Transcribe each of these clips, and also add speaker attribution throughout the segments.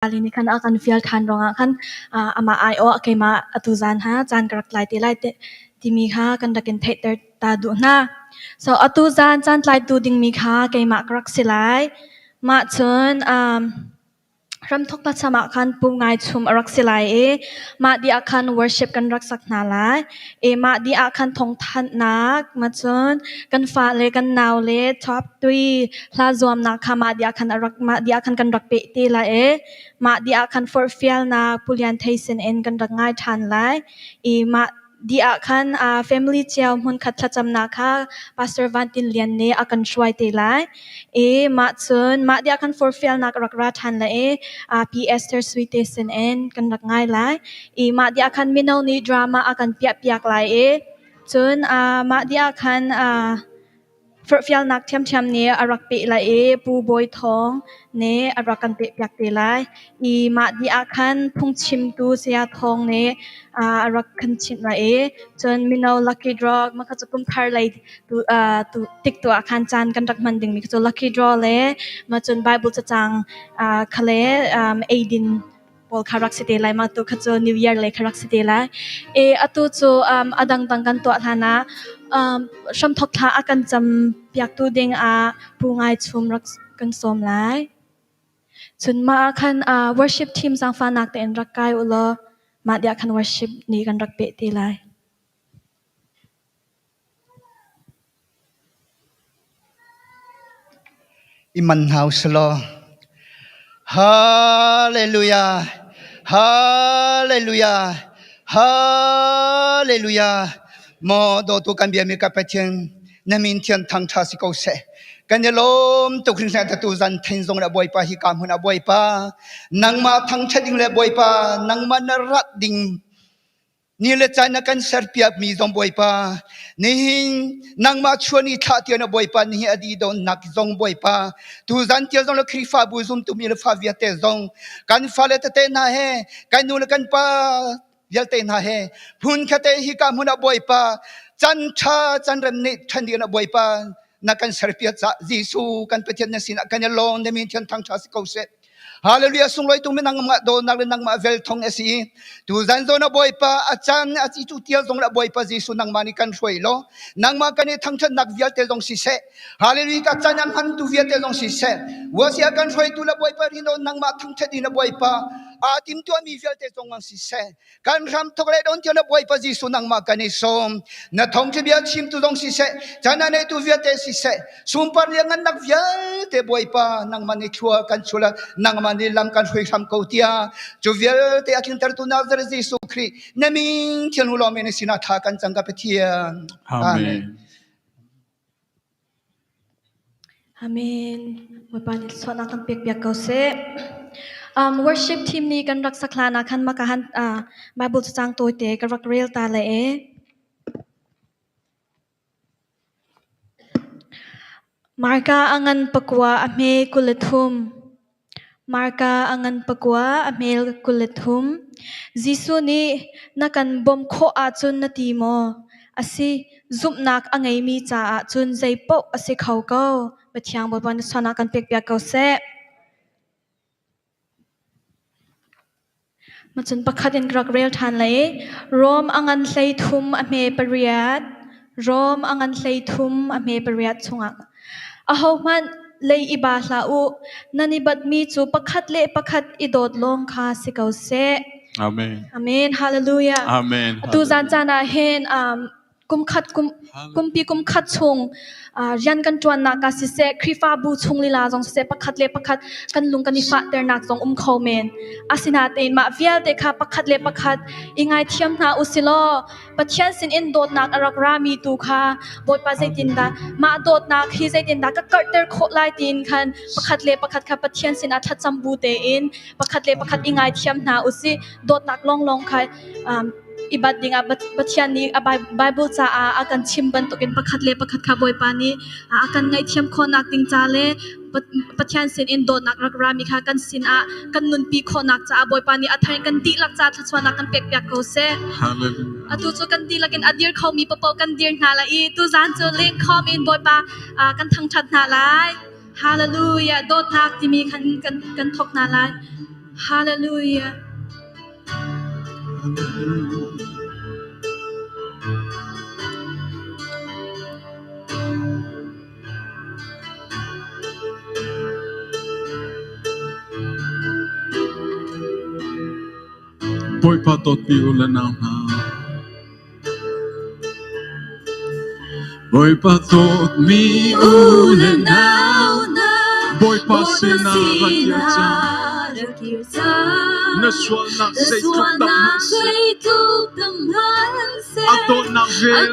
Speaker 1: Nih khan a kan fial ṭhan ruangah khan amah aiawh keimah atu zan ha caan ka rak tlai te lai timi kha kan rak in theihter ta duh hna. So atu zan caan tlaitu dingmi kha keimah ka rak si lai. Mah cun Ramthok thlacam ah khan Pu Ngai Chum a rak si lai i mah dih ah khan worship kan rak sak hna lai. I mah dih ah khan thawngthanhnak ma cun kan fale kan naule top tui hla zuamnak kha mah dih ah khan a rak mah dih ah khan kan rak peh te lai i mah dih ah khan forhfialnak Pu Lian Thei sin in kan rak ngai ṭhan lai. I mah dih ah khan family cio hmunkhat thlacamnak kha Pastor Van Tin Lian nih a kan hruai te lai. I mah cun mah dih ah khan forhfialnak a rak ra ṭhan lai i Pi Esther Sui te sin in kan rak ngai lai. I mah dih ah khan mino nih drama a kan piahpiak lai i cun mah dih ah khan Forhfialnak ṭhiamṭhiam nih a rak peh lai i Pu Bawi Thawng nih a rak kan pehpiak te lai. I mah dih ah khan phungchimtu Saya Thawng nih a rak kan chimh lai i cun mino lucky draw mah kha cu kum thar lei tu, tu tik tu ah khan caan kan rak hman dingmi kha cu lucky draw le mah cun Bible cacang kha le eidin pawl kha rak si te lai ma tu kha cu New Year le kha rak si te lai. E atu cu a dangdang kan tuah hlan ah hramthok thla a kan cam piaktu ding ah Pu Ngai Chum rak kan sawm lai. Cun mah ah khan worship team zaangfahnak tein rak kai u law mah dia khan worship ni kan rak peh te lai.
Speaker 2: I man hna usih Hallelujah! Hallelujah! Hallelujah! Maw dawtu kan biami ka Pathian na min thian thangṭha si ko seh. Kan i lawm tuk hringhran tatu zan then zong le Bawipa hi ka hmun ah Bawipa nangmah thangṭhat ding le Bawipa nangmah na rat ding Ni le caan na kan serpiakmi zong Bawipa, nihin nangmah chuan i thlah tiah na Bawipa nihin a dih donnak zong Bawipa, tuzan tiah zong le Khrihfabu zumtu mi le fa vialte zong kan fale tete hna he, kan nu le kan pa vialte hna he, hmun khate hi ka hmun ah Bawipa, can ṭha can rem nih ṭhan ding na Bawipa na kan serpiak caah Jesuh kan Pathian na sinah kan i lawm na min thian thangṭha si ko seh. Hallelujah sunglawi tung mi nangmah dawtnak le nangmah vel thong a si. Tu zan zawn a Bawipa a caan a ci cu tial zong le Bawipa Jesuh nangmah nih kan hruai law nangmah kan i thangṭhatnak vialte zong siseh. Hallelujah ka caan an hman tu vialte zong siseh. Wasia kan hruaitu le Bawipa rino nangmah thangṭhat in a Bawipa aa timtuahmi vialte zong ang siseh. Kan hram thok le don tiang na Bawipa Jesuh nangmah kan i sawm. Na thawngṭha bia chimtu zong siseh, caan a neitu vialte siseh, sunpar lianngannak vialte Bawipa nangmah nih thlua kan chul, nangmah nih lam kan hrui hram ko tiah cu vialte a tlintertu Nazareth Jesuh Khrih na min thian hu lawm in sinah thla kan cang ka Pathian.
Speaker 3: Amen.
Speaker 1: Amen. Bawipa nih thluachuahnak kan pek piak ko seh. Worship team nih kan rak sak hlan ah khan maka han Bible cacang tawite ka rak rel ta le e. Marka a ngan pakua a hme 23. Marka a ngan pakua a hme 23. Jesuh nih na kan bawmh khawh ahcun na ti maw? A si, zumhnak a ngeimi caah cun zeipaoh a si kho ko. Pathian Bawipa nih sualnak kan pekpiak ko seh. Macun pakhat in ka rak rel ṭhan lai i Rom a ngan 13 a hme pariat, Rom a ngan 13 a hme pariat chungah ahohmanh lei i ba hlah u, nan i batmi cu pakhat le pakhat i dawt lawng kha si ko seh.
Speaker 3: Amen.
Speaker 1: Amen. Hallelujah.
Speaker 3: Amen.
Speaker 1: Atu zan caan ah hin kumkhat kum kumpi kumkhat chung rian kan ṭuannak ah siseh Khrihfabu chung lila zong siseh pakhat le pakhat kan lung kan i fahternak zong um kho men. Asinain mah vialte kha pakhat le pakhat i ngaithiam hna usilaw Pathian sinin dawtnak a rak rami tu kha Bawipa zeitindah mah dawtnak hi zeitindah ka karhter khawh lai tiin khan pakhat le pakhat kha Pathian sinah thlacam bu tein pakhat le pakhat i ngaithiam hna usih. Dawtnak lawnglawng kha i bat dingah Pathian nih a Bible caah a kan chim bantukin pakhat le pakhat kha Bawipa nih a kan ngaihthiam khawhnak ding ca le Pathian sinin dawtnak rak rami kha kan sinah kan nunpi khawhnak caah Bawipa nih a thar in kan dihlak ca thluachuahnak kan pekpiak ko seh. Atu cu kan dihlak in a dir khomi paoh kan dir hna lai i tuzan cu lengkhawm in Bawipa kan thangṭhat hna lai. Hallelujah! Dawtnak timi khan kan thawk hna lai. Hallelujah.
Speaker 3: Bawipa dawtmi u le nau hna, Bawipa dawtmi u le nau hna, Bawipa sinah rak kir cang. Na sualnak zeitluk tam hmanh seh, a dawtnak vel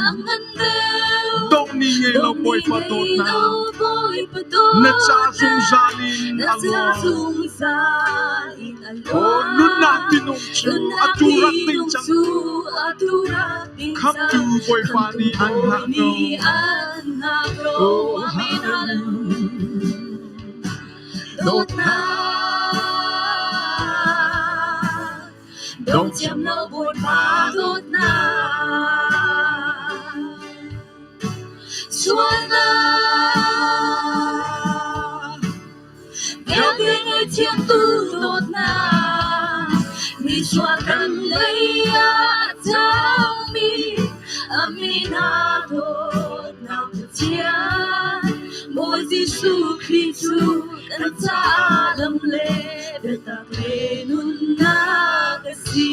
Speaker 3: a ngan deuh. Donghni ngei lo Bawipa dawtnak, na ca zungzal in a luang. Aw nunnak tinung cu atu rak ding cang. Khamhtu Bawipa nih an hngah ko. Oh, hallelujah.
Speaker 1: Dawtnak dong thiam lo Bawipa dawtnak sualnak vialte ngaihthiamtu dawtnak misual kan lei ah a cangmi a min ah dawtnak Pathian Bawi Jesuh Khrih cu kan caah lam le biatak le nunnak a si.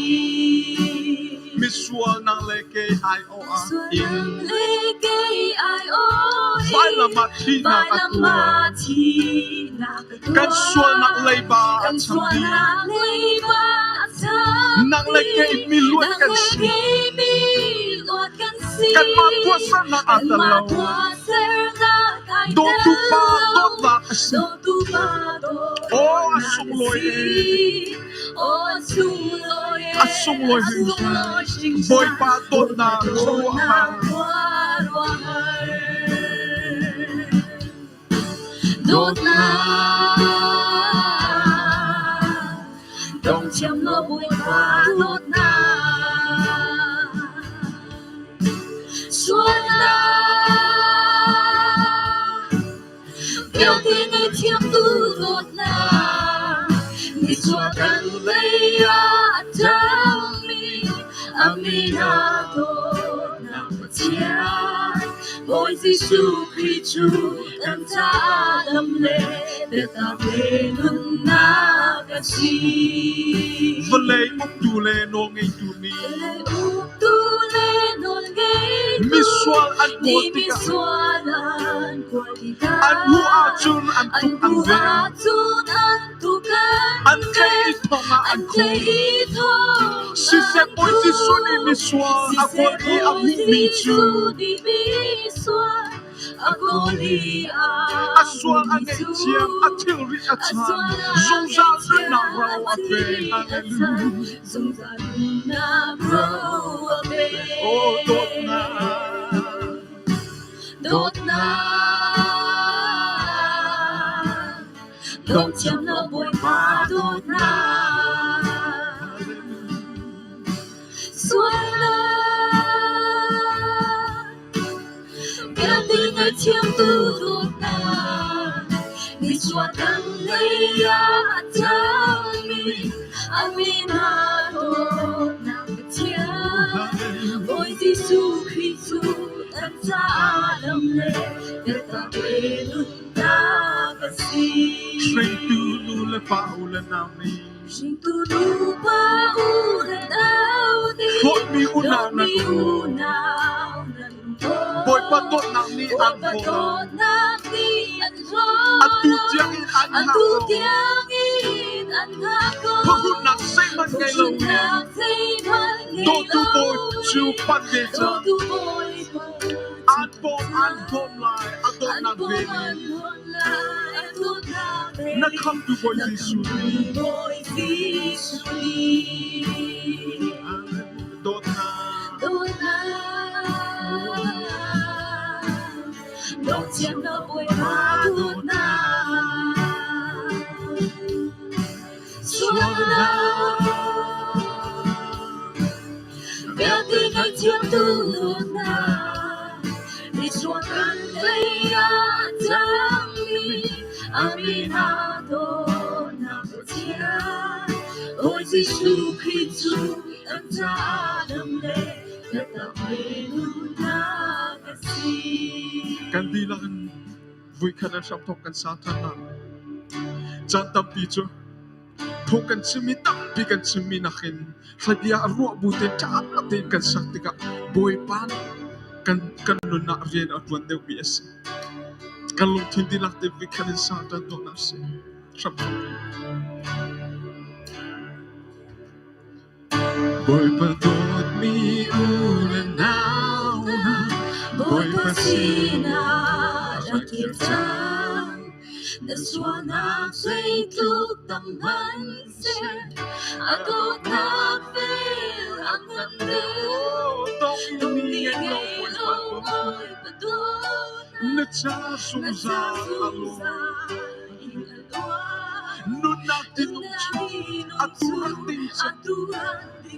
Speaker 3: Misual nang le kei ai awh ah in
Speaker 1: le kei ai awh in
Speaker 3: vailam ah thihnak a
Speaker 1: vailam
Speaker 3: tuar.
Speaker 1: ah thihnak a tuar.
Speaker 3: Kan sualnak leiba a
Speaker 1: Kan
Speaker 3: cham dih.
Speaker 1: sualnak leiba a cham
Speaker 3: Nang le kei
Speaker 1: dih.
Speaker 3: mi luat
Speaker 1: Nang
Speaker 3: kan
Speaker 1: le
Speaker 3: si.
Speaker 1: kei mi luat kan si.
Speaker 3: Kanmah tuahsernak aa tel
Speaker 1: Kanmah
Speaker 3: lo.
Speaker 1: tuahsernak ai
Speaker 3: Dawtu
Speaker 1: tel
Speaker 3: Pa
Speaker 1: lo.
Speaker 3: dawtnak a si.
Speaker 1: Dawtu Pa
Speaker 3: Aw, a
Speaker 1: dawtnak a
Speaker 3: sunglawi
Speaker 1: si.
Speaker 3: ee.
Speaker 1: Aw, a sunglawi
Speaker 3: A
Speaker 1: ee.
Speaker 3: sunglawi
Speaker 1: A
Speaker 3: hringhran.
Speaker 1: sunglawi hringhran.
Speaker 3: Bawipa
Speaker 1: Bawipa
Speaker 3: dawtnak
Speaker 1: dawtnak
Speaker 3: khuaruahhar.
Speaker 1: khuaruahhar. Dawtnak dong thiam lo Bawipa dawtnak sualnak vialte ngaihthiamtu dawtnak nisual kan lei ah a cangmi a min ah dawtnak Pathian Bawi Jesuh Khrih cu kan caah lam le biatak le nunnak a si.
Speaker 3: Vawlei uktu le nawlngeitu nih
Speaker 1: Vawlei uktu le nawlngeitu
Speaker 3: misual an
Speaker 1: nih
Speaker 3: kawl tikah
Speaker 1: misual an kawl tikah
Speaker 3: an hmuh ahcun an
Speaker 1: an
Speaker 3: tuk an
Speaker 1: hmuh
Speaker 3: ven.
Speaker 1: ahcun an tuk an
Speaker 3: An tlaih i
Speaker 1: ven.
Speaker 3: thong ah
Speaker 1: An
Speaker 3: an khum.
Speaker 1: tlaih i thong ah
Speaker 3: Siseh
Speaker 1: an
Speaker 3: Bawi Jesuh nih
Speaker 1: khum.
Speaker 3: misual a
Speaker 1: Siseh
Speaker 3: kawl i a
Speaker 1: Bawi
Speaker 3: hmuhmi cu
Speaker 1: Jesuh nih misual a kawl i a
Speaker 3: a sual a
Speaker 1: hmuhmi cu
Speaker 3: ngaihthiam, a thilri a
Speaker 1: a
Speaker 3: chan,
Speaker 1: sual a
Speaker 3: zungzal
Speaker 1: ngaihthiam,
Speaker 3: nunnak ro
Speaker 1: a
Speaker 3: a pe.
Speaker 1: thilri a chan,
Speaker 3: Hallelujah.
Speaker 1: zungzal nunnak ro a pe.
Speaker 3: Oh, dawtnak.
Speaker 1: Dawtnak dong thiam lo Bawipa dawtnak sualnak vialte ngaihthiamtu dawtnak nisual kan lei ah a cangmi a min ah dawtnak Pathian Bawi Jesuh Khrih cu kan caah lam le biatak le nunnak a si.
Speaker 3: Hringtu nu le pa u le nau nih
Speaker 1: Hringtu nupa u le nau nih
Speaker 3: hlawtmi unau nan
Speaker 1: hlawtmi
Speaker 3: um.
Speaker 1: unau nan um.
Speaker 3: Bawipa dawtnak nih an
Speaker 1: Bawipa
Speaker 3: hlaw lo.
Speaker 1: dawtnak nih an hlaw
Speaker 3: Atu
Speaker 1: lo.
Speaker 3: tiang in an hngak
Speaker 1: Atu
Speaker 3: ko.
Speaker 1: tiang in an hngak ko.
Speaker 3: Phuhrunnak zeihmanh ngei loin
Speaker 1: Phuhrunnak zeihmanh ngei
Speaker 3: dawtu Bawi cu
Speaker 1: loin
Speaker 3: panh ve cang.
Speaker 1: dawtu Bawipa cu
Speaker 3: An bawm an bawm lai a
Speaker 1: an
Speaker 3: dawtnak
Speaker 1: bawm
Speaker 3: vel
Speaker 1: an
Speaker 3: in.
Speaker 1: bawm lai a dawtnak vel
Speaker 3: Na
Speaker 1: in.
Speaker 3: khamtu Bawi
Speaker 1: Na
Speaker 3: Jesuh
Speaker 1: khamtu
Speaker 3: nih
Speaker 1: Bawi Jesuh nih.
Speaker 3: Dawtnak.
Speaker 1: Dawtnak dong thiam lo Bawipa dawtnak sualnak vialte ngaihthiamtu dawtnak misual kan lei ah a cangmi a min ah dawtnak.
Speaker 4: Bawi Jesuh Khrih cu kan caah dam le biatak le nunnak a si.
Speaker 3: Kan dihlak in voikhat an hramthawk kan sa ṭhan hna. Caan tampi cu phung kan chimmi tampi kan chimmi nakin hlabia a ruah bu tein ṭha tein kan sak tikah Bawipa nih kan nun ah rian a ṭuan deuhmi a si. Kan lungthin dihlak tein voikhat in sa ṭhan tuah hna usih. Hramthawk in. Bawipa dawtmi u le nau hna,
Speaker 4: Bawipa sinah rak kir cang. Na sualnak zeitluk tam hmanhseh, a dawtnak vel a ngan deuh.
Speaker 3: Dongmi
Speaker 4: Dongmi
Speaker 3: ngei lo
Speaker 4: ngei lo
Speaker 3: Bawipa
Speaker 4: Bawipa dawtnak,
Speaker 3: na ca
Speaker 4: na ca
Speaker 3: zungzal a luang.
Speaker 4: zungzal in a luang.
Speaker 3: Nunnak tinung cu atu rak ding cang.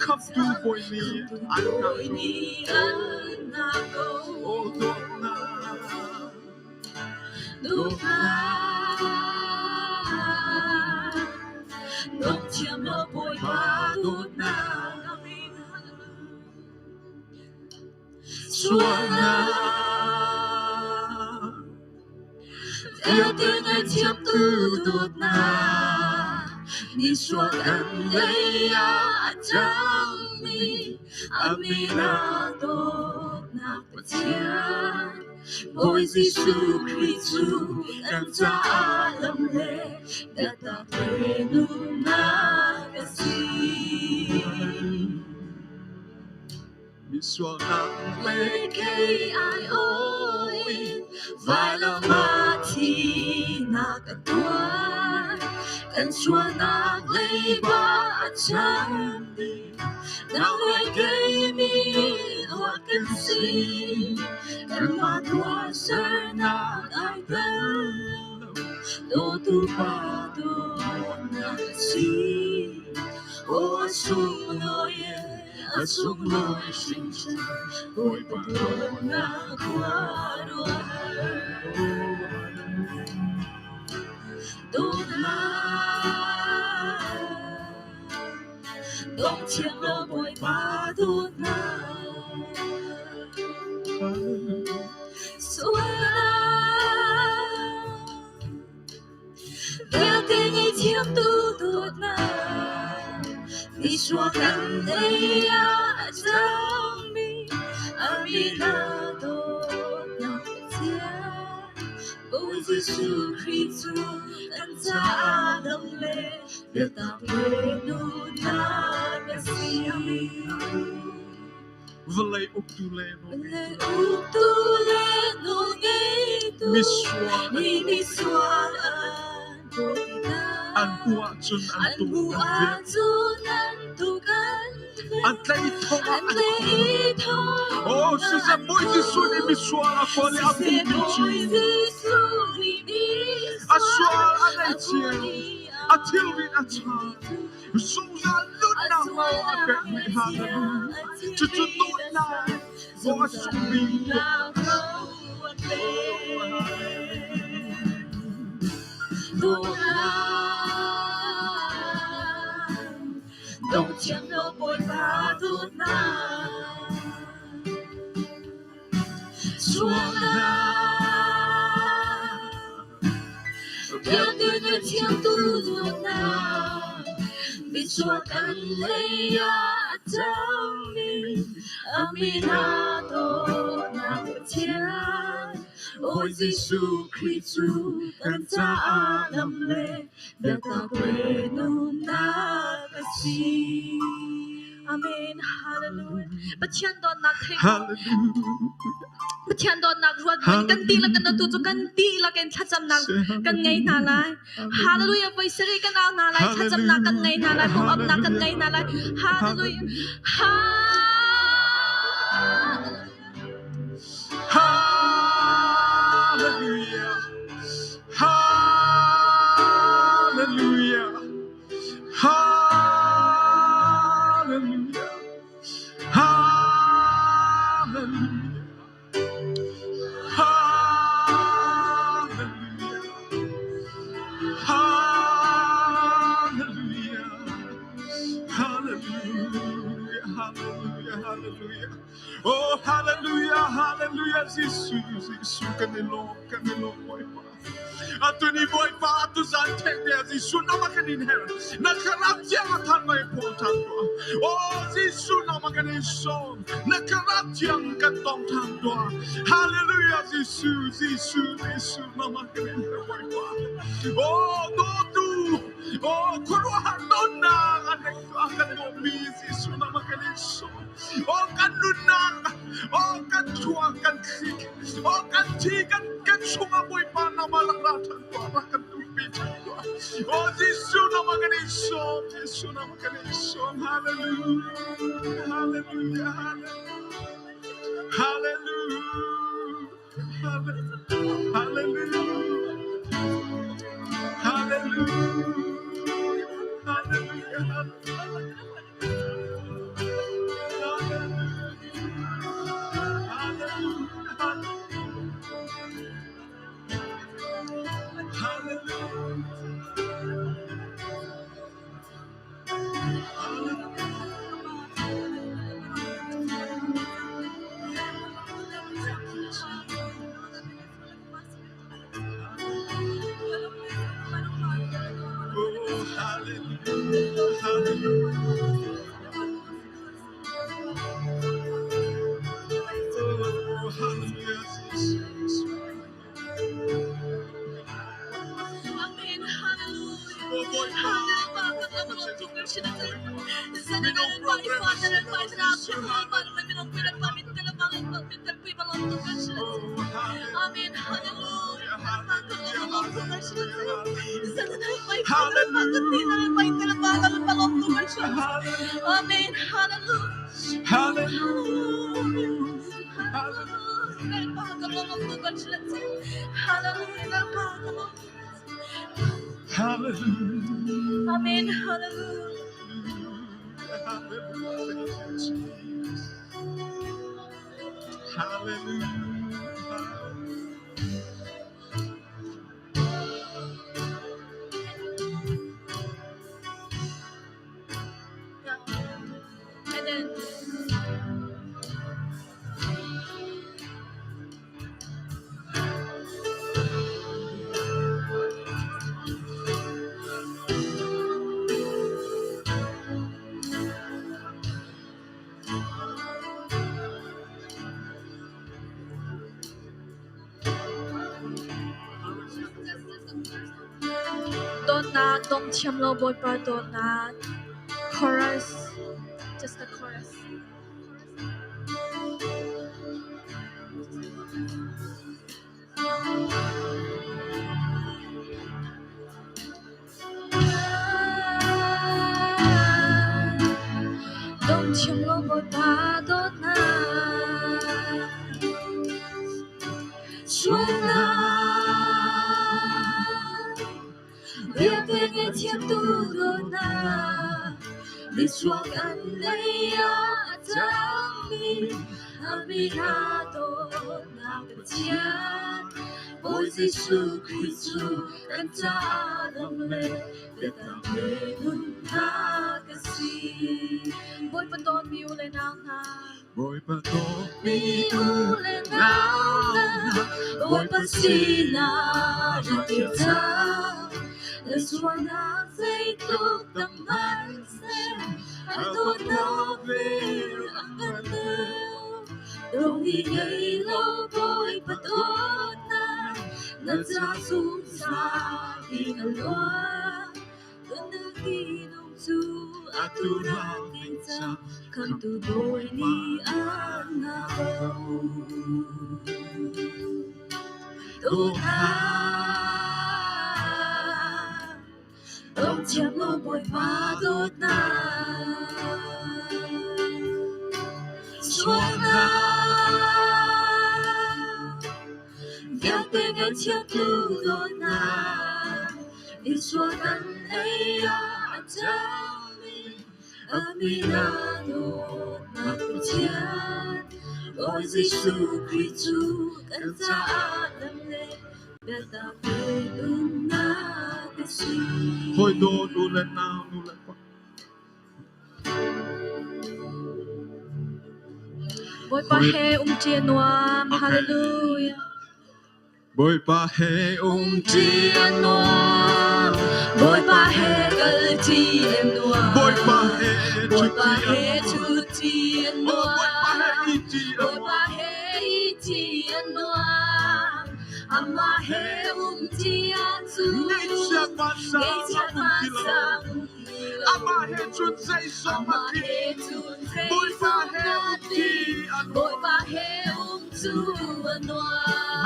Speaker 3: Khamhtu Bawi nih an hngak ko. Oh, dawtnak.
Speaker 4: Dawtnak, dawt thiam lo Bawipa dawtnak. Amen.
Speaker 3: Sualnak
Speaker 4: Vialte ngaihthiamtu dawtnak ni sual kan lei ah a cangmi a min ah dawtnak Pathian Bawi Jesuh Khrih cu kan caah lam le biatak le nunnak a si.
Speaker 3: Misualnak
Speaker 4: le K-I-O in vailam ah thihnak a tuar. Kan sualnak leiba a cham dih. Nang le kei mi luat kan si. Kanmah tuahsernak ai tel lo. Dawtu Pa dawtnak a si. Aw a sunglawi a sunglawi hringhran Bawipa dawtnak khuaruahhar. Dawtnak dong thiam lo Bawipa dawtnak. Sualnak Vialte ngaihthiamtu dawtnak Misual kan lei ah a cangmi a min ah dawtnak Pathian Bawi Jesuh Khrih cu kan caah dam le biatak le nunnak a si.
Speaker 3: Vawlei uktu le
Speaker 4: Vawlei uktu le nawlngeitu
Speaker 3: misual
Speaker 4: nih misual an bawh tikah
Speaker 3: an hmuh ahcun an
Speaker 4: an
Speaker 3: tuk
Speaker 4: hmuh
Speaker 3: an velh
Speaker 4: ahcun an tuk an
Speaker 3: an
Speaker 4: velh
Speaker 3: tlaih i thong ah
Speaker 4: an
Speaker 3: an
Speaker 4: tlaih
Speaker 3: khumh.
Speaker 4: i thong
Speaker 3: Oh,
Speaker 4: ah
Speaker 3: siseh
Speaker 4: an
Speaker 3: Bawi Jesuh nih
Speaker 4: khumh.
Speaker 3: misual a kawl i a
Speaker 4: Siseh
Speaker 3: hmuhmi cu
Speaker 4: Bawi Jesuh nih
Speaker 3: a
Speaker 4: misual
Speaker 3: sual a
Speaker 4: a
Speaker 3: ngaihchia,
Speaker 4: hmuh i
Speaker 3: a thilrit a
Speaker 4: a
Speaker 3: chah,
Speaker 4: hmuhmi cu
Speaker 3: zungzal nunnak nawl a pek rih Hallelujah. Cucu dawtnak maw a sungbik
Speaker 4: Dong thiam lo Bawipa dawtnak sualnak Vialte ngaihthiamtu dawtnak misual kan lei ah a cangmi a min ah dawtnak Pathian Bawi Jesuh Khrih cu kan caah lam le biatak le nunnak a si.
Speaker 1: Amen. Hallelujah. Pathian dawtnak thei
Speaker 3: Hallelujah.
Speaker 1: Pathian dawtnak ruat buin kan dihlak kan atu cu kan dihlak in thlacamnak kan ngei hna lai. Hallelujah. Voi sarih kan au hna lai. Thlacamnak kan ngei hna lai. Pumapnak kan ngei hna lai. Hallelujah.
Speaker 3: Hallelujah. Hallelujah. Hallelujah. Hallelujah. Hallelujah. Hallelujah. Hallelujah, hallelujah. Oh, hallelujah, hallelujah, Jesuh, Jesuh, kan i lawm, kan i lawm, Bawipa. Atu ni Bawipa, atu zan theng te Jesuh nama kan in her. Na thlarau thiang a than mai phaw than tuah. Oh, Jesuh nama kan in sawm. Na thlarau thiang kan tong than tuah. Hallelujah, Jesuh, Jesuh, Jesuh, nama kan in her, Bawipa. Oh, dawtu, oh, khuaruahhar dawtnak an kan dawtmi Jesuh nama kan in sawm. Oh, kan nunnak, oh, kan thluak, kan thlik, oh, kan thi, kan kan chungah Bawipa nama rak ra ṭhan tuah, rak kan umpi ṭhan tuah. Oh, Jesuh nama kan in sawm, Jesuh nama kan in sawm. Hallelujah, hallelujah, hallelujah, hallelujah, hallelujah, hallelujah. Oh, hallelujah, hallelujah. Oh, hallelujah, Jesus.
Speaker 4: Amen. Hallelujah.
Speaker 3: Oh, Bawipa, Minung program a si lo, Jesuh. Oh,
Speaker 4: Amen.
Speaker 3: hallelujah,
Speaker 4: Hallelujah.
Speaker 3: hallelujah, hallelujah, hallelujah. Hallelujah,
Speaker 4: Amen. Hallelujah.
Speaker 3: hallelujah,
Speaker 4: Hallelujah.
Speaker 3: hallelujah.
Speaker 4: Amen. Hallelujah.
Speaker 3: Hallelujah. Thank you, Jesus. Hallelujah.
Speaker 1: Yeah. And then Dawtnak dong thiam lo Bawipa dawtnak chorus just the chorus. Dong thiam lo Bawipa dawtnak sualnak vialte ngaihthiamtu dawtnak nisuak kan lei ah a cangmi a min ah dawtnak Pathian Bawi Jesuh Khrih cu kan caah dong le biatak le nunnak a si. Bawipa dawtmi u le nau hna,
Speaker 3: Bawipa dawtmi
Speaker 4: mi u le nau hna, Bawipa sinah rak i cang. Na sualnak zeitluk tam hmanhseh, a dawtnak vel a kan deuh. Dong i ngei lo Bawipa dawtnak, na ca zungzal in a luang. Tunak tinung cu atu rak ding cang, khamtu Bawi nih an ngah ko. Dawtnak, dong thiam lo Bawipa dawtnak. Sualnak, vialte ngaihthiamtu dawtnak, Isual kan ei ah a cangmi a min ah dawtnak Pathian. Bawi Jesuh Khrih cu kan caah dam le biatak le nunnak a si.
Speaker 3: Hawi dawt u le nau, nu le pa.
Speaker 1: Bawipa he umṭi a nuam. Hallelujah.
Speaker 3: Bawipa he umṭi
Speaker 4: a nuam. Bawipa he kalṭi a nuam.
Speaker 3: Bawipa he
Speaker 4: Bawipa he ṭhuṭi a nuam. Bawipa he ihṭi a nuam. Amah he umṭi ahcun
Speaker 3: Ngeihchiat vansa
Speaker 4: ngeihchiat vansa um ti lo.
Speaker 3: Amah he cun zeizong a
Speaker 4: Amah
Speaker 3: tling.
Speaker 4: he cun
Speaker 3: Bawipa
Speaker 4: zeizong
Speaker 3: he
Speaker 4: a
Speaker 3: umṭi
Speaker 4: tling.
Speaker 3: a nuam.
Speaker 4: Bawipa he um cu a nuam.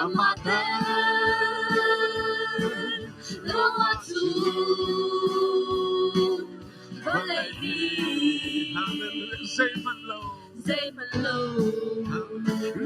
Speaker 4: Amah tel lo ahcun vawlei hi
Speaker 3: Zeihmanh lo.
Speaker 4: zeihmanh lo.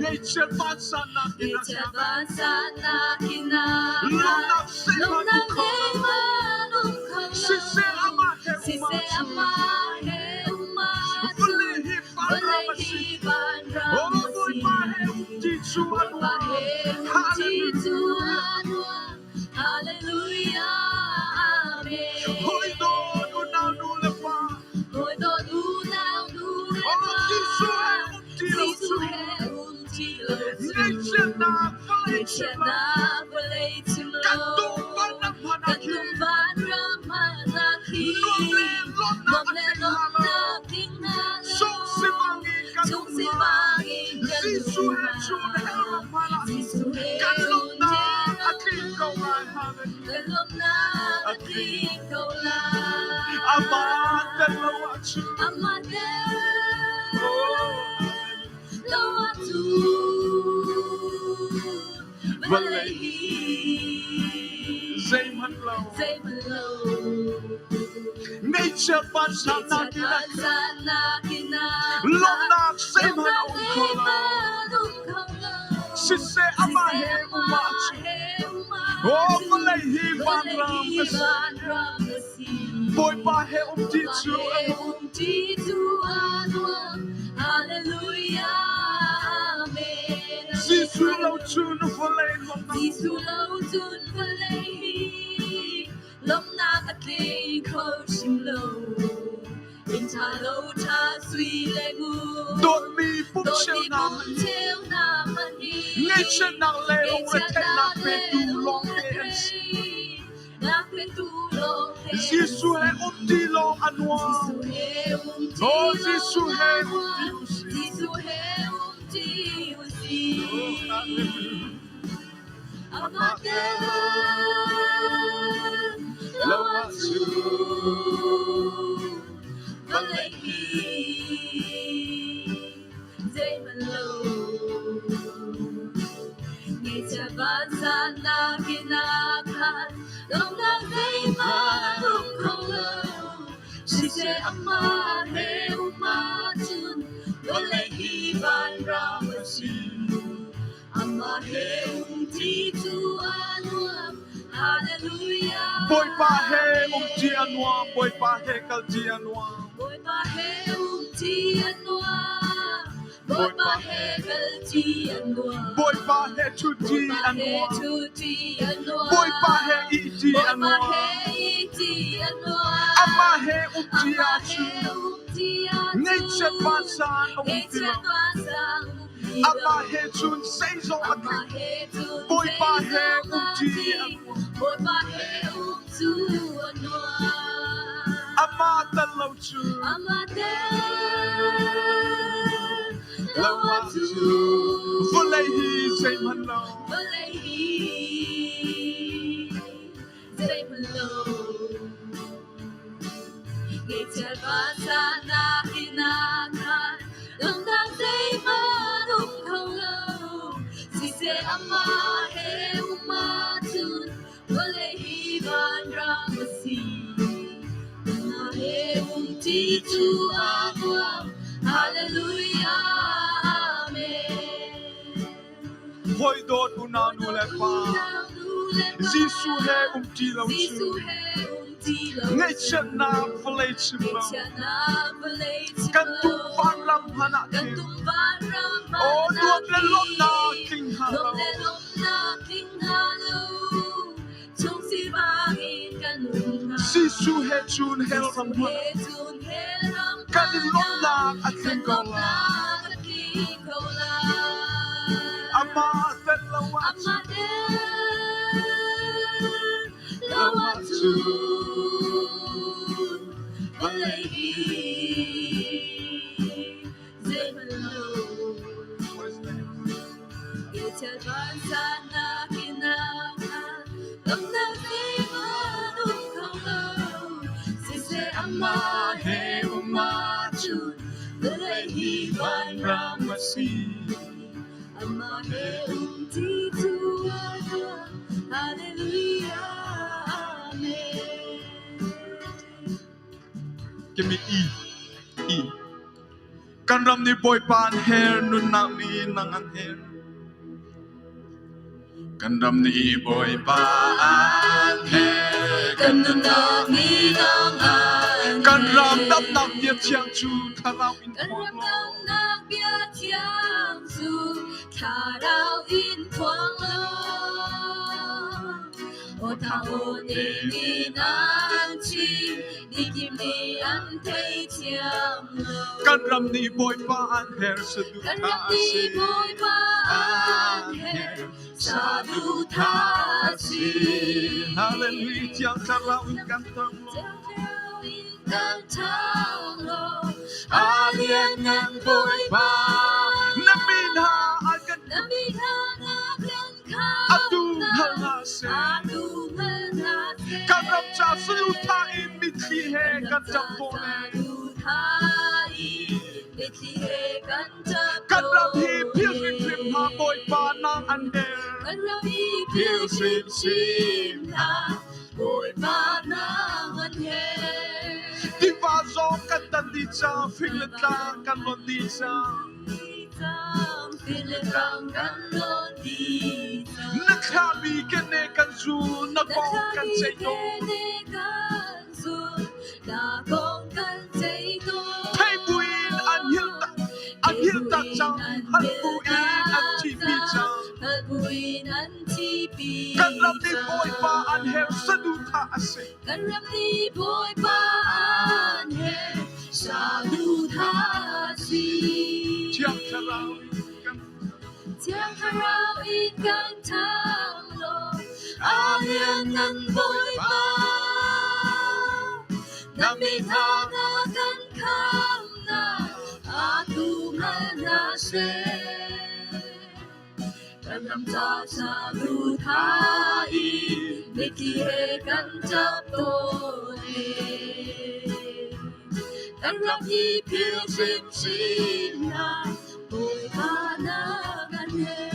Speaker 3: Ngeihchiat vansannak in a
Speaker 4: Ngeihchiat vansannak in a
Speaker 3: Lawmnak zeihmanh
Speaker 4: Lawmnak
Speaker 3: um kho lo.
Speaker 4: zeihmanh um kho lo.
Speaker 3: Siseh amah he um
Speaker 4: Siseh
Speaker 3: ahcun
Speaker 4: amah he um ahcun
Speaker 3: vawlei hi vanram
Speaker 4: vawlei
Speaker 3: a si.
Speaker 4: hi vanram
Speaker 3: Oh,
Speaker 4: a si.
Speaker 3: Bawipa he umṭi cu a
Speaker 4: Bawipa
Speaker 3: nuam.
Speaker 4: he umṭi cu a nuam. Hallelujah. Amen.
Speaker 3: Hawi dawt unau nu le pa.
Speaker 4: Hawi dawt unau nu le
Speaker 3: Oh,
Speaker 4: pa.
Speaker 3: Jesuh he umṭi lo cu.
Speaker 4: Jesuh he umṭi lo cu.
Speaker 3: Ngeihchiatnak vawlei chim lo.
Speaker 4: Ngeihchiatnak vawlei chim lo.
Speaker 3: Kan tum vanram hmanh ah
Speaker 4: Kan
Speaker 3: khi.
Speaker 4: tum vanram hmanh ah khi.
Speaker 3: Nuam le lawmhnak
Speaker 4: Nuam
Speaker 3: a
Speaker 4: le
Speaker 3: tling hnga lo.
Speaker 4: lawmhnak tling hnga lo.
Speaker 3: Sung sivang in kan
Speaker 4: Sung
Speaker 3: um hnga.
Speaker 4: sivang in kan
Speaker 3: Jesuh
Speaker 4: um
Speaker 3: he cun
Speaker 4: hnga.
Speaker 3: hell ram hmanh ah
Speaker 4: Jesuh he
Speaker 3: kan
Speaker 4: cun
Speaker 3: lawmhnak
Speaker 4: hell
Speaker 3: a tling ko lai. Hallelujah.
Speaker 4: Kan lawmhnak a tling ko lai.
Speaker 3: Amah tel lo ahcun.
Speaker 4: Amah tel lo ahcun vawlei hi
Speaker 3: Zeihmanh lo.
Speaker 4: zeihmanh lo.
Speaker 3: Ngeihchiat vansannak
Speaker 4: Ngeihchiat
Speaker 3: in a
Speaker 4: vansannak in a
Speaker 3: Lawmhnak zeihmanh a
Speaker 4: Lawmhnak
Speaker 3: um kho lo.
Speaker 4: zeihmanh um kho lo.
Speaker 3: Siseh amah he um ahcun.
Speaker 4: Siseh amah he um
Speaker 3: Oh,
Speaker 4: ahcun
Speaker 3: vawlei hi
Speaker 4: vawlei
Speaker 3: vanram
Speaker 4: hi
Speaker 3: a si.
Speaker 4: vanram a si.
Speaker 3: Bawipa he umṭi
Speaker 4: Bawipa
Speaker 3: cu a
Speaker 4: he
Speaker 3: nuam.
Speaker 4: umṭi cu a nuam. Hallelujah. Amen.
Speaker 3: Jesuh lo cun vawlei lawmhnak
Speaker 4: Jesuh lo cun vawlei hi lawmhnak a tling kho hrim lo. Inn ṭha lo ṭha sui le ngun.
Speaker 3: Dawtmi pum
Speaker 4: Dawtmi
Speaker 3: cheunak
Speaker 4: pum cheunak hmanh hi
Speaker 3: ngeihchiatnak le lungretheihnak
Speaker 4: ngeihchiatnak le
Speaker 3: petu lawngte an si.
Speaker 4: lungretheihnak petu lawngte an
Speaker 3: Jesuh he
Speaker 4: si.
Speaker 3: umṭi lawng a nuam.
Speaker 4: Jesuh he umṭi
Speaker 3: Oh,
Speaker 4: lawng
Speaker 3: Jesuh
Speaker 4: a
Speaker 3: he umṭi
Speaker 4: nuam.
Speaker 3: usih.
Speaker 4: Jesuh he umṭi usih.
Speaker 3: Oh, hallelujah.
Speaker 4: Amah tel lo ahcun vawlei hi zeihmanh lo. Ngeihchiat vansannak in a khat, lawmhnak zeihmanh um kho lo. Siseh amah he um ahcun vawlei hi vanram a si. Amah he umṭi cu a nuam. Hallelujah.
Speaker 3: Bawipa he umṭi a nuam. Bawipa he kalṭi a nuam.
Speaker 4: Bawipa he umṭi a nuam. Bawipa he kalṭi a nuam.
Speaker 3: Bawipa he ṭhuṭi
Speaker 4: Bawipa
Speaker 3: a
Speaker 4: he
Speaker 3: nuam.
Speaker 4: ṭhuṭi a nuam.
Speaker 3: Bawipa he ihṭi a
Speaker 4: Bawipa
Speaker 3: nuam.
Speaker 4: he ihṭi a nuam.
Speaker 3: Amah he umṭi
Speaker 4: Amah he
Speaker 3: ahcun
Speaker 4: umṭi ahcun
Speaker 3: ngeihchiat vansan a um ti lo.
Speaker 4: ngeihchiat vansan um ti lo.
Speaker 3: Amah he cun zeizong a
Speaker 4: Amah
Speaker 3: tling.
Speaker 4: he cun
Speaker 3: Bawipa he
Speaker 4: zeizong a
Speaker 3: umṭi a
Speaker 4: tling.
Speaker 3: nuam.
Speaker 4: Bawipa he um cu a nuam.
Speaker 3: Amah tel lo cun
Speaker 4: Amah tel lo ahcun
Speaker 3: vawlei hi zeihmanh lo.
Speaker 4: vawlei hi zeihmanh lo. Ngeihchiat vansannak in a khat, lawmhnak zeihmanh um kho lo. Siseh amah he um ahcun vawlei hi vanram a si. Amah he umṭi cu a nuam. Hallelujah. Amen.
Speaker 3: Hawi dawt unau nu le pa. Jesuh he umṭi lo cu
Speaker 4: Jesuh he umṭi lo
Speaker 3: ngeihchiatnak vawlei chim lo.
Speaker 4: Ngeihchiatnak vawlei chim
Speaker 3: Kan
Speaker 4: lo.
Speaker 3: tum vanram hmanh ah
Speaker 4: Kan
Speaker 3: khin
Speaker 4: tum vanram
Speaker 3: Oh,
Speaker 4: hmanh ah
Speaker 3: nuam le lawmhnak
Speaker 4: khin
Speaker 3: tling hnga
Speaker 4: Nuam
Speaker 3: lo.
Speaker 4: le lawmhnak tling hnga lo. Chung sivang in kan um hnga.
Speaker 3: Jesuh he cun hell ram
Speaker 4: Jesuh
Speaker 3: hmanh
Speaker 4: he cun hell ram
Speaker 3: kan Kan i lawmhnak a tling ko lai. Amah tel lo ahcun.
Speaker 4: Lo ahcun vawlei hi zeihmanh lo.
Speaker 3: Amah he um ahcun vawlei hi vanram a si.
Speaker 4: Amah he um ti cu Hallelujah Amen.
Speaker 3: Give me E. E. Kan ram nih Bawipa an her, nunnak nih nang an her. Kan ram nih Bawipa an her,
Speaker 4: Kan nunnak nih nang an
Speaker 3: Kan ram
Speaker 4: her.
Speaker 3: damnak bia thiang cu thlarau in
Speaker 4: Kan
Speaker 3: phuang
Speaker 4: ram
Speaker 3: law.
Speaker 4: damnak bia thiang cu thlarau in phuang law. Aw tha aw ne nih nan chim, nikim nih an theithiam lo.
Speaker 3: Kan ram nih Bawipa an her
Speaker 4: Kan ram
Speaker 3: saduhthah a
Speaker 4: nih
Speaker 3: si.
Speaker 4: Bawipa an her saduhthah a si.
Speaker 3: Hallelujah, thiang thlarau in kan thang law.
Speaker 4: Thiang thlarau in kan thang law.
Speaker 3: A lianngan Bawipa, na min ha an kan
Speaker 4: Na min ha na kan
Speaker 3: atu hngal hna seh.
Speaker 4: Atu hngal hna seh.
Speaker 3: Kan ram ca saduhthah in mitthli he kan ṭap tawn e.
Speaker 4: Saduhthah in mitthli he kan ṭap
Speaker 3: Kan ram hi phil hrimhrim hna Bawipa nang an her.
Speaker 4: Kan ram hi
Speaker 3: Phil
Speaker 4: phil
Speaker 3: hrimhrim
Speaker 4: hna Bawipa nang an her.
Speaker 3: Tiva zong kan tan dih cang, fing le tlang kan lon dih cang. Na thlahmi kene kan zul, na kong kan ceih tawn. Thei buin an hil an hil tak cang, hal buin an thipi cang. Kan ram nih Bawipa an her saduhthah a si.
Speaker 4: Kan ram nih Bawipa an her saduhthah a si.
Speaker 3: Thiang Thlarau in kan
Speaker 4: Thiang Thlarau in kan thang law, a lianngan Bawipa. Na mi hna na kan khamnak, atu hngal hna seh. Kan ram ca saduhthah in mitthli he kan ṭap tawn e. Kan ram hi phil hrimhrim hlah, Bawipa na kan her.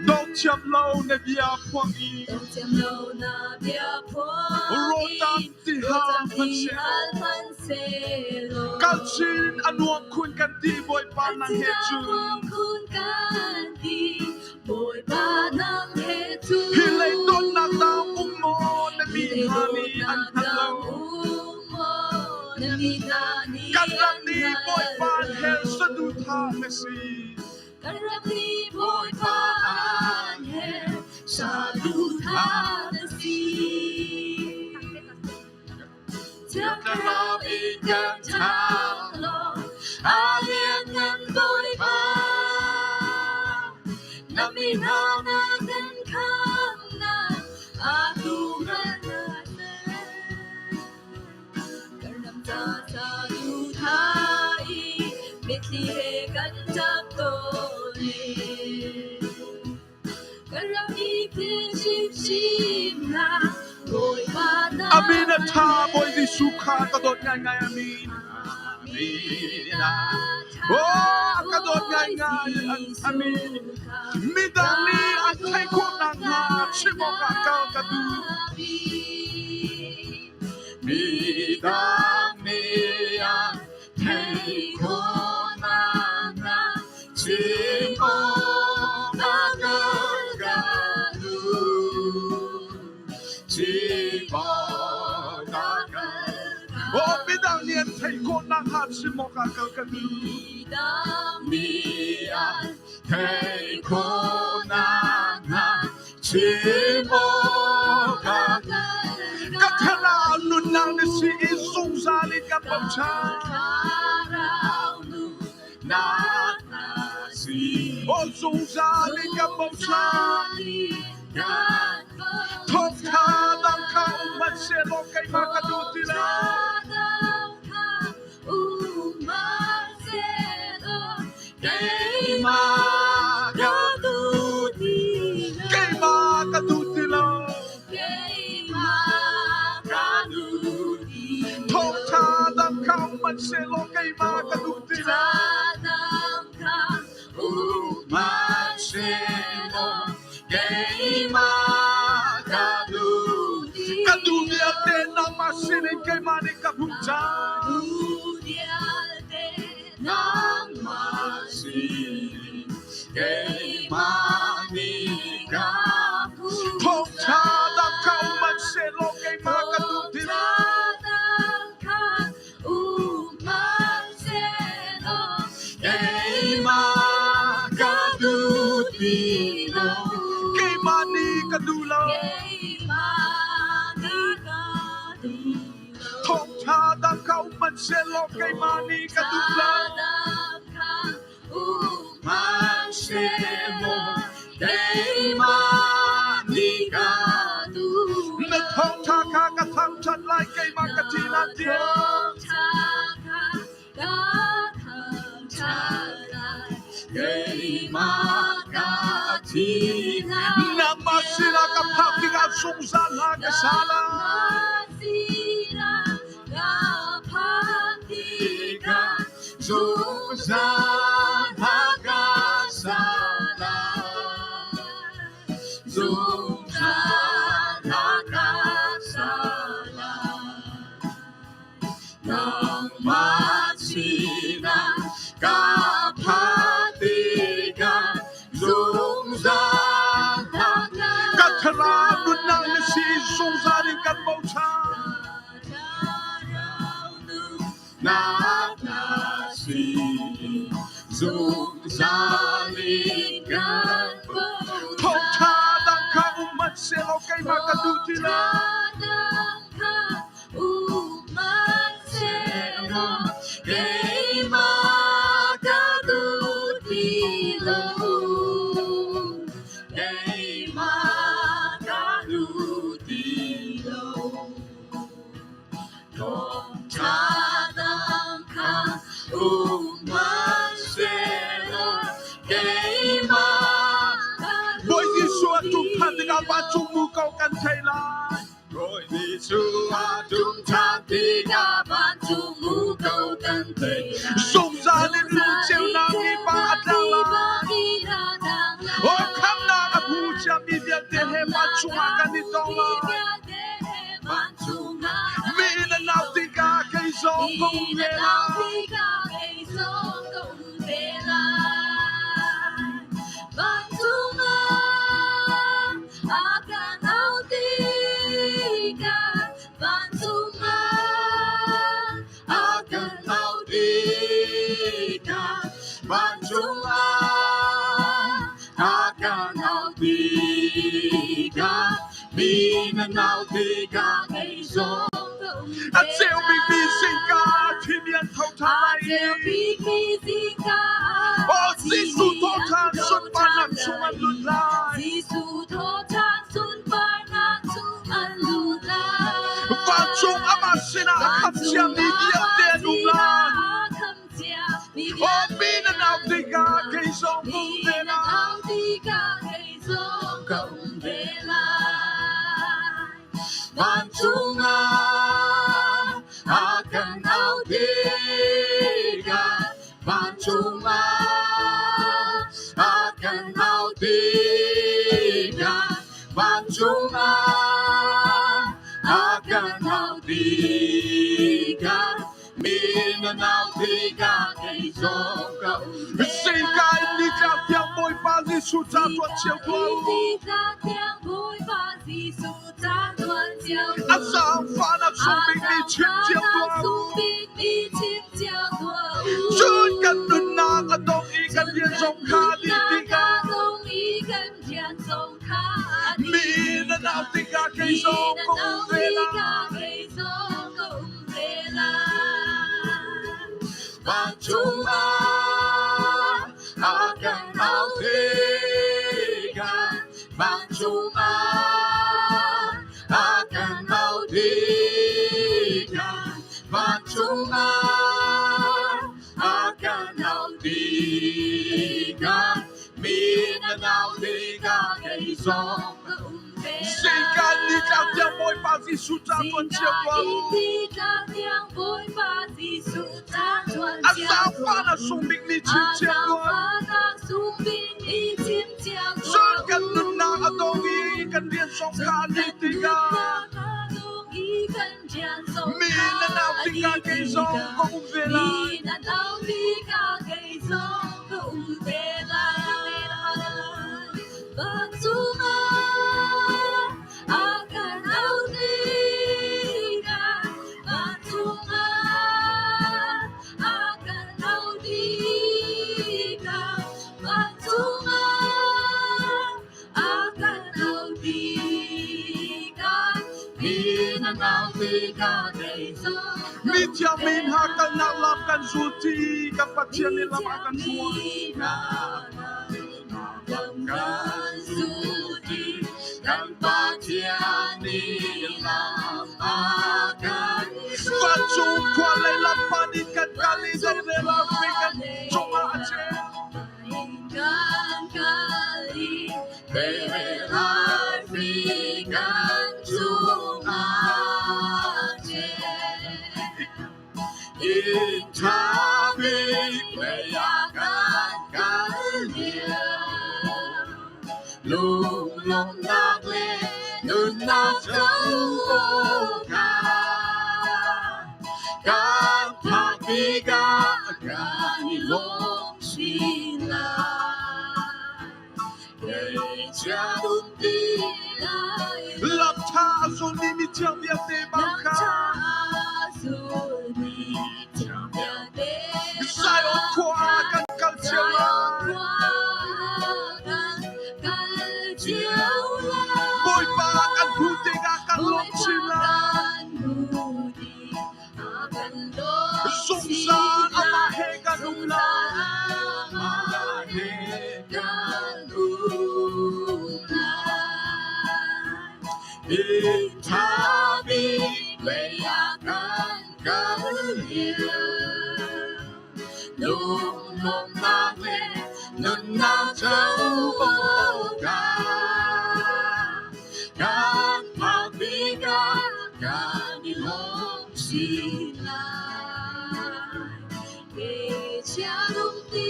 Speaker 3: Dawk thiam lo na bia phuang i
Speaker 4: Dawk thiam lo na bia phuang
Speaker 3: Rawlṭam
Speaker 4: i
Speaker 3: ti hal
Speaker 4: rawlṭam ti
Speaker 3: hmanhseh
Speaker 4: hal hmanhsehlaw.
Speaker 3: Kal chin a nuam khun kan ti Bawipa nang he cun.
Speaker 4: Nuam khun kan ti Bawipa nang he cun.
Speaker 3: Hi lei dawtnak dang um maw na mi hna nih an hngal lo.
Speaker 4: Na mi hna nih
Speaker 3: Kan ram nih
Speaker 4: an
Speaker 3: Bawipa
Speaker 4: hngal
Speaker 3: he
Speaker 4: lo.
Speaker 3: saduhthah na si.
Speaker 4: Kan ram nih Bawipa an her saduhthah na si. Thiang Thlarau in kan thang law, a lianngan Bawipa. Na mi hna na kan khamnak, atu hngal hna seh. Kan ram ca saduhthah i mitthli he kan ṭap tawn e. Kan ram i phil hrimhrim hlah, Bawipa na
Speaker 3: Amin a ṭha Bawi Jesuh kha ka dawt ngaingai amin. Amin. Oh, a ka dawt ngaingai amin. Midang nih an theih khawh nakhnga chim awkah kal ka duh. Midang nih an theih khawh nakhnga chim awkah kal ka duh. Chim awkah kal Oh, midang nih an theih khawh nakhnga chim awkah kal ka duh.
Speaker 4: Midang
Speaker 3: nih an theih khawh nakhnga chim awkah ka thlarau nunnak na si i zungzal in kan bochan. Zungzal in kan bochan. Thawngtha dang kha um hmanhsehlaw keimah ka duh ti lo. Keimah ka duh ti lo. Keimah ka duh ti lo. Thawngtha dang kha um hmanhsehlaw keimah ka duh ti lo. Keimah ka duh ka duh vialte nangmah sinin keimah nih ka hmuh cang. Nangmah sinin keimah nih ka hmuh Thawngtha dang kha um hmanhsehlaw keimah ka duh ti lo. Keimah ka duh ti lo. Keimah nih ka duh lo. Thawngtha dang kha um hmanhsehlaw keimah nih ka duh lo. Hmanhsehlaw keimah nih ka duh. Na thawngtha kha ka thangthat lai keimah ka thi na tiang. Keimah ka thi. Nangmah sinah ka phak tikah zungzal hla ka sa lai. Zungzal ka sa lai. Zungzal ka sa lai. Nangmah sinah ka phak tikah zungzal ka thlarau nunnak na si zungzal in kan bochan. Na na si zungzal in kan Thawngtha dang kha um hmanhsehlaw keimah ka duh ti lo. Keimah ka duh ti lo. Keimah ka duh ti lo. Thawngtha dang kha um hmanhsehlaw keimah ka Bawi Jesuh a tum than tikah vancung muko kan thei lai. Bawi Jesuh a tum than tikah vancung muko kan thei lai. Zungzal in lungceunak ni pa a tlang lai. Oh, khamnak a hmu ciami vialte he vancung ah kan i tong lai. Mi na nau tikah kei zong ka um ve lai. Vancung ah a kan au tikah vancung ah a kan au tikah vancung ah a kan au tikah mi na nau tikah kei zong ka um A ceu bikmi zingka thimi an tho ṭhan lai i Oh, Jesuh thawhṭhan sunparnak chung an lut lai. Vancung amah sinah a khamh ciami vialte an um lai. Oh, mi na nau tikah kei zong ka um ve lai. Vancung ah a kan au tikah vancung ah a kan au tikah vancung ah a kan au tikah mi na nau tikah kei zong ka um ve Sika in nitlak tiang Bawipa Jesuh ca tuan cio tuah u. A zaangfahnak sung bikmi chim cio tuah u. Cun kan nunnak a dong i kan rian zong kha dih tikah mi na nau tikah kei zong ka um ve lai. Vancung ah a kan au tikah.
Speaker 4: zong ka um ve
Speaker 3: Zingka nitlak tiang Bawipa Jesuh ca tuan cio
Speaker 4: Zingka
Speaker 3: tuah
Speaker 4: i
Speaker 3: u.
Speaker 4: nitlak tiang Bawipa Jesuh ca tuan
Speaker 3: A
Speaker 4: cio
Speaker 3: zaangfahnak
Speaker 4: tuah u.
Speaker 3: sung bikmi
Speaker 4: A
Speaker 3: chim cio tuah.
Speaker 4: zaangfahnak sung bikmi chim cio
Speaker 3: Cun
Speaker 4: tuah
Speaker 3: kan
Speaker 4: u.
Speaker 3: nunnak a dong i kan rian zong
Speaker 4: Cun
Speaker 3: kha a dih
Speaker 4: kan
Speaker 3: tikah
Speaker 4: nunnak a dong i kan rian zong
Speaker 3: mi
Speaker 4: kha
Speaker 3: nan au
Speaker 4: a
Speaker 3: tikah
Speaker 4: dih
Speaker 3: kei zong
Speaker 4: tikah
Speaker 3: ka um ve
Speaker 4: mi
Speaker 3: lai.
Speaker 4: nan au tikah kei zong ka um ve lai. Vancung ah a kan au tikah, vancung ah a kan au tikah, vancung ah a kan au tikah, mi nan au tikah kei zong ka
Speaker 3: Mi
Speaker 4: um
Speaker 3: thiang
Speaker 4: ve
Speaker 3: mi hna kalnak lam
Speaker 4: lai.
Speaker 3: kan zul ti kan Pathian
Speaker 4: Mi
Speaker 3: nih lam a
Speaker 4: thiang
Speaker 3: kan
Speaker 4: mi
Speaker 3: hruai.
Speaker 4: hna kalnak lam kan zul ti kan Pathian nih lam a kan
Speaker 3: Vancung khua
Speaker 4: hruai.
Speaker 3: lei lam pan in kan kal i
Speaker 4: Vancung
Speaker 3: zeirel ah
Speaker 4: khua
Speaker 3: fei kan
Speaker 4: lei
Speaker 3: cungah a
Speaker 4: lam
Speaker 3: ceu.
Speaker 4: pan in kan kal i deirel arfi kan cungah a ceu. In ṭha bik lei ah kan kal lio, lunglawmhnak le nunnak co awkah kan phak tikah kan i lawm chin lai. Kei chia um ti lai lo.
Speaker 3: Lam ṭha a zulmi mithiang vialte bang
Speaker 4: Lam
Speaker 3: kha
Speaker 4: ṭha a zulmi mithiang vialte
Speaker 3: Zion
Speaker 4: bang
Speaker 3: khua
Speaker 4: kha
Speaker 3: ah kan kal cio
Speaker 4: Zion
Speaker 3: lai.
Speaker 4: khua ah kan kal cio
Speaker 3: Bawipa kan hmuh
Speaker 4: lai.
Speaker 3: tikah kan lawm
Speaker 4: Bawipa
Speaker 3: chin lai.
Speaker 4: kan hmuh tikah kan lawm chin
Speaker 3: Zungzal amah
Speaker 4: lai.
Speaker 3: he kan um
Speaker 4: Zungzal
Speaker 3: lai.
Speaker 4: amah he kan um lai. In ṭha bik lei ah kan kal lio, lunglawmhnak le nunnak co awkah kan phak tikah kan i lawm chin lai. Kei chia um ti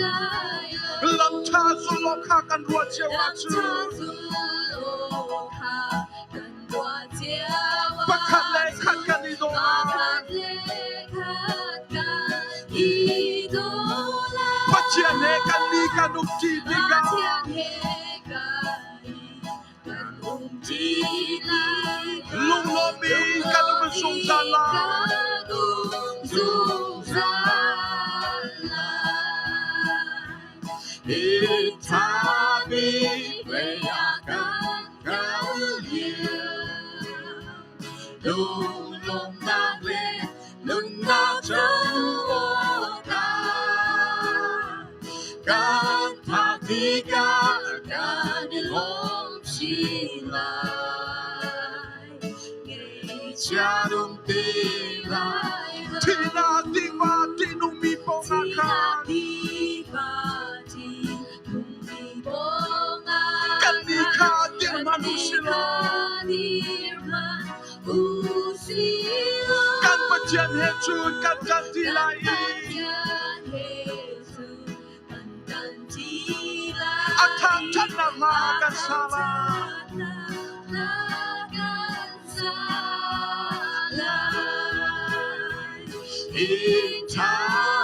Speaker 4: lai lo.
Speaker 3: Lam ṭha zul awk kha kan ruah cio
Speaker 4: Lam
Speaker 3: ahcun
Speaker 4: ṭha zul awk kha kan ruah cio
Speaker 3: pakhat le khat
Speaker 4: ahcun
Speaker 3: kan i daw lai.
Speaker 4: pakhat le khat kan i daw
Speaker 3: Pathian he kan
Speaker 4: lai.
Speaker 3: ni kan um ṭi tikah
Speaker 4: Pathian he kan i kan um ṭi tikah
Speaker 3: lunglawmmi kan um
Speaker 4: lunglawmmi
Speaker 3: zungzal lai.
Speaker 4: kan um zungzal lai. In ṭha bik lei ah kan kal lio, lunglawmhnak le nunnak co awkah kan phak tikah kan i lawm chin lai. Ngeihchia um ti lai lo.
Speaker 3: Thihnak tiva ṭihnungmi pawngah
Speaker 4: Thihnak
Speaker 3: khan
Speaker 4: tiva ṭihnungmi pawngah
Speaker 3: kannih
Speaker 4: khan
Speaker 3: kha dir hmanh u
Speaker 4: kannih
Speaker 3: sih
Speaker 4: kha
Speaker 3: law
Speaker 4: dir hmanh u sih law.
Speaker 3: kan Pathian he cun kan ṭan ṭi
Speaker 4: Kan
Speaker 3: lai i
Speaker 4: Pathian he cun kan ṭan ṭi
Speaker 3: a
Speaker 4: lai i
Speaker 3: thangṭhatnak hla
Speaker 4: a
Speaker 3: kan sa lai.
Speaker 4: thangṭhatnak hla kan sa lai. In ṭha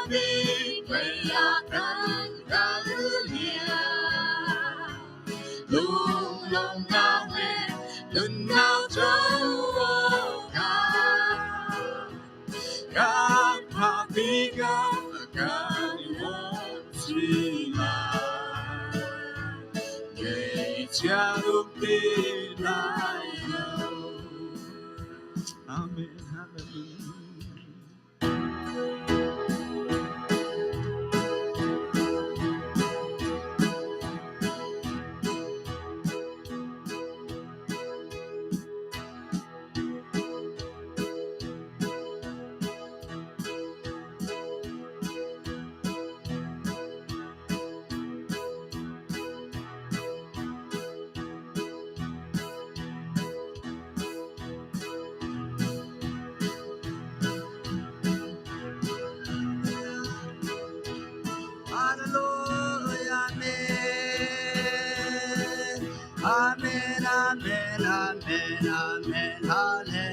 Speaker 4: bik lei ah kan kal lio, lunglawmhnak le nunnak co awkah kan phak tikah kan i lawm chin lai. Ngeihchia um ti lai lo.
Speaker 3: Amen. Hallelujah.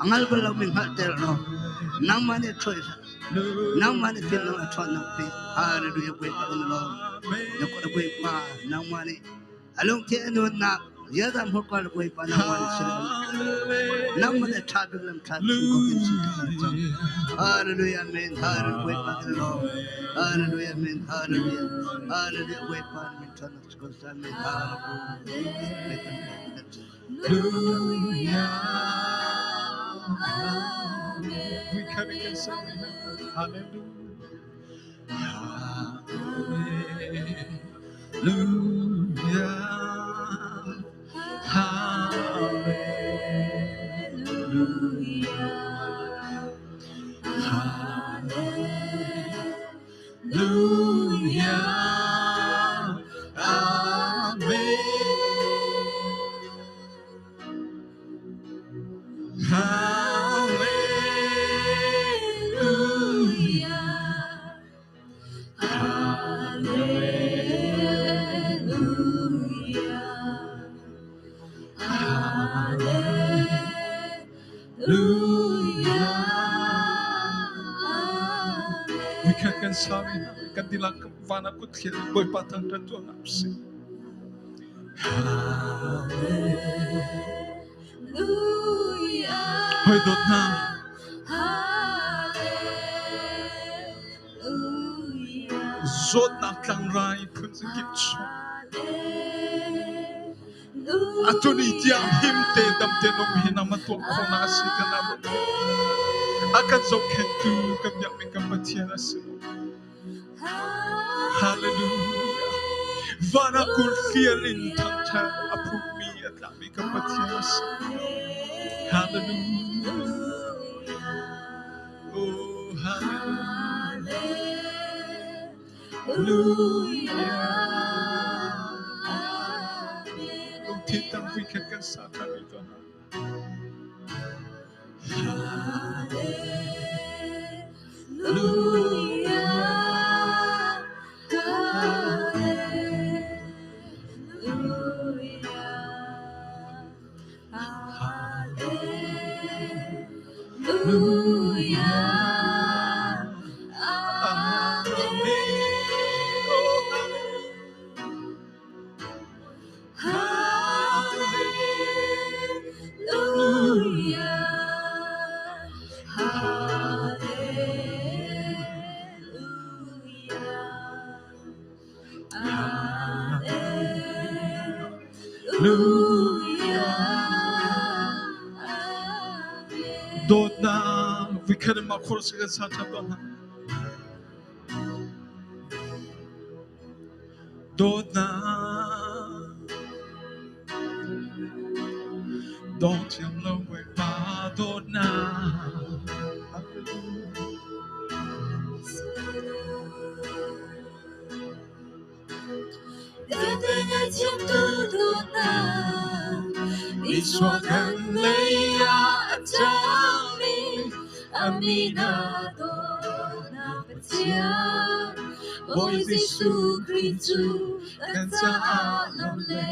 Speaker 5: A ngal bal lomi hngalhter law nangmah nih ṭhuai hlah. Nangmah nih fimnak le ṭhawnnak pe. Hallelujah Bawipa kan i lawm. Na kut a Bawipa nangmah nih a lungthin a nunnak ziaza hmurka le Bawipa nangmah nih sin nangmah nih ṭha bik lam ṭha bik ko in sin cang. Hallelujah amen. Hallelujah Bawipa kan i lawm. Hallelujah amen. Hallelujah. Hallelujah Bawipa na min ṭhawnnak si ko seh. Amen. Hallelujah.
Speaker 3: We can again say Hallelujah. Hallelujah. Hallelujah. Hallelujah. Amen. Hallelujah. Hallelujah. We can kan sawi kan dilang vana kut thlir Bawipa thangṭhat tuah hna usih. Hawi dawt hna, zawtnak tlangrai phun zakip chung Atuni tiang him te dam te um hi na ma tuah khawhnak a si kan ruat. A kan zohkhenhtu kan biakmi kan Pathian a si. Hallelujah. Van ah kulhliar in thangṭhat a phummi a tlakmi kan Pathian a si. Hallelujah. Oh, hallelujah. Lungthin tampi khan kan sa ṭhan rih tawn hna. Dawtnak vikhat in mah chorus kan sa ṭhan tawn hna. Dawtnak dawng thiam lo Bawipa dawtnak.
Speaker 4: Vialte ngaithiamtu dawtnak Isua kan lei ah a cangmi a min ah dawtnak Pathian Bawi Jesuh Khrih cu kan caah lam le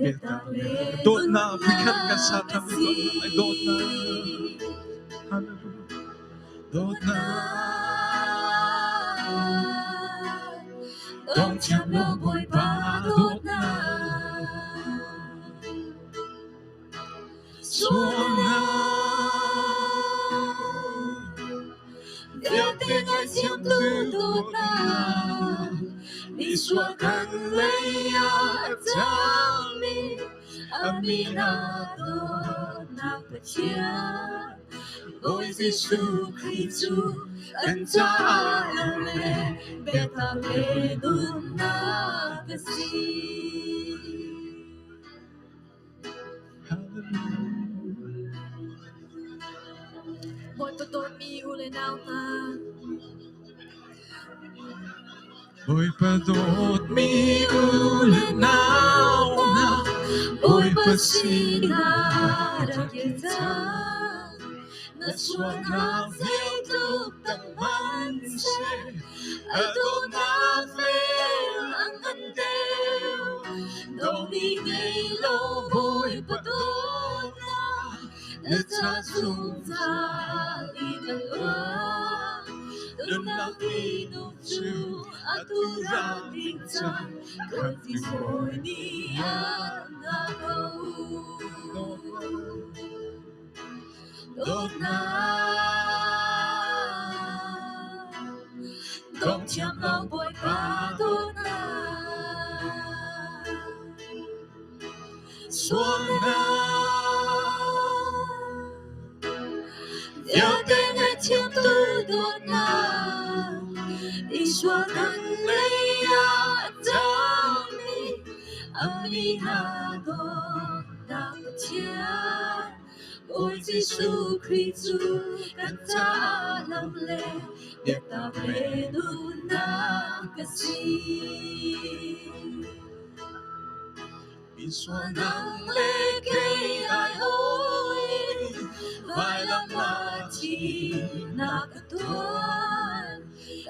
Speaker 4: biatak le
Speaker 3: Dawtnak vikhat kan
Speaker 4: nunnak
Speaker 3: sa
Speaker 4: a
Speaker 3: ṭhan
Speaker 4: si.
Speaker 3: dawtnak. Hallelujah. Dawtnak
Speaker 4: Dong thiam lo Bawipa dawtnak Sualnak vialte ngaithiamtu dawtnak Misual kan lei ah a cangmi a min ah dawtnak Pathian Bawi Jesuh Khrih cu kan caah lo le biatak le nunnak a si.
Speaker 1: Bawipa dawtmi u le nau hna,
Speaker 3: Bawipa dawtmi u le nau hna,
Speaker 4: Bawipa sinah rak kir cang. Na sualnak zeitluk tam hmanhseh, a dawtnak vel a ngan deuh. Dawmi ngei lo Bawipa dawtnak, Na ca zungzal in a luang. Nunnak minung cu atu rak ding cang, Khamhtu Bawi nih an na ko. Dawtnak dong thiam lo Bawipa dawtnak sualnak vialte ngaihthiamtu dawtnak i sual kan lei ah a cangmi a mi hna dawtnak Pathian Bawi Jesuh Khrih cu kan caah lam le biatak le nunnak a si. Misualnak le kei ai hawi, vailam ah thihnak a tuan.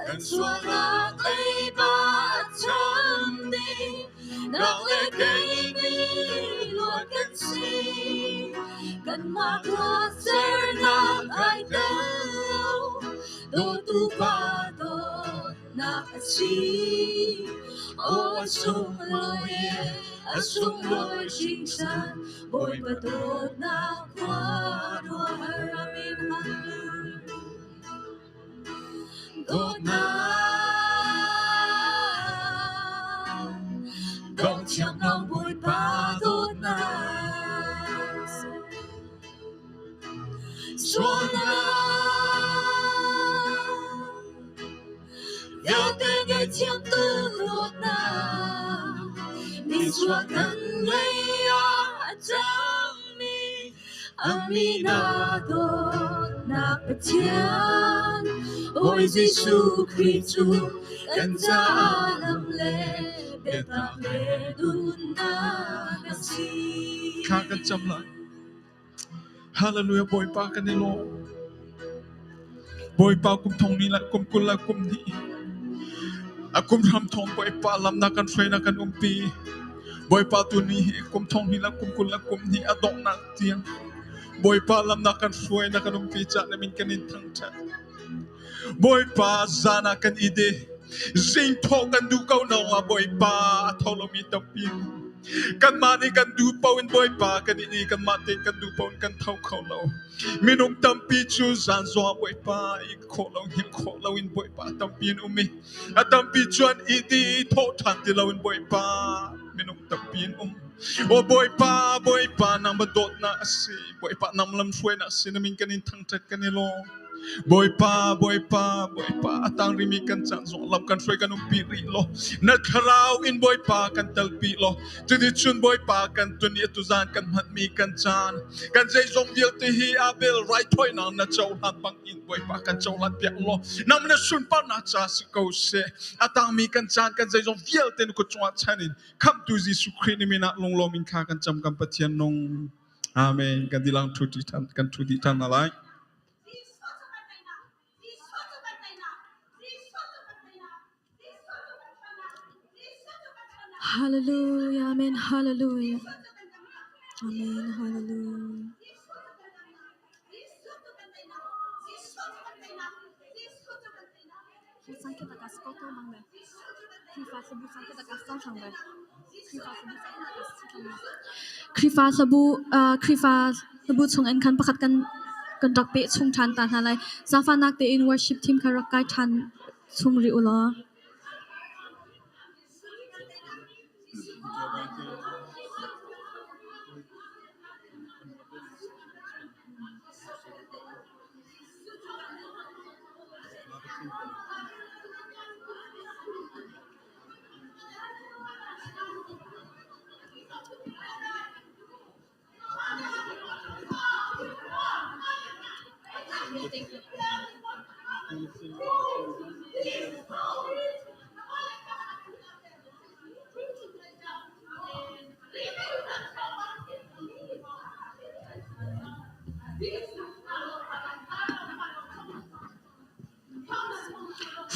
Speaker 4: Kan sualnak leiba a cham ding, nang le kei nih luat kan si. Kanmah tuahsernak ai tel lo, dawtu Pa dawtnak a si. Aw a sunglawi, a sunglawi hringhran, Bawipa dawtnak khua ruahar. Amen. Hallelujah. Dawtnak dong thiam lo Bawipa dawtnak sualnak vialte ngaihthiamtu dawtnak misual kan lei ah a cangmi A min ah dawtnak Pathian, Bawi Jesuh Khrih cu kan caah lam le biatak le nunnak a si.
Speaker 3: Thla kan cam lai. Hallelujah Bawipa kan i lawm. Bawipa kum thong ni le kum 20 le kum hnih a kum hram thong Bawipa lam na kan hruai na kan umpi. Bawipa tu ni hi kum thong hnih le kum 20 le kum hnih a donghnak tiang Bawipa lam na kan hruai na kan umpi cah na min kan in thangṭhat. Bawipa zan ah kan i de zing thawh kan duh ko naung ah Bawipa a tho lomi tampi kanmah nih kan duh paoh in Bawipa kan i kanmah tein kan duh paoh in kan tho kho lo. Minung tampi cu zan zongah Bawipa i khawh lo hngilh khawh lo in Bawipa tampi in um i a tampi cu an i ti i thawh ṭhan ti lo in Bawipa minung tampi in um. Aw Bawipa, Bawipa, nangmah dawtnak a si. Bawipa, nang lamhruainak a si. Na min kan in thangṭhat kan i lawm. Bawipa, Bawipa, Bawipa, a tang rimi kan caan zong lam kan hruai kan umpi rih law. Na thlarau in Bawipa kan telpi law. Cuticun Bawipa kan tun i atu zan kan hmanmi kan caan, kan zeizong vialte hi Abel raithawinak na cohlan bang in Bawipa kan cohlan piak law. Nang na sunparnak ca si ko seh. A tangmi kan caan kan zeizong vialte na kut cungah chan in Khamhtu Jesuh Khrih ni min ah lunglawm in kha kan cam kan Pathian nung. Amen. Kan dilang thu ti than kan thu di than na lai.
Speaker 1: Hallelujah. Amen. Hallelujah. Amen. Hallelujah. Khrihfa hlabu Khrihfa hlabu chungin khan pakhat kan kan rak peh chung ṭhan ta hna lai. Zaangfahnak tein worship team kha rak kai ṭhan chung rih u law.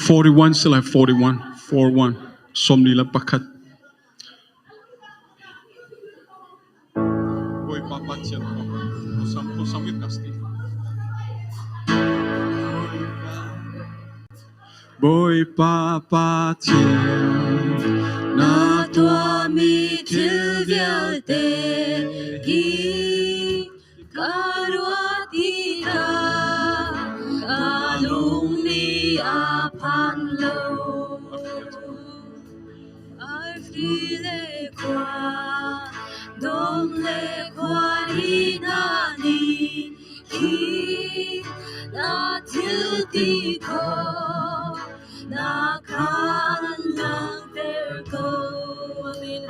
Speaker 3: 41 sila 41 41 41. Bawipa Pathian kong. Samit kasti. Bawipa Pathian,
Speaker 4: na tuahmi thil vialte hi ka ruah tikah ka lung nih a phan lo. Arfi le khua, dong le khuari hna nih khi na thil ti khawh na khan langhter ko. Amen.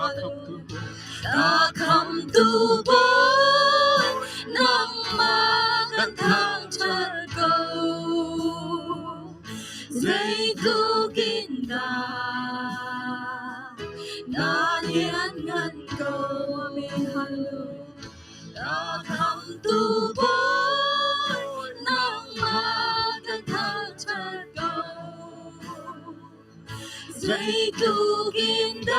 Speaker 4: Ka khamtu Bawi, nangmah kan thangṭhat ko. Zeitluk in dah na lianngan ko. Amen. Hallelujah. Ka khamtu Bawi, nangmah kan thangṭhat ko. Zeitluk in dah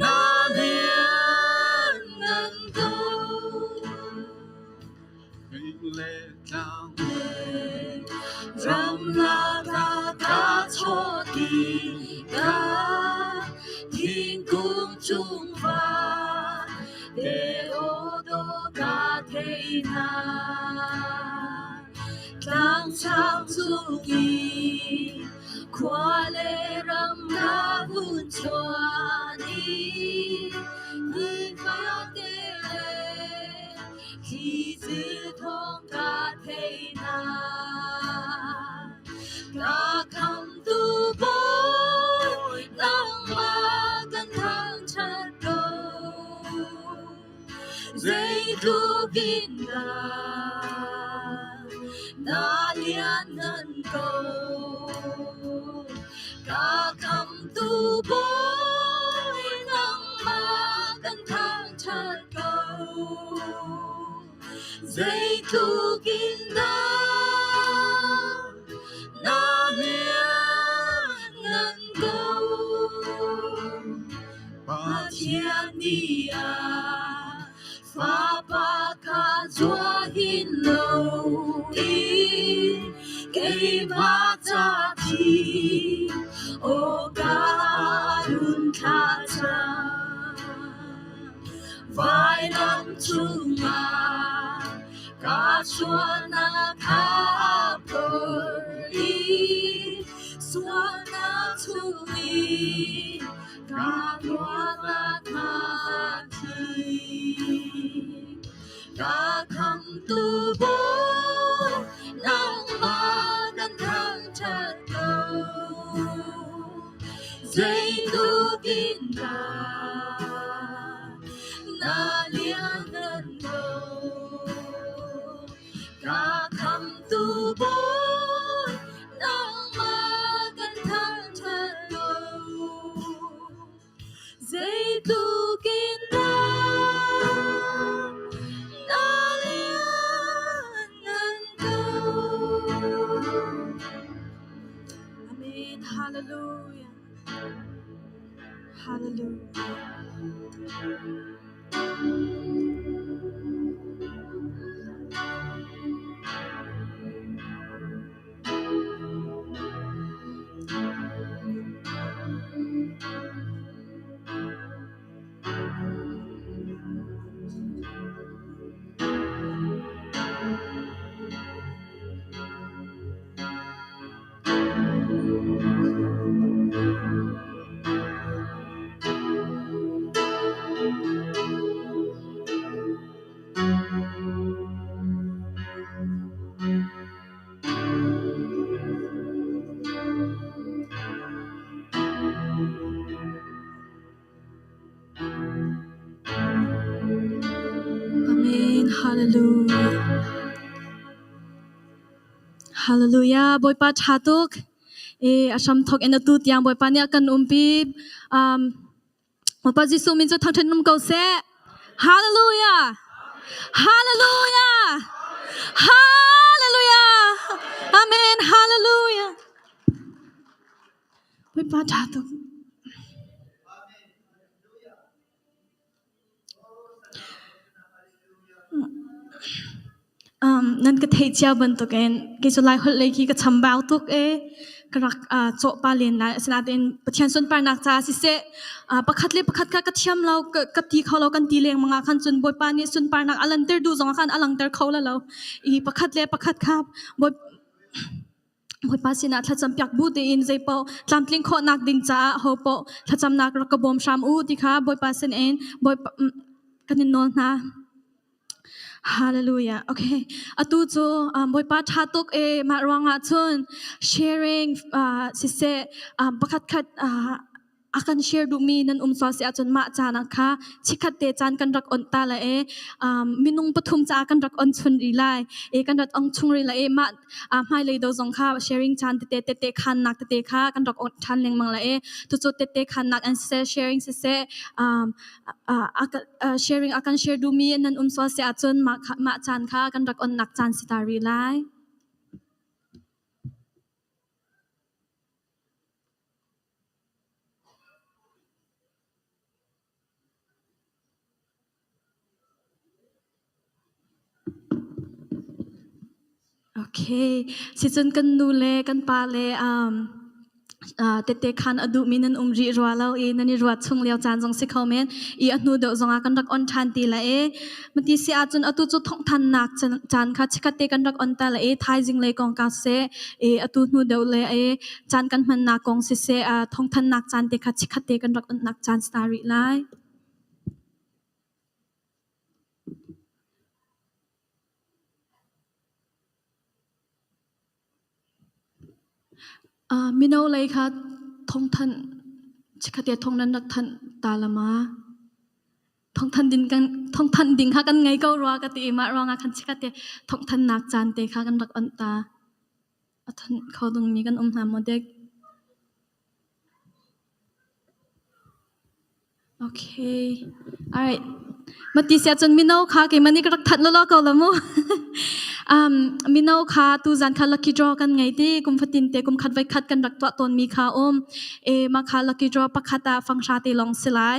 Speaker 4: na lianngan ko.
Speaker 3: Fing le tlang
Speaker 4: Ramlak ah ka chawt tikah thingkung cung va te aw dawh ka thei hna. Tlang sang cung i khua le ram ka vun chuan i nifate le thli thawng ka thei hna. Ka khamtu Bawi, nangmah kan thangṭhat ko. Zeitluk in dah na lianngan ko. Ka khamtu Bawi, nangmah kan thangṭhat ko. Zeitluk in dah na lianngan ko. Pathian nih a fapa kha zuah hin lo in keimah ca thi aw ka run thlah cang. Vailam cungah ka sualnak kha phor i sualnak chungin ka luatnak kha thi. Ka khamtu Bawi, nangmah kan thangṭhat ko. Zeitluk in dah na lianngan ko. Ka khamtu Bawi, nangmah kan thangṭhat ko. Zeitluk in dah na lianngan ko.
Speaker 1: Amen. Hallelujah. Hallelujah. Amen. Hallelujah. Hallelujah. Bawipa ṭha tuk. E a hram thawk in atu tiang Bawipa nih a kan umpi. Bawipa Jesuh min cu thangṭhat um ko seh. Hallelujah. Hallelujah. Hallelujah. Amen. Hallelujah. Bawipa ṭha tuk. Nan ka theih cio bantukin kei cu Laiholh lei khi ka chambau tuk i ka rak cawh pah len lai. Asinain Pathian sunparnak caah siseh, pakhat le pakhat kha ka thiam lo, ka ti kho lo kan ti lengmang ah khan cun Bawipa nih sunparnak a lanter duh zongah khan a langhter kho la lo. I pakhat le pakhat kha Bawipa sinah thlacam piak bu tein zeipaoh tlamtling khawhnak ding caah hopaoh thlacamnak rak ka bawm hram u ti kha Bawipa sinin Bawipa kan in nawl hna. Hallelujah. Okay. Atu cu Bawipa ṭha tuk e mah ruangah cun sharing siseh pakhat khat a kan share duhmi nan um sual si ahcun mah caan ah kha chikkhat te caan kan rak on ta lai i minung pathum caah kan rak on chun rih lai i kan rak ong chung rih lai i mah hmailei do zong kha sharing caan tete tete khannak tete kha kan rak on ṭhan lengmang lai i tucu tete khannak an siseh sharing siseh sharing a kan share duhmi nan um sual si ahcun mah caan kha kan rak onnak caan si ta rih lai. Okay. Sicun kan nu le kan pa le tette khan a duhmi nan um rih rua lo i nan i ruat chung lio caan zong si kho men i a hnu deuh zongah kan rak on ṭhan ti la e. Mati si ahcun atu cu thawngthannak caan kha chikkhat te kan rak on ta la i thaizing lei kong ka seh i atu hnu deuh le i caan kan hmannak kong siseh thawngthannak caan te kha chikkhat te kan rak onnak caan si ta rih lai. Mino lei kha thawngthanh chikkhat te thawng nan rak thanh ta la ma? Thawngthanh ding kan thawngthanh ding kha kan ngei ko rua ka ti i mah ruangah khan chikkhat te thawngthannak caan te kha kan rak onh ta. A thanh kho dingmi kan um hna maw dek? Okay. Alright. Mati sia cun mino kha keimah nih ka rak thanh lawlaw ko la mu. Mino kha tuzan kha lucky draw kan ngei ti kum fatin te kum khat voi khat kan rak tuah tawnmi kha um. E mah kha lucky draw pakhat ah fanghra te lawng si lai.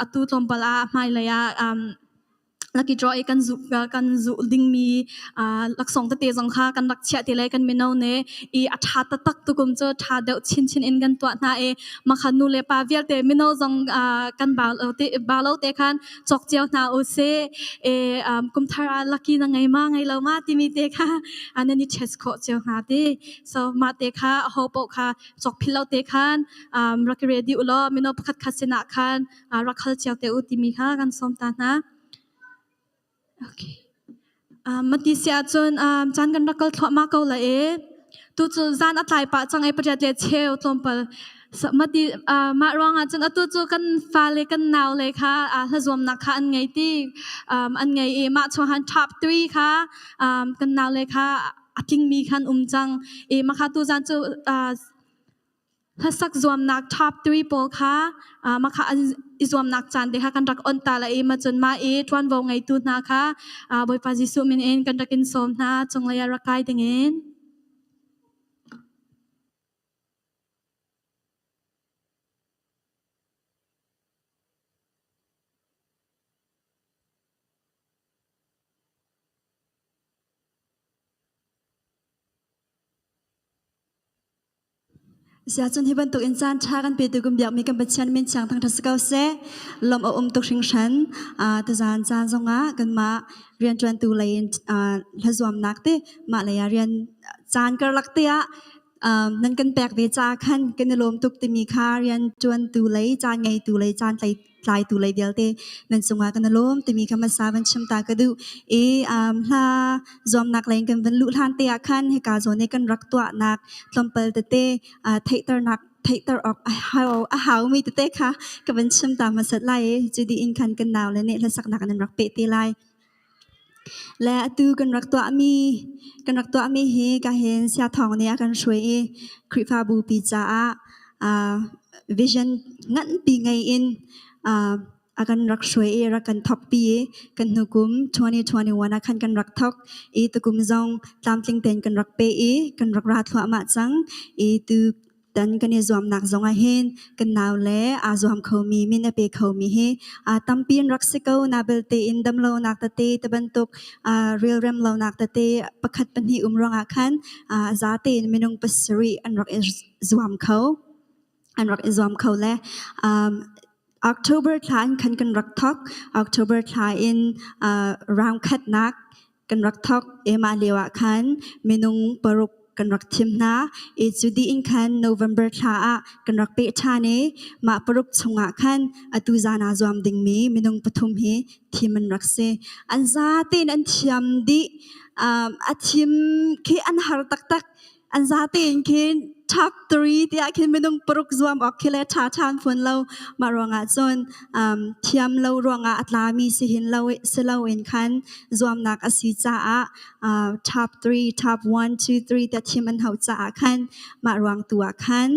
Speaker 1: Atu tlawmpal ah hmailei ah lucky draw i kan zuh dingmi laksawng tete zong kha kan rak chiah te lai kan mino ne i a ṭha taktak tukum cu ṭha deuh chinchin in kan tuah hna i makha nu le pa vialte mino zong kan ba lo te khan cawk cio hna u sih e kumthar ah lucky na ngei ma ngei lo ma timi te kha nan i test khawh cio hna ti so mah te kha ho paoh kha cawk phil lo te khan rak i ready u law mino pakhat khat sinah khan rak hal cio te u timi kha kan sawm ta hna. Okay. Mati si ahcun caan kan rak kal thluahmah ko la e. Tu cu zan a tlai pah cang e pariat le cheu tlawmpal. Mati mah ruangah cun atu cu kan fale kan nau le kha hlazuamnak kha an ngei ti an ngei i mah chung han top 3 kha kan nau le kha a tlingmi khan um cang i makha tu zan cu Hlasak zuamnak top 3 pawl kha mah kha an i zuamnak caan te kha kan rak on ta lai i mah cun mah i ṭuanvo ngeitu hna kha Bawipa Jesuh min in kan rak in sawm hna cunglei ah rak kai dingin.
Speaker 6: Siahcun hi bantuk in caan ṭha kan petu kan biakmi kan Pathian min thiang thangṭhat si ko seh. Lawmh a um tuk hringhran. Tuzaan caan zongah kanmah rianṭuantu lei in hlazuamnak te mah lei ah rian caan karlak te ah nan kan pek ve ca khan kan i lawm tuk timi kha rianṭuantu lei caan ngeitu lei caan tlai tlaitu lei vialte nan cungah kan i lawm timi kha hmasa van chim ta ka duh i hla zuamnak lei kan van luh hlan te ah khan hika zawn i kan rak tuahnak tlawmpal tete theihternak theihter awk a haumi tete kha ka van chim ta hmasat lai i cu dih in khan kan nau le nih hlasaknak nan rak peh te lai. Le atu kan rak tuahmi kan rak tuahmi hi ka hin Siathawng nih a kan hruai i Khrihfabu pi caah vision nganpi ngei in a kan rak hruai i rak kan thawkpi i kan hnukum 2021 ah khan kan rak thawk i tukum zong tlamtling tein kan rak pe i kan rak ra thluahmah cang i tu. Tan kan i zuamnak zong ah hin kan nau le aa zuam khomi min a pe khomi hi tampi in rak si ko na belte in damlonak tete te bantuk relrem lonak tete pakhat pahnih um ruangah khan zate in minung pasarih an rak i zuam kho an rak i zuam kho le October thla in khan kan rak thawk. October thla in round khatnak kan rak thawk. Emah lio ah khan minung paruk kan rak thim hna. I cu dih in khan November thla ah kan rak peh ṭhan i mah paruk chungah khan atu zan aa zuam dingmi minung pathum hi thim an rak si. An zate in an thiam dih. A thim khi an har taktak. An zate in khin top 3 tiah khin minung paruk zuam awk khi le ṭha ṭhan fawn lo. Mah ruangah cun thiam lo ruangah a tlami si hin lo si loin khan zuamnak a si caah top 3, top 1, 2, 3 tiah thim an hauh caah khan mah ruang tu ah khan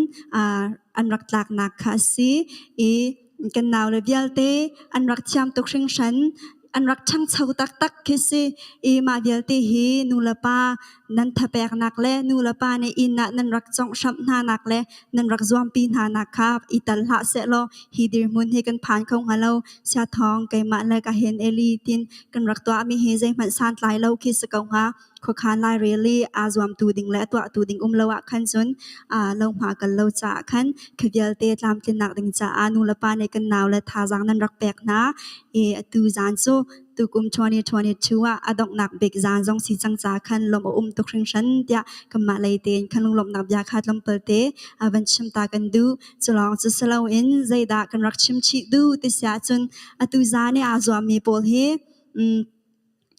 Speaker 6: an rak tlaknak kha a si i kan naule vialte an rak thiam tuk hringhran. An rak ṭhangcho taktak khi si i mah vialte hi nulepa nan thapeknak le nulepa nih inn ah nan rak conghhramh hnanak le nan rak zuampi hnanak kha i tal hlah sehlaw hi dirhmun hi kan phan kho hnga lo. Siathawng keimah le ka hen Eli tin kan rak tuahmi hi zeihmanh santlai lo khi si ko hnga. Khuakhan lairel i aa zuamtu ding le a tuahtu ding um lo ah khan cun lo hma kal lo caah khan khi vialte tlamtlinnak ding caah nulepa nih kan nau le thazaang nan rak pek hna i atu zan cu tukum 2022 ah a donghnak bik zan zong si cang ca khan lawmh a um tuk hringhran tiah kanmah lei tein khan lunglawmhnak bia kha tlawmpal te van chim ta kan duh. Culawng cu si loin zeidah kan rak chim chih duh ti si ahcun atu zan i aa zuammi pawl hi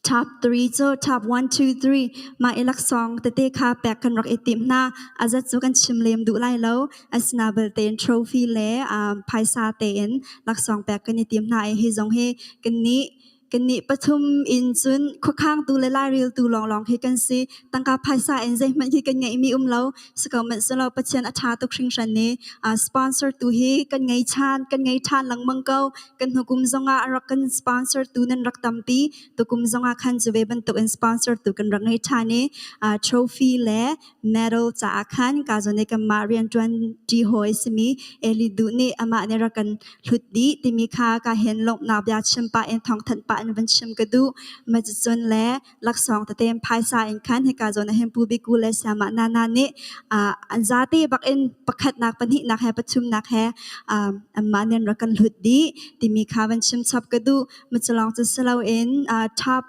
Speaker 6: Top 3 cu top 1, 2, 3 mah i laksawng tete kha pek kan rak i tim hna. A zat cu kan chim lem duh lai lo. Asina belte in trophy le phaisa tein laksawng pek kan i tim hna i hi zong hi kannih pathum in cun khuakhangtu le laireltu lawnglawng hi kan si. Tangka phaisa in zeihmanh hi kan ngeihmi um lo. Siko hmanhsehlaw Pathian a ṭha tuk hringhran i sponsor tu hi kan ngei ṭhan, kan ngei ṭhan lengmang ko. Kan hnukum zongah a rak kan sponsor tu nan rak tampi. Tukum zongah khan cu ve bantuk in sponsor tu kan rak ngei ṭhan i trophy le medal caah khan ka zawn i kanmah rianṭuan ṭi hawi simi Eli Duh nih amah nih rak kan hlut dih timi kha ka hen lawmhnak bia chim pah in thawngthanh pah in van chim ka duh. Mah cucun le laksawng tete phaisa in khan hika zawn ah hin Pu Biku le Sayamah Nana nih an zate bak in pakhatnak pahnihnak he pathumnak he anmah nih an rak kan hlut dih timi kha van chim chap ka duh. Maculawng cu si loin top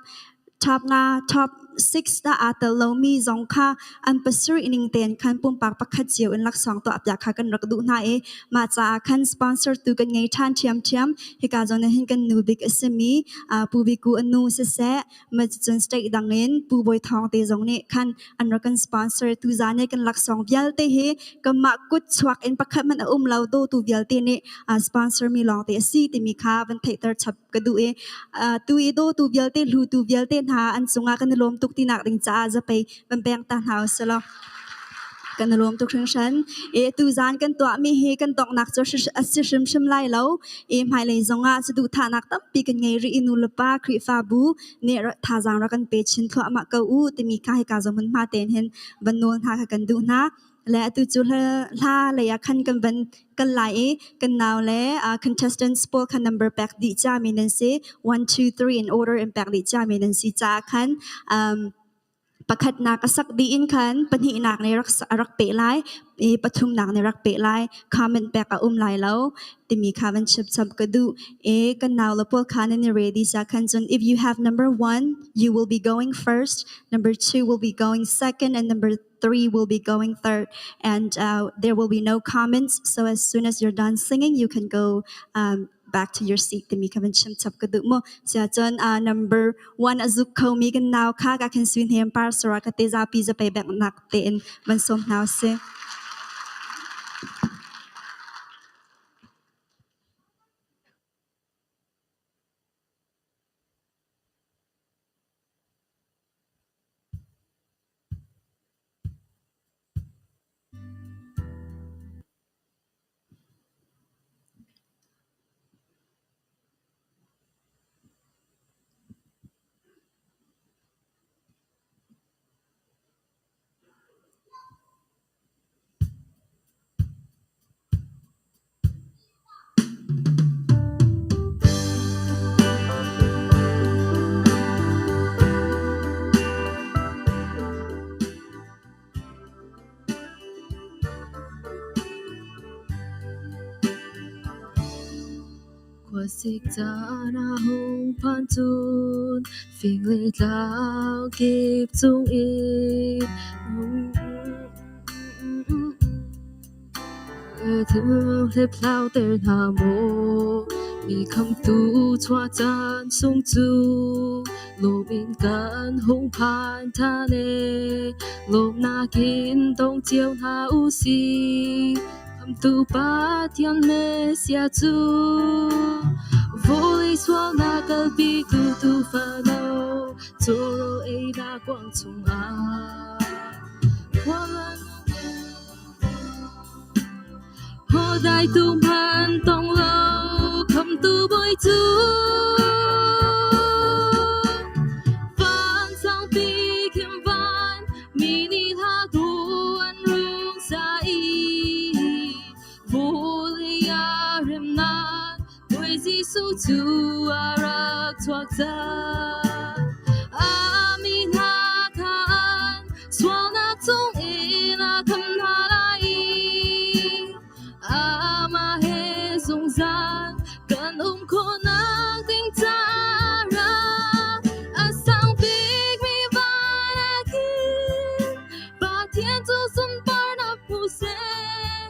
Speaker 6: top nga top six dah aa tel lomi zong kha an pasarih ning tein khan pumpak pakhat cio in laksawng tuah piak kha kan rak duh hna i mah caah khan sponsor tu kan ngei ṭhan ṭhiamṭhiam. Hika zawn ah hin kan nu bik a simi Pu Biku a nu siseh cun state dang in Pu Bawi Thawng te zong nih khan an rak kan sponsor. Tu zan i kan laksawng vialte hi kanmah kut chuak in pakhat hmanh a um lo dawtu vialte nih sponsor mi lawng te a si timi kha van theihter chap ka duh i tu i dawtu vialte hlutu vialte hna an cungah kan i lawm tuk tinak ding caah zapei van peng ta hna usih Kan i lawm tuk hringhran. I tuzaan kan tuahmi hi kan donghnak cu a si hrimhrim lai lo. I hmailei zongah saduhthahnak tampi kan ngei rih i nulepa Khrihfabu nih thazaang rak kan pe chin thluahmah ko u timi kha hika zawn hmunhma tein hin van nawl hna kha kan duh hna. Le atu cu hla lei ah khan kan van kal lai i kan nau le contestants pawl kha number pek dih ciami nan si. 1, 2, 3 in order in pek dih ciami nan si caah khan Pakhatnak a sak dih in khan pahnihnak nih a rak peh lai i pathumnak nih rak peh lai. Comment pek a um lai lo timi kha van chimchap ka duh. I kan naule pawl kha nan i ready sia khan cun if you have number one, you will be going first. Number two will be going second and number three will be going third. And there will be no comments. So as soon as you're done singing, you can go back to your seat timi kha van chim chap ka duh mu. Sia cun number one a zuk khomi kan nau kha ka khin suin hem par sara ka te zapi zapei bek nak tein van sawm hna si.
Speaker 4: Khuasik caan a hung phan cun fing le tlang kip cung in Hliphlau ter hna maw, mi khamtu chuah caan sung cu lawm in kan hung phan ṭhan ee. Lawmnak in dong cio hna u sih. Khamtu Pathian Messiah cu vawlei sualnak kalpitu tuufano caw einak kuang chungah Hodai tu hman tong lo khamtu bawi cu van sangpi khin van mi nih hla tu an rung sa i vulei ah remnak Bawi Jesuh cu a rak chuak cang. A mi hna kha an sualnak chungin a kham hna lai i amah he zungzal kan um khawhnak ding caah ra a sang bikmi van ah khin Pathian cu sunparnak hmu seh.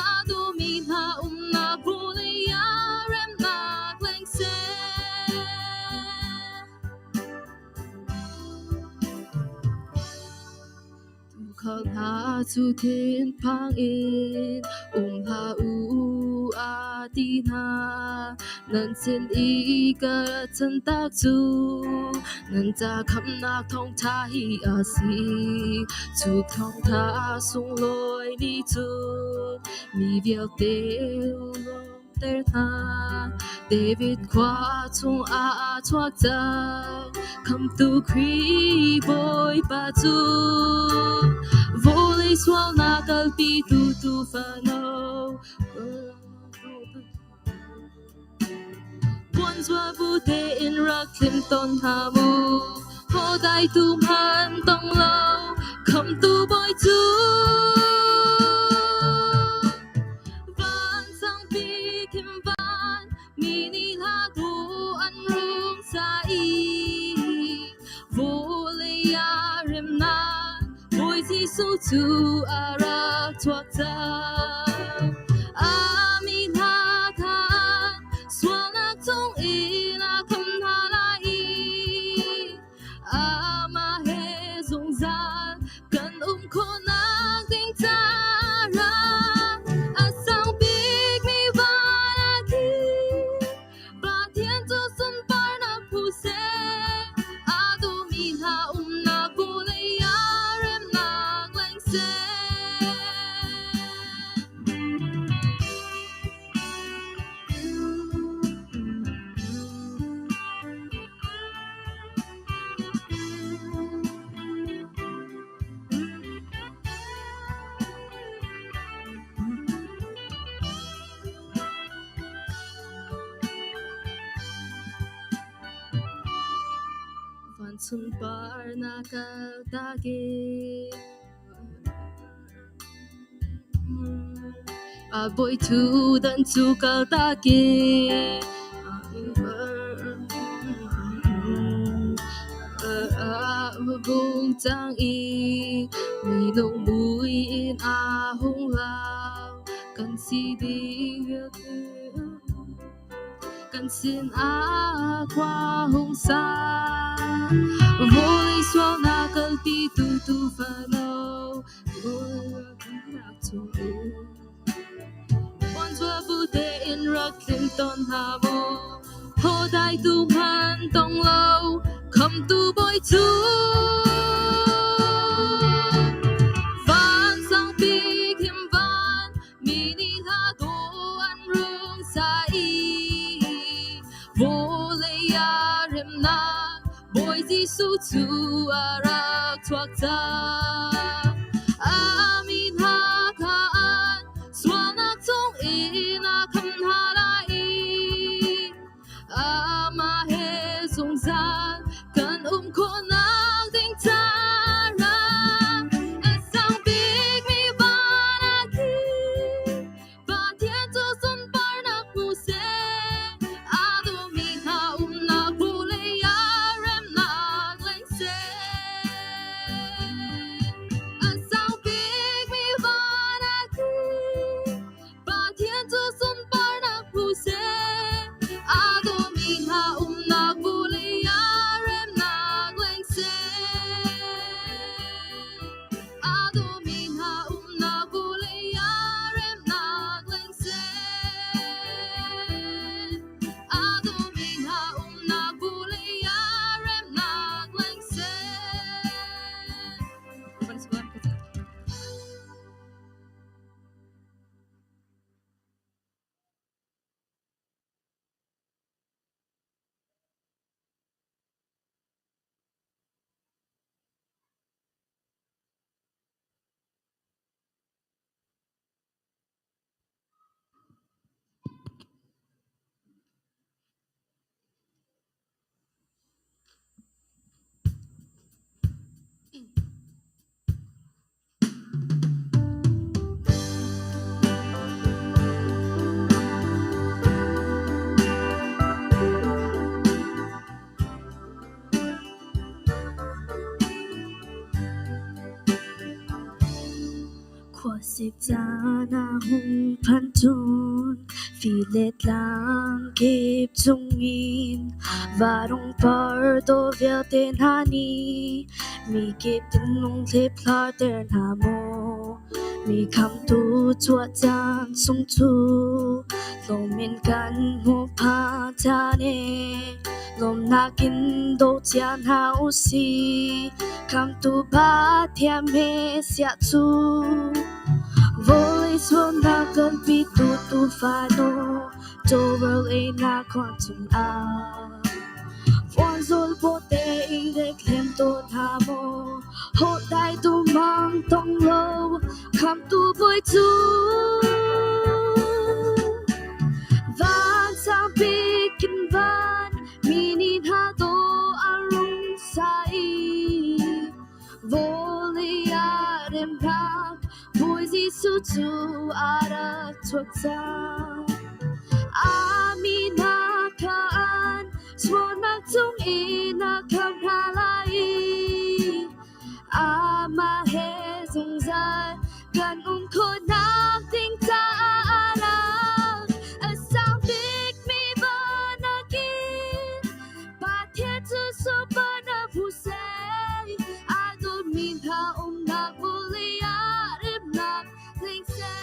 Speaker 4: A duhmi hna umnak vulei ah remnak leng seh. Tuukhal hna cu thinphang in um hlah u a ti hna. Nan sin i ka rat cantak cu nan ca khamhnak thawngṭha hi a si. Cu thawngṭha sunglawi nih cun mi vialte lawmhter hna. David khua chungah a chuak cang, Khamhtu Khrih Bawipa cu. Vawlei sualnak kalpitu tuufano. Puanzua bu tein rak thlim tawn hna mu. Hodai tu hman tong lo, khamtu bawi cu. Vansangpi khim van, mi nih hla tu an rung sa i. Vulei ah remnak, Bawi Jesuh cu a rak chuak cang. A mi hna khan sualnak chungin a kham hna lai i amah he zungzal kan um khawhnak ding caah a sang bikmi van ah khin Pathian cu sunparnak phu seh, a duhmi hna umnak vawlei ah remnak leng seh. Van sunparnak kaltak in a bawi ṭhutdan cu kaltak in vung cang i minung mui in a hung lang. Kan si ding kan sinah khua hung sa. Vawlei sualnak kalpitu tuufano nak chung Puanzua bu tein rak tlim tawn hna mu. Hodai tu hman tong lo, khamtu bawi cu. Van sangpi khim van, mi nih hla dawh an rung sa i. Vawlei ah remnak, Bawi Jesuh cu a rak chuak cang. A mi hna kha an sualnak chungin a kham hna lai i amah he zungzal kan um khawhnak ding caah a sang bikmi van ah khin Pathian cu sunparnak hmu seh. Khuasik caan a hung phan cun fi le tlang kip cungin varung par dawh vialte hna nih mi kip thinlung hliphlarter hna maw. Mi khamtu chuah caan sung cu hlawm in kan hmuh phah ṭhan ee. Lawmnak in daw cia hna u sih. Khamtu Pathian he siah cu. Vawlei sualnak kan pitu tuufa nu, tawlrel einak khua chungah. Puanzul pawte in reklem tawn hna maw, holhdai tu mang tong lo, khamtu bawi cu. Van sang bik in van, mi nih hna dawh a rung sa i, vawlei ah remnak Bawi Jesuh cu a rak chuak cang. A mi hna kha an sualnak cung in a khamh hna lai i amah he zungzal kan um khawhnak ding caah a rak. A sang bikmi van a kin, Pathian cu super a phu seh. A dawtmi hna umnak vawlei ah remnak tling seh.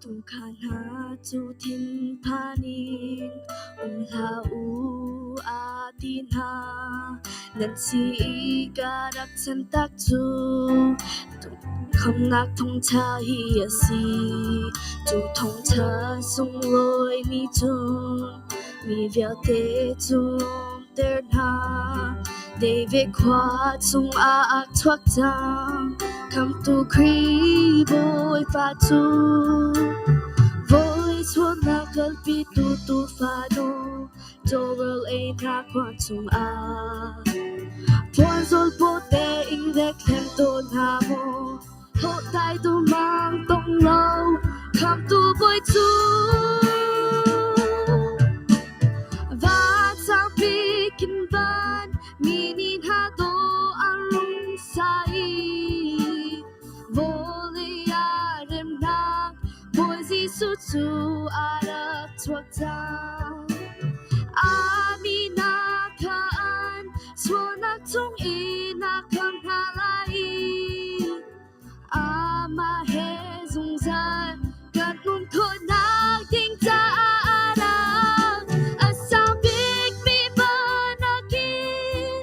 Speaker 4: Tuukhal hna cu thinphan in um hlah u a ti hna. Nan si i ka rak chantak cu khamnak thawngṭha hi a si. Cu thawngṭha sunglawi nih cun mi vialte cu lawmter hna. David khua chungah a chuak cang, Khamhtu Khrih Bawipa cu. Vawlei sualnak kalpitu tuufa nu, tawlrel einak khua chungah. Puanzul pawte in reklem tawn hna maw, holhdai dumang tong lo, Khamhtu Bawi cu. Van sangpi in van, mi nih hna dawh an rung sa i vawlei ah remnak Bawi Jesuh cu a rak chuak cang. A mi hna kha an sualnak chung in a khamh hna lai i Amah he zungzal kan um khawhnak ding caah a rak. A sang bikmi van a kin,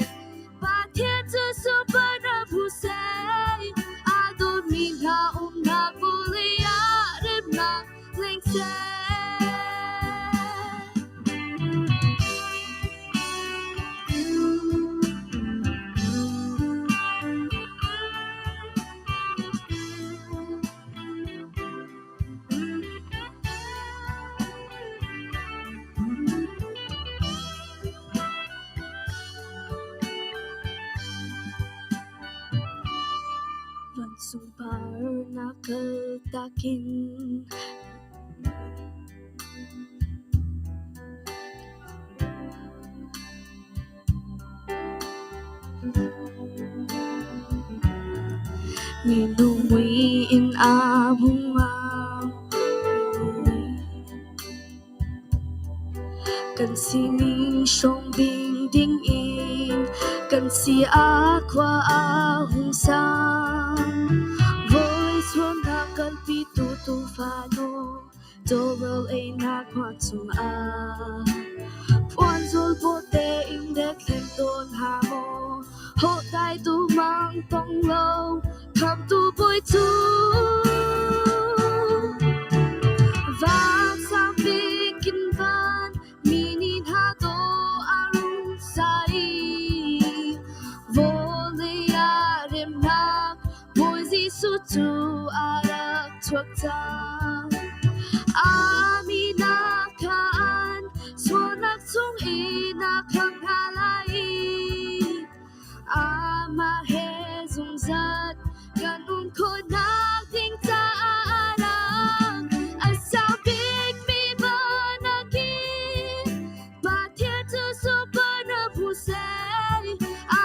Speaker 4: Pathian cu super a phu seh. A dawtmi hna umnak vawlei ah remnak leng seh. Vancung par na kal takin. Minung mui in aa hung au. Kan sining hrawm ding ding in kan si a khua a hung sang. Vawlei sualnak kan pitu tuufa nu. Tawlrel einak khua chungah puanzul pawte in dek thleng tawn hna maw, holhdai tu mang tong lo, khamtu bawi cu. Van sang bik in van, mi nih hna dawh a rung sa i vawlei ah remnak Bawi Jesuh cu a rak chuak cang. A minak kha an sualnak chung in a khamh hna lai i amah he zungzal kan um khawhnak ding caah a rak. A sang bikmi van a kin, Pathian cu super na phu seh. A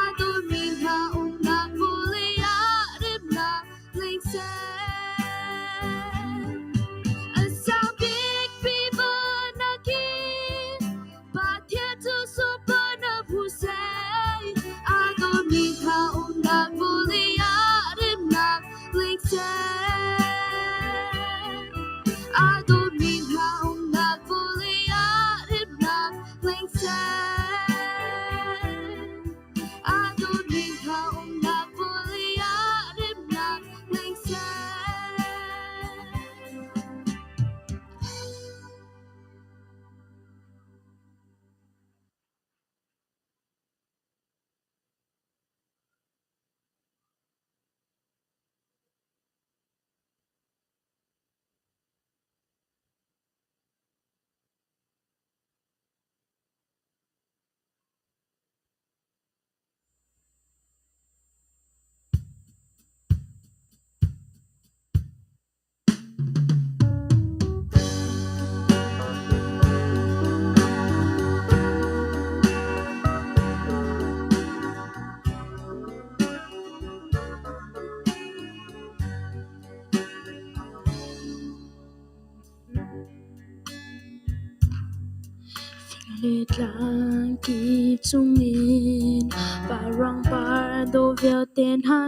Speaker 4: le tlang kip chungin parang par dawh vialte hna.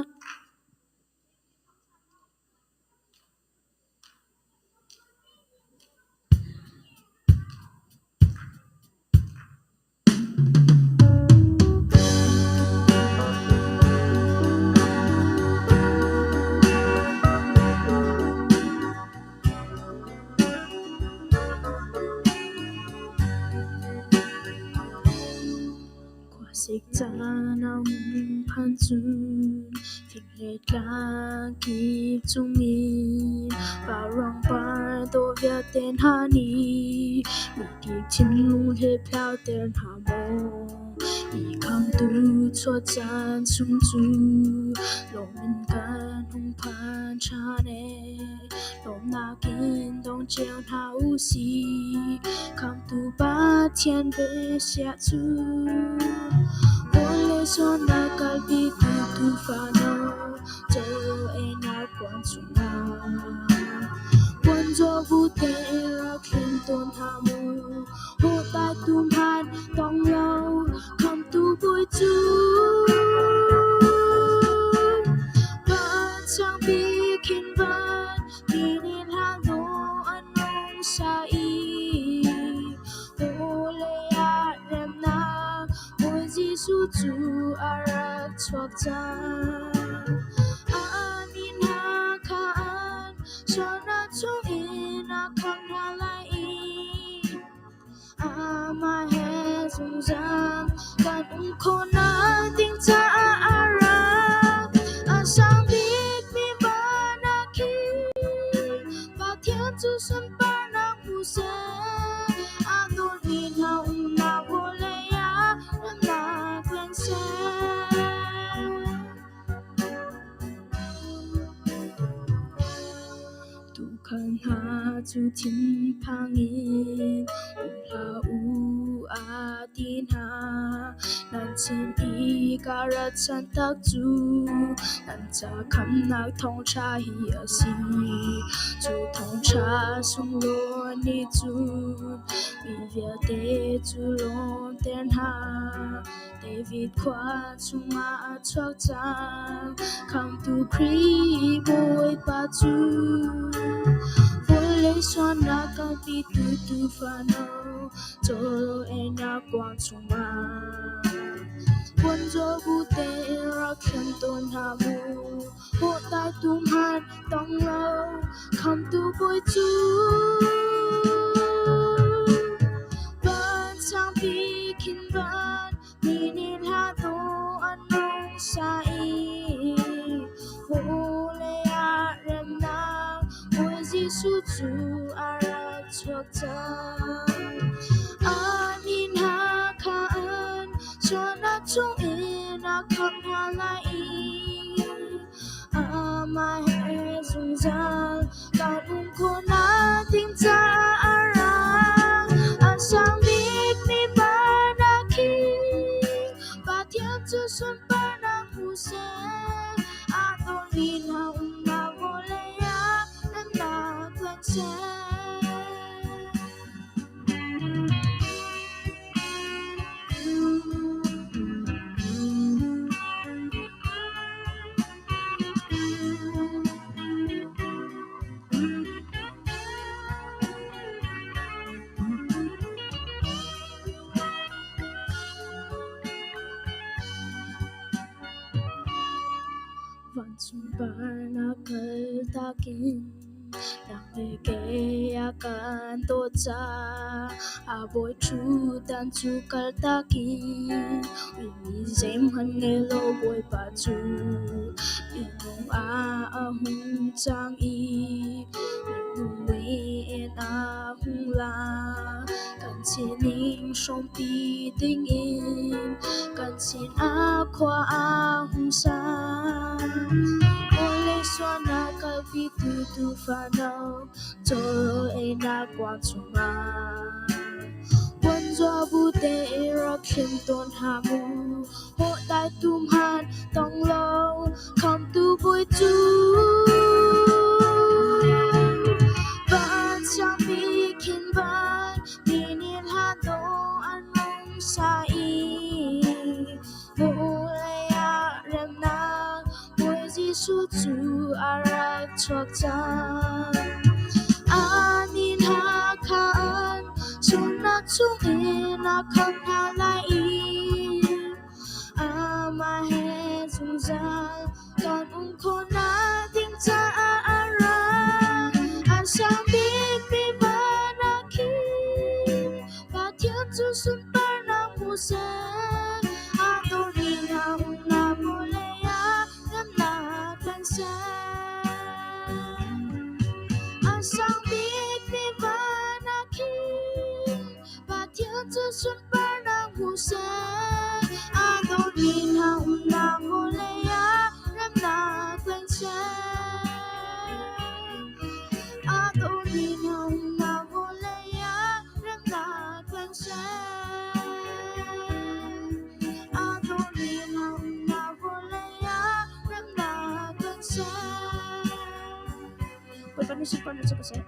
Speaker 4: Khuasik caan a hung phan cun fing le tlang kip cungin vauruang par dawh vialte hna nih mikip thinlung hlephlauter hna maw. Mi khamtu chuah caan chung cu lawm in kan hung phan ṭhan ee. Lawmnak in dong cio hna u sih, Khamhtu Pathian biasiah cu. Vawlei sualnak kalpitu Tuufa no, caw einak kuan chungah. Puanzaw bu tein rak thlen tawn hlah mu, hawhtai tu hmanh tong lo, Khamhtu Bawi cu. Vancung bik in van, mi nih hlah naw an rung sa i vawlei ah remnak Bawi Jesuh cu a rak chuak cang. A min hna kha an sualnak chungin a khamh hna lai i Amah he zungzal kan um khawhnak ding caah a ra. A sang bikmi van ah khin Pathian cu sunparnak hmu seh. A dawtmi hna umnak vawlei ah remnak leng seh. Tuukhal hna cu thinphang in um hlah u a ti hna. Nan sin i ka rat chan tak cu nan ca khamnak thawngṭha hi a si. Cu thawngṭha sunglawi nih cun mi vialte cu lawmter hna. David khua chungah a chuak cang, Khamhtu Khrih Bawipa cu. Vawlei sualnak kalpitu Tuufa no, caw einak kuang chungah. Puanzaw bu tein rak thlen tawn hna mu, hawhtai tu hmanh tong lo, Khamhtu Bawi cu. Van sangpi khin van, mi nih hla dawh an rung sa i vawlei ah remnak Bawi Jesuh cu a rak chuak cang. A min hna kha an sualnak chungin a khamh hna lai i Amah he zungzal kan um khawhnak ding caah a ra. A sang bikmi van ah khin Pathian cu sunparnak hmu seh. A dawtmi hna umnak vawlei ah remnak tuan seh. Vancung parnak kaltak in Nang le kei a kan dawt caah a bawi ṭhutdan cu kaltak in uimi zeihmanh ngei lo Bawipa cu minung ah a hung cang i minung mui in a hung lang. Kan sining hrawmpi dingin kan sinah khua a hung sang. Vawlei sualnak kalpitu Tuufa no, caw einak kuang chungah. Puanzua bu tein rak thlim tawn hlah mu, hawhdai tum han tong lo, khamtu Bawi cu. Van sangpi khin van, mi nih hla dawh an. Jesuh cu a rak chuak cang. Anih hna kha an sualnak chungin a khamh hna lai i amah he zungzal kan um khawhnak ding caah a ra. A sang bikmi van ah khin Pathian cu sunparnak hmu seh. A dawtmi hna umnak vawlei ah remnak kan ser. A sang bikmi van ah khin Pathian cu sunparnak hmu seh. A dawtmi hna umnak vawlei ah remnak kan ser. A dawtmi hna umnak vawlei ah remnak kan ser. A dawtmi hna umnak vawlei ah remnak kan ser. Bawipa nih sunparnak cu ka seh.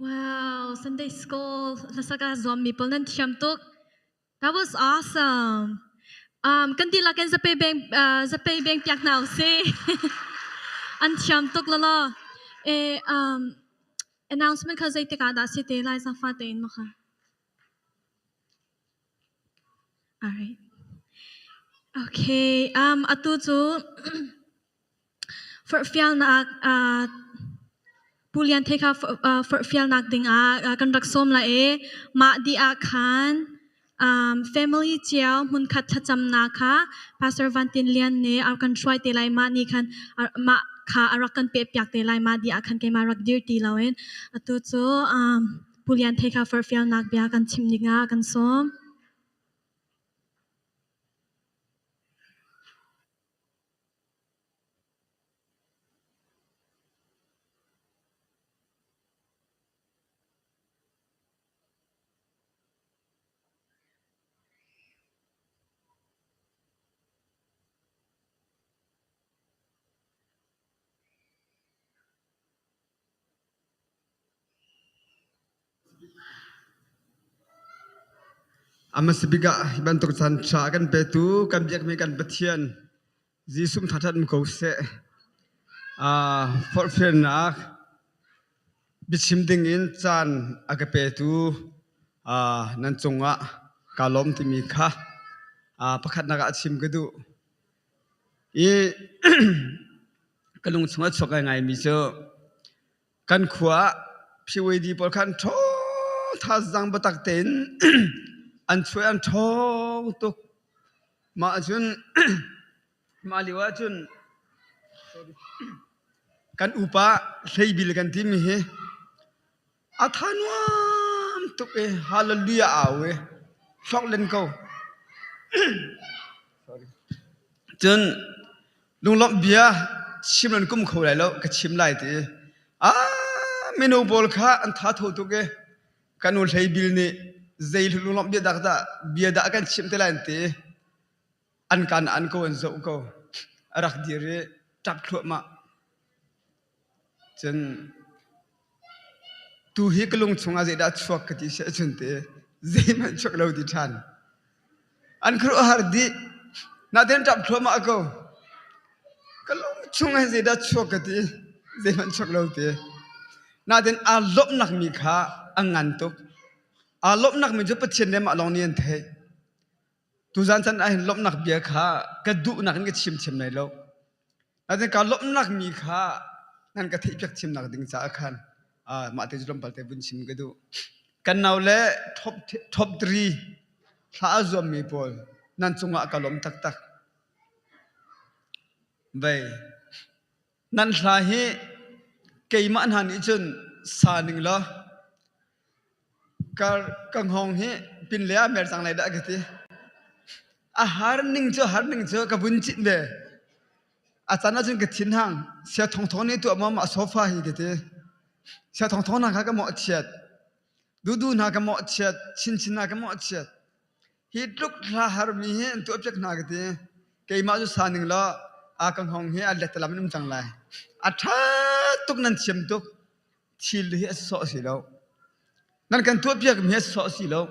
Speaker 1: Wow, Sunday school hlasak ah zuammi pawl nan thiam tuk. That was awesome. Kan dihlak in zapei beng zapei beng piak hna usih. An thiam tuk lalaw. E announcement kha zeitik ah dah si te lai zafa tein ma kha. All right. Okay, atu cu Forhfialnak Pu Lian Thei kha forhfialnak dingah kan rak sawm lai i mah dih ah khan family cio hmunkhat thlacamnak kha Pastor Van Tin Lian nih a kan hruai te lai. Mah nih khan mah kha a rak kan pehpiak te lai. Mah dih ah khan keimah rak dir ti loin atu cu Pu Lian Thei kha forhfialnak bia kan chim dingah kan sawm.
Speaker 7: A hmasa bik ah hi bantuk caan ṭha a kan petu kan biakmi kan Pathian Jesuh ṭhaṭhat ko seh. Forhfialnak biachim dingin caan a ka petu nan cungah kaa lawm timi kha pakhatnak ah chim ka duh. I ka lung chung a chuak ngaingaimi cu Kan khua ah PYD pawl kha an ṭhawng thazaang biatak tein an chuah i an ṭhawng tuk. Mah ahcun mah lio ahcun kan upa Hleibil kan timi hi a tha nuam tuk i hallelujah a au i hlok len ko. Cun lunglawmh bia chim nan kum kho lai lo ka chim lai ti. Ah mino pawl kha an tha tho tuk i kan u Hlei Bil nih zei lunglawmh bia dah dah bia dah kan chimh te lai an ti. An kan an ko an zoh ko. A rak dir i ṭap thluahmah. Cun tu hi ka lung chungah zeidah a chuak ka ti si ahcun ti zeihmanh chuak lo ti ṭhan. An khuaruahhar dih. Natin ṭap thluahmah ko. Ka lung chung ah zeidah chuak ka ti zeihmanh chuak lo ti. Natin aa lawmhnak mi kha a ngan tuk. Aa lawmhnak mi cu Pathian le mah lawng nih an theih. Tuzan chan ahhin lawmhnak bia kha ka duhnak in ka chim thiam lai lo. Nain kaa lawmhnak mi kha nan ka theihpiak thiamnak ding caah khan mah te cu tlawmpal te vun chim ka duh. Kan nau le top top 3 thla a zuammi pawl nan cungah ka lawm taktak. Vei nan hla hi keimah hna nih cun sa ning law Ka hngawng hi pinlei ah mer cang lai dah ka ti. A har ning cu har ning cu ka vun cit ve. A can ahcun ka thin hang. Sia thongthong nih tuah maw mah sofa hi ka ti. Sia Thawng Thawng hna kha ka mawhchiat. Dudu hna ka mawhchiat. Chinchin hna ka mawhchiat. Hi tluk hla harmi hi an tuahpiak hna ka ti. Keimah cu sa ning law a ka hngawng hi a letalam in um cang lai. A ṭha tuk nan thiam tuk. Thil hi a sawh si lo. Nan kan tuahpiakmi hi a sawh si lo.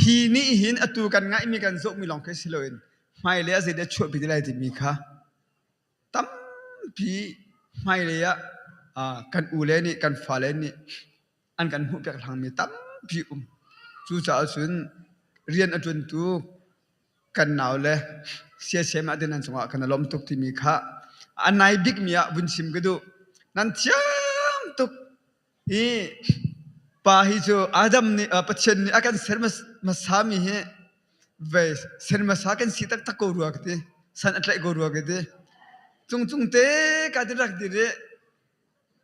Speaker 7: Hi nih hin atu kan ngaihmi kan zohmi lawng khi si loin hmailei ah zeidah chuahpi ti lai timi kha tampi hmailei ah kan ule nih kan fale nih an kan hmuhpiak hlangmi tampi um. Cucaah cun rian a ṭuantu kan naule siasem ah nan cungah kan i lawm tuk timi kha a nai bikmi ah vun chim ka duh. Nan thiam tuk. Hi pa hi cu Adam nih Pathian nih a kan ser hmasami hi vei ser hmasa kan si taktak ko rua ka ti. San a tlaih ko rua ka ti. Cungcung te ka ti rak dir i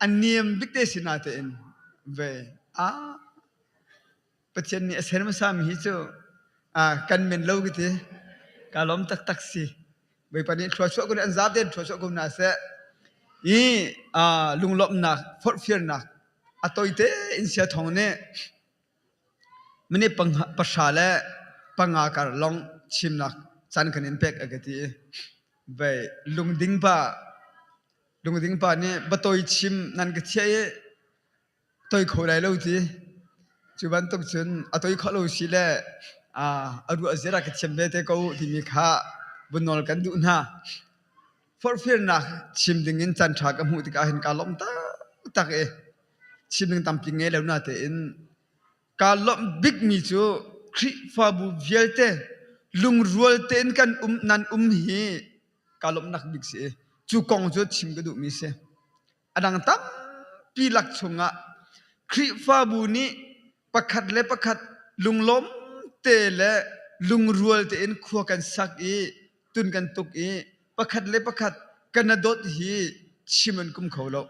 Speaker 7: a niam bik te si natein vei a Pathian nih a ser hmasami hi cu kan men lo ka ti. Ka lawm taktak si. Bawipa nih thluachuah ko an zapi in thluachuah ko hna seh. I lunglawmhnak, forhfialnak a toite in sia thawng nih minute pahra le panga kar lawng chimnak caan kan in pek a ka ti. Vei lungding pa lungding pa nih batoi chim nan ka thiah i toi kho lai lo ti. Cu bantuk cun a toi khawh lo si le a ruah zir a ka thiam ve te ko timi kha vun nawl kan duh hna. Forhfialnak chim ding in caan ṭha ka hmuh tikah hin kaa lawm taktak i chim ding tampi ngei lo natein kaa lawmh bikmi cu Khrihfabu vialte lungrual tein kan um nan um hi kaa lawmhnak bik si i cu kong cu chim ka duhmi si. A dang tampi lak chungah Khrihfabu nih pakhat le pakhat lunglawm te le lungrual tein khua kan sak i tun kan tuk i pakhat le pakhat kan i dawt hi chim an kum kho lo.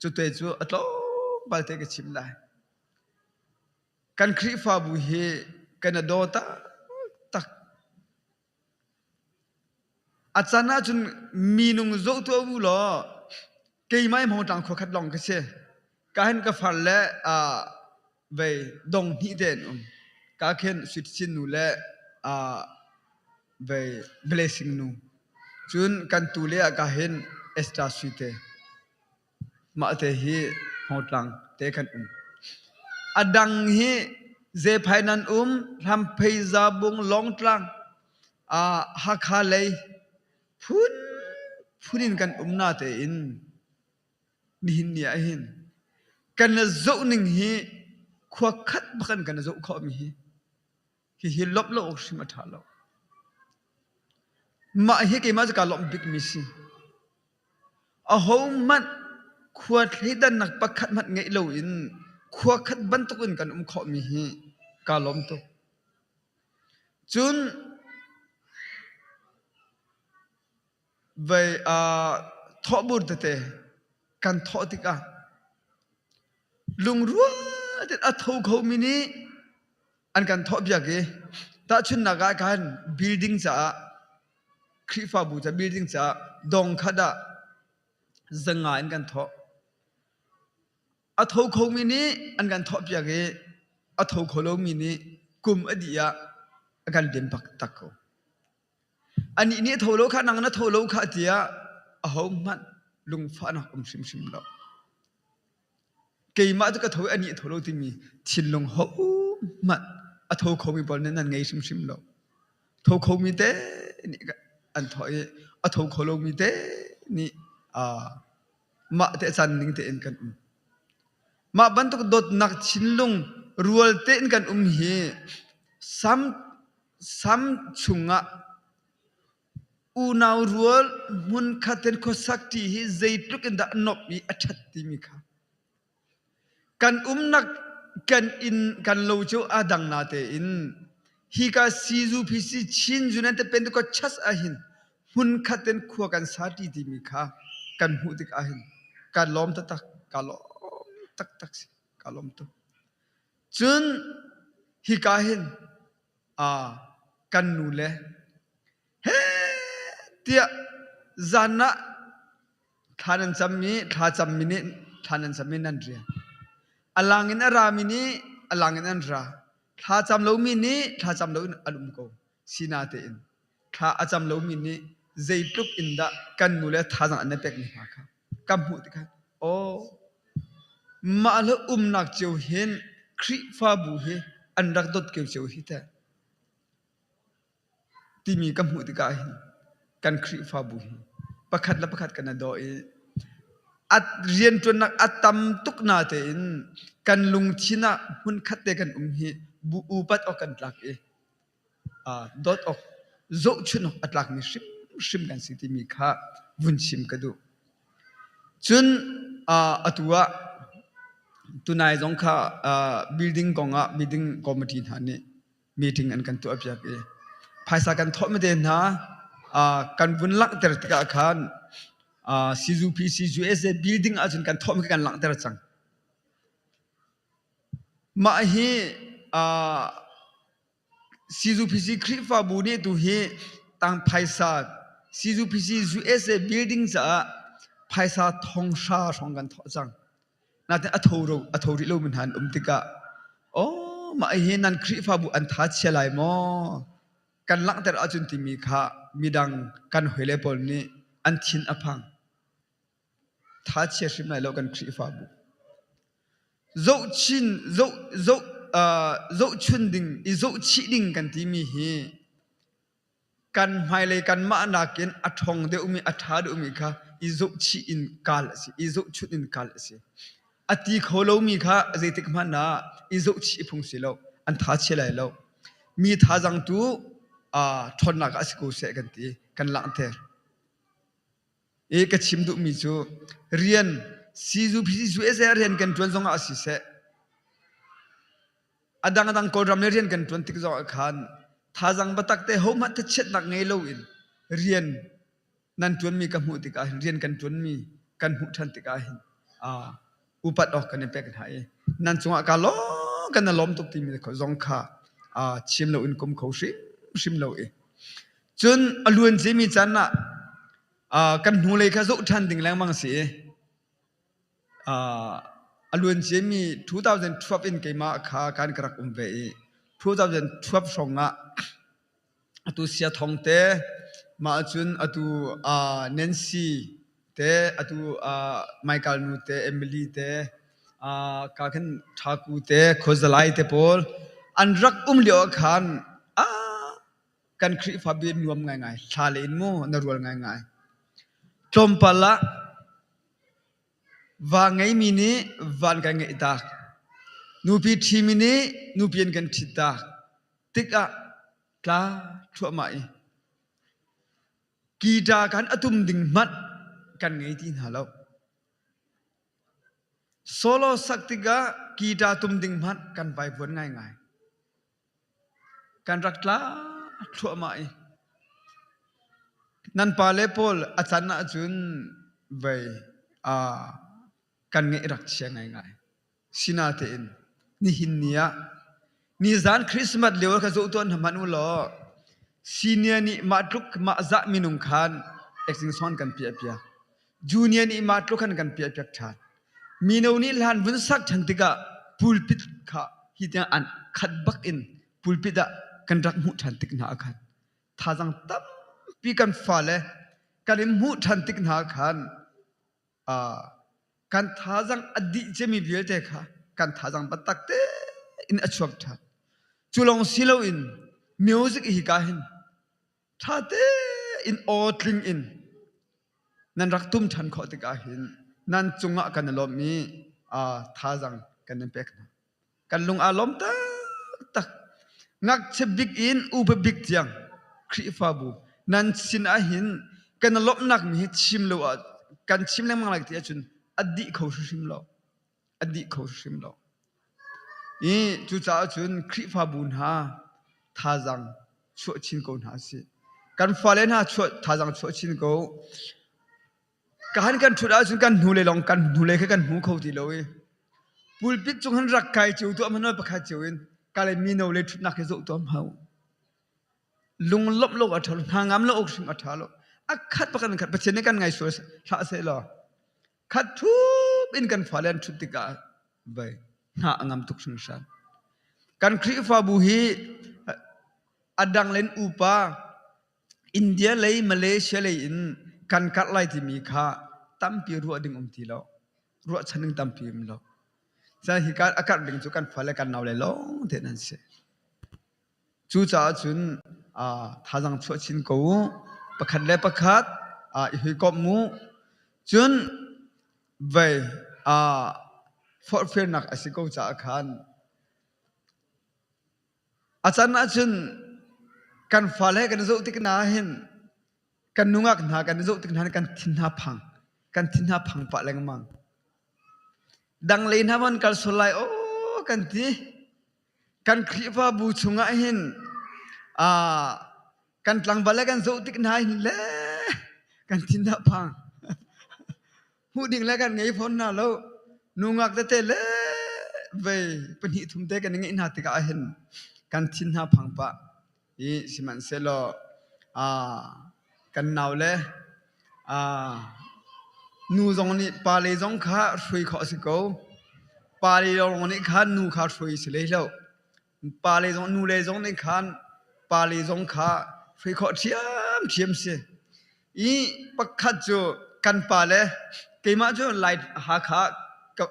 Speaker 7: Cute cu a tlawmpal te ka chim lai. Kan Khrihfabu hi kan i daw taktak. A can ahcun minung zoh tuah u law keimah hi Hmawngtlang khua khat lawng ka si. Ka hin ka far le vei dong hnih te an um. Ka khin Sweet Chin nu le vei Blessing nu. Cun kan tu le ah ka hin Esther Sui te. Mah te hi Hmawngtlang te kan um. A dang hi Zephai nan um, Hramphei, Zabung, Lawngtlang, Hakha lei phunphun in kan um natein nihin ni ah hin kan zoh ning hi khua khat bak in kan zoh khawhmi hi hihi lawmh lo awk hrim a ṭha lo. Mah hi keimah cu kaa lawmh bikmi si. Ahohmanh khua thleidannak pakhat hmanh ngeih loin khua khat bantukin kan um khawhmi hi kaa lawm tuk. Cun vei thawhbur tete kan thawh tikah lungrual tein a tho khomi nih an kan thawhpiak i tahchunhnak ah khan building caah Khrihfabu ca building caah dong khat ah zanga in kan thawh. A tho khomi nih an kan thawhpiak i a tho kho lomi nih kum a dih ah a kan liam taktak ko. Anih nih a tho lo kha nang na tho lo kha tiah ahohmanh lungfahnak um hrimhrim lo. Keimah cu ka tho i anih a tho lo timi thinlung hohmanh a tho khomi pawl nih nan ngei hrimhrim lo. Tho khomi te nih an thawh i a tho kho lomi te nih mah te caan ning tein kan um. Mah bantuk dawtnak thinlung rual tein kan um hi sam sam chungah unau rual hmunkhat in khuasak ṭi hi zeitluk in dah a nuamh i a ṭhat timi kha kan umnak kan inn kan lo cu aa dang natein hika CUPC Chin United Pentecost Church ahhin hmunkhat in khua kan sa ṭi timi kha kan hmuh tik ahhin kaa lawm taktak kaa lawm taktak si kaa lawm tuk. Cun hika hin kan nu le heh tiah zan ah thla nan cammi thla cammi nih. Thla nan cam i nan rian. A lang in a rami nih a lang in an ra. Thla cam lomi nih thla cam loin an um ko. Sinatein thla a cam lomi nih zeitluk in dah kan nu le thazaang an pekmi hna kha ka hmuh tikah aw mah le umnak cio hin Khrihfabu hi an rak dawt ko cio hi teh timi ka hmuh tikah hin kan Khrihfabu hi pakhat le pakhat kan i daw i a rianṭuannak a tam tuk natein kan lungthin ah hmunkhat te kan um hi bu upat awk kan tlak i dawt awk zohchunh awk a tlakmi hrimhrim kan si timi kha vun chim ka duh. Cun atu ah tunai zong kha building kong ah building committee hna nih meeting an kan tuahpiak i phaisa kan thawh te hna kan vun langhter tikah khan CUPC USA building ahcun kan thawhmi kan langhter cang. Mah hi CUPC Khrihfabu nih tu hi tang phaisa CUPC USA building caah phaisa thong hra hrawng kan thawh cang. Natin a tho ro a tho rih lomi hna an um tikah oh mah hi nan Khrihfabu an tha chia lai maw? Kan langhter ahcun timi kha midang kan hawile pawl nih an thin a phang. Tha chia hrim lai lo kan Khrihfabu. Zohchin zoh zoh zohchun ding i zohchih ding kan timi hi Kan hmailei kanmah nakin a ṭhawng deuhmi, a ṭha deuhmi kha i zohchih in kal a si, i zohchunh in kal a si. A ti kho lomi kha zeitik hmanh ah i zohchih phung si lo, an tha chia lai lo. Mi thazaang tu ṭhawnnak ah si ko seh kan ti, kan langhter. I ka chim duhmi cu rian CUPC rian kan ṭuan zongah siseh, A dangdang Kawlram le rian kan ṭuan tik zongah khan thazaang biatak te hohmanh thachiatnak ngei loin rian nan ṭuanmi ka hmuh tikah hin rian kan ṭuanmi kan hmuh ṭhan tikah hin upat awk kan i pek hna i nan cungah kaa lawm kan i lawm tuk timi zong kha chim loin kum kho hrimhrim lo i cun a luan ciami caan ah kan hnulei kha zoh ṭhan ding lengmang si i A luan ciami 2012 in keimah kha kan ka rak um ve i 2012 hrawng ah atu Siathong te mah cun atu Nancy te atu Michael nu te Emily te ka khin Thaku te Khuazalai te pawl an rak um lio ah khan kan Khrihfabu nuam ngaingai thla le in mu na rual ngaingai tlawmpal ah Va ngeimi nih van kan ngeih tak. Nupi ṭhimi nih nupi an kan ṭhit tak. Tikah tla thluahmah i guitar kan a tum ding hmanh kan ngei ti hna lo. Solo sak tikah guitar tum ding hmanh kan vaivuan ngaingai. Kan rak tla thluahmah i nan pale pawl a can ahcun vei kan ngeih rak chia ngaingai. Sinatein nihin ni ah nizan Christmas lio kha zoh tuah hna hmanh u law senior nih mah tluk mah zah minung khan acting song kan piah piak. Junior nih mah tluk khan kan piah piak ṭhan. Mino nih hlan vun sak ṭhan tikah pulpit kha hi tiang an khat bak in pulpit ah kan rak hmuh ṭhan tik hna ah khan thazaang tampi kan fale kan in hmuh ṭhan tik hna ah khan kan thazaang a dih ciami vialte kha kan thazaang biatak tein a chuak ṭhan. Cu lawng si loin music hi ka hin ṭha tein aw tling in nan rak tum ṭhan khawh tikah hin nan cungah kan i lawm i thazaang kan in pek hna. Kan lung aa lawm taktak. Ngakchia bik in upa bik tiang Khrihfabu nan sin ah hin kan i lawmhnak mi hi chim lo ah kan chim lengmang lai ti ahcun a dih kho hrimhrim lo. A dih kho hrimhrim lo. I cucaah cun Khrihfabu hna thazaang chuah chin ko hna sih. Kan fale hna chuah thazaang chuah chin ko. Ka han kan ṭhut ahcun kan hnulei lawng kan hnulei kha kan hmu kho ti lo i pulpit cung han rak kai cio tuah hmanh pakhat cio in ka le mino le ṭhutnak hi zoh tuah hau. Lunglawmh lo a ṭha lo, hna ngam lo awk hrim a ṭha lo. A khat pakhat in khat Pathian nih kan ngai sual hlah seh law khat ṭhup. in kan fale an ṭhut tikah vai hna a ngam tuk hringhran. Kan Khrihfabu hi a dang len upa India lei Malaysia lei in kan karh lai timi kha tampi ruah ding um ti lo. Ruahchan ding tampi um lo. Cun hi a karh ding cu kan fale kan naule lawng te nan si. Cucaah cun thazaang chuah chin ko u. Pakhat le pakhat i hawikomh u. Cun vei forhfialnak a si ko caah khan a can ahcun kan fale kan i zoh tik hna ahhin kan nungak hna kan i zoh tik hna kan thin hna phang kan thin hna phang pah lengmang. Dang lei hna van kal sual lai aw kan ti. Kan Khrihfabu chungah hin kan tlangval le kan zoh tik hna hin le kan thin a phang. Hmuh ding le kan ngei fawn hna lo. Nungak tete le vei pahnih thum te kan i ngeih hna tikah hin kan thin hna phang pah. I sihmanhsehlaw kan naule nu zong nih pale zong kha hruai khawh a si ko. Pale lawng nih khan nu kha hruai si hlei lo. Pale zong nule zong nih khan pale zong kha hruai khawh ṭhiamṭhiam si. I pakhat cu kan pale keimah cu Lai Hakha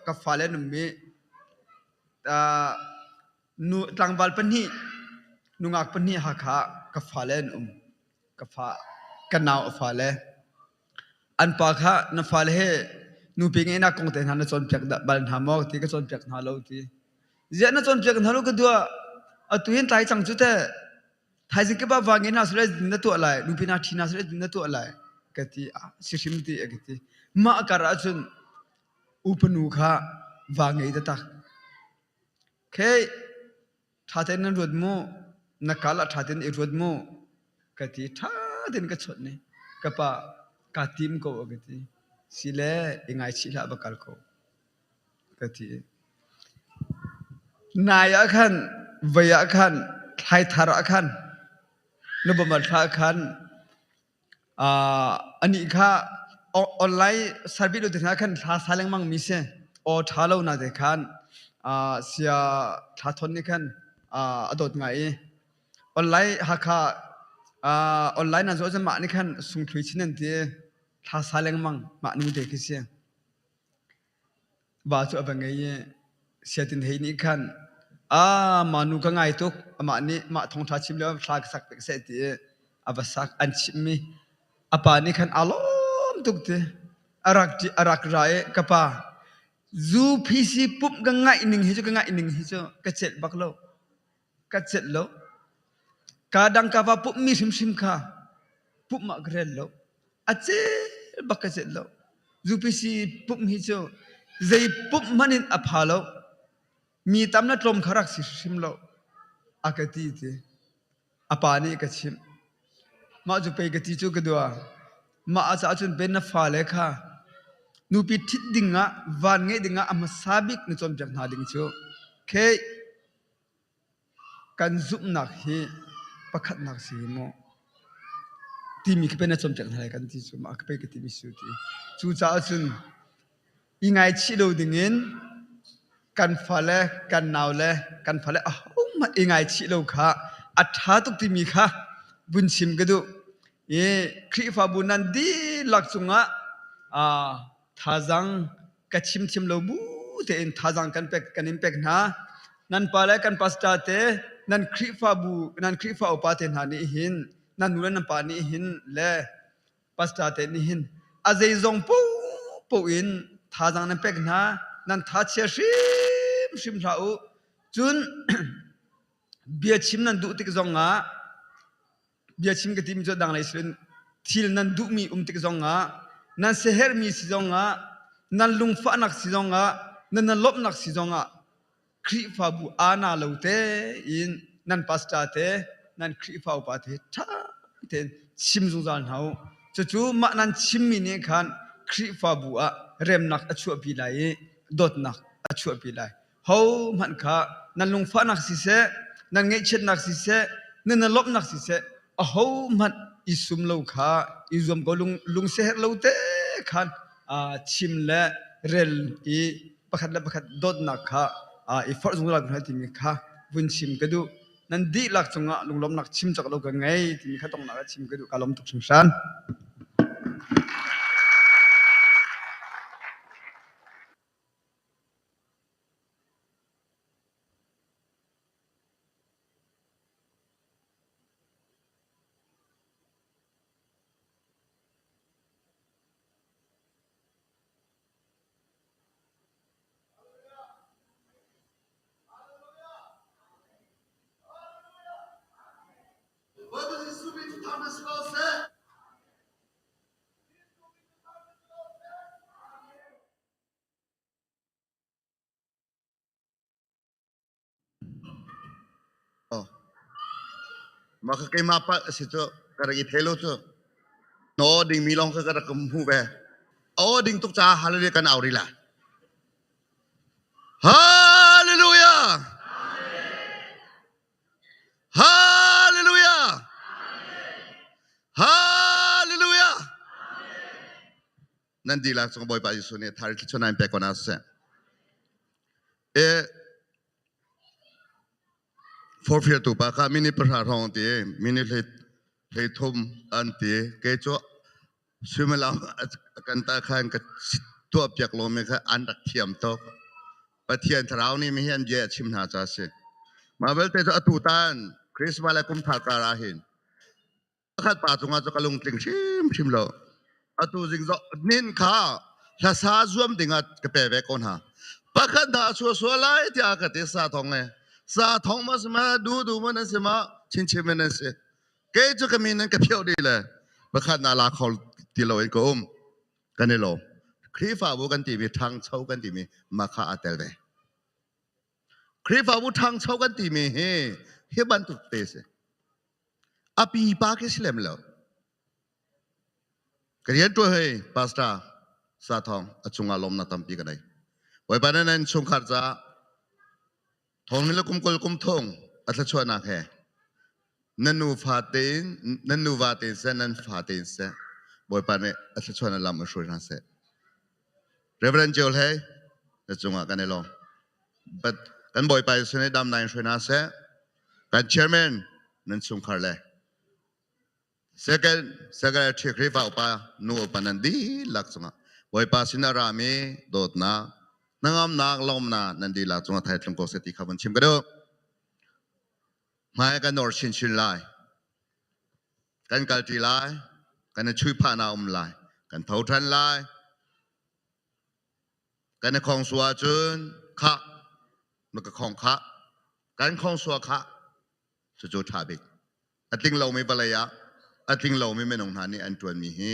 Speaker 7: ka fale an um i Nu tlangval pahnih, nungak pahnih Hakha ah ka fale an um. Ka fa, ka nau a fale. An pa kha na fale he nupi ngeihnak kong te hna na cawnpiak bal hna maw ti ka cawnpiak hna lo ti. Ziah na cawnpiak hna lo ka dua. Atu hin tlai cang cu teh. Thaizing kip ah va ngei hna sule na tuah lai, nupi hna ṭhi hna sule na tuah lai ka ti. Ah, si hrim ti a ka ti. Mah kar ahcun upanu kha va ngei taktak. Khei, ṭha tein nan ruat mu, na kal ah ṭha tein i ruat mu, ka ti. Ṭha tein ka chawnh i ka pa kaa tim ko a ka ti. Sile i ngaichih hlah va kal ko ka ti. Nai ah khan, voi ah khan, thlaithar ah khan, November thla ah khan Anih kha online service te hna khan hla sa lengmang mi si. Aw ṭha lo na te khan sia thla thon nih khan a dawt ngai i online Hakha online nan zoh cun mah nih khan sungthlui chin an ti thla sa lengmang mah nu te khi si. Va cu a va ngei i Siatin Hei nih khan aa mah nu ka ngai tuk amah nih mah thawngṭha chim lio thla ka sak pek seh ti i a va sak an chimhmi a pa nih khan aa lawm tuk ti a rak a rak ra i ka pa zu phisi pumh ka ngaih ning hi cu ka ngaih ning hi cu ka celh bak lo ka celh lo ka dang ka va pumhmi hrimhrim kha pumh ah ka rel lo A cel bak ka celh lo. UPC pumh hi cu zei pumh hmanh in a pha lo. Mi tam le tlawm kha rak si hrim lo. A ka ti ti. A pa nih ka chimh. Mah cu pei ka ti cu ka dua. Mah a caah cun pen na fale kha nupi ṭhit ding ah van ngeih ding ah a hmasa bik na cawnpiak hna ding cu. Kei Kan zumhnak hi pakhatnak si hi maw timi khi pei na cawnpiak hna lai kan ti cu mah pei ka timi si ti. Cucaah cun i ngaichih lo dingin kan fale kan naule kan fale ahohmanh i ngaichih lo kha a ṭha tuk timi kha vun chim ka duh. I Khrihfabu nan dihlak cungah thazaang ka chim thiam lo bu tein thazaang kan pek kan in pek hna. Nan pa le kan pastor te nan Khrihfabu nan Khrihfa upa te hna nih hin nan nu le nan pa nih hin le pastor te nih hin a zeizong poah in thazaang nan pek hna nan tha chia hrimhrim hlah u. Cun biachim nan duh tik zongah Biachim ka timi cu dang lei si loin thil nan duhmi um tik zongah, nan siaherhmi si zongah, nan lungfahnak si zongah, nan nan lawmhnak si zongah Khrihfabu aana lo tein nan pastor te, nan Khrihfa upa te ṭha tein chim zungzal hna u. Cucu mah nan chimmi nih khan Khrihfabu ah remnak a chuahpi lai i dawtnak a chuahpi lai. Hohmanh kha nan lungfahnak siseh, nan ngaihchiatnak siseh, nan i lawmhnak siseh, ahohmanh i sum lo kha i zuam ko lung lungsiaherh lo te khan chim le rel i pakhat le pakhat dawtnak kha i forh zungzal ko hna timi kha vun chim ka duh. Nan dihlak cungah lunglawmhnak chim cawk lo ka ngei timi kha donghnak ah chim ka duh. Ka lawm tuk hringhran.
Speaker 8: Mah kha keimah palh a si cu ka rak i thei lo cu. Na aw dingmi lawng kha ka rak hmuh ve. Aw ding tuk caah hallelujah kan au rih lai. Hallelujah! Hallelujah! Hallelujah! Nan dihlak cung Bawipa Jesuh nih thari thluachuah in pek ko hna seh. E forfialtu pa kha minute 10 hrawng ti minute 33 an ti kei cu suimilam kan ta khan ka tuah piak lomi kha an rak thiam tuk. Pathian thlarau nih mi hi an bia a chim hna ca si. Mah belte cu atu tan Christmas le kum thar kar ah hin Pakhat pa cungah cu ka lungtling hrimhrim lo. Atu zing zo nin kha hlasa zuam dingah ka pe ve ko hna. Pakhat hna a sua sua lai tiah ka ti sa thong e. Sa thong ma si ma du du ma nan si ma chin chin ma nan si. Kei cu ka min nan ka phioh dih le pakhat na la kho ti lo in ka um. Kan i lawm. Khrihfabu kan timi ṭhangcho kan timi mah kha aa tel ve. Khrihfabu ṭhangcho kan timi hi hi bantuk te si. A pipa khi si lem lo. Ka rian ṭuan hei pastor Sa Thawng a cungah lawmnak tampi ka nei. Bawipa nih nan chungkhar caah thong le kum kul kum thong a thluachuahnak he nan nufa tein nan nuva tein seh nan fa tein seh Bawipa nih a thluachuahnak lam a hruai hna seh. Reverend Joel he na cungah kan i lawm. But kan Bawipa Jesuh nih damnak in hruai hna seh. Kan chairman nan chungkhar le second secretary Khrihfa upa nu upa nan dihlak cungah Bawipa sin a rami dawtnak hnangamnak lawmnak nan dihlak cungah thai tlung ko seh ti kha vun chim ka duh. Hmai kan nor chinchin lai. Kan kalṭi lai. Kan i chuihphah na um lai. Kan tho ṭhan lai. Kan i khong sua ahcun khah na ka khong khah kan khong sua khah cucu ṭha bik a tling lomi vawlei ah a tling lomi minung hna nih an ṭuanmi hi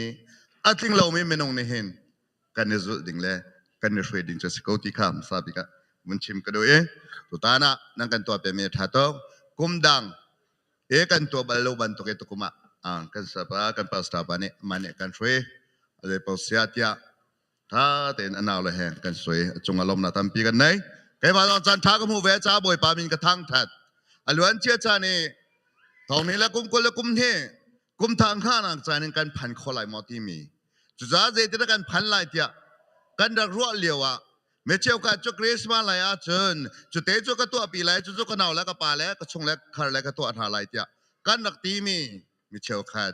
Speaker 8: a tling lomi minung nih hin kan i zulh ding le kan i hruai ding cu a si ko ti kha hmasa bik ah vun chim ka duh i tutan ah nan kan tuah pemi a ṭha tuk kum dang e kan tuah bal lo bantuk i tukum ah kan sapa kan pastor pa nih mah nih kan hruai a zei paoh sia tiah Tha tein a nau le he kan sui a cung a lawmnak tampi kan nei. Keimah zong caan tha ka hmuh ve ca Bawipa min ka thangthat. A luan cia caan i thong ni le kum 20 le kum hnih kum thang hngahnak caan in kan phan kho lai maw timi. Cucaah zeitin kan phan lai tiah kan rak ruah lio ah mi cheukhat cu Christmas lai ahcun cute cu ka tuahpi lai cucu ka nau le ka pa le ka chung le khar le ka tuah hna lai tiah kan rak timi mi cheukhat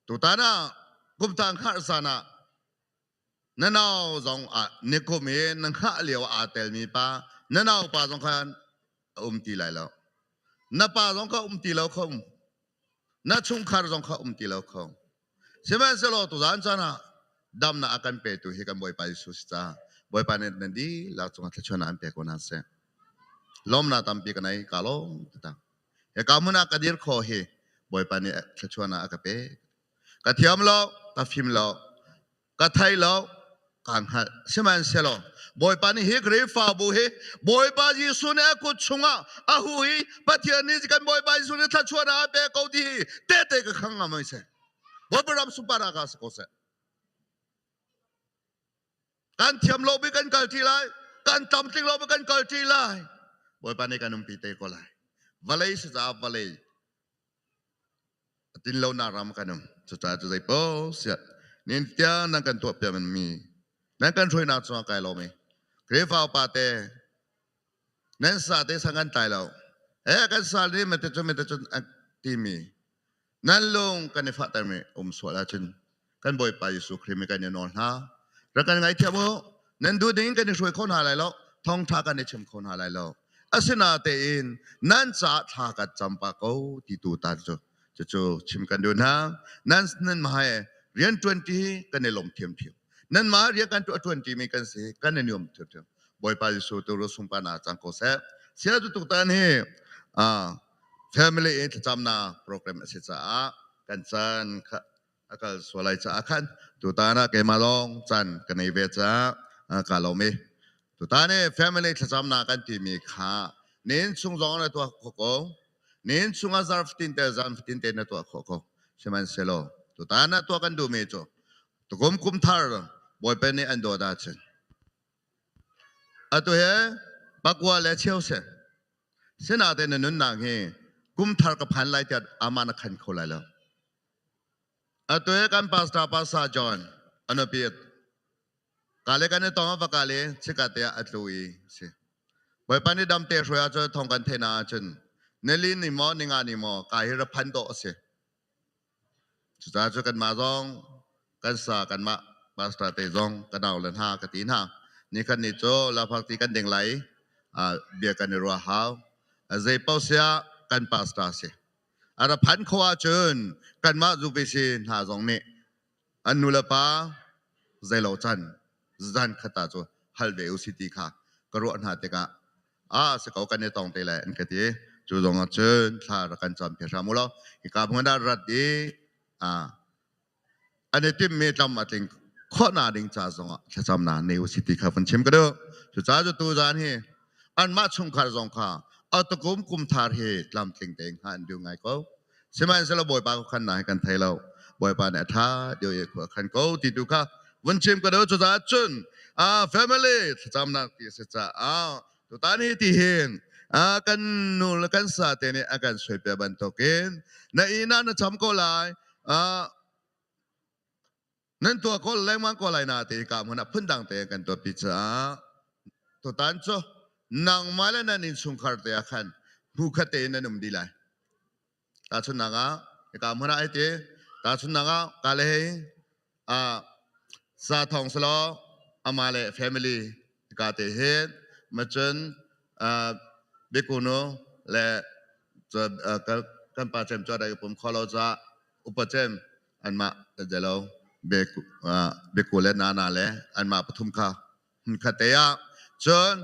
Speaker 8: Tutan ah kumtang hngah zan ah na nau zong ah nikum i na hngah lio ah aa telmi pa na nau pa zong khan a um ti lai lo. Na pa zong kha um ti lo kho. Na chungkhar zong kha um ti lo kho. Sihmanhsehlaw tuzan caan ah damnak a kan petu hi kan Bawipa Jesuh si caah Bawipa nih nan dihlak cungah thluachuahnak an pe ko hna seh. Lawmnak tampi ka nei ka lawm taktak. Hika hmun ah ka dir khawh hi Bawipa nih thluachuahnak a ka pek. Ka thiam lo, ka fim lo, ka thei lo, kaa hngalh. Sihmanhsehlaw Bawipa nih hi Khrihfabu hi Bawipa Jesuh nih a kut chungah a hu hi Pathian nih kan Bawipa Jesuh nih thluachuahnak a pek ko ti hi tehte ka khang ngam ai seh. Bawipa ram sunparnak ah si ko seh. Kan thiam lo bi kan kal ṭi lai. Kan tlamtling lo bi kan kal ṭi lai. Bawipa nih kan umpi te ko lai. Vawlei si caah vawlei a tin lo nak ram kan um. Cucaah cu zei paoh siah nin tiang nan kan tuah piak mi Nan kan hruainak cungah kai lawm i Khrihfa upa te nan sa te sang kan tlai lo. Eh kan sa ni mate cun mate cun an timi nan lung kan i fahtermi um sual ahcun kan Bawipa Jesuh Khrih mi kan i nawl hna. Rak kan ngaithiam u. Nan duh ding kan i hruai kho hna lai lo. Thawngtha kan i chim kho hna lai lo. Asinatein nan caah thla kan cam pah ko ti tu tan cu cucu chim kan duh hna. Nan nan mah rian ṭuan ti kan i lawm thiamthiam. Nan mah rian kan tuah ṭuan ṭimi kan si kan i nuam thiamthiam. Bawipa Jesuh tu ru sungpa na cang ko seh. Sia tu tuk tan hi family in thlacamnak program a si caah kan caan kha a kal sual lai caah khan tutan ah keimah lawng caan ka nei ve caah ka lawm i tutan i family thlacamnak kan timi kha nin chung zong na tuah kho ko nin chungah zar fatin te zan fatin te na tuah kho ko sihmanhsehlaw tutan ah tuah kan duhmi cu tukum kum thar Bawipa nih an dawt ahcun Atu he pakua le cheu si. Sinain na nunnak hi kum thar ka phan lai tiah aman a khan kho lai lo. Atu he kan pastor Pastor John anupi kale kan i tong va kale chika te ah a tlu i si. Bawipa nih dam te hruai ahcun thong kan theih na ahcun nili ni maw ninga ni maw ka hi ra phan dawh a si. Cucaah cu kanmah zong kan sa kanmah pastor te zong ka nau le hna ka ti hna. Nikhat ni cu lafak ti kan ding lai bia kan i ruah hau. Zei paoh siah kan pastor si. A ra phan kho ahcun kanmah UPC hna zong nih an nu le pa zeilo can zan khat ah cu hal ve u si ti kha ka ruah hna tikah a si ko kan i tong te lai an ka ti. Cu zong ah cun thla rak kan cam phe hram u law hika hmun ah rat i an i timmi tlam a tling khawh na ding ca zong ah thlacam na nei u si ti kha van chim ka duh. Cucaah cu tu zan hi anmah chungkhar zong kha atukum kum thar hi tlamtling tein hnga an duh ngai ko. Sihmanhsehlaw Bawipa khan na kan thei lo. Bawipa nih a ṭha deuh i khua khan ko ti tu kha vun chim ka duh. Cucaah cun family thlacamnak ti a si caah tutan hi ti hin kan nu le kan sa te nih a kan suai piak bantukin na inn ah na cham ko lai, nan tuah ko lengmang ko lai na ti ka hmun ah phundang te kan tuahpi caah tutan cu nangmah le nan innchungkhar te ah khan hmu khat tein nan um dih lai. Tahchunhnak ah hika hmun ah ai ti tahchunhnak ah ka le hei sa thong selaw amah le family ka te hin macun bikunu le kan pa cem cu a pum kho lo ca upa cem anmah zelo biku le nana le anmah pathum kha hmunkhat te ah cun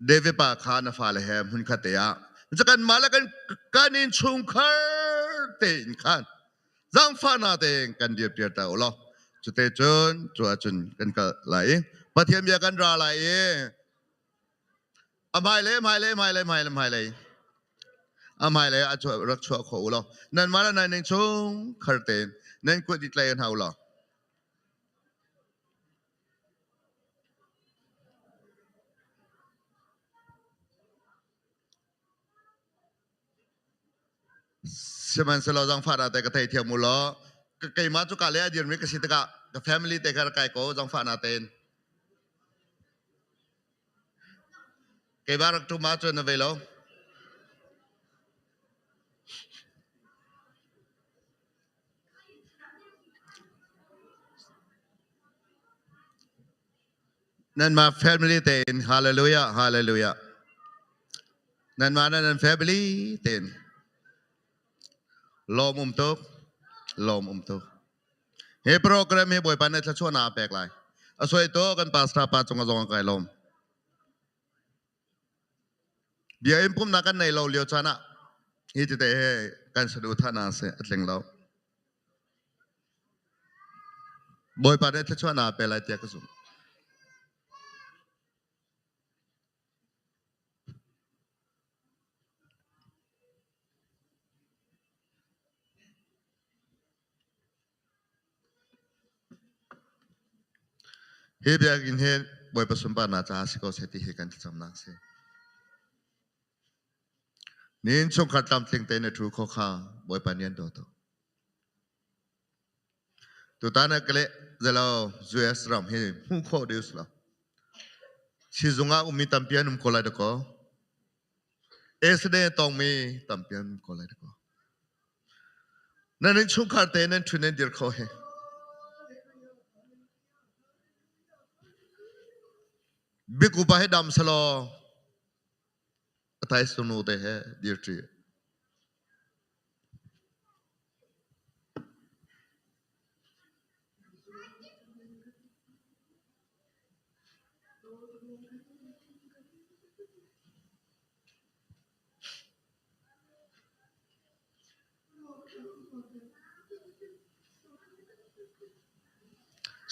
Speaker 8: David pa kha na fale he hmunkhat te ah kanmah le kan kan innchungkhar tein khan zaangfahnak tein kan dirpiar ta u law cute cun cu ahcun kan kal lai i Pathian bia kan ra lai i a hmailei hmailei hmailei hmailei hmailei a hmailei ah rak chuah khawh u law nanmah le nan innchungkhar tein nan kut i tlai hna u law. Sihmanhsehlaw zaangfahnak te ka theithiam u law keimah cu ka le a dirmi ka si tikah ka family te kha rak kai ko zaangfahnak tein. Keimah rak ṭum ahcun na ve lo. Nanmah family tein hallelujah hallelujah. Nanmah na nan family tein lawm um tuk lawm um tuk. Hi program hi Bawipa nih thluachuahnak a pek lai. A soi to kan pastor pa cung zong kai lawm. Bia in pumnak kan nei lo lio caan ah hi tete he kan saduhthahnak a si a tling lo. Bawipa nih thluachuahnak a pe lai tiah ka zumh. Hi biakinn hi Bawipa sunparnak caah si ko seh ti hi kan thlacamnak a si. Nihin chungkhar tlamtling tein na ṭhu kho kha Bawipa nih an daw tuk. Tutan ah ka leh. Zalo US ram hi hmuh khawh deuh si lo. Sizung ah ummi tampi an um ko lai dakaw. Accident tongmi tampi an um ko lai dakaw. Nan innchungkhar te nan ṭhu nan dir kho he. Big upa he dam selaw a tai sunu te he dir ṭi.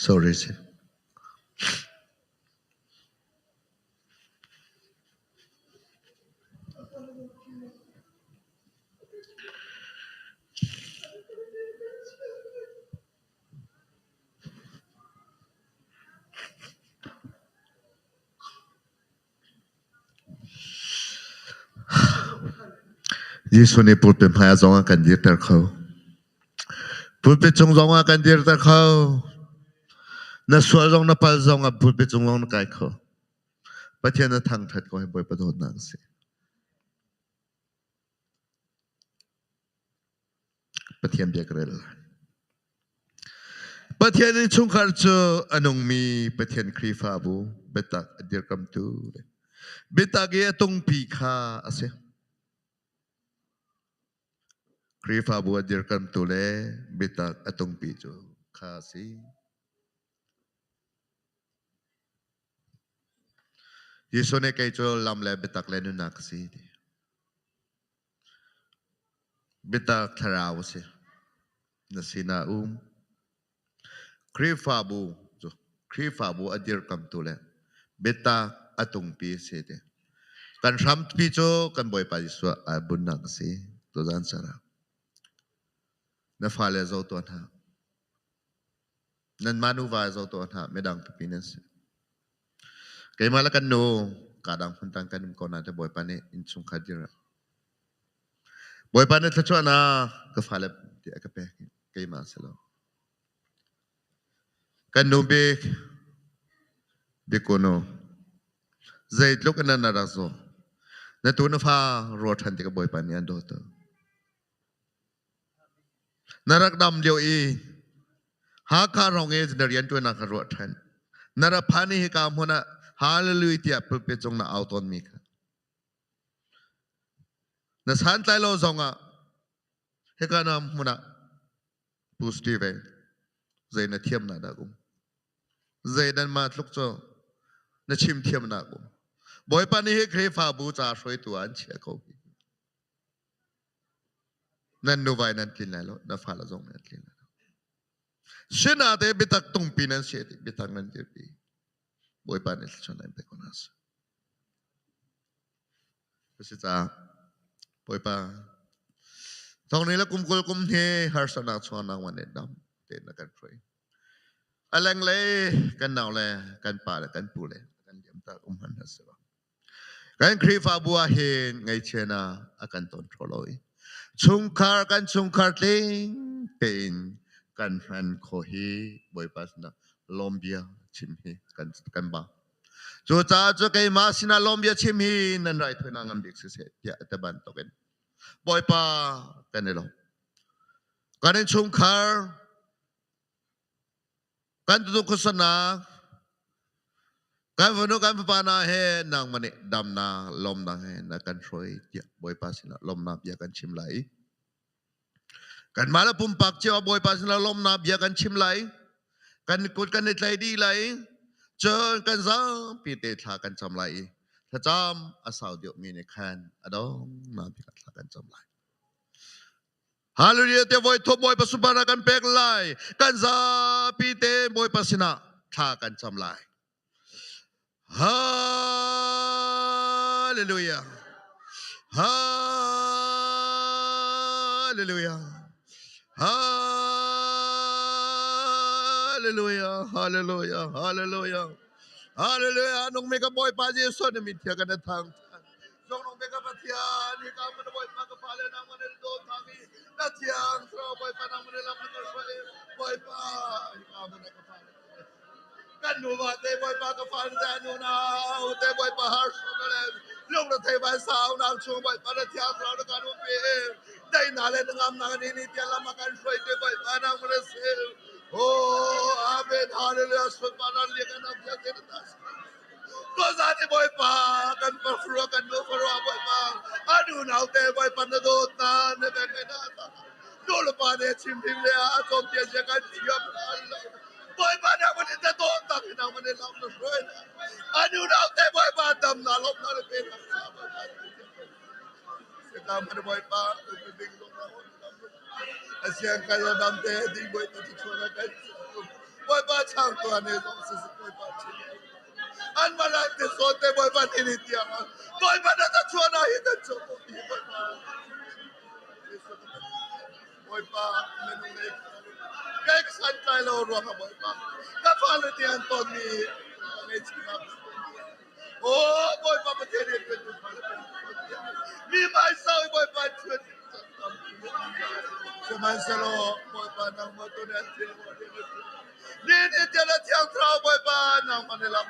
Speaker 8: Sorry si. Jesuh nih pulpit hmai ah zong a kan dirter kho. Pulpit cung zong ah kan dirter kho. Na sual zong na pal zong ah pulpit cung zong na kai kho. Pathian na thangṭhat ko hi Bawipa dawtnak a si. Pathian bia ka rel lai. Pathian innchungkhar cu a nungmi Pathian Khrihfabu biatak a dirkamtu le biatak i a tungpi kha a si. Khrihfabu a dirkamtu le biatak a tungpi cu kha a si. Jesuh nih kei cu lam le biatak le nunnak ka si ti. Biatak thlarau a si. Na sinah um. Khrihfabu cu Khrihfabu a dirkamtu le biatak a tungpi a si ti. Kan hrampi cu kan Bawipa Jesuh aa bunnak a si. Tuzaan sarah. Na fale zoh tuah hna. Nanmah nuva zoh tuah hna. Midang pipi nan si. Keimah le kan nu kadang hmuntang kan um ko nain Bawipa nih innchungkhar dir ah Bawipa nih thluachuahnak ka fale tiah a ka pek i keimah si lo. Kan nu bik Bikunu zeitluk in na rak zaw na tu na fa rua ṭhan tikah Bawipa nih an dawt. Na rak dam lio i Hakha hrawng i na rianṭuannak kha ruah ṭhan. Na rak phan i hika hmun ah Hallelujah tiah pulpit cung na au tawnmi kha. Na santlai lo zongah hika na hmun ah Pu Steven zei na thiamnak dah um? Zei nan mah tluk cu na chim thiamnak um? Bawipa nih hi Khrihfabu ca hruaitu ah an chiah ko. Nan nuva in nan tlin lai lo, na fale zong nan tlin lai lo. Sinate biatak tungpi nan si ti biatak nan dirpi. Bawipa nih thluachuah nan pek ko hna seh. Asi caah Bawipa thong ni le kum 20 kum hi harsatnak chuahnak wan dam tein na kan hruai. A lenglei kan nau le kan pa le kan pu le kan liam tak um hman hna seh. Kan Khrihfabu ah hin ngaihchia a kan ton ṭhaw lo i chungkhar kan chungkhar tling tein kan hman khawh hi Bawipa sinah lawmbia chim hi kan ba. Cucaah cu keimah sinah lawmbia chim hi nan raithawinak ngan bik siseh tiah ti bantukin Bawipa kan i lawm. Kan innchungkhar Kan tutu khuasanak kan fanu kan fapa hna he nangmah nih damnak lawmnak he na kan hruai tiah Bawipa sinah lawmnak bia kan chim lai. Kanmah le pumpak cio ah Bawipa sinah lawmnak bia kan chim lai. Kan kut kan i tlai dih lai. Cun kan zapi te thla kan cam lai i thlacam a sau deuhmi nih khan a dongnak bik ah thla kan cam lai. Hallelujah te voi thum Bawipa sunparnak kan pek lai. Kan zapi te Bawipa sinah thla kan cam lai. Hallelujah. Hallelujah. Hallelujah. Hallelujah. Hallelujah. Hallelujah. Nung mi ka Bawipa Jesuh na min thia kan thang. Zong nung mi ka Pathian. Hika hmun Bawipa ka fale nangmah nih na dawt hna i na thiang thlarau Bawipa nangmah nih lam na kan hruai i Bawipa hika hmun ah ka fale kan nuva te Bawipa ka fale te an unau te Bawipa harsatnak le lungre vansau nak chung Bawipa na thiang thlarau na kan umpi i daihnak le hnangamnak ni ni tiang lam a kan hruai te Bawipa nangmah na si. Oh, Amen. Hallelujah. Sunparnak liak an am te na ta. Tuzan i Bawipa kan farua kan nu farua Bawipa a nu te Bawipa na dawt na na beng na ta nu le pa ne chim him le a cawm tia zia kan thiam lo Bawipa na mun in na dawt tak na mun in lam na hruai na a nu te Bawipa dam na lop na le pe na sa Bawipa Ka man Bawipa upi ding zong na on Asiang kai lo dam te ding Bawipa cu chuan a kan Bawipa chang tuan ne zong si Bawipa chin an malai te so te Bawipa ni ni tiang Bawipa na ta chuan a hi kan chu Bawipa Bawipa minung nei kai san tlai lo ruang ah Bawipa ka fale te an ton mi ngei chinak Oh, Bawipa Pathian rian ṭuan tu mi hmaisa i Bawipa ṭuan Sihmanhsehlaw Bawipa nangmah tu nih an thil ni ni tiang na thiang thlarau Bawipa nangmah nih lam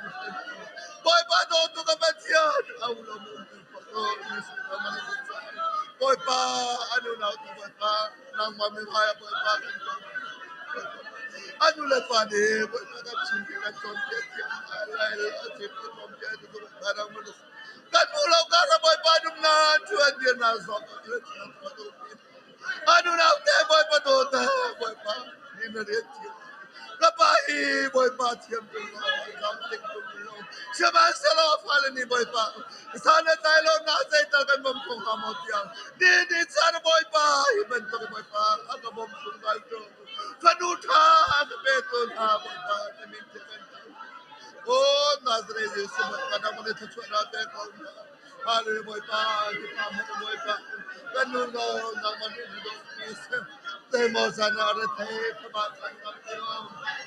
Speaker 8: Bawipa dawtu ka Pathian au lo mu Bawipa an unau tu Bawipa nangmah mi hmai ah Bawipa kan Anu le pa nih Bawipa kan chim kan cawnpiak tiah lai a chim kan cawnpiak tu Bawipa nangmah kan hmu lo kar ah Bawipa nunnak ṭuan dir na zawk anu nau te Bawipa dawt Bawipa ni na rian thiam ka pa hi Bawipa thiam tung lo lam ting tung lo sihmanhsehlaw fale nih Bawipa san le tlai lo na zeital kan bawm kho hnga maw tiang ni ni caan Bawipa hi bantuk Bawipa a ka bawm zungzal tu fanu ṭha a ka pe tu hna Bawipa na min te kan Oh Nazareth Jesuh Bawipa nang nih thluachuahnak pe ko hna. Hallelujah Bawipa Bawipa Bawipa kan nu no nangmah nih na dawt mi si. Zeimaw zan ah re thei thaba chan kam tio.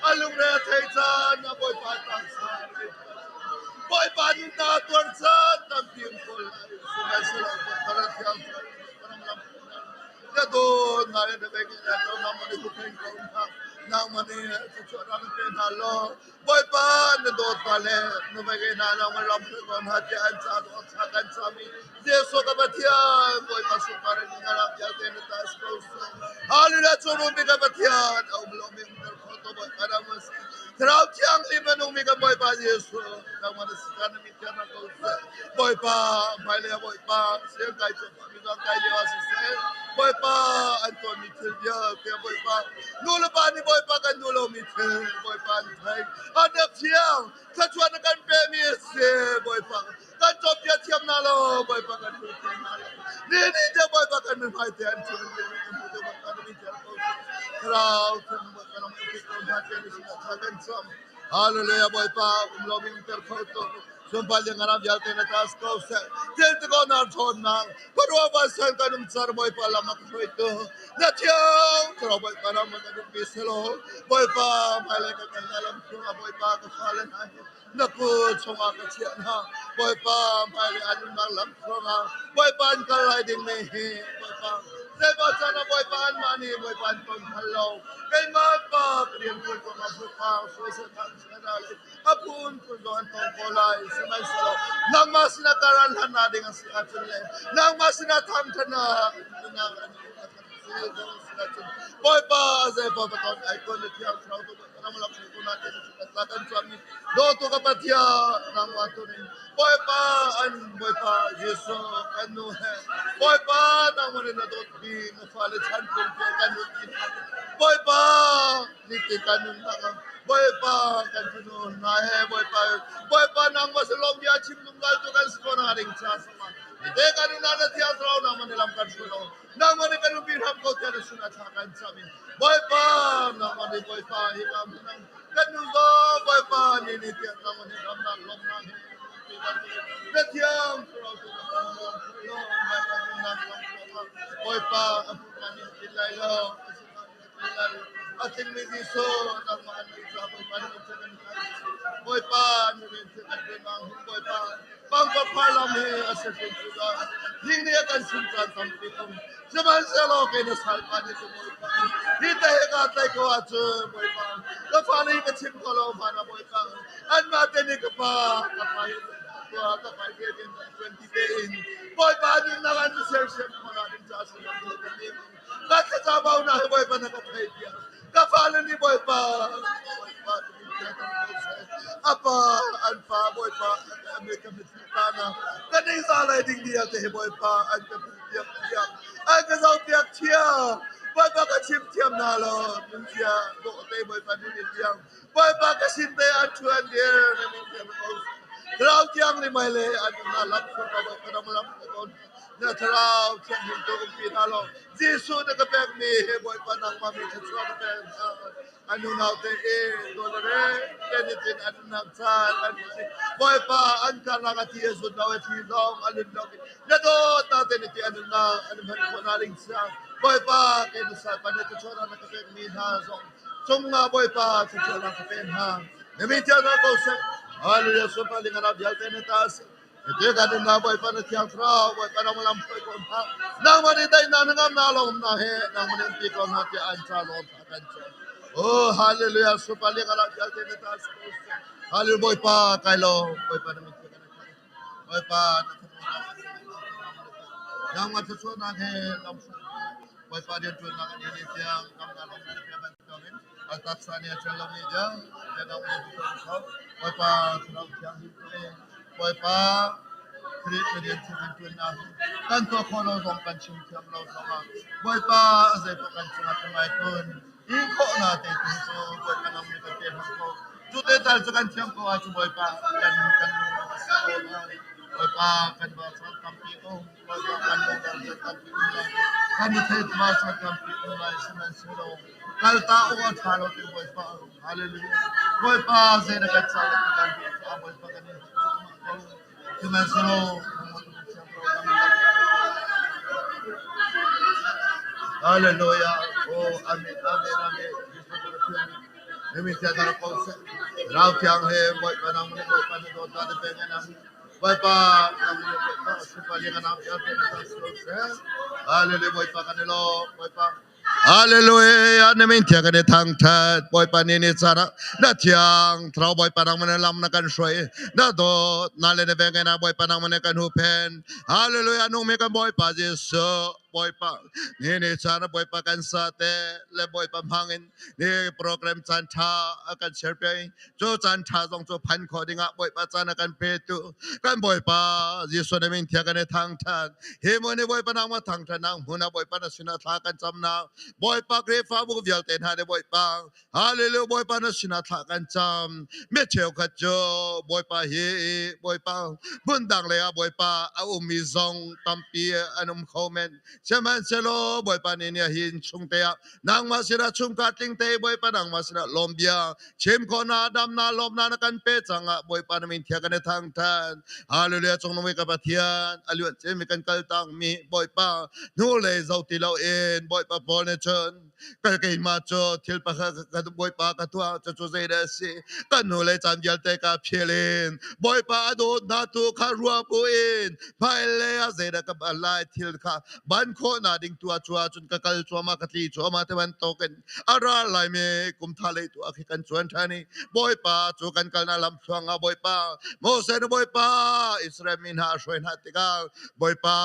Speaker 8: A lungre a thei caan ah Bawipa ta sa. Bawipa nun na tuar caan tampi um ko lai. Sihmanhsehlaw Bawipa na thiang ram lam na dawt na le na bek na to nangmah nih huppheng ko hna. Nangmah nih thluachuahnak na pe hna law Bawipa na dawt hna le na vei hna nangmah ram hruai ko hna tiah an ca dawt thla kan cam i Jesuh ka Pathian Bawipa sunpar in na ram vialte na ta si ko seh. Hallelujah cungnung bik ka Pathian a um lomi umter kho to Bawipa ram a si. Thlarau Thianghlim a nungmi kan Bawipa Jesuh nangmah na si na min thiang ko seh. Bawipa hmailei ah Bawipa siang kai cuahmah mi zong kai lio ah siseh Bawipa an tuahmi thil vialte Bawipa nu le pa nih Bawipa kan duh lomi thil Bawipa an thei an rak thiang thluachuah na kan pemi a si Bawipa kan cawmpiak thiam hna lo Bawipa kan hmu thiam hna lo ni ni te Bawipa kan mihmai te an chuan te kan hmu te Bawipa na min thiang ko thlarau thiang Bawipa nang in ko hna te ni sinah thla kan cam Hallelujah Bawipa um lo min ter kho to Sunpar le ngaram vialte na tas ko seh thil te ko na ṭhawnnak Parua van kan um car Bawipa lam a ka hruaitu na thiang thlarau Bawipa ram kan um pi selaw Bawipa hmailei kan kan lam chungah Bawipa ka fale hna hi na kut chungah ka chiah hna Bawipa hmailei an nunnak lam chungah Bawipa an kal lai ding mi hi Bawipa zeimaw can ah Bawipa anmah nih Bawipa an ton phal lo keimah pa ka rian ṭuan ruangah Bawipa suaisel hna a phunphun zong an tong ko lai sihmanhsehlaw nangmah sinah karan hlannak ding a si ahcun le nangmah sinah thangṭhatnak nunnak an Bawipa zeipaoh ka ton ai kun na thiang thlarau tu ram lam tu na te na kan chuahmi dawtu ka Pathian nangmah tu ning Bawipa an Bawipa Jesuh kan nu he Bawipa nangmah nih na dawtmi na fale chan phun kan nun Bawipa nitin kan nunnak ah Bawipa kan fanu hna he Bawipa Bawipa nangmah salom bia chim zungzal tu kan si ko na ding cha sama te kan nunnak na thiang thlarau nangmah nih lam kan hruai lo nangmah nih kan umpi hram ko tiah na sin a thla kan cam i Bawipa nangmah nih Bawipa hi ka hmunang kan nu zong Bawipa ni ni tiang nangmah nih ramnak lawmnak he na thiang thlarau tu na kan lam hruai lo Bawipa nunnak lam Bawipa a hmuh nih tin lai lo A tlingmi Jesuh nangmah an ca Bawipa na kan Bawipa na rian kan rian hin Bawipa.
Speaker 9: Pangpar phar lam hi a si hrim cu dah. Hing nih a kan chim caan tampi um. Sihmanhsehlaw kei na salpa nih cu Bawipa, hi te hi kaa tlaih ko ahcun Bawipa, ka fale hi ka chim kho lo hmanh ah Bawipa, anmah te nih ka pa, ka pa hi tuah, ka pa hi rian an ṭuan ti tein Bawipa nunnak an sersiam khawh ding caah si lo ka nim. Ka thlacamaunak hi Bawipa na ka theih piak. Ka fale nih Bawipa, Bawipa apa an pa Bawipa ka mitthli ta na ka nei za lai ding dia te hi Bawipa an ka hmuh piak thiam an ka zoh piak thiam Bawipa ka chim thiam hna lo min zia dawh te Bawipa ni ni tiang Bawipa ka sin te an thu an dir na min thiam ko Thlarau thiang li mai le an na lam ka Bawipa ram lam ka ton na thlarau thianghlim tu umpi hna law Jesuh na ka pekmi he Bawipa nangmah mi thluachuah ka pek hna. An unau te i dawlare tenitin an umnak caan an Bawipa an karlak a thi a zun lo a thi zong a lun lo na dawt na teniti an umnak an hman khawh na ling siang Bawipa kei na salpa na thluachuah na ka pekmi hna zong cungah Bawipa thluachuah na ka pek hna. Na mi tial na ko seh. Hallelujah sunpar ling ana vialte na ta si. Te Bawipa na thiang thlarau Bawipa nang lam hruai ko hna nangmah nih daihnak na ngam na lawm na he nangmah nih pi ko hna tiah an ca lawm tha kan cu oh hallelujah super liang ala vialte na ta hallelujah Bawipa kai lo Bawipa na min Bawipa na nangmah thluachuahnak he lam Bawipa rianṭuannak an in tiang kamnak lawng na pe bantukin a taksa nih a ṭial lomi tiang biadang in kho Bawipa Thlarau Thianghlim tu in Bawipa Khrih na rian cu kan ṭuannak hi kan tuah khawh lo zong kan chim thiam lo zongah Bawipa a zeipaoh kan cungah tlung kun in khawhnak te tu cu Bawipa nang nih kan pe hram ko cu te tal cu kan thiam ko ahcun Bawipa kan kan Bawipa kan ba chan tampi um Bawipa kan lungdang chan tampi um lai kan i theithma chan tampi um lai sihmanhsehlaw kalta awk a ṭha lo ti Bawipa hallelujah Bawipa zei na kan cah le kan duh caah Bawipa kan in ko sihmanhsehlaw Hallelujah oh amen amen amen Rau thiang he Bawipa nang nih Bawipa na dawt ta te peng in Bawipa nang nih Bawipa super liang nang vialte na ta si seh Hallelujah Bawipa kan i lawm Bawipa Hallelujah na min thiang kan i thangthat Bawipa ni ni caan ah na thiang thlarau Bawipa nang man lam na kan hruai na dawt na le na veng na Bawipa nang man kan hupen Hallelujah nung mi kan Bawipa Jesuh Bawipa ni ni caan ah Bawipa kan sa te le Bawipa hmangin ni program caan tha a kan share pe cu caan tha zong cu phan khawh dingah Bawipa caan a kan petu kan Bawipa Jesuh na min thiang kan i thangthat hi mo ni Bawipa nang ma thangthat nang hmun ah Bawipa na sinah thla kan cam nak Bawipa Khrihfabu vialte hna nih Bawipa Hallelujah Bawipa na sinah thla kan cam mi cheukhat cu Bawipa hi Bawipa hmun dang lei ah Bawipa a ummi zong tampi an um kho men sihmanhsehlaw Bawipa nih ni hin chung te ah nangmah sinah chungkhar tling te Bawipa nangmah sinah lawm bia chim khawhnak damnak lawmnak na kan pe cangah Bawipa na min thiang kan i thangthan Hallelujah cungnung ka Pathian a luan cemi kan kal tangmi Bawipa hnulei zo ti lo in Bawipa Paul nih cun ka keimah cu thil pakhat ka Bawipa ka tuah cucu zeidah a si kan hnulei caan vialte ka phil in Bawipa a dawtnak tu kha ruah bu in hmailei ah zeidah ka lai thil kha ban khawhnak ding tu ah cu ahcun ka kal cuahmah ka tli cuahmah te bantukin a ra laimi kum tha lei tu ah khi kan cuan ṭhan i Bawipa cu kan kalnak lam thluang ah Bawipa Moses na Bawipa Israel mi hna a hruai hna tikah Bawipa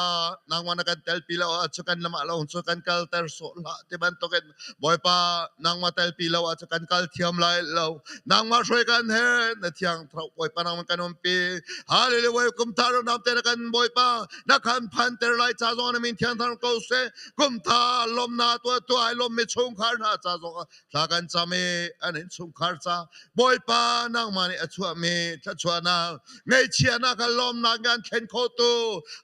Speaker 9: nangmah na kan telpi lo ahcun kan lam ah lo cu kan kalter sawh hlah ti bantukin Bawipa nangmah telpi lo ahcun kan kal thiam lai lo nangmah hruai kan he na thiang thlarau Bawipa nangmah kan umpi Hallelujah kum thar nam te na kan Bawipa na kan phanter lai ca zong na min thiang thar ko seh kum tha lomna tua tua ai lom mi chungkhar hna ca zong thla kan cam i an in chungkhar ca Bawipa nangmah nih a chuah mi thluachuahnak ngaihchiahnak kha lawmnak kan thlen kho tu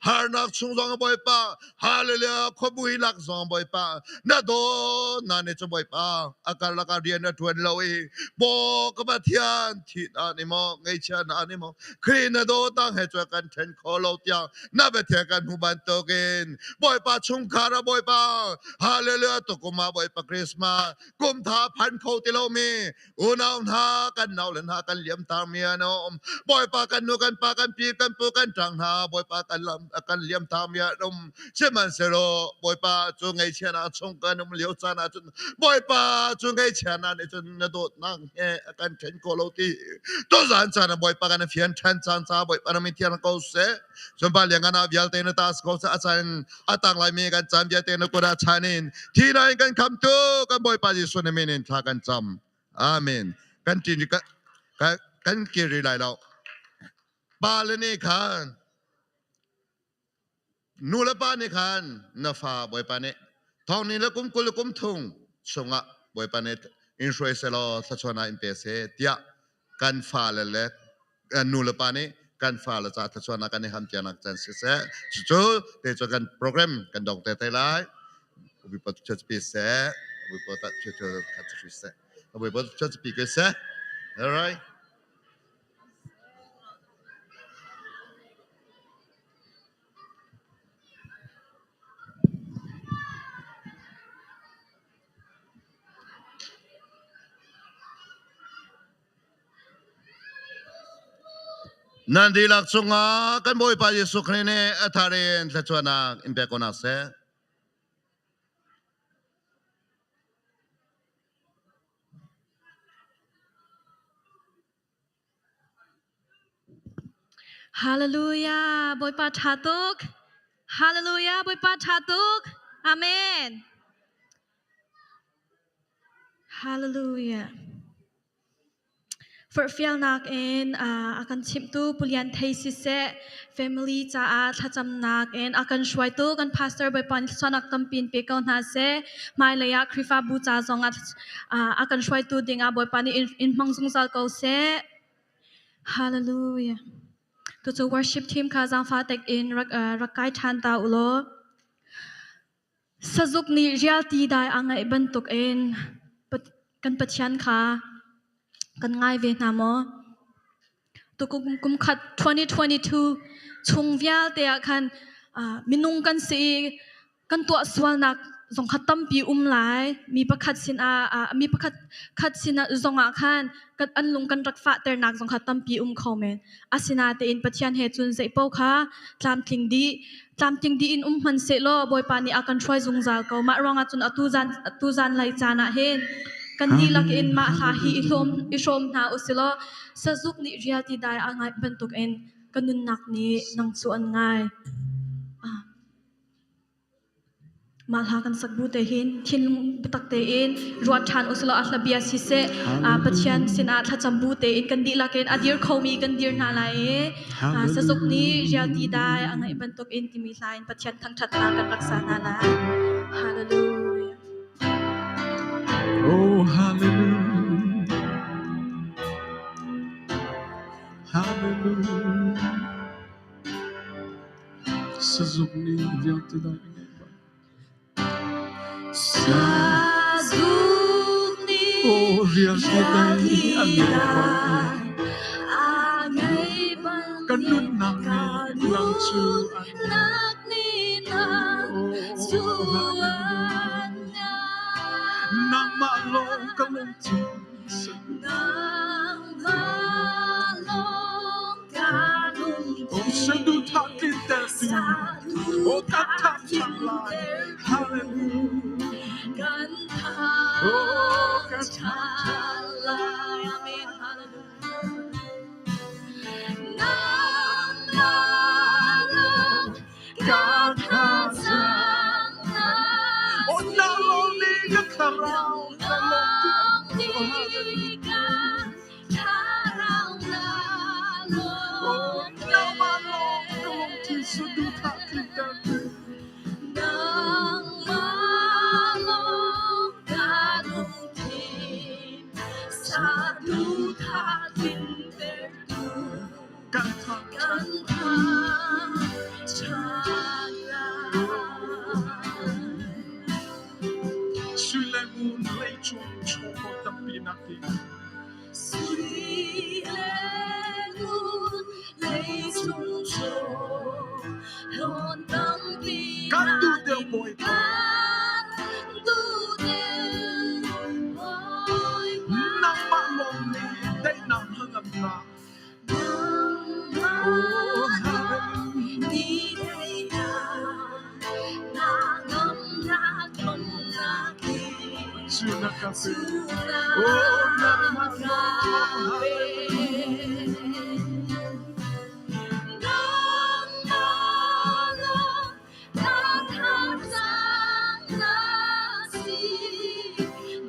Speaker 9: harnak chung zong Bawipa hallelujah khuabui lak zong Bawipa na dawt na nih cu Bawipa a karlak ah rian a ṭuan lo i baw ka Pathian thi na ni maw ngaihchia na ni maw Khrih na dawtnak he cu kan ṭhen kho lo tiang na biathiang kan hmu bantukin Bawipa
Speaker 8: chungkhar ah Bawipa hallelujah tukum ah Bawipa Christmas kum tha phan kho ti lomi unau hna kan nau le hna kan liam tar mi an um Bawipa kan nu kan pa kan pi kan pu kan ṭang hna Bawipa kan lam kan liam tar mi an um sihmanhsehlaw Bawipa cu ngaihchia nak chung kan um lio caan ah cun Bawipa cu ngaihchia nak nih cun na dawtnak he a kan ṭhen ko lo ti tuzan caan ah Bawipa kan fian ṭhan caan ca Bawipa na min thiang ko seh Sunpa liangan ah vialte na tas ko seh a caan a tang lai mi kan caan vialte na kut ah chan in thi in kan khamtu kan Bawipa Jesuh na min in thla kan cam amen kan tin kan kiri lai lo pa le nih khan nu le pa nih khan na fa Bawipa nih thong ni le kum 20 le kum thung chungah Bawipa nih in hruai selaw thluachuah in pe seh tiah kan fale le nu le pa nih kan fale ca thluachuahnak kan i ham tiangnak can siseh cucu te cu kan program kan dong te te lai ubi pot church pi seh ubi pot church church seh ubi pot church pi ke seh all right. Nan dihlak cungah kan Bawipa Jesuh Khrih nih a thar in thluachuahnak in pek ko hna seh.
Speaker 1: Hallelujah Bawipa ṭha tuk. Hallelujah Bawipa ṭha tuk. Amen. Hallelujah. Forhfialnak in a kan chimhtu Pu Lian Thei siseh, family caah thlacamnak in a kan hruaitu kan pastor Bawipa nih thluachuahnak tampi in pe ko hna seh. Hmailei ah Khrihfabu ca zongah a kan hruaitu dingah Bawipa nih in hmang zungzal ko seh. Hallelujah. Tucu worship team kha zaangfah tek in rak rak kai ṭhan ta u law. Sazuk nih rialti dai a ngaih bantukin kan Pathian kha kan ngai ve hna maw? Tukum kum khat 2022 chung vialte ah khan minung kan si i kan tuah sualnak zong kha tampi um lai. Mi pakhat sinah mi pakhat khat sinah zongah khan kan an lung kan rak fahternak zong kha tampi um kho men. Asinain Pathian he cun zeipaoh kha tlamtling dih tlamtling dih in um hmanh sehlaw Bawipa nih a kan hruai zungzal ko. Mah ruangah cun atu zan atu zanlei caan ah hin kan dihlak in mah hla hi i hlawm i hrawm hna usilaw sazuk nih rialti dai a ngaih bantukin ka nunnak nih nang cu an ngai. Mah hla kan sak bu te hin thinlung biatak tein ruat ṭhan usilaw a hla bia siseh Pathian sinah thlacam bu tein kan dihlak in a dir khomi kan dir hna lai i sazuk nih rialti dai a ngaih bantuk in timi hla in Pathian thangṭhatnak kan rak sa hna lai. Hallelujah.
Speaker 3: Oh, hallelujah. Hallelujah. Sazuk nih vialte dai a ngeih bang.
Speaker 4: Sazuk nih
Speaker 3: Oh, rialti dai a ngeih bang.
Speaker 4: a ngeih bang
Speaker 3: Kan nunnak nih nang cu an
Speaker 4: nak nih nang
Speaker 3: Oh,
Speaker 4: cu
Speaker 3: hallelujah.
Speaker 4: an ngai.
Speaker 3: Nangmah lawng ka lungthin si.
Speaker 4: Nangmah lawng ka
Speaker 3: Oh, saduhthah tlintertu. Oh, kan thangṭhat lai. Hallelujah.
Speaker 4: Kan
Speaker 3: Oh, kan
Speaker 4: thangṭhat
Speaker 3: thangṭhat
Speaker 4: lai. Amen. Hallelujah. Nangmah lawng ka thazaang na
Speaker 3: Oh,
Speaker 4: si.
Speaker 3: nang lawng nih ka thlarau na lawmhter.
Speaker 4: Nang
Speaker 3: Oh, hallelujah.
Speaker 4: nih ka thlarau na
Speaker 3: Oh, nangmah lawng ka lungthin saduhthah tlintertu.
Speaker 4: Nangmah lawng ka lungthin saduhthah tlintertu.
Speaker 3: Kan thangṭhat
Speaker 4: Kan thangṭhat lai.
Speaker 3: Sui le ngun leicung chawva tampi nakin
Speaker 4: Sui le ngun leicung chaw hlawn tampi
Speaker 3: kan duh deuh
Speaker 4: nakin
Speaker 3: Bawipa. ka pe. Oh, nangmah lawng,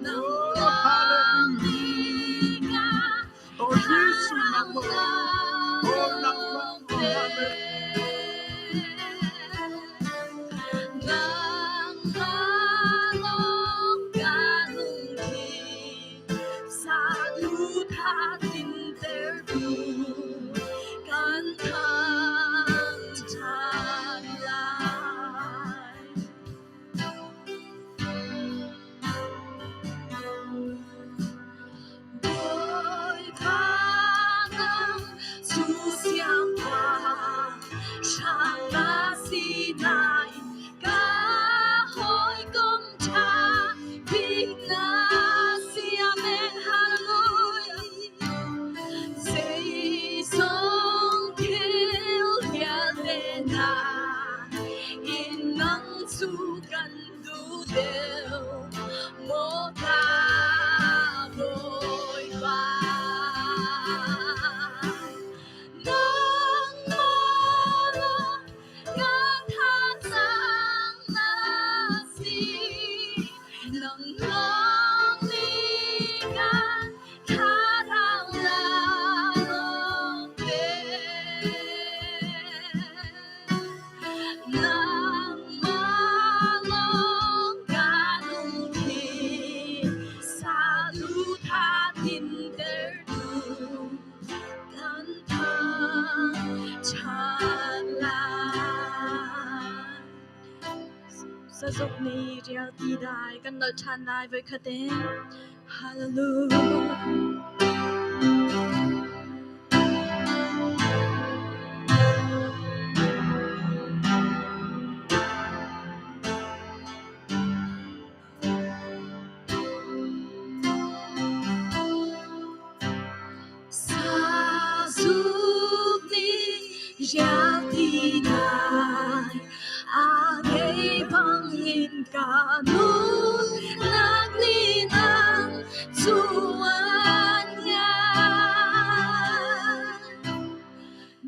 Speaker 3: Oh, hallelujah. Oh, Jesuh nangmah. Oh, nangmah. Oh, hallelujah.
Speaker 1: Sazuk nih rial ti dai kan nolh ṭhan lai voikhat in. Hallelujah. Sazuk nih rial ti dai a ngei bangin ka nunnak nih nang cu an ngai.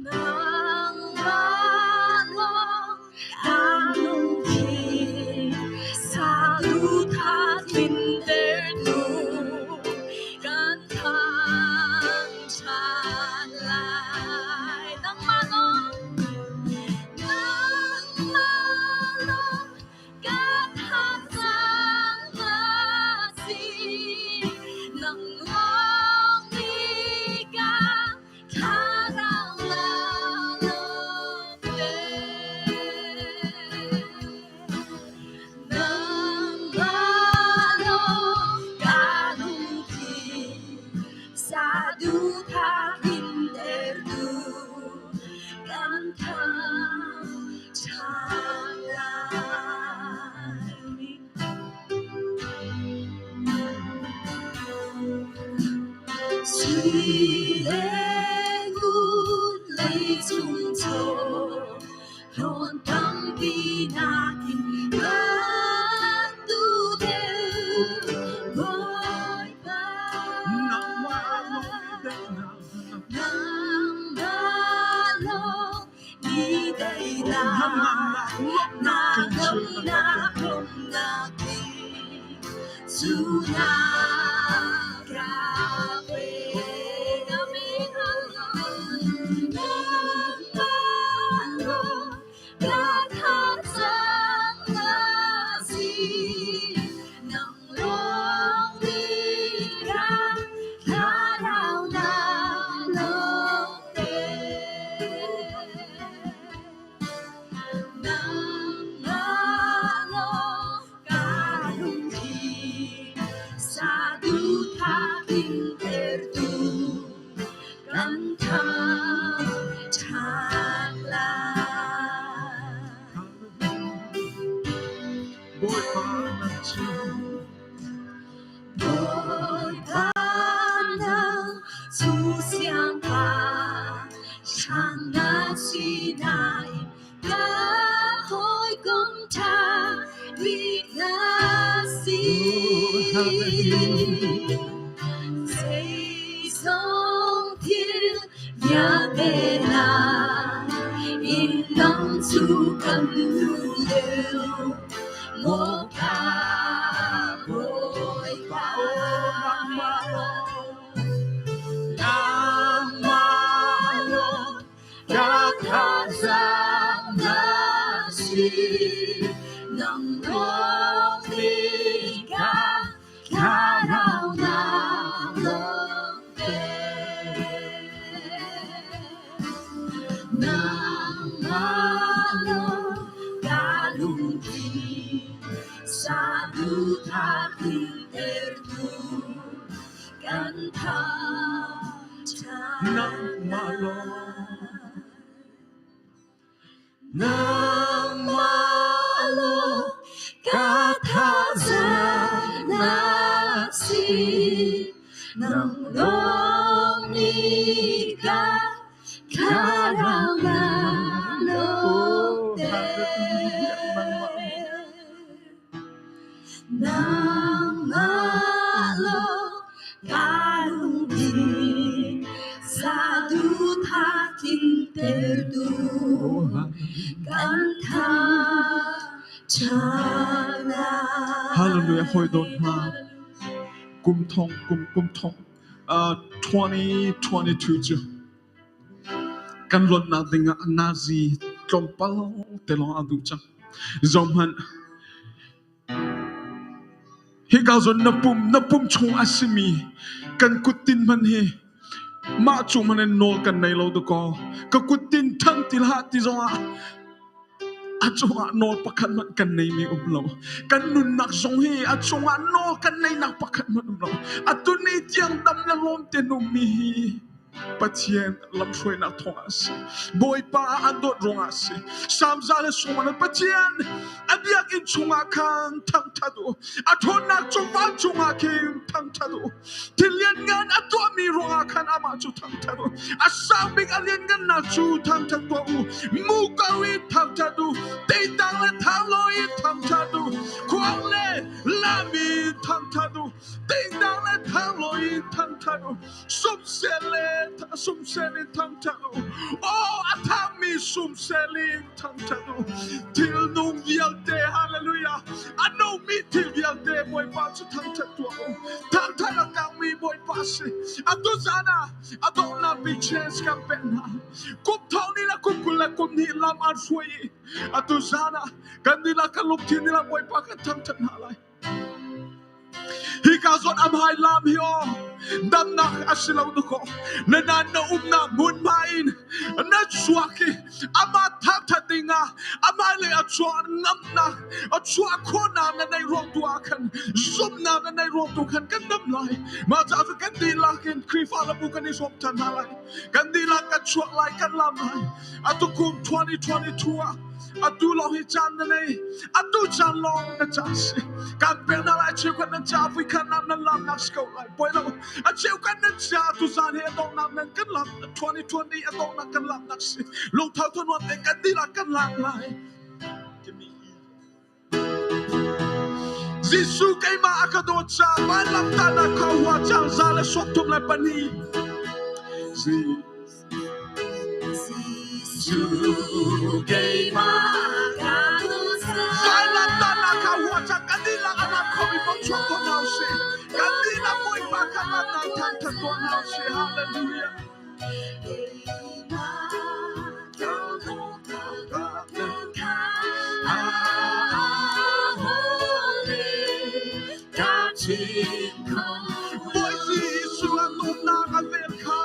Speaker 1: Nangmah lawng ka lungthin saduhthah tlintertu kan thangṭhat lai. Nangmah lawng, nangmah lawng ka thazaang na si. Nang lawng nih ka Sui le ngun leicung chaw hlawn tampi nakin kan duh deuh Bawipa. Nangmah lawng ni daihnak na damnak lawmhnak in cu na ka pek. Amen. Nangmah lawng ka thazaang na si. Nang lawng nih ka thlarau na lawmhter. Nangmah lawng ka lungthin saduhthah tlintertu kan thangṭhat lai.
Speaker 3: Bawipa na cu
Speaker 4: Bawipa nang cu siangpa hrang na si nain ka hawikom ṭha bik na si. Zeizong thil vialte hna in nang cu kan duh deuh, maw ka Bawipa. Nangmah lawng ka thazaang na si, nang lawng nih ka thlarau na lawmter. Nangmah lawng ka lungthin saduhthah tlintertu kan thangṭhat.
Speaker 3: Nangmah lawng Nangmah
Speaker 4: lawng ka thazaang na si. Nang lawng nih ka thlarau na lawmter. Nangmah lawng ka lungthin saduhthah tlintertu kan thangṭhat.
Speaker 3: Hallelujah hawi dawt hna kum thong kum kum thong 2022 cu Kan luatnak dingah nazi tlawmpal te lawng a duh cang. Zohhmanh, hika zawn na pum chung a simi kan kuttin hmanh hi mah cu hmanh in nawl kan nei lo dakaw. Ka kuttin ṭhang ti hlah ti zongah a cungah nawl pakhat hmanh kan neimi um lo. Kan nunnak zong hi a cungah nawl kan neinak pakhat hmanh um lo. Atu ni tiang dam le lawm te ummi hi Pathian lamhruainak thawng ah a si. Bawipa an dawt ruangah a si. Samza le sungman Pathian a biakinn chungah khan thangṭhat u. A ṭhawnnak cu vancung ah khin thangṭhat u. Thil lianngan a tuahmi ruangah khan amah cu thangṭhat u. A sang bik a lianngannak cu thangṭhat tuah u. Muko in thangṭhat u. Teitang le thanglawi in thangṭhat u. Khuang le lam in thangṭhat u. Teitang le thanglawi in thangṭhat u. Sumsel le sumsel in thangṭhat u. Aw a thangmi sumsel in thangṭhat u. Thil nung vialte, hallelujah. A nungmi thil vialte Bawipa cu thangṭhat tuah u. Thangṭhat a kangmi Bawipa si. Atu zan ah a donghnak bik chance kan pek hna. Kum thong ni le kum 20 le kum hnih lam an hruai i atu zan ah kan dihlak kan lungthin dihlak Bawipa kan thangṭhat hna lai. Hika zawn am hai lam hi aw damnak a si lo dakaw na nan na umnak hmunhma in na chuak i amah thangthat dingah amah le a chuah ngamnak a chuah khawhnak na nei ruang tu ah khan zumhnak na nei ruang tu khan kan dam lai. Mah caah cu kan dihlak in Khrihfa le bu kan i sawm ṭhan hna lai. Kan dihlak kan chuak lai, kan lam lai. Atu kum 2022 ah atu lawng hi caan na nei. Atu caan lawng na caan si. Kan pek na lai cheukhat nan ca vui khat nan nan lam nak si ko lai. Poi lo. A cheukhat nan ca tu zan he a dongnak nan kan lam 2020 a dongnak kan lam nak si. Lungtho thunuam te kan dihlak kan lak lai. Jesuh keimah a ka dawt caah vanlam tahnak kha hua cang 132.
Speaker 4: Jesuh keimah ka dawt caah
Speaker 3: Vanlam tahnak kha hua cang kan dihlak a lam khomi pong chuak ko hna usih. Kan dihlak Bawipa kha lamnak thangthat tuah hna usih. Hallelujah.
Speaker 4: Keimah ka dawt
Speaker 3: Bawi Jesuh a dawtnak a vel kha.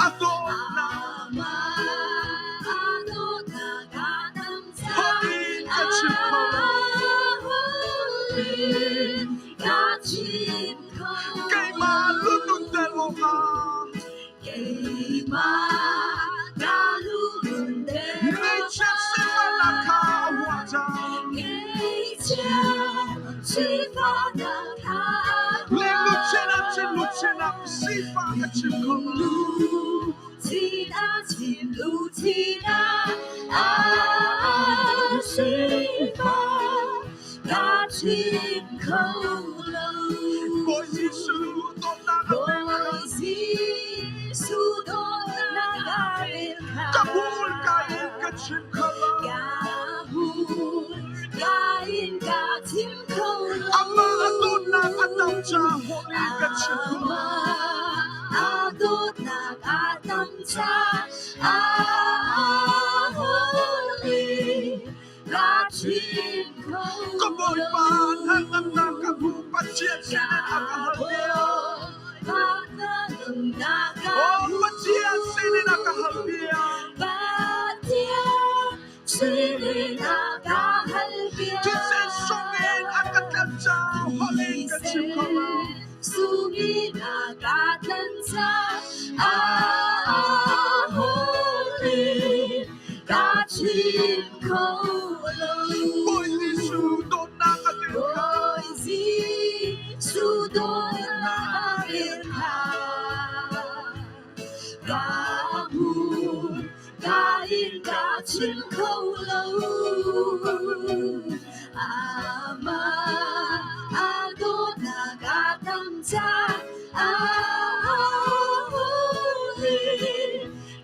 Speaker 3: A dawtnak holh in ka chim kho lo. Keimah lunun tel awkah Ngeihchiat sifahnak kha a huah cang. Lengluchin a Sifah ka chim kho lo.
Speaker 4: Tina chim lu tina a sifah ka chim kho lo.
Speaker 3: Bawi Jesuh dawtnak a pek.
Speaker 4: Bawi Jesuh dawtnak a pek.
Speaker 3: Ka hmurka in ka chim kho lo.
Speaker 4: Ka hmurka in ka chim kho lo.
Speaker 3: Amah a dawtnak a tam caah holh in ka chim kho lo.
Speaker 4: Amah a dawtnak a tam caah holh in ka chim kho
Speaker 3: Ka
Speaker 4: lo.
Speaker 3: Bawipa hnangamnak ka hmu Pathian sinin a ka hal piak. Oh, Pathian sinin a ka hal piak. Thisen sungin a ka tlanh caah holh in ka chim kho lo. Bawi Jesuh dawtnak a vel kha.
Speaker 4: Bawi Jesuh dawtnak a vel kha ka hmu, ka in ka chim kho lo. Amah a dawtnak a tam caah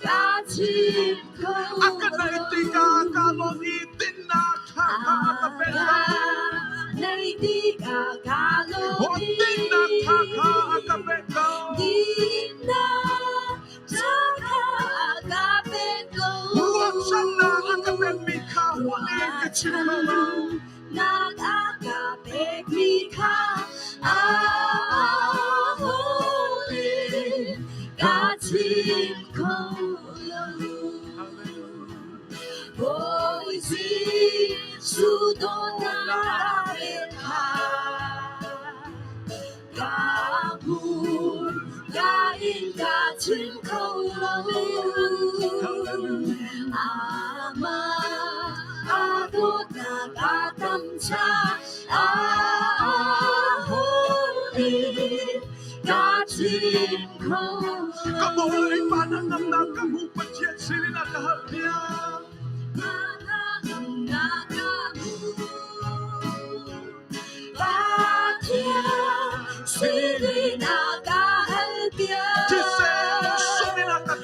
Speaker 4: ka chim kho
Speaker 3: A ka naih
Speaker 4: lo.
Speaker 3: tikah ka lawm i tinnak ṭha kha a ka pek lo. Oh, tinnak ṭha kha a ka pek ko. Ruahchannak a ka pekmi kha holh in ka chim kho lo. Hallelujah.
Speaker 4: Bawi Jesuh dawtnak vel kha ka hmu, ka in ka chim kho lo.
Speaker 3: Hallelujah.
Speaker 4: Amah a dawtnak a tam caah holy ka chim kho
Speaker 3: Ka
Speaker 4: lo.
Speaker 3: Bawipa hnangamnak ka hmu Pathian sinin a ka hal piak. Thisen sungin a ka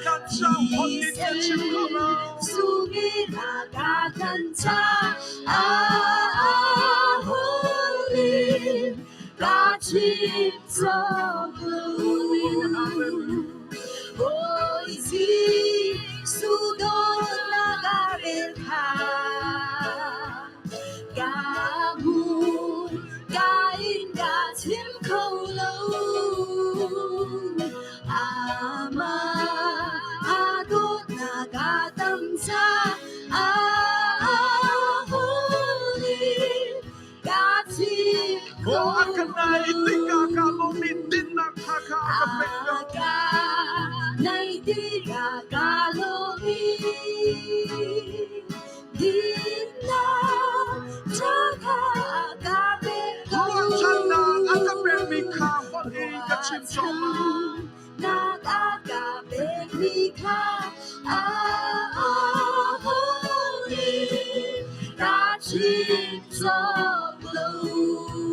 Speaker 3: tlanh caah holh in ka chim kho lo. Hallelujah.
Speaker 4: Ka ka in ka chim kho lo. Ama a dawtnak a tam caah holy ka chim kho
Speaker 3: Oh, a ka naih
Speaker 4: lo.
Speaker 3: tikah ka lawm i dinnak ṭha kha a ka pek ko.
Speaker 4: Aka nai tikah ka lawm i dinnak ṭha kha a ka pek ko.
Speaker 3: Ruahchannak a ka pekmi kha holh in ka chim cawk
Speaker 4: Ruahchannak a ka pekmi kha a holy ka chim cawk lo.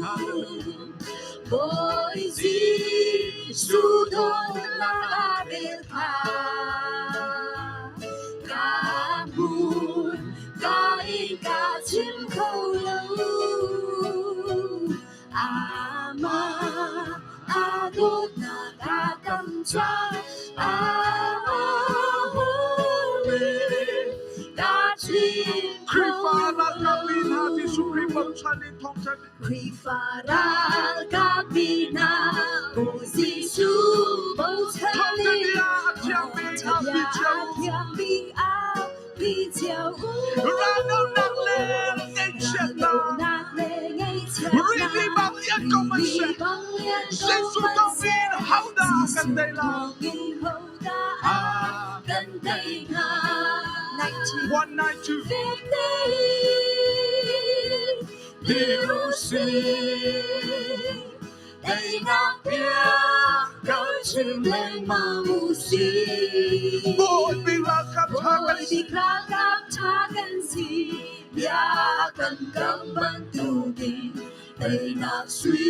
Speaker 3: Hallelujah.
Speaker 4: Bawi Jesuh dawtnak a vel kha ka hmun ka in ka chim kho lo. Amah a dawtnak a tam caah holy ka chim kho
Speaker 3: Khrihfa
Speaker 4: lo.
Speaker 3: ralkap mi hna Jesuh Khrih bochan in thawngṭha
Speaker 4: Khrihfa ralkap mi hna Bawi Jesuh bochan
Speaker 3: Thawngṭha
Speaker 4: in
Speaker 3: bia a thiangmi
Speaker 4: thawngṭha
Speaker 3: a
Speaker 4: bia
Speaker 3: pi cio
Speaker 4: a thiangmi a pi cio u.
Speaker 3: Raldohnak le ngaihchiatnak
Speaker 4: Raldohnak le
Speaker 3: rili
Speaker 4: ngaihchiatnak
Speaker 3: bang lian ko
Speaker 4: rili
Speaker 3: hmanhseh
Speaker 4: bang lian ko
Speaker 3: Jesuh thawngin
Speaker 4: hmanhseh
Speaker 3: hodah a kan
Speaker 4: Jesuh
Speaker 3: tei lai?
Speaker 4: thawngin hodah a
Speaker 3: Ah,
Speaker 4: kan tei hnga?
Speaker 3: 192.
Speaker 4: 1950 Dirusing Teinak bia kan chin lengmang u sih.
Speaker 3: Bawi ralkap ṭha kan si.
Speaker 4: Bawi ralkap ṭha kan si. Bia kan kam bantukin teinak sui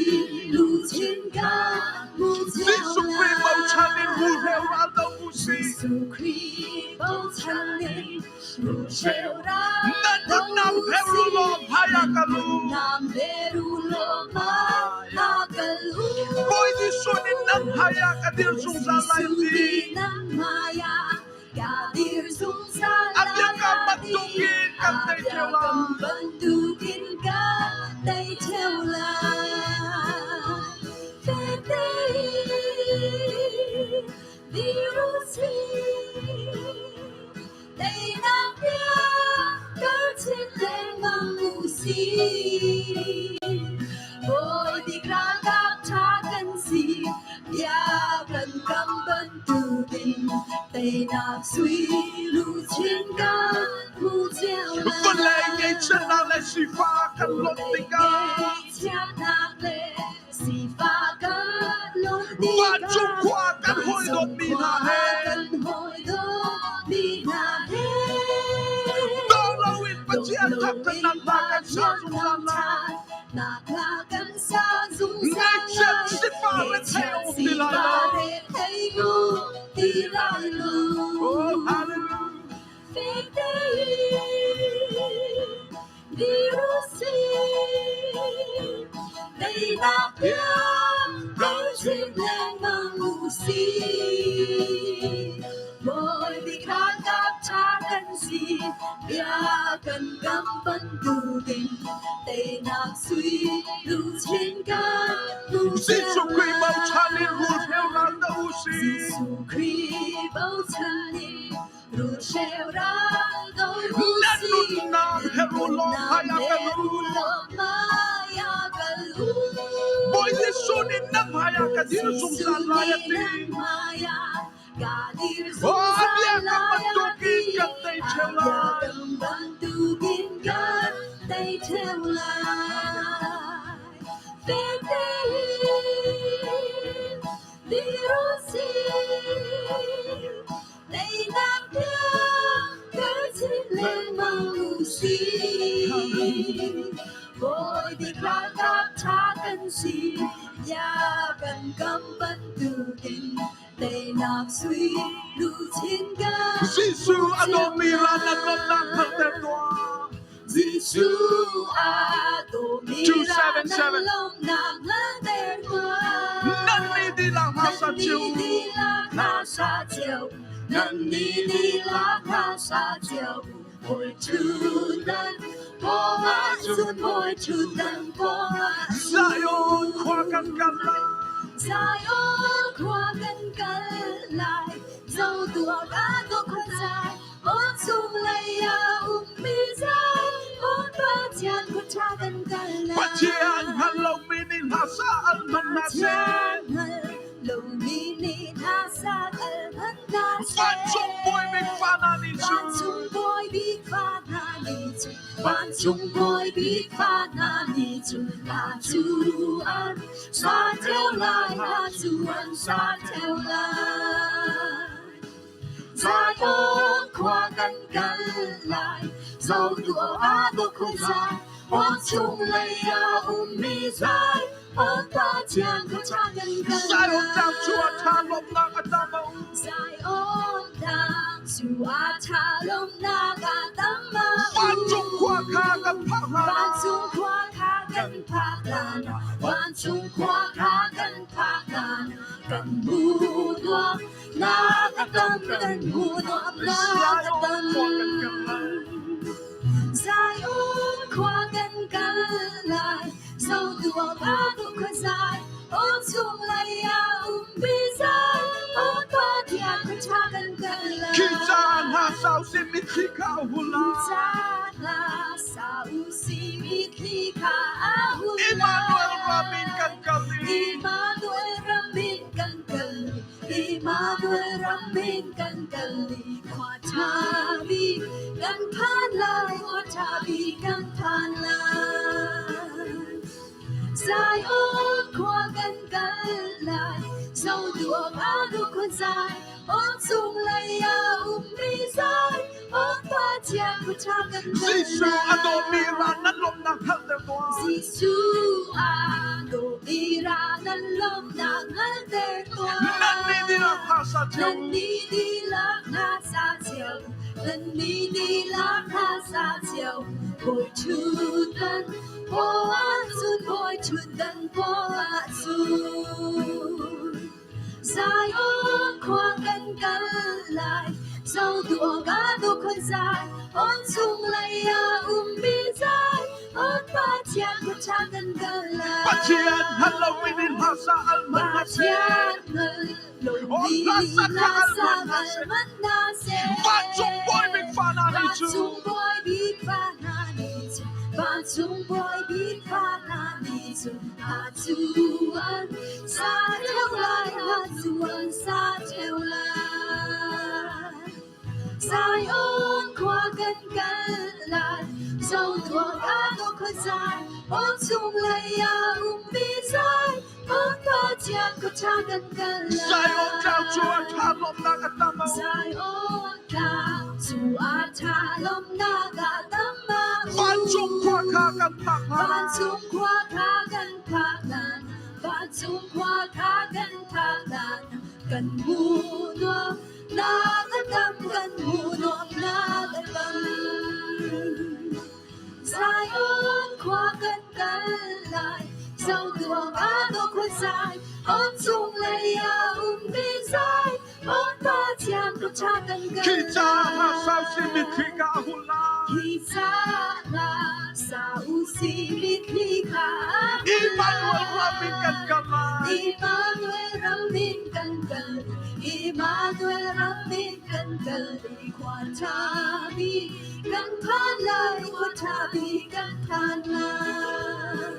Speaker 4: luchin kan hmu cio
Speaker 3: Jesuh Khrih bochan in rulhreu ral do u sih.
Speaker 4: Jesuh Khrih bochan in rulhreu ral
Speaker 3: Nan nunnak phe u law hmai ah kal u.
Speaker 4: Nunnak phe u law hmai ah kal u.
Speaker 3: Bawi Jesuh nih nan hmai ah ka dir zungzal lai ti.
Speaker 4: Nan hmai ah ka dir zungzal
Speaker 3: A biakam bantukin kan tei ṭheo lai.
Speaker 4: A biakam bantukin kan tei ṭheo lai. Fek tein dir u sih. Teinak bia kar chin lengmang u sih. Bawi ralkap ṭha kan si, bia kan kam bantukin teinak sui luchin kan hmu cio lai.
Speaker 3: Vawlei ngeihchiatnak le sifah kan lonh tikah
Speaker 4: Ngeihchiatnak le sifah kan lonh tikah
Speaker 3: Vancung khua kan hawi dawtmi hna he
Speaker 4: kan hawi dawtmi hna he
Speaker 3: dong loin Pathian thangṭhatnak hla kan sa zungzal lai.
Speaker 4: Nak hla kan sa zungzal
Speaker 3: Ngaihchiat sifah rethei um ti lai lo.
Speaker 4: Rethei um ti lai lo.
Speaker 3: Oh, hallelujah.
Speaker 4: Fek tein dir u sih. Teinak tiang kal chin lengmang u sih. Bawi bik ralkap ṭha kan si, bia kan kam bantukin teinak sui luchin kan hmu
Speaker 3: Jesuh Khrih bochan in rulhreu ral do u sih.
Speaker 4: Jesuh Khrih bochan in rulhreu ral do u
Speaker 3: Nan
Speaker 4: sih.
Speaker 3: nunnak he u law hmai ah kal u.
Speaker 4: Hmai ah kal u.
Speaker 3: Bawi Jesuh nih nan hmai ah ka dir zungzal lai a ti.
Speaker 4: Hmai ah ka dir
Speaker 3: Oh, a
Speaker 4: zungzal
Speaker 3: biakam
Speaker 4: lai a
Speaker 3: bantukin
Speaker 4: ti.
Speaker 3: kan tei ṭheo
Speaker 4: A
Speaker 3: lai.
Speaker 4: biakam bantukin kan tei ṭheo lai. Fek tein dir u sih. Teinak tiang kar chin lengmang u sih. Bawi bik ralkap ṭha kan si, bia kan kam bantukin teinak sui luchin kan
Speaker 3: Jesuh a dawmi ral nan lawmhnak hngalhter tuah.
Speaker 4: Jesuh a dawmi ral nan
Speaker 3: 277.
Speaker 4: lawmhnak hngalhter tuah.
Speaker 3: Nan nih dihlak hna sa
Speaker 4: Nan
Speaker 3: cio.
Speaker 4: nih dihlak hna sa cio. Nan nih dihlak hna sa cio. Bawi ṭhutdan pawngah cun Bawi ṭhutdan pawngah
Speaker 3: Zion khua kan kal lai.
Speaker 4: Zion khua kan kal lai. Zo tuah ka to khuazai. On chung lei ah ummi zai. On Pathian khua ṭha kan kal lai.
Speaker 3: Pathian hngal lomi nih hla sa al hmanh hna seh.
Speaker 4: Pathian hngal lomi nih hla sa al hmanh hna seh.
Speaker 3: Vancung bawi bik fa hna nih cun.
Speaker 4: Vancung bawi bik fa hna nih cun. Vancung bawi bik fa hna nih cun. Hla cu an sa ṭheo lai. Hla cu an sa ṭheo lai. Zion khua kan kal lai. Zo tuah a to khuazai. On chung lei ah ummi zai. On Pathian khua ṭha kan kal
Speaker 3: Zion tlang cu a
Speaker 4: lai.
Speaker 3: ṭha lawmhnak a tam a um.
Speaker 4: Zion tlang cu a ṭha lawmhnak a tam a um.
Speaker 3: Vancung khua kha kan phak hlan ah.
Speaker 4: Vancung khua kha kan phak hlan ah. Vancung khua kha kan phak hlan ah. Kan hmu nuam nak a tam kan hmu nuam nak a tam. Zion khua kan kal lai. Zo tuah ka tu khuazai. On chung lei ah ummi zai. On Pathian khua ṭha kan kal lai.
Speaker 3: Khi caan hna sau si mitthli kha a hul lai.
Speaker 4: Caan hna sau si mitthli kha a hul lai.
Speaker 3: Emmanuel ram in kan kal i.
Speaker 4: Emmanuel ram in kan kal i. Emmanuel ram in kan kal i. Khua ṭha bik kan phan lai. Khua ṭha bik kan phan lai. Zion khua kan kal lai. Zo tuak a du khun zai on chung lei a um mi zai on Pathian ku tha kan
Speaker 3: Jesuh a dawmi ra nan lawmhnak hngalhter tuah.
Speaker 4: Jesuh a dawmi ra nan lawmhnak hngalhter tuah.
Speaker 3: Nan nih dihlak hna sa cio.
Speaker 4: Nan nih dihlak hna sa cio. Nan nih dihlak hna sa cio. Bawi ṭhutdan poah cun bawi ṭhutdan poah cun. Zion khua kan kal lai, zotu awk ah tukhun zai, on chung lei ah ummi zai, on Pathian khuaṭha kan kal lai.
Speaker 3: Pathian hngal lomi nih hla sa al hmanh hna seh.
Speaker 4: Pathian hngal lomi nih hla sa al hmanh hna seh.
Speaker 3: Vancung bawi bik fa hna nih cu.
Speaker 4: Vancung bawi bik fa hna nih cu. Vancung bawi bik fa hna nih cu. Hna cu an sa ṭheo lai, hna cu an sa ṭheo lai. Zion khua kan kal lai, zotuak ah dawh zai, aw chung lei ah ummi zai, aw Pathian khuaṭha kan kal lai.
Speaker 3: Zion tlang cu a ṭha lawmhnak a tam.
Speaker 4: Zion tlang cu a ṭha lawmhnak a tam.
Speaker 3: Vancung khua kha kan phak hlan.
Speaker 4: Vancung khua kha kan phak hlan. Vancung khua kha kan phak hlan. Kan hmuh nuam nak a tam, kan hmuh nuam nak a tam. Zion khua kan kal lai, zotuak ah dawh khua zai, on chung lei ah ummi zai, on Pathian khuaṭha kan kal
Speaker 3: Khi caah hla sau
Speaker 4: lai.
Speaker 3: si mitthli ka a hul lai.
Speaker 4: Khi caah hla sa u si mitthli kha a hul
Speaker 3: Immanuel ram in kan
Speaker 4: lai.
Speaker 3: kal lai.
Speaker 4: Immanuel ram in kan kal, Immanuel ram in kan kal, i khua ṭha bik kan phan lai, khua ṭha bik kan phan lai.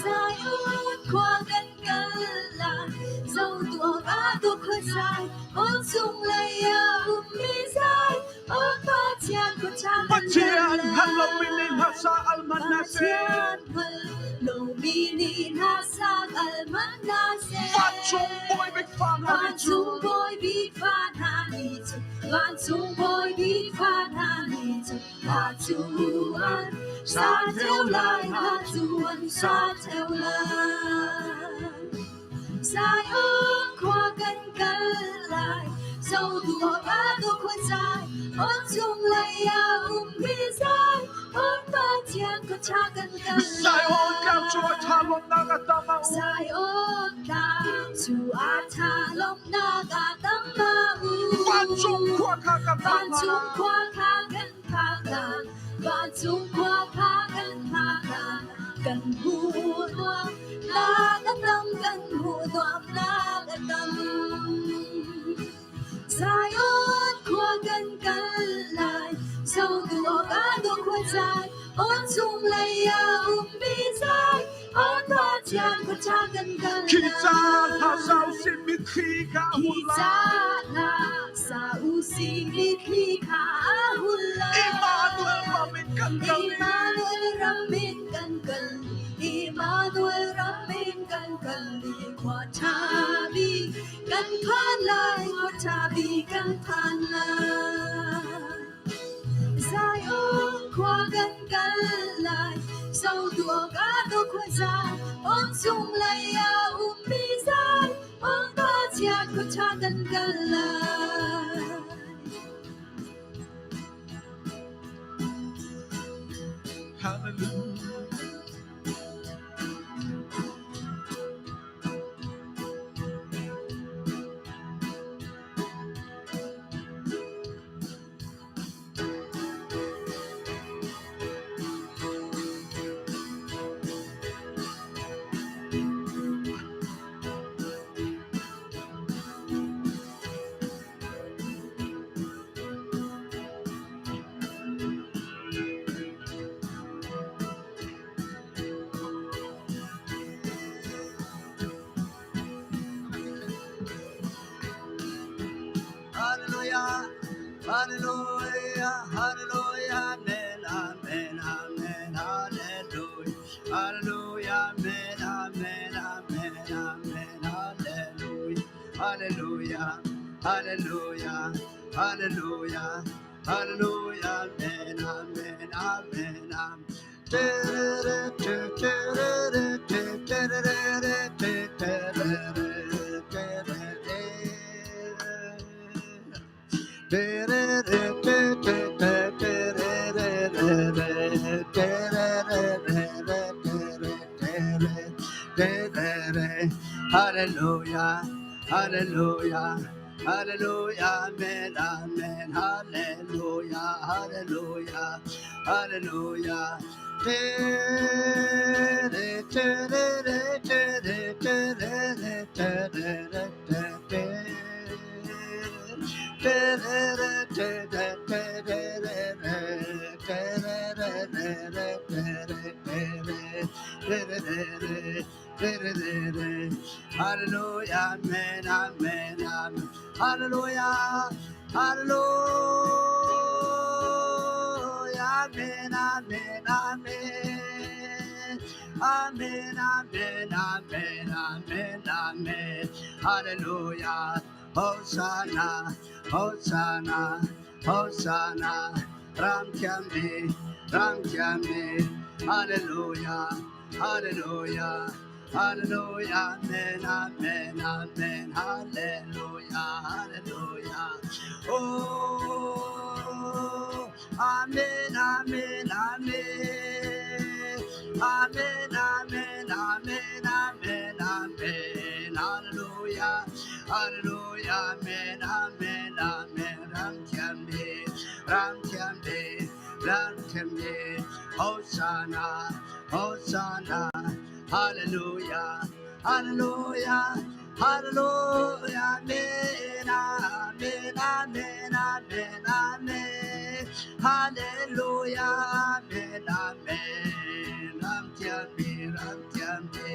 Speaker 4: Zion khua kan kal lai, zotuak ah tukhua zai, on chung lei ah ummi zai, on Pathian khua ṭha kan kal
Speaker 3: Pathian hngal lomi
Speaker 4: lai.
Speaker 3: nih hla sa al hmanh hna seh.
Speaker 4: Pathian hngal lomi nih hla sak al hmanh hna seh.
Speaker 3: Vancung bawi bik fa hna nih cu.
Speaker 4: Vancung bawi bik fa hna nih cu, vancung bawi bik fa hna nih cu, hla cu an sa ṭheo lai, hla cu an sa ṭheo lai. Zion khua kan kal lai, zotuak ah dawh zai, on chung lei ah ummi zai, on Pathian khuaṭha kan kal
Speaker 3: Zion tlang cu a
Speaker 4: lai.
Speaker 3: ṭha lawmhnak a tam a um.
Speaker 4: Zion tlang cu a ṭha lawmhnak a tam a
Speaker 3: Vancung
Speaker 4: um.
Speaker 3: khua kha kan phak
Speaker 4: Vancung
Speaker 3: hlan.
Speaker 4: khua kha kan phak hlan, vancung khua kha kan phak hlan, kan hmuh nuam nak a tam, kan hmuh nuam nak a tam. Zion khua kan kal lai, zotuak ah dawh khua zai, on chung lei ah ummi zai, on Pathian khua ṭha kan kal
Speaker 3: Khi caah hla sau
Speaker 4: lai.
Speaker 3: si mitthli ka a
Speaker 4: Khi
Speaker 3: hul lai.
Speaker 4: caah hla sa u si mitthli kha a hul
Speaker 3: Immanuel
Speaker 4: lai.
Speaker 3: ram in kan kal i.
Speaker 4: Immanuel ram in kan kal, Immanuel ram in kan kal i khua ṭha bik kan phan lai, khua ṭha bik kan phan lai. Zion khua kan kal lai, zotuak ah dawh khua zai, on chung lei ah ummi zai, on Pathian khua ṭha kan kal lai.
Speaker 3: Hallelujah.
Speaker 5: Hallelujah, hallelujah, hallelujah, amen, amen, amen, hallelujah, hallelujah, amen, amen, amen, amen, hallelujah. Hallelujah, Hallelujah, Hallelujah, Hallelujah, Amen, Amen, Amen, Amen. Hallelujah, hallelujah, hallelujah, amen, amen, hallelujah, hallelujah, hallelujah. Hallelujah, amen, amen, amen. Hallelujah, hallelujah, amen, amen, amen. Amen, amen, amen, amen, amen. Hallelujah, Hosanna, Hosanna, Hosanna. Ram Tiambi, Ram Tiambi. Hallelujah, hallelujah, hallelujah, amen, amen, amen, hallelujah, hallelujah. Oh, amen, amen, amen. Amen, amen, amen, amen, amen. Hallelujah, hallelujah, amen, amen, amen. Ram Tiambi, Ram Tiambi, Ram Tiambi. Hosanna, Hosanna, Hallelujah, Hallelujah, Hallelujah, Amen, Amen, Amen, Amen, Amen. Hallelujah, Amen, Amen. Ram Tiambi, Ram Tiambi.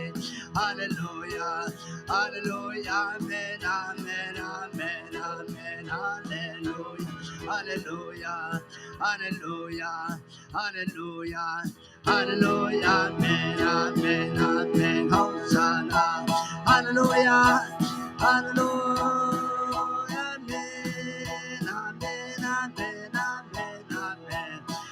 Speaker 5: Hallelujah, Hallelujah, Amen, Amen, Amen, Amen, Hallelujah, Hallelujah, Hallelujah, Hallelujah, Hallelujah, Amen, Amen, Amen, Hosanna, Hallelujah, Hallelujah, Amen, Amen, Amen, Amen, Amen.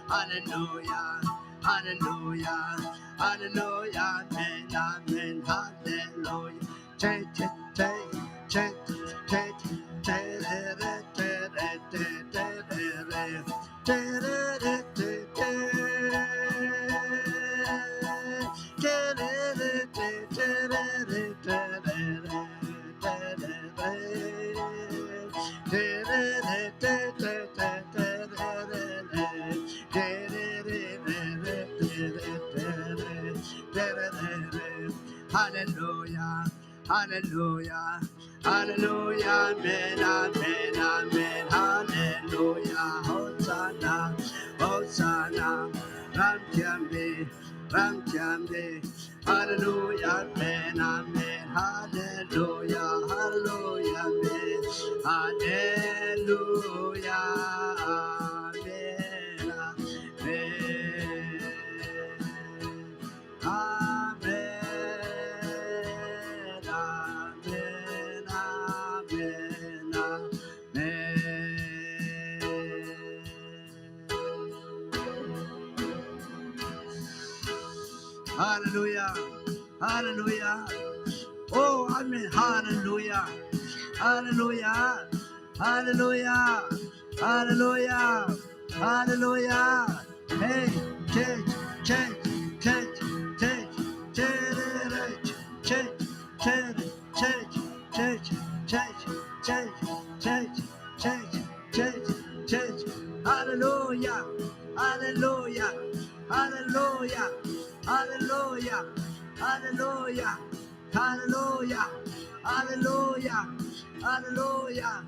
Speaker 5: Hallelujah, hallelujah, hallelujah, amen, amen, hallelujah. Che, che, che, che, che, che, re, re, te, re, te, te, re, re, te, re, re, te, te. Te, re, re, te, te, re, re, te, re, re, te, re, re. Te, re, re, te, te, te, te, re, re, re. Te, re, re, re, re, te, re, te, re, te, re, re, re. Hallelujah. Hallelujah. Hallelujah. Amen. Amen. Amen. Hallelujah. Hosanna. Hosanna. Ram Tiambe. Ram Tiambe. Hallelujah. Amen. Amen. Hallelujah. Hallelujah. Amen. Hallelujah. Amen. Amen. Amen. Amen. Amen. Amen. Hallelujah. Hallelujah. Oh, amen. Hallelujah. Hallelujah. Hallelujah. Hallelujah. Hallelujah. Hey, church, church, church, church, church, church, church, church, church, church, church, church, church, church, church. Hallelujah. Hallelujah. Hallelujah. Hallelujah. Hallelujah. Hallelujah. Hallelujah. Hallelujah.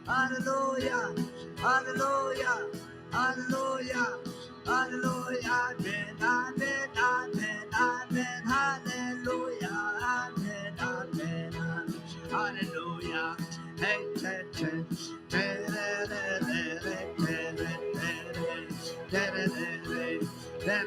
Speaker 5: Hallelujah. Hallelujah. Hallelujah. Hallelujah. Amen. Amen. Amen. Amen. Hallelujah. Amen. Amen. Amen. Hallelujah.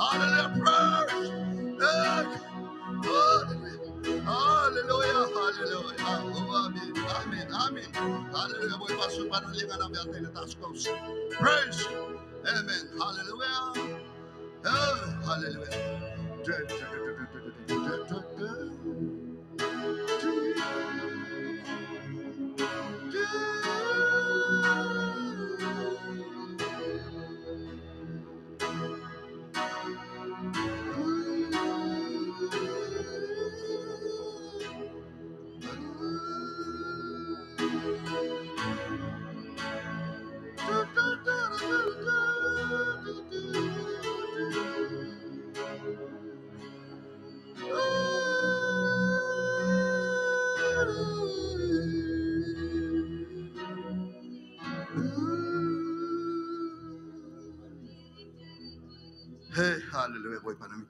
Speaker 9: Hallelujah. Praise. Hallelujah. Hallelujah. Oh, amen. Amen. Amen. Hallelujah. Bawipa sunparnak liangan vialte na taas ko. Praise. Amen. Hallelujah. Oh, hallelujah. Hey, hallelujah, Bawipa na mi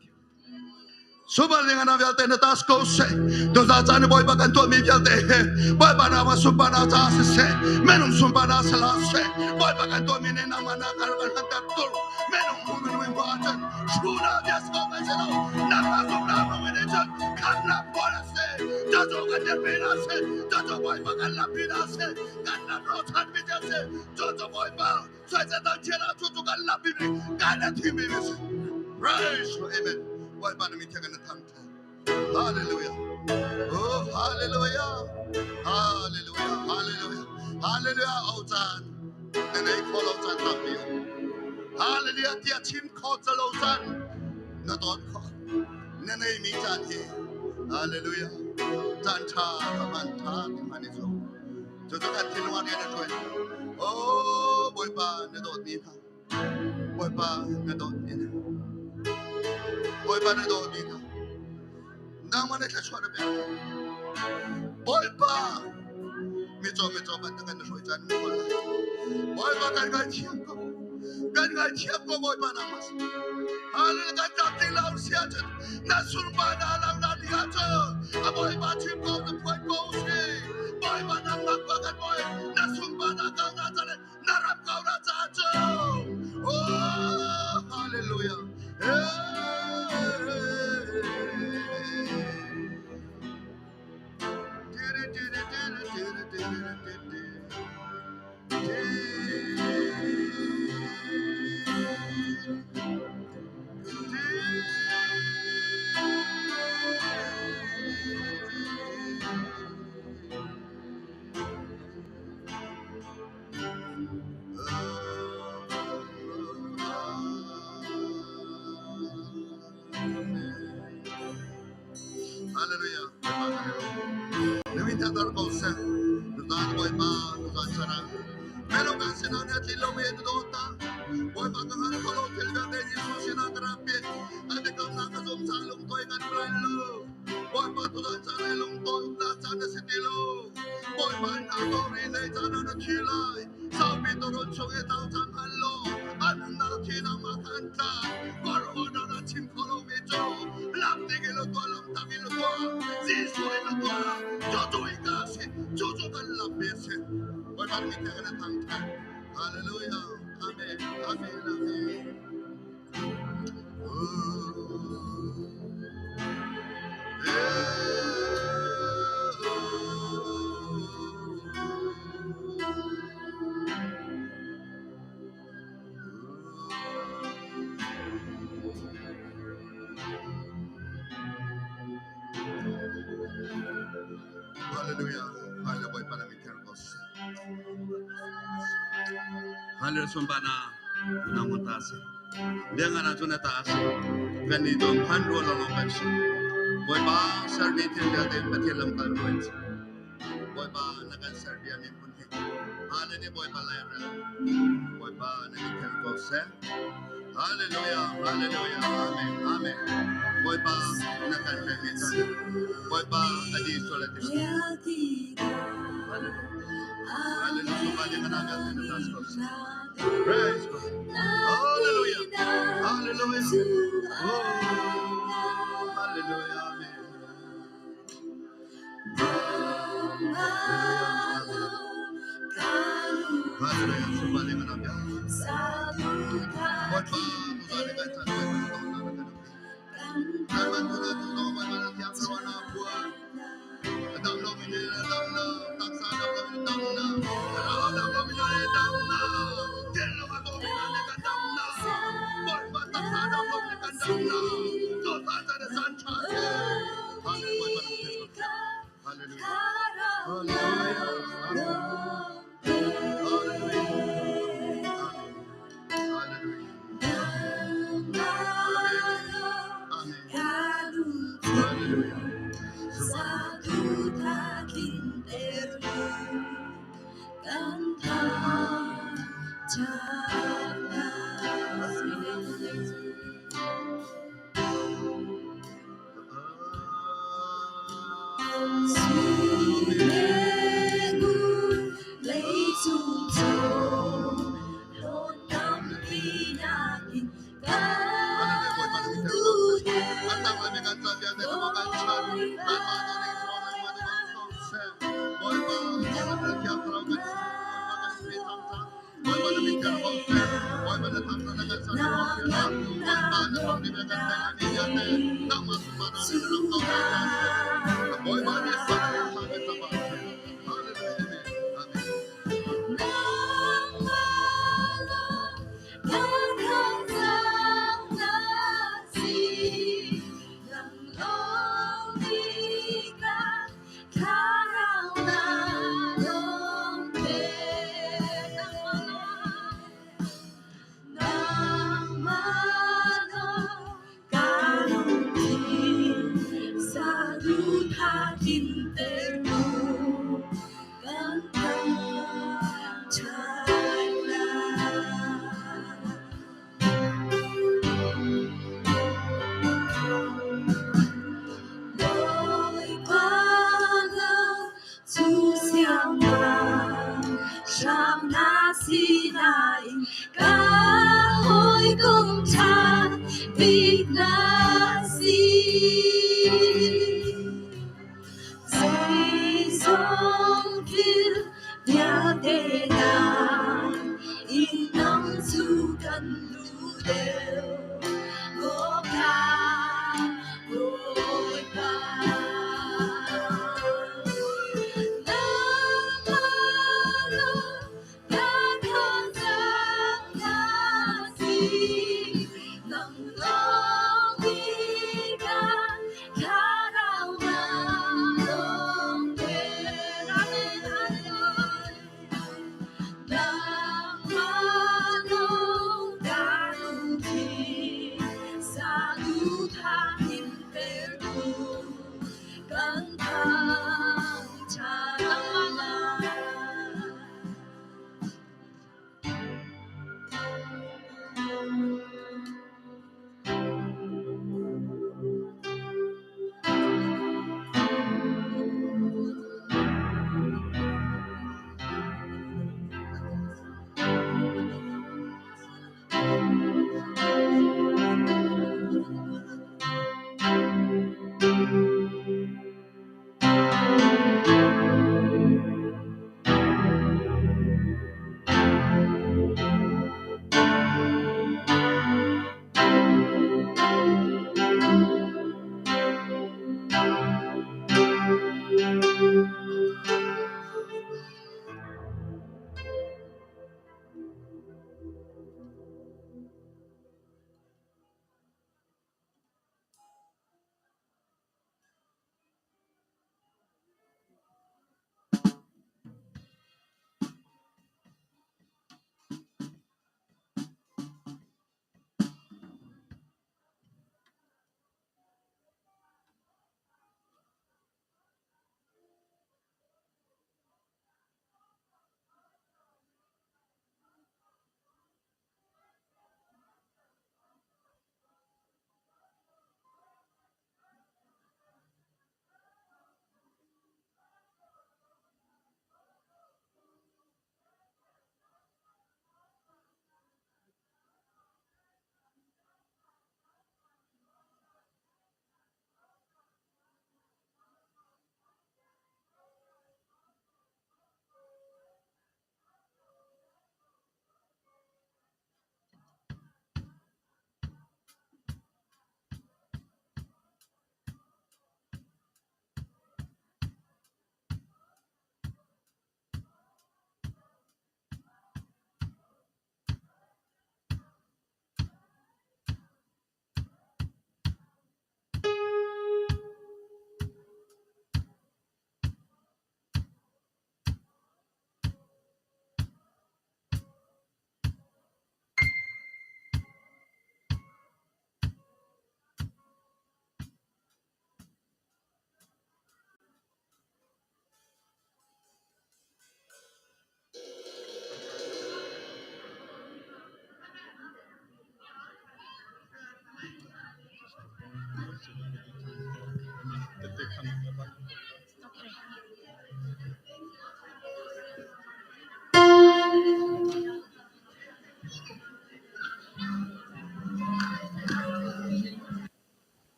Speaker 9: Subar ning ana vialte na tas ko se. To za chan Bawipa kan tuah mi vialte he. Bawipa na ma sunpa na cha se se. Menung sunpa na sala se. Bawipa kan tuah mi ne na ma na kar kan han tar tur. Menung mu menung mu achan. Shuna bias ko kan se lo. Na ma sum na ma ne chan. Kan na bola se. Ja jo kan der pe na se. Ja jo Bawipa kan la pi na se. Kan na ro chan mi ja se. Jo jo Bawipa. Sai sa tang chia na chu chu kan la pi mi. Kan na thi mi mi se. Praise Amen. Bawipa na mi thia kan na thang tha. Hallelujah. Oh, hallelujah. Hallelujah. Hallelujah. Hallelujah. Au caan. Na nei kho lo caan tampi um. Hallelujah. Tiah chim kho ca lo caan na ton kho. Na nei mi caan hi. Hallelujah. Caan ṭha ka hman ṭha ti hman i zuam. Cucu kan thinlung ah rian a ṭuan. Oh, Bawipa na dawtmi hna. Bawipa na dawtmi hna. Bawipa na dawtmi hna. Nangmah na thluachuah na pek. Bawipa micaw micaw bantuk kan na hruai caan mu lai. Bawipa kan ngaithiam ko. Kan ngaithiam ko Bawipa nangmah si. Hallelujah kan tlak ti lo si ahcun na sunpa na lam na ni ahcun a Bawipa chim ko na phuan ko si. Bawipa nangmah pa kan bawi na sunpa na kau na cale na ram kau na ca cu. Oh hallelujah. Hey. Hallelujah. Nami ta dar ko se. Tutan Bawipa tutan sana. Pero kan sina na tilo me do ta. Bawipa ka han ko lo thil vialte Jesu sina karapi. Ate kam na ka som sa lung toy kan plan lo. Bawipa tutan sana lung toy na sana si tilo. Bawipa na to ri nei sana na thi lai. Sao pi to ron chung e tau chan han lo. An na thi na ma khan ta. Kor ho na na chim ko lo me cho. Lam te ke lo to lam ta mi lo to. Jesu e lo to. Jo jo i ka se. Jo jo kan lam pe se. Bawipa mi te kan thang than. Hallelujah. Amen. Amen. Amen. Oh. Hallelujah. Hallelujah. Bawipa na mi thiang ko seh. Hallelujah. Sunparnak nang ta si. Liangan cu na ta si. Kan nih dong phan rual lawng kan si. Bawipa sermi thil vialte Pathian lam kal ruan si. Bawipa na kan ser bia mi phun hi. Hallelujah. Bawipa lai rel. Bawipa na mi thiang ko seh. Hallelujah. Hallelujah. Amen. Amen. Bawipa na kan pekmi caan. Bawipa adi sual ati. Hallelujah. Hallelujah. Sumali ka na vialte na taas ko seh. Praise God. Hallelujah. Hallelujah. Oh, hallelujah. Amen. Hallelujah. Hallelujah. Sumali ka na vialte. Bawipa, tuzani kan chan Bawipa na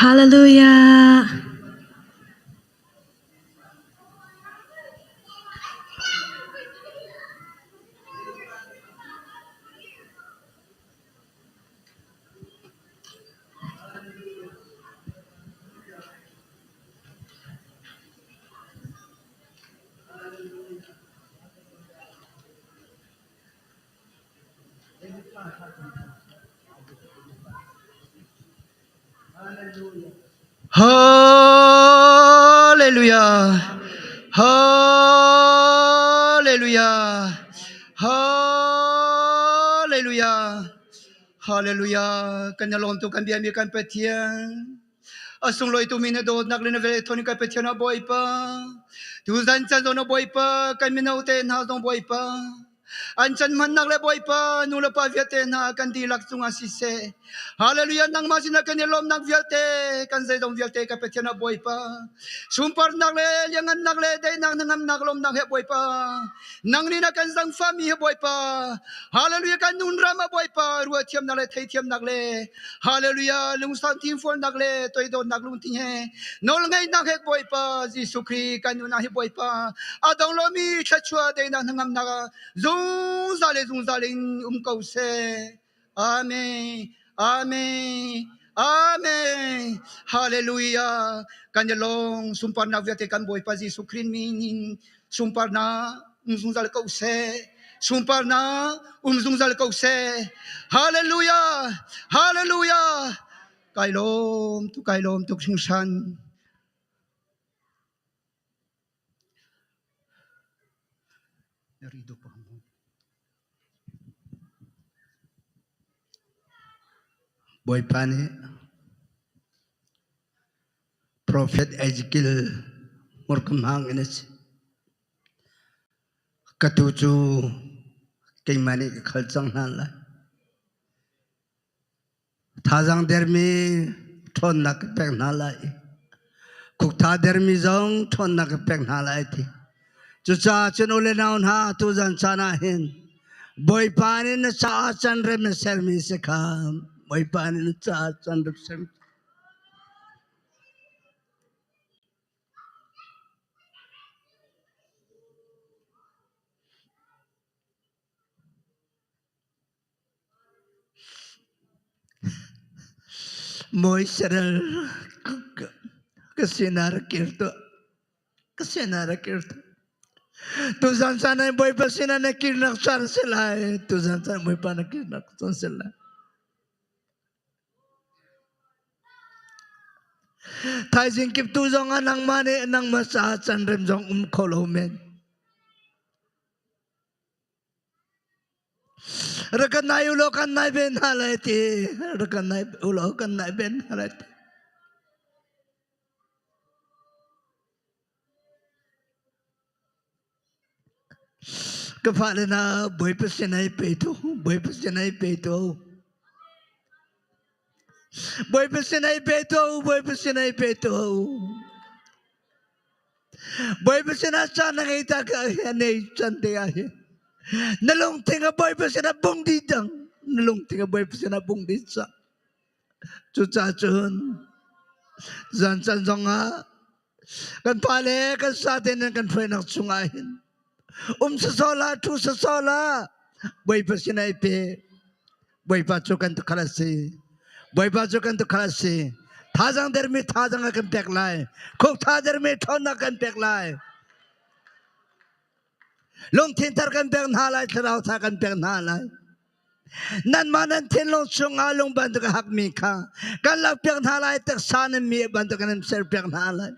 Speaker 1: Hallelujah.
Speaker 2: Hallelujah. Hallelujah. Hallelujah. Hallelujah. Kan lawm tu kan biami kan Pathian. A sunglawi tu mi na dawtnak le na vel thawng kan Pathian a Bawipa. Tuzan chan zong na Bawipa kan mino te hna zong Bawipa. An chan hmannak le Bawipa nu le pa vialte hna kan dihlak cungah siseh. Hallelujah nangmah sinah kan i lawmnak vialte kan zeizong vialte ka Pathian a Bawipa. Sunparnak le liangannak le daihnak hnangamnak lawmnak he Bawipa. Nang nih na kan zangfahmi he Bawipa. Hallelujah kan nun ram a Bawipa ruahthiamnak le theithiamnak le Hallelujah lungsau thinfualnak le toidornak lungthin he nawlngeihnak he Bawipa Jesuh Khrih kan nun ah hi Bawipa a dong lomi thluachuah deinak hnangamnak zungzal le zungzal in um ko seh. Amen. Amen. Amen. Hallelujah. Kan i lawng sunparnak vialte kan Bawipa Jesuh Khrih min in sunparnak um zungzal ko seh. Sunparnak um zungzal ko seh. Hallelujah. Hallelujah. Kai lawm tu kai lawm tuk hringhran.
Speaker 5: Bawipa nih Profet Ezekiel hmurka hmang in a si. Ka tuu cu keimah nih ka khal cang hna lai. Thazaang dermi ṭhawnnak ka pek hna lai i khuktha dermi zong ṭhawnnak ka pek hna lai ti. Cucaah cun u le nau hna tuzan caan ah hin Bawipa nih na caah can rem a sermi si kha Bawipa nih na caah can rem sermi Mawi Israel ka sinah rak kir tuah. Ka sinah rak kir tuah. Tuzan caan ah Bawipa sinah na kirnak caan a si lai. Tuzan caan Bawipa na kirnak caan a si lai. Thaizing kiptu zong ah nangmah nih nangmah caah canrem zong um kho lo men. Rak kan nai ulaw kan nai ve hna lai ti. Rak kan nai ulaw kan nai ve hna lai ti. Ka fale na Bawipa sinai pe tu, Bawipa sinai pe tu. Bawipa sinai pe tu, Bawipa sinai pe tu. Bawipa sinah caan na ngei ta ka nei can te ah hi. Na lungthin a Bawipa sinah bung dih cang. Na lungthin a Bawipa sinah bung dih cang. Cucaah cun zan can zongah kan pale kan sate nan kan hruainak chungah hin um sawsawh la thu sawsawh la Bawipa sinah i pe. Bawipa cu kan tukhal a si. Bawipa cu kan tukhal a si. Thazang dermi thazang a kan pek lai. Khuk tha dermi ṭhawnnak kan pek lai. Lungthin thar kan pek hna lai, thlarau tha kan pek hna lai. Nanmah nan thinlung chungah lung bantuk a hakmi kha kan lakpiak hna lai, taksa nan mi bantuk kan serpiak hna lai.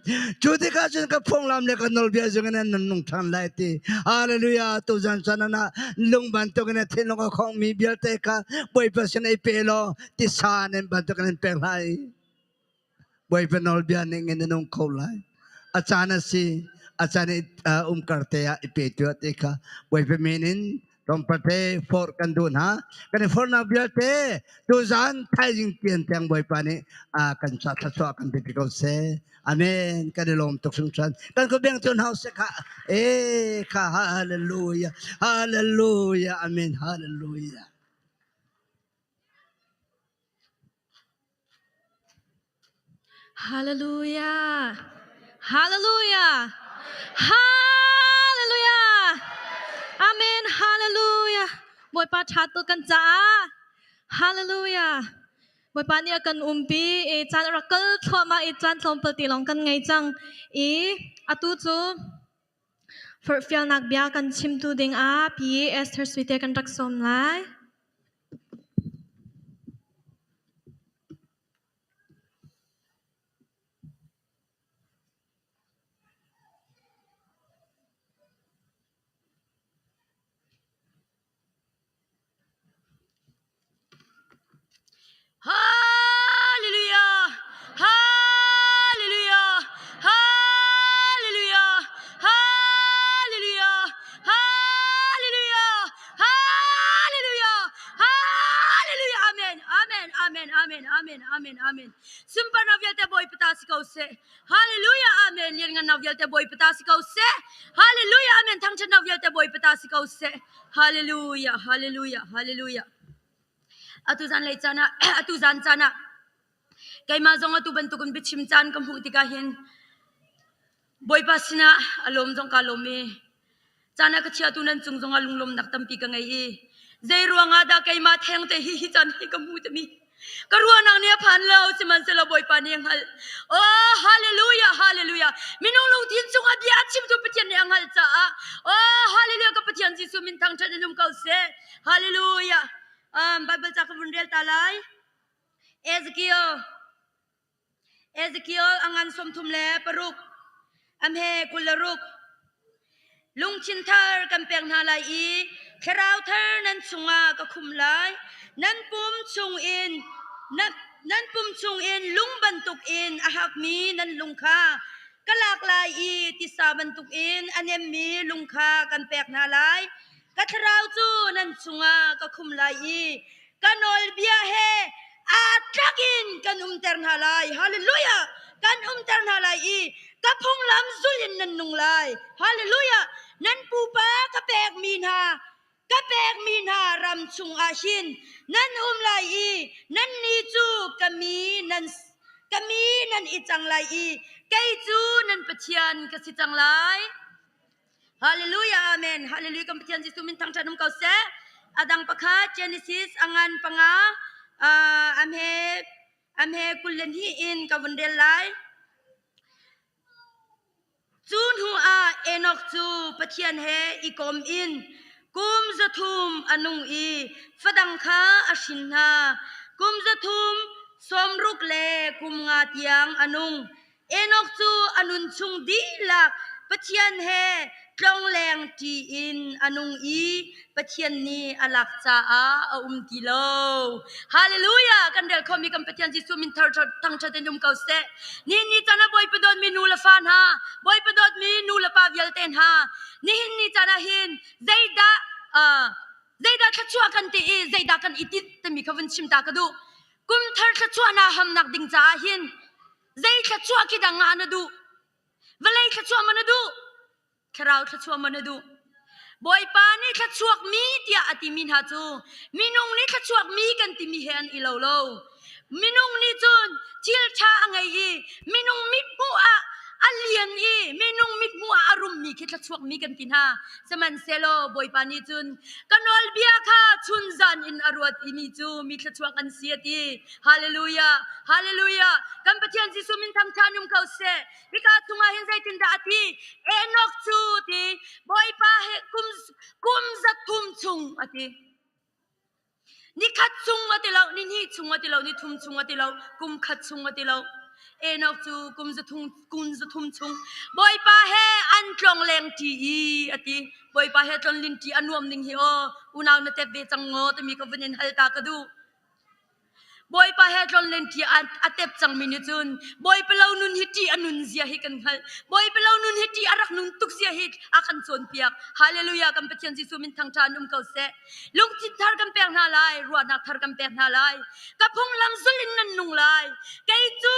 Speaker 5: Cu tikah cun ka phunglam le ka nawlbia zung in nan nung ṭhan lai ti. Hallelujah! Tuzan chan ah lung bantuk in thinlung a khongmi vialte kha Bawipa sin i pe law tisa nan bantuk in pek lai. Bawipa nawlbia ning in na nung kho lai. A caan a si, a caan i umkar te ah i pe tuah ti kha Bawipa min in tlawmpate forh kan duh hna. Kan i forhnak vialte tuzan thaizing tian tiang Bawipa nih kan ca thluachuah kan pe ko seh. Amen. Kan i lawm tuk hringhran. Kan ko beng tu hna seh kha. Eh kha hallelujah. Hallelujah. Amen. Hallelujah.
Speaker 1: Hallelujah! Hallelujah! Hallelujah! Amen! Hallelujah! Bawipa ṭha tuk kan caah. Hallelujah! Bawipa nih a kan umpi i caan a rak kal thluahmah i caan tlawmpal ti lawng kan ngei cang i atu cu forhfialnak bia kan chimtu dingah Pi Esther Suite kan rak sawm lai.
Speaker 10: Hallelujah! Hallelujah! Hallelujah! Hallelujah! Hallelujah! Hallelujah! Hallelujah! Amen! Amen! Amen! Amen! Amen! Amen! Amen! Sunparnak vialte Bawipa ta si ko seh. Hallelujah! Amen! Lianngannak vialte Bawipa ta si ko seh. Hallelujah! Amen! Thangṭhatnak vialte Bawipa ta si ko seh. Hallelujah! Hallelujah! Hallelujah! Atu zan lei caan ah atu zan caan ah keimah zong atu bantukin biachim caan ka hmuh tikah hin Bawipa sinah a lawm zong kaa lawm i caan a ka chiatu nan cung zongah lunglawmnak tampi ka ngei i zei ruangah dah keimah thengte hi hi caan hi ka hmu timi ka ruahnak nih a phan lo sihmanhsehlaw Bawipa nih a hngalh. Oh hallelujah hallelujah minung lungthin cungah bia a chimtu Pathian nih a hngalh caah oh hallelujah ka Pathian Jesuh min thangṭhat in um ko seh hallelujah um, Bible ca ka vun rel ta lai Ezekiel Ezekiel a ngan 36 a hme 26. Lungthin thar kan pek hna lai i thlarau thar nan chungah ka khum lai. Nan pum chungin nan pum chungin lung bantukin a hakmi nan lung kha ka lak lai i tisa bantukin a nemmi lung kha kan pek hna lai. Ka thlarau cu nan chungah ka khum lai i ka nawlbia he aa tlak in kan umter hna lai. Hallelujah! Kan umter hna lai i ka phunglam zul in nan nung lai. Hallelujah! Nan pupa ka pekmi hna ka pekmi hna ram chungah hin nan um lai i nannih cu ka mi nan ka mi nan i cang lai i kei cu nan Pathian ka si cang lai. Hallelujah amen hallelujah kan Pathian Jesuh min thangṭhat um ko seh adang pakhat Genesis angan panga amhe amhe 22 in ka vun rel lai cu hnu ah Enoch cu Pathian he i kom in kum 300 a nung i fadang kha a hrin hna kum 360 le kum nga tiang a nung Enoch cu a nunchung dihlak Pathian he tlongleng ṭi in a nung i Pathian nih a lak caah a um ti lo. Hallelujah! Kan rel khomi kan Pathian Jesuh min thar thangṭhat in um ko seh. Ni ni caan ah Bawipa dawtmi nu le fa hna, Bawipa dawtmi nu le pa vialte hna, nihin ni caan ah hin zeidah zeidah thluachuah kan ti i zeidah kan i tinh timi kha vun chim ta ka duh. Kum thar thluachuah naa hamnak ding caah hin Zei thluachuah khi dang ah na duh? Vawlei thluachuah maw na duh? Thlarau thluachuah maw na duh? Bawipa nih thluachuak mi tiah a timi hna cu minung nih thluachuak mi kan timi he an i lo lo. Minung nih cun thil ṭha a ngei i minung mithmuh ah a lian i minung mithmuh ah a rummi khi thluachuak mi kan ti hna. Sihmanhsehlaw Bawipa nih cun ka nawlbia kha chunzan in a ruat i mi cu mi thluachuak an si a ti. Hallelujah! Hallelujah! Kan Pathian Jesuh min thangṭhat um ko seh. Hika chungah hin zeitindah a ti? Enoch cu ti Bawipa he kum kum 300 chung a ti. Nikhat chung a ti lo, ni hnih chung a ti lo, ni thum chung a ti lo, kum khat chung a ti lo. Enoch cu kum zathum kum 300 chung Bawipa he an tlong leng ṭi i a ti. Bawipa he tlonlin ṭi a nuam ning hi aw unau na tep ve cang ngaw timi ka vun in hal ta ka duh. Bawipa he tlonlen ṭi a tep cangmi nih cun Bawipa lo nun hi ṭih a nun zia hi kan hngalh. Bawipa lo nun hi ṭih a rak nun tuk zia hi a kan cawnpiak. Hallelujah kan Pathian Jesuh min thangṭha in um ko seh. Lungthin thar kan pek hna lai, ruahnak thar kan pek hna lai. Ka phunglam zul in nan nung lai. Kei cu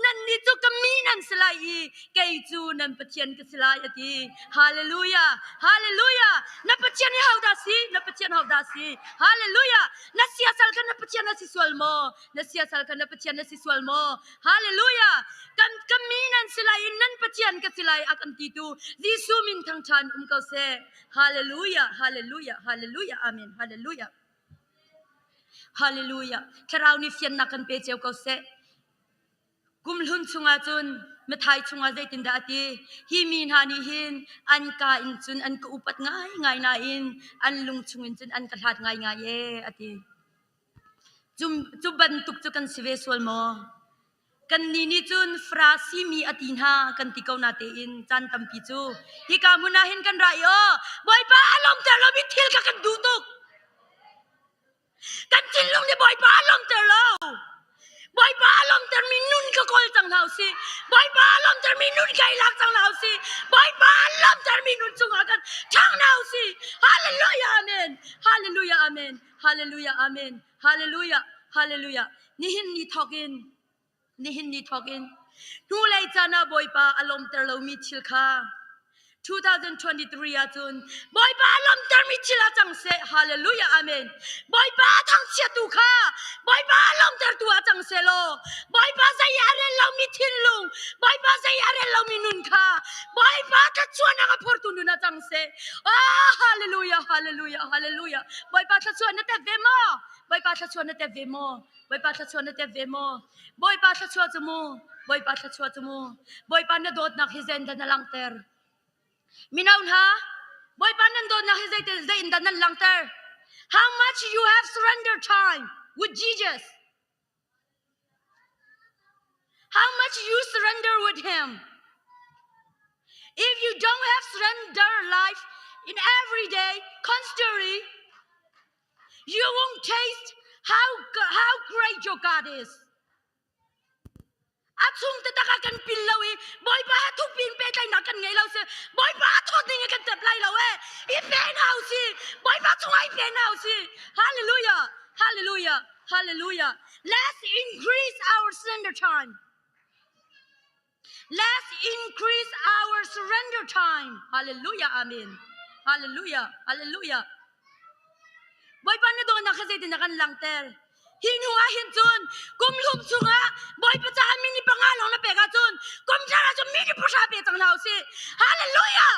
Speaker 10: nannih cu ka mi nan si lai i kei cu nan Pathian ka si lai a ti. Hallelujah! Hallelujah! Na Pathian hi hodah si? Na Pathian hodah si? Hallelujah! Na siasal kha na Pathian a si sual maw? Na siasal kha na Pathian na si sual maw? Hallelujah! Kan ka mi nan si lai i nan Pathian ka si lai a kan titu Jesuh min thangṭhan um ko seh. Hallelujah! Hallelujah! Hallelujah! Amen. Hallelujah! Hallelujah! Thlarau nih fiannak kan pe cio ko seh. Kumhlun chungah cun Matthai chungah zeitindah a ti? Hi mi hna nih hin an ka in cun an ka upat ngaingai nain an lung chungin cun an ka hlat ngaingai ee a ti. Cu bantuk cu kan si ve sual maw? Kannih nih cun Farasi mi a ti hna kan ti ko natein caan tampi cu hika hmun ah hin kan ra i aw Bawipa a lawmter lomi thil kha kan duh tuk. Kan thinlung nih Bawipa a lawmter lo. Bawipa a lawmtermi nun ka kawl cang hna usih. Bawipa a lawmtermi nun ka i lak cang hna usih. Bawipa a lawmtermi nun cungah kan ṭhang hna usih. Hallelujah amen. Hallelujah amen. Hallelujah amen. Hallelujah. Hallelujah. Nihin ni thawk in Nihin ni thawk in hnulei caan ah Bawipa a lawmter lomi thil kha 2023 ahcun Bawipa a lawmtermi thil ah cang seh. Hallelujah. Amen. Bawipa a thangchiattu kha Bawipa a lawmtertu ah cang seh law Bawipa zei a rel lomi thinlung Bawipa zei a rel lomi nun kha Bawipa thluachuahnak a phortu nun ah cang seh. Ah, hallelujah, hallelujah, hallelujah. Bawipa thluachuah na tep ve maw? Bawipa thluachuah na tep ve maw? Bawipa thluachuah na tep ve maw? Bawipa thluachuah cu mu, Bawipa thluachuah cu mu. Bawipa na dawtnak hi zeiin dah na langhter? Mino hna, Bawipa nan dawtnak hi zei in dah nan langhter? How much you have surrendered time with Jesus? How much you surrender with Him? If you don't have surrender life in every day, constantly, You won't taste how great your God is. A chung taktak ah kan pil lo i Bawipa he thukpi in pehtlaihnak kan ngei lo si Bawipa a thawt ning i kan tep lai lo e i pe hna u si Bawipa cungah i pe hna u si Hallelujah Hallelujah Hallelujah Let's increase our surrender time Let's increase our surrender time. Hallelujah. Amen. Hallelujah. Hallelujah. Bawipa na dawtnak kha zeitin kan langhter? Hi hnu ah hin cun kum hlum chungah Bawipa caah minute panga lawng na pek ahcun kum thar ah cun minute pahra pe cang hna usih. Hallelujah!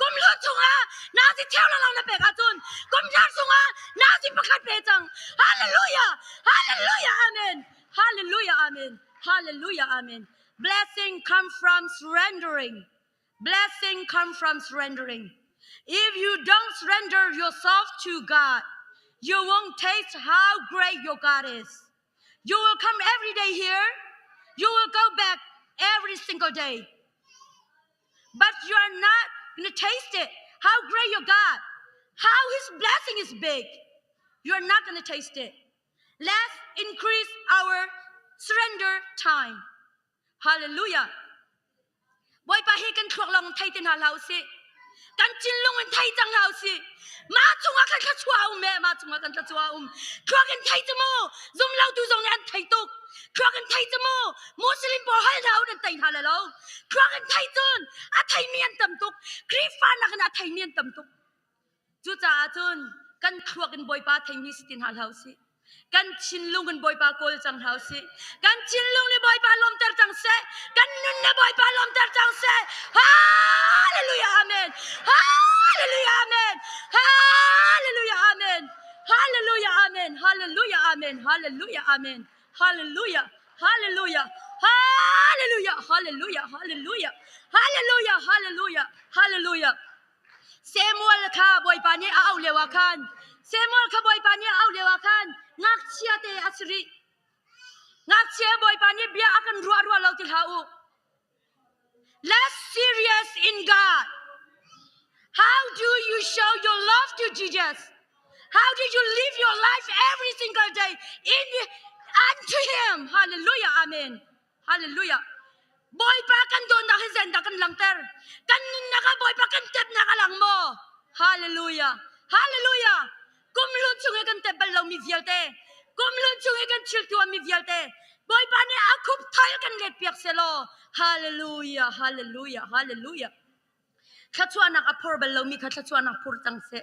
Speaker 10: Kum hlun chungah nazi cheu lawng na pek ahcun kum thar chungah nazi pakhat pe cang. Hallelujah! Hallelujah! Amen. Hallelujah. Amen. Hallelujah. Amen. Blessing come from surrendering. Blessing come from surrendering. If you don't surrender yourself to God, you won't taste how great your God is. You will come every day here. You will go back every single day. But you are not going to taste it. How great your God, how his blessing is big. You're not going to taste it. Let's increase our surrender time. Hallelujah. Bawipa hi kan thluak lawng thei ti hna hlah usih. Kan thinlung in thei cang hlah usih. Mah chungah kan thluachuah um e, mah chungah kan thluachuah um. Thluak in thei cu mu, zum lo tu zong nih an thei tuk. Thluak in thei cu mu, Muslim pawl hal hna un an tei hna le lo. Thluak in thei cun a theimi an tam tuk. Khrihfa nakin a theimi an tam tuk. Cucaah cun kan thluak in Bawipa theimi si ti hna hlah usih. Kan thinlung in Bawipa kawl cang hna usih. Kan thinlung nih Bawipa lawmter cang seh. Kan nun nih Bawipa lawmter cang seh. Hallelujah amen. Hallelujah amen. Hallelujah amen. Hallelujah amen. Hallelujah amen. Hallelujah amen. Hallelujah. Hallelujah. Hallelujah. Hallelujah. Hallelujah. Hallelujah. Hallelujah. Hallelujah. Samuel kha Bawipa nih a auh lioah khan Samuel kha Bawipa nih a auh lioah khan ngakchia te a si rih. Ngakchia Bawipa nih bia a kan ruah rua lo ti hlah u. Let's serious in God. How do you show your love to Jesus? How did you live your life every single day in unto Him? Hallelujah. Amen. Hallelujah. Bawipa kan dawtnak hi zeidah kan langhter? Kan nunnak ah Bawipa kan tepnak a lang maw? Hallelujah. Hallelujah. Kum hlun chung i kan tep bal lomi vialte, kum hlun chung i kan thil tuahmi vialte, Bawipa nih a khup thal kan let piak selaw. Hallelujah. Hallelujah. Hallelujah. Thluachuahnak a phor bal lomi kha thluachuahnak phur cang seh.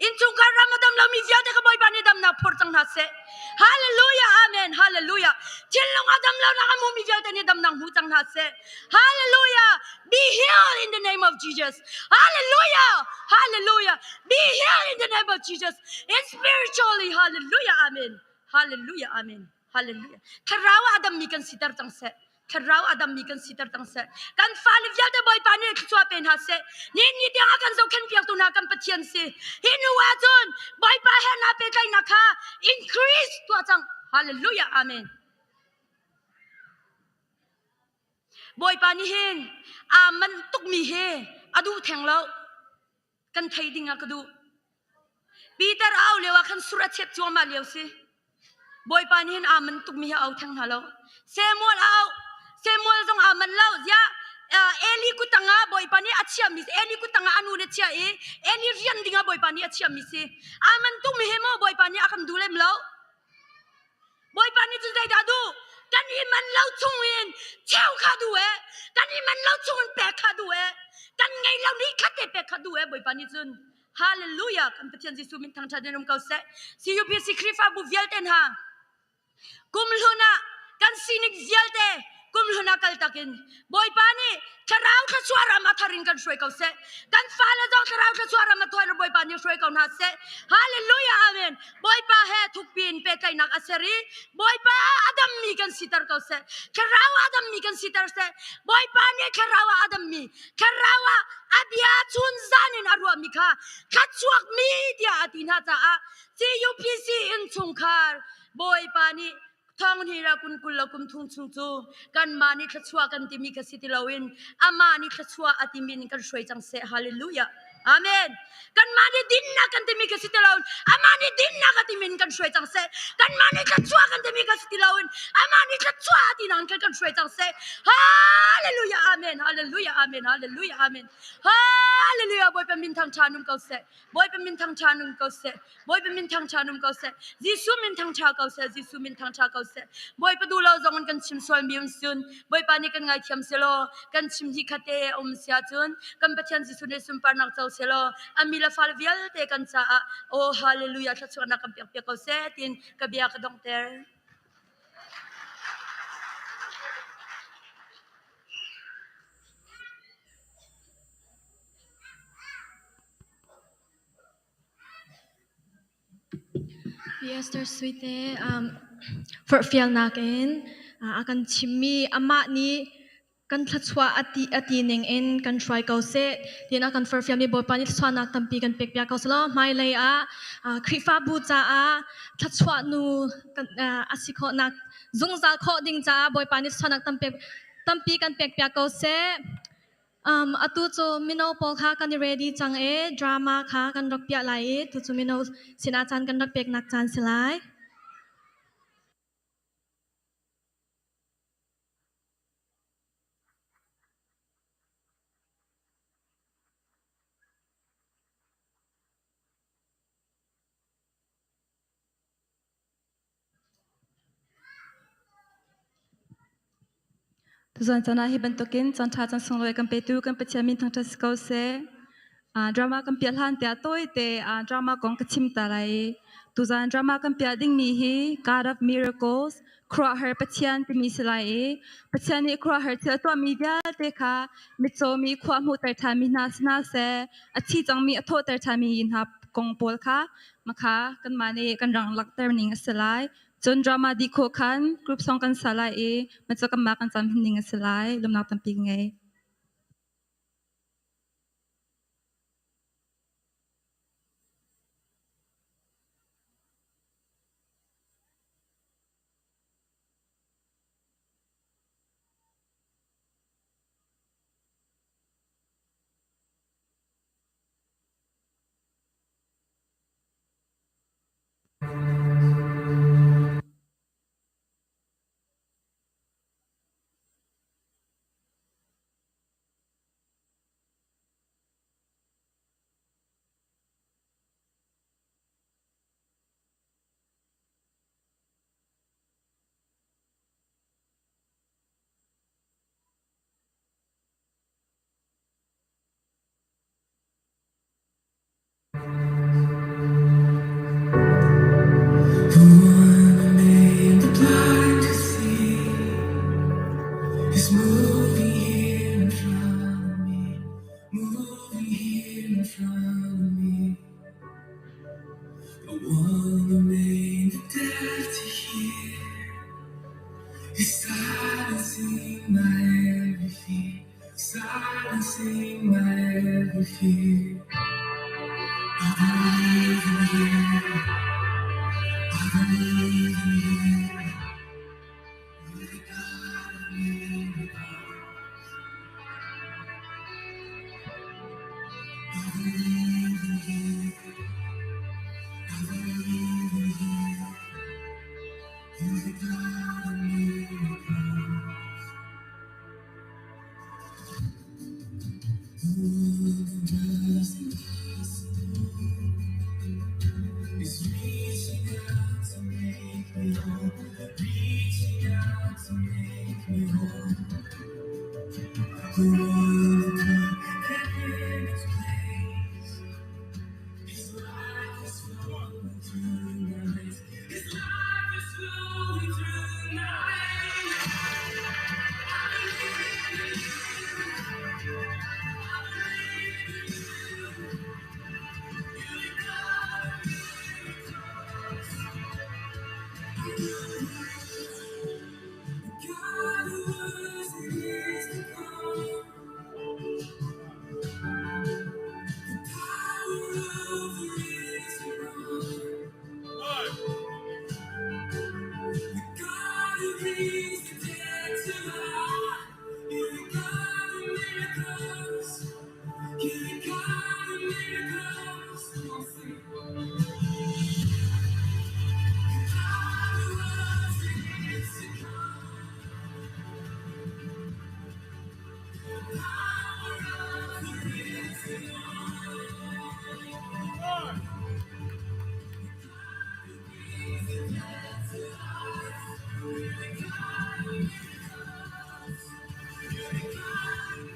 Speaker 10: Innchungkhar ram a dam lomi vialte kha Bawipa nih damnak phor cang hna seh. Hallelujah amen hallelujah. Thinlung a dam lonak a hmumi vialte nih damnak hmu cang hna seh. Hallelujah. Be healed in the name of Jesus. Hallelujah. Hallelujah. Be healed in the name of Jesus. And spiritually hallelujah amen. Hallelujah amen. Hallelujah. Thlarau ah a dammi kan siter cang seh. Thlarau a dammi kan siter cang seh. Kan fale vialte Bawipa nih thluachuah pe hna seh. Ni ni tiang a kan zohkhenh piaktu hna kan Pathian si. Hi nu ahcun Bawipa he naa pehtlaihnak kha increase tuah cang. Hallelujah. Amen. Bawipa nih hin aa manh tukmi hi a duh theng lo. Kan thei ding ah ka duh. Peter a au lio ah khan sur a chep cuahmah lio si. Bawipa nih hin aa man tukmi hi a au theng hna lo. Samuel a au. Samuel zong aa man lo. Ziah Eli kutang ah Bawipa nih a chiahmi si. Eli kutang ah a nu nih a chiah i Eli rian ding ah Bawipa nih a chiahmi si. Aa man tukmi hi maw Bawipa nih a kan duh lem lo. Bawipa nih cun zeidah duh? Kan i man lo chung in cheu kha duh e. Kan i man lo chung in pek kha duh e. Kan ngei lo ni khat te pek kha duh e Bawipa nih cun. Hallelujah! Kan Pathian Jesuh min thangṭhat in um ko seh. CUPC Khrihfabu vialte hna, kum hlun ah kan sining vialte kum hlun ah kal takin Bawipa nih thlarau thluachuah ram a thar in kan hruai ko seh. Kan fale zong thlarau thluachuah ram a thar in Bawipa nih hruai ko hna seh. Hallelujah! Amen. Bawipa he thukpi in pehtlaihnak a ser i Bawipa a dammi kan siter ko seh. Thlarau a dammi kan siter seh. Bawipa nih thlarau ah a dammi, thlarau ah a bia chun zan in a ruahmi kha thluachuakmi tiah a ti hna caah CUPC innchungkhar Bawipa nih thong hnih ra kun 20 le kum thum chung cu kanmah nih thluachuah kan timi kha si ti loin amah nih thluachuah a timi in kan hruai cang seh. Hallelujah. Amen. Kanmah nih dinnak kan timi kha si ti loin amah nih dinnak a timi in kan hruai cang seh. Kanmah nih thluachuah kan timi kha si ti loin amah nih thluachuah a tinak in kan kan hruai cang seh. Hallelujah. Amen. Hallelujah. Amen. Hallelujah. Amen. Hallelujah. Bawipa min thangṭha nung ko seh. Bawipa min thangṭha nung ko seh. Bawipa min thangṭha nung ko seh. Jesuh min thangṭha ko seh. Jesuh min thangṭha ko seh. Bawipa duh lo zong in kan chim sual mi um sun. Bawipa nih kan ngaithiam selaw kan chim hi khate um sia cun kan Pathian Jesuh nih sunparnak co selaw a mi le fale vialte kan caah oh hallelujah thluachuahnak kan pek piak ko seh tin ka bia ka donghter.
Speaker 1: Pastor Suite forhfialnak in a kan chimmi amah nih kan thluachuah a ti ning in kan hruai ko seh tiin a kan forhfialmi Bawipa nih thluachuahnak tampi kan pekpiak ko selaw hmailei ah Khrihfabu caah thluachuah nu a si khawhnak zungzal khawh ding caah Bawipa nih thluachuahnak tampi kan pekpiak ko seh. Atu cu mino pawl kha kan i ready cang i drama kha kan rak piah lai i tucu mino sinah caan kan rak peknak caan si lai.
Speaker 6: Tuzan caan ah hi bantukin caanṭha caan sunglawi kan petu kan Pathian min thangṭhat si ko seh. Drama kan piah hlan tiah tawite drama kong ka chim ta lai. Tuzan drama kan piah dingmi hi God of Miracles, khuaruahhar Pathian timi si lai i Pathian nih khuaruahhar thil a tuahmi vialte kha mitcaw mi khua hmuhter ṭhanmi hna si hna seh, a thi cangmi a thawhter ṭhanmi hna kong pawl kha Makha kanmah nih kan rang lakter ning a si lai. Cun drama dih khawh khan group song kan sa lai i macu kanmah kan cam hin ning a si lai. Lawmnak tampi ka ngei.
Speaker 4: One who made the deaf to hear is silencing my every fear, silencing my every fear. I believe in you. I believe in you. You're the God of miracles. I believe in you. I believe in you. You're the God of miracles. The one who does the impossible is reaching out to make me whole, reaching out to make me whole. The one who put death in its place. His life is flowing through my veins. His life is flowing through my veins. I believe in you. I believe in you. You're the God of miracles. The God who was and is to come. The power of the risen one. The God who brings the dead to life. You're the God of miracles. You're the God of miracles. Come on, sing it. The God who was and is to come. The power of the risen one. The God who brings the dead to life. You're the God of miracles. You're the God of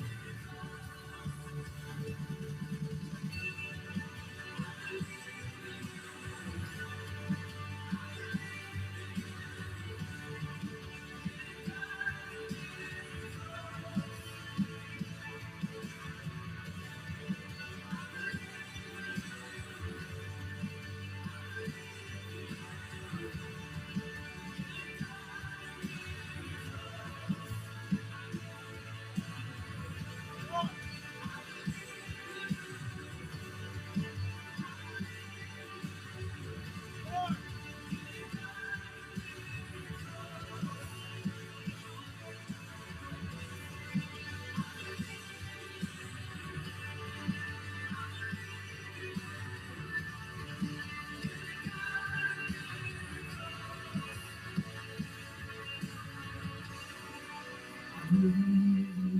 Speaker 4: I believe in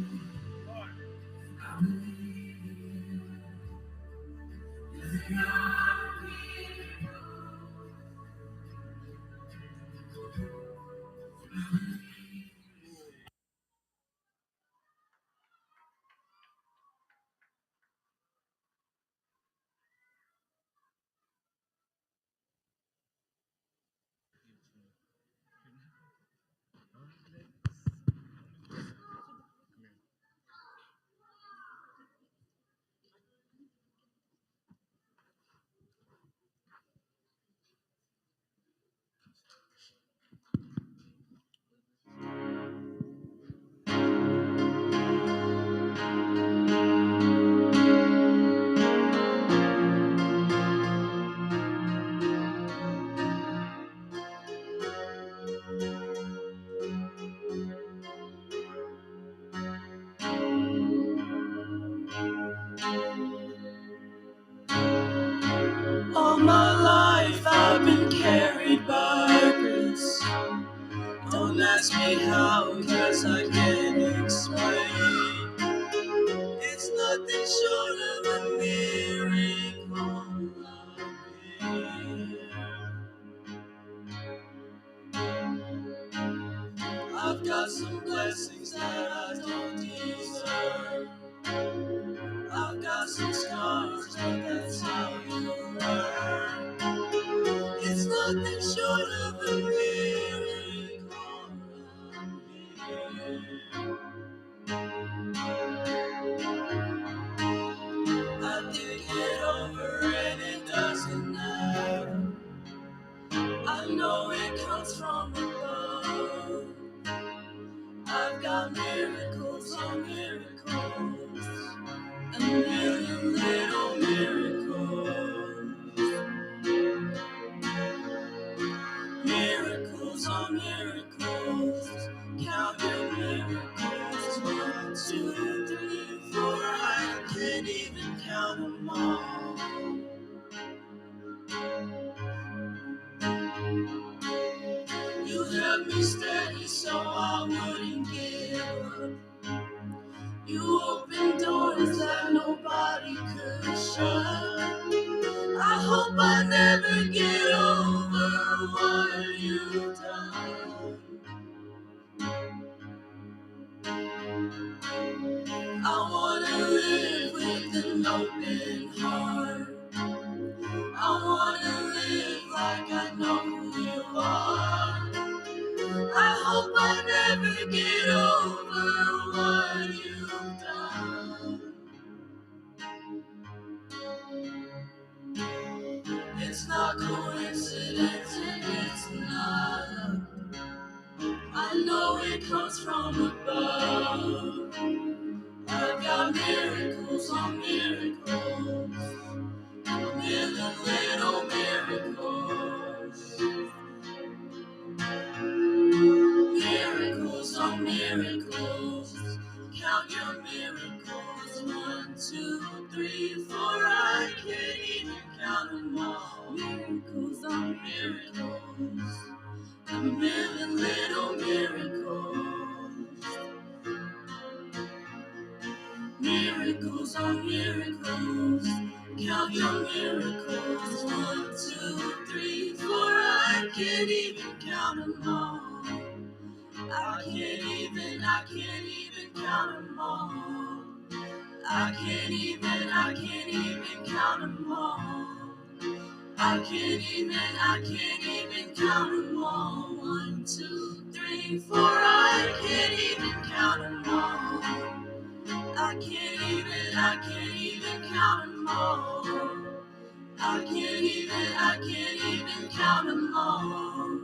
Speaker 4: you. I believe in you. You're the God of miracles. I believe. All my life I've been carried by grace. Don't ask me how, 'cause I can't explain. It's nothing short of a miracle. I'm here. I've got some blessings that I don't deserve. I've got some scars, but that's how you learn. It's nothing short of a miracle. I'm here. I think it over and it doesn't add kept me steady so I wouldn't give up. You opened doors that nobody could shut. I hope I never get over what you've done. I wanna live with an open heart. I wanna live like I know who you are. I hope I never get over what you've done. It's not coincidence and it's not luck. I know it comes from above. I've got miracles on miracles, a million little miracles. Miracles on miracles. Count your miracles. 1, 2, 3, 4. I can't even count them all. Miracles on miracles. A million little miracles. Miracles on miracles. Count your miracles. 1, 2, 3, 4. I can't even count them all. I can't even, I can't even count them all. I can't even, I can't even count them all. I can't even, I can't even count them all. 1, 2, 3, 4. I can't even count them all. I can't even, I can't even count them all. I can't even, I can't even count them all.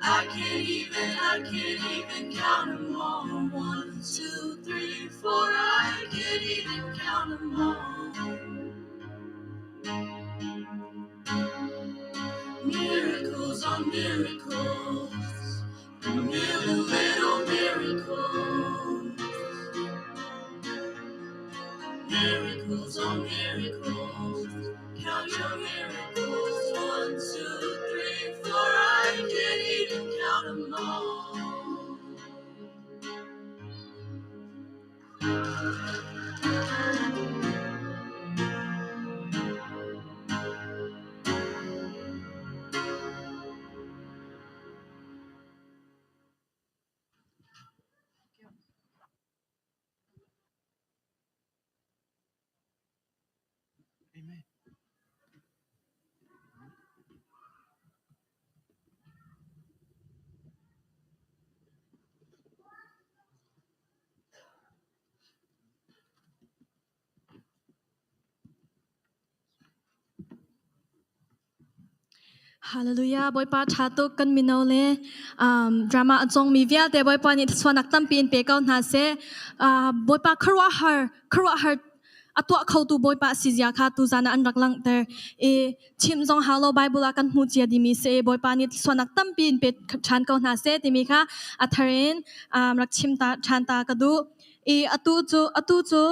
Speaker 4: I can't even, I can't even count them all. 1, 2, 3, 4. I can't even count them all. Miracles on miracles, a million little miracles. Miracles on miracles, count your miracles. 1, 2, 3, 4. I can't even count them all.
Speaker 1: Hallelujah Bawipa tha tuk kan mino le drama a cong mi vialte Bawipa nih thluachuahnak tampi in pe ko hna seh. Bawipa khuaruahhar khuaruahhar a tuah khotu Bawipa si zia kha tuzan ah an rak langhter i chim zong hau lo Bible ah kan hmuh cia dimi si Bawipa nih thluachuahnak tampi in pe ṭhan ko hna seh timi kha a thar in rak chim ta ṭhan ta ka duh. I atu cu atu cu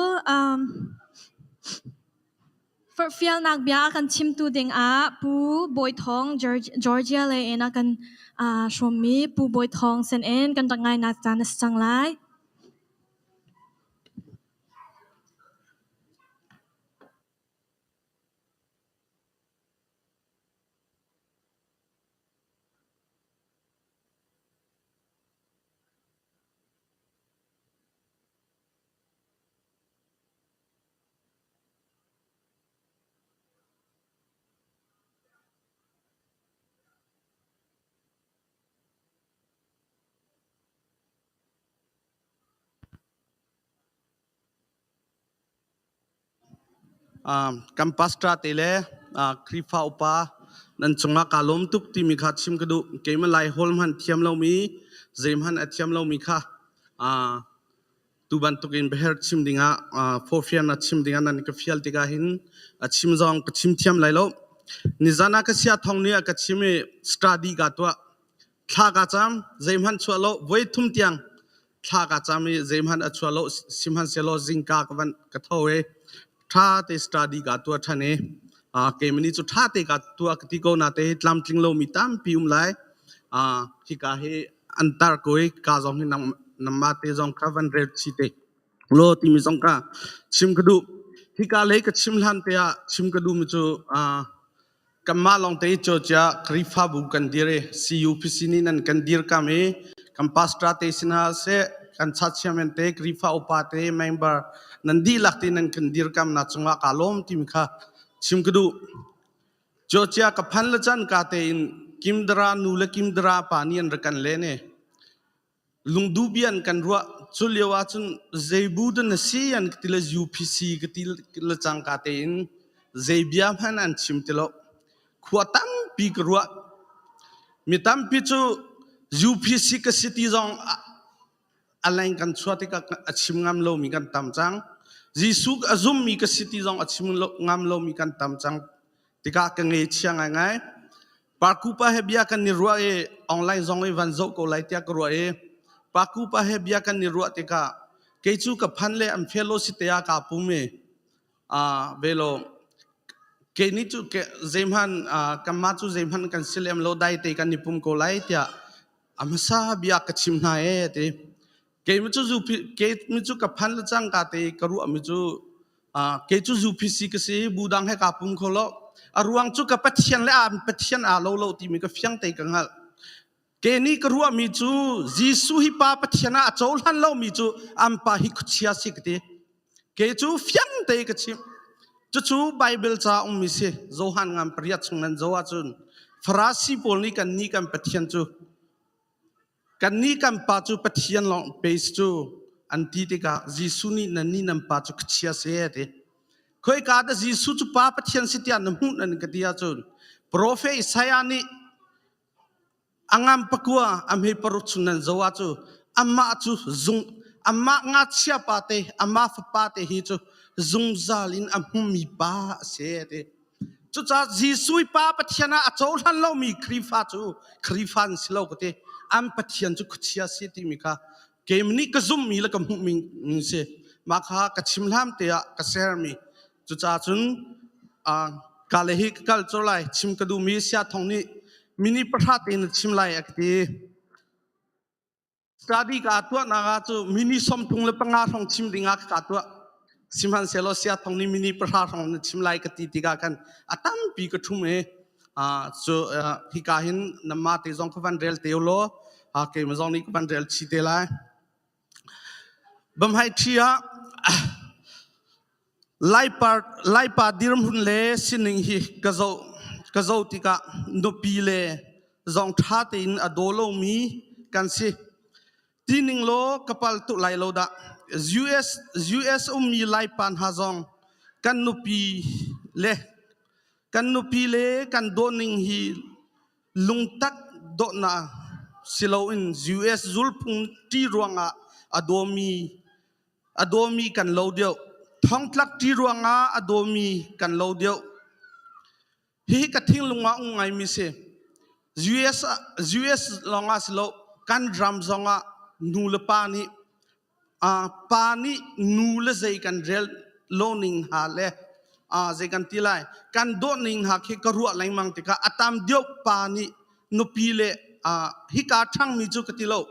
Speaker 1: Forhfialnak bia a kan chimtu dingah Pu Bawi Thawng Georgia lei in a kan hrawmmi Pu Bawi Thawng sinin kan rak ngainak caan a si cang lai.
Speaker 11: Kan pastor te le Khrihfa upa nan cungah kaa lawm tuk timi kha chim ka duh. Keimah Laiholh hmanh thiam lomi, zeihmanh a thiam lomi kha Tu bantukin biaher chim dingah forhfialnak chim dingah nan ka fial tikah hin a chim zong ka chim thiam lai lo. Nizan ah ka sia thong nih a ka chim i study ka tuah. Thla ka cam, zeihmanh chuah lo, voi thum tiang thla ka cam i zeihmanh a chuah lo, sihmanhsehlaw zingka ka van ka tho i ṭha te study ka tuah ṭhan i keimah nih cu ṭha te ka tuah ka ti ko na te tlamtling lomi tampi um lai. Hika hi an tar ko i ka zong hi nangmah te zong kha van rel chih te law timi zong kha chim ka duh. Hika lei ka chim hlan te ah chim ka duhmi cu kanmah lawngte i Georgia Khrihfabu kan dir i CUPC nih nan kan dirkam i kan pastor te sin hna seh, kan church chairman te, Khrihfa upa te, member nan dihlak te nan kan dirkamnak cungah kaa lawm timi kha chim ka duh. Georgia ka phan le can ka tein Kimdara nu le Kimdara pa nih an rak kan len i lungdubian kan ruah. Cu lio ahcun zei bu dah na si an ka ti le UPC ka ti le cangka tein zei bia hmanh an chim ti lo. Khua tampi ka ruah. Mi tampi cu UPC ka si ti zong a leng kan chuah tikah a chim ngam lomi kan tam cang. Jesuh a zummi ka si ti zong a chim ngam lomi kan tam cang tikah ka ngeichia ngaingai. Pakupa he bia kan i ruah i online zong i van zoh ko lai tiah ka ruah i Pakupa he bia kan i ruah tikah kei cu ka phan le an fellowship te ah kaa pum i velo kei nih cu zeihmanh kanmah cu zeihmanh kan si lem lo dai te kan i pum ko lai tiah a hmasa bia ka chim hna ee ti. Kei mi cu kei mi cu ka phan le cangka te ka ruah mi cu kei cu UPC ka si bu dang he kaa pum kho lo. A ruang cu ka Pathian le an Pathian aa lo lo timi ka fiang te ka hngalh. Ke nih ka ruah mi cu Jesuh hi pa Pathian ah a cohlan lo mi cu an pa hi khuachia si ka ti. Kei cu fiang te ka chim. Cucu Bible ca ummi si. Johan ngam pariat chung nan zoh ahcun Farasi pawl nih kan nih kan Pathian cu Kannih kan pa cu Pathian lawng pe si cu an ti tikah Jesuh nih nannih nan pa cu khuachia si a ti. Khoika dah Jesuh cu Pa Pathian si tiah na hmuh nan ka ti ahcun Profet Isaiah nih a ngan pakua a hme paruk chung nan zoh ah cu amah cu zung amah ngakchia pa te amah fapa te hi cu zungzal in a hmumi pa a si a ti. Cucaah Jesuh i Pa Pathian ah a cohlan lomi Khrihfa cu Khrihfa an si lo ka ti. An Pathian cu khuachia si timi kha keimah nih ka zumhmi le ka hmuhmi si. Mah kha ka chim hlam te ah ka sermi. Cucaah cun ka le hi ka kal cawr lai chim ka duhmi sia thong nih mini pahra tein na chim lai a ka ti. Study ka tuahnak ah cu mini 35 hrawng chim ding ah ka tuah. Sihmanhsehlaw sia thong nih mini pahra hrawng na chim lai ka ti tikah khan a tampi ka ṭhum i cu hika hin namah te zong ka van rel te law keimah zong nih ka van rel chih te lai. Bamhai ṭhi ah Laipa dirhmun le sining hi ka zoh ka zoh tikah nupi le zong ṭha tein a daw lomi kan si. Tining law ka pal tuk lai lo dah. US, US ummi Laipa hna zong kan nupi le kan nupi le kan dawtning hi lungtak dawtnak si loin US zulphung ṭi ruangah a dawmi A dawmi kan lo deuh. Thongtlak ṭi ruangah a dawmi kan lo deuh. Hihi ka thinglung ah um ngaimi si. US, US lawngah si lo, kan ram zongah nu le pa nih pa nih nu le zei kan rel lo ning hna le zei kan ti lai kan dawt ning hna khi ka ruah lengmang tikah a tam deuh pa nih nupi le hika ṭhangmi cu ka ti lo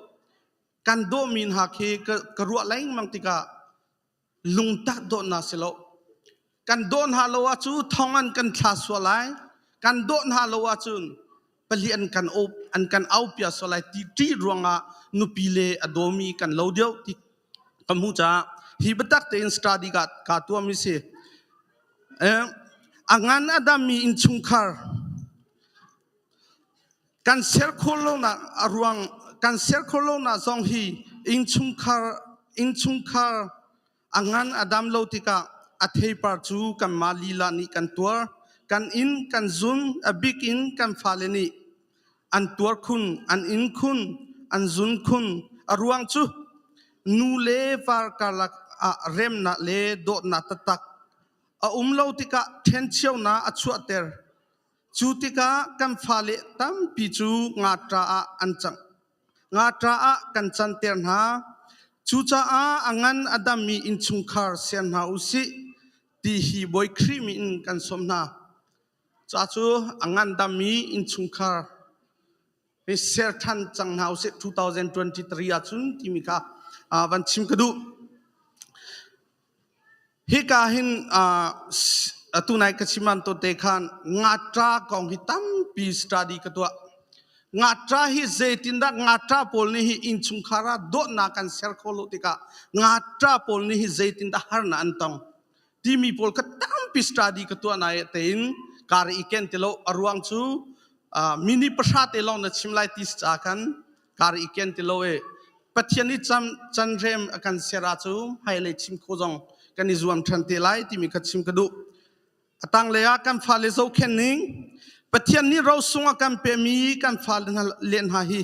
Speaker 11: Kan dawhmi hna khi ka ruah lengmang tikah lungtak dawhnak si lo. Kan dawh hna lo ahcun thong an kan thla sual lai. Kan dawh hna lo ahcun pali an kan op an kan au pia sual lai ti ṭih ruangah nupi le a dawmi kan lo deuh ti ka hmuh caah hi biatak tein study ka ka tuahmi si. A ngan a dammi innchungkhar Kan ser khawh lonak a ruang kan ser khawh lonak zong hi innchungkhar innchungkhar a ngan a dam lo tikah a theipar cu kanmah lila nih kan tuar. Kan inn kan zun a bik in kan fale nih an tuar khun, an inn khun, an zun khun. A ruang cu nu le var karlak ah remnak le dawtnak taktak a um lo tikah ṭhencheunak a chuahter. Cu tikah kan fale tampi cu ngaṭa ah an cang. Ngaṭa ah kan canter hna. Cucaah a ngan a dammi innchungkhar ser hna u sih ti hi Bawi Khrih min in kan sawm hna. Ca cu a ngan dammi innchungkhar. Hi ser than cang hna usih 2023 ahcun timi kha van chim ka duh. Hika hin atu nai ka chim to te khan ngatra kong hi tampi study ka tuah. Ngatra hi zeitindah ngatra pawl nih hi innchungkhar ah dawtnak kan ser kho lo tikah ngatra pawl nih hi zeitindah harnak an tong timi pawl kha tampi study ka tuah nai tein kar i ken ti lo a ruang cu mini pahra te lawng na chim lai ti ca khan kar i ken ti lo e Pathian nih cam canrem a kan ser ah cu hmailei chim kho zong kan i zuam ṭhan te lai timi kha chim ka duh. A tanglei ah kan fale zohkhenh ning Pathian nih rosung a kan pemi kan fale hna len hna hi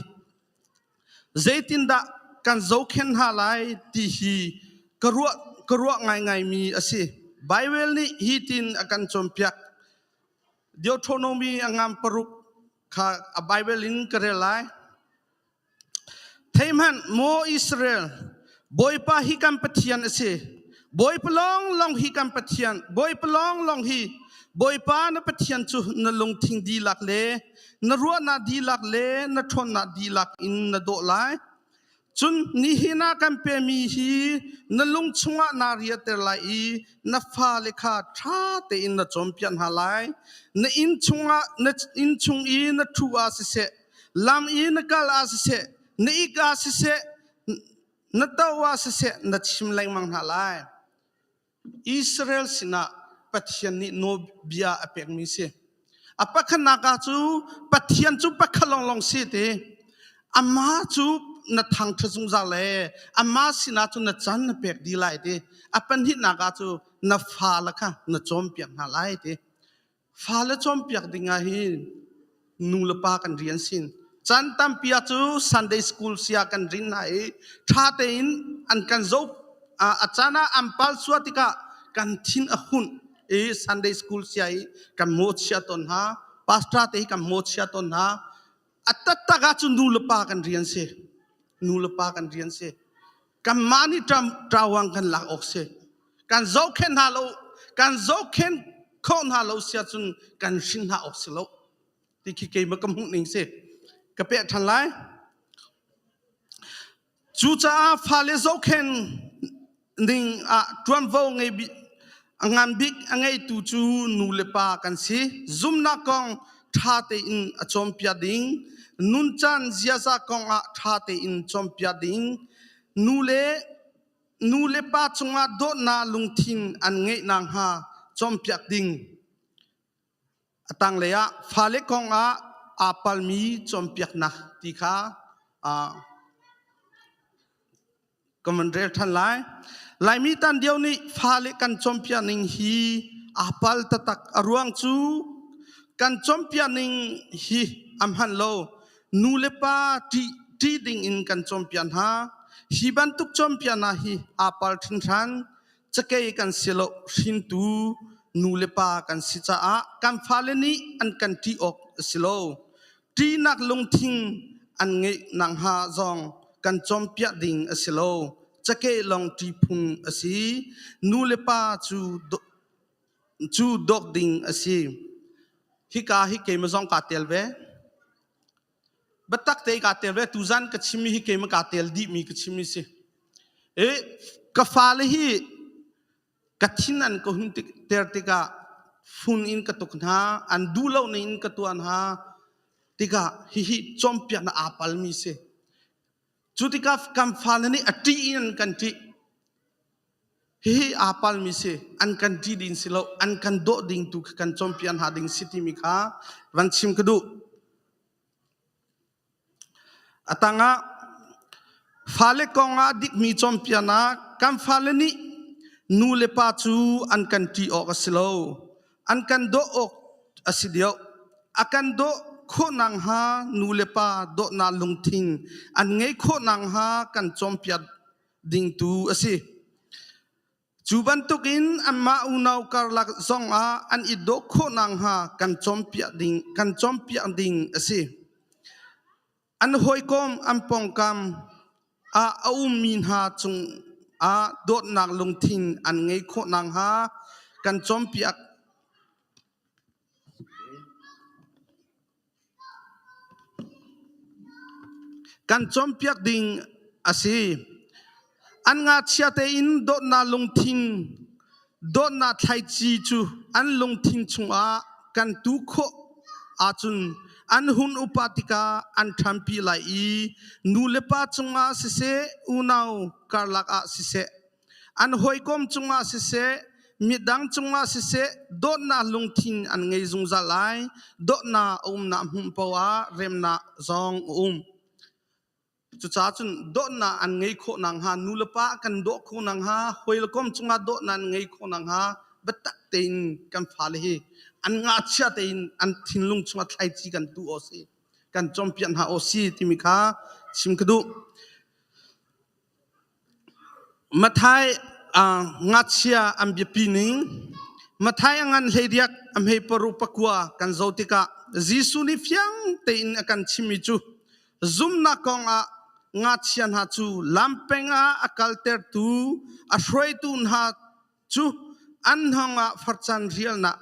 Speaker 11: zeitindah kan zohkhenh hna lai ti hi ka ruah ka ruah ngaingaimi a si. Bible nih hi tin a kan cawnpiak. Deuteronomy a ngam paruk kha a Bible in ka rel lai. Theihmanh, maw Israel, Bawipa hi kan Pathian a si. Bawipa lawnglawng hi kan Pathian. Bawipa lawnglawng hi Bawipa na Pathian cu na lungthin dihlak le na ruahnak dihlak le na ṭhawnnak dihlak in na dawh lai. Cun nihin ah kan pemi hi na lung chungah naa riahter lai i na fale kha ṭha tein na cawnpiak hna lai. Na inn chungah na inn chung i na ṭhu ah siseh, lam i na kal ah siseh, na ik ah siseh, na to ah siseh, na chim lengmang hna lai. Israel sinah Pathian nih nawlbia a pekmi si. A pakhatnak ah cu Pathian cu pakhat lawnglawng si ti. Amah cu na thangṭhat zungzal le amah sinah cu na caan na pek dih lai ti. A pahnihnak ah cu na fale kha na cawnpiak hna lai ti. Fale cawnpiak ding ah hin nu le pa kan rian sin. Caan tampi ah cu Sunday school sia kan rin hna i ṭha tein an kan zoh a caan ah an pal sua tikah kan thin a hunh i Sunday school sia i kan mawhchiah tawn hna. Pastor te hi kan mawhchiah tawn hna. A taktak ah cun nu le pa kan rian si. Nu le pa kan rian si. Kanmah nih ṭawang kan lak awk si. Kan zohkhenh hna lo, kan zohkhenh khawh hna lo sia cun kan hrin hna awk si lo. Ti khi keimah ka hmuh ning si. Ka peh ṭhan lai. Cucaah fale zohkhenh ning ah ṭuanvo ngei bik a ngan bik a ngeitu cu nu le pa kan si. Zumnak kong ṭha tein a cawnpiak ding, nuncan ziaza kong ah ṭha tein cawnpiak ding, nu le nu le pa cungah dawtnak lungthin an ngeih nakhnga cawnpiak ding. A tanglei ah fale kong ah aa palmi cawnpiaknak ti kha ka van rel ṭhan lai. Laimi tan dio nih fale kan cawnpiak ning hi aa pal taktak. A ruang cu kan cawnpiak ning hi a hman lo. Nu le pa ṭih ṭih ding in kan cawnpiak hna. Hi bantuk cawnpiaknak hi aa pal hringhran. Cakei kan si lo, hringtu nu le pa kan si caah kan fale nih an kan ṭih awk a si lo. Ṭihnak lungthin an ngeih nakhnga zong kan cawnpiak ding a si lo. Cakeh lawng ṭih phung a si. Nu le pa cu cu dawk ding a si. Hika hi keimah zong kaa tel ve. Biatak te kaa tel ve. Tuzan ka chimmi hi keimah kaa tel dihmi ka chimmi si. I ka fale hi ka thin an ka hun ter tikah fun in ka tuk hna, an duh lo ning in ka tuah hna tikah hihi cawnpiaknak aa palmi si. Cu tikah kan fale nih a ṭih in an kan ṭih. Hihi aa palmi si. An kan ṭih ding si lo, an kan dawh ding tu kha kan cawnpiak hna ding si timi kha van chim ka duh. A tangah fale kongah dikmi cawnpiaknak kan fale nih nu le pa cu an kan ṭih awk a si lo. An kan dawh awk a si deuh. A kan dawh khawh nakhnga nu le pa dawtnak lungthin an ngeih khawh nakhnga kan cawnpiak ding tu a si. Cu bantukin anmah unau karlak zongah an i dawh khawh nakhnga kan cawnpiak ding, kan cawnpiak ding a si. An hawikom an pawngkam ah a ummi hna cung ah dawtnak lungthin an ngeih khawh nakhnga kan cawnpiak. Kan cawnpiak ding a si. An ngakchia tein dawtnak lungthin dawtnak thlaici cu an lungthin chungah kan tu khawh ahcun an hun upa tikah an ṭhanpi lai i nu le pa cungah siseh, unau karlak ah siseh, an hawikom cungah siseh, midang cungah siseh, dawtnak lungthin an ngei zungzal lai. Dawtnak a umnak hmun paoh ah remnak zong a um. Cucaah cun dawtnak an ngei khawh nakhnga nulepa kan dawh khawh nakhnga hawikom cungah dawtnak an ngei khawh nakhnga biatak tein kan fale hi an ngakchia tein an thinlung chungah thlaici kan tuh awk si kan cawnpiak hna awk si timi kha chim ka duh. Matthai ngakchia an biapi ning Matthai a ngan hleiriak a hmei paru pakua kan zoh tikah Jesuh nih fiang tein a kan chimmi cu zumnak kong ah ngakchia hna cu lampeng ah a kaltertu a hruaitu hna cu an hngawng ah farcan rialnak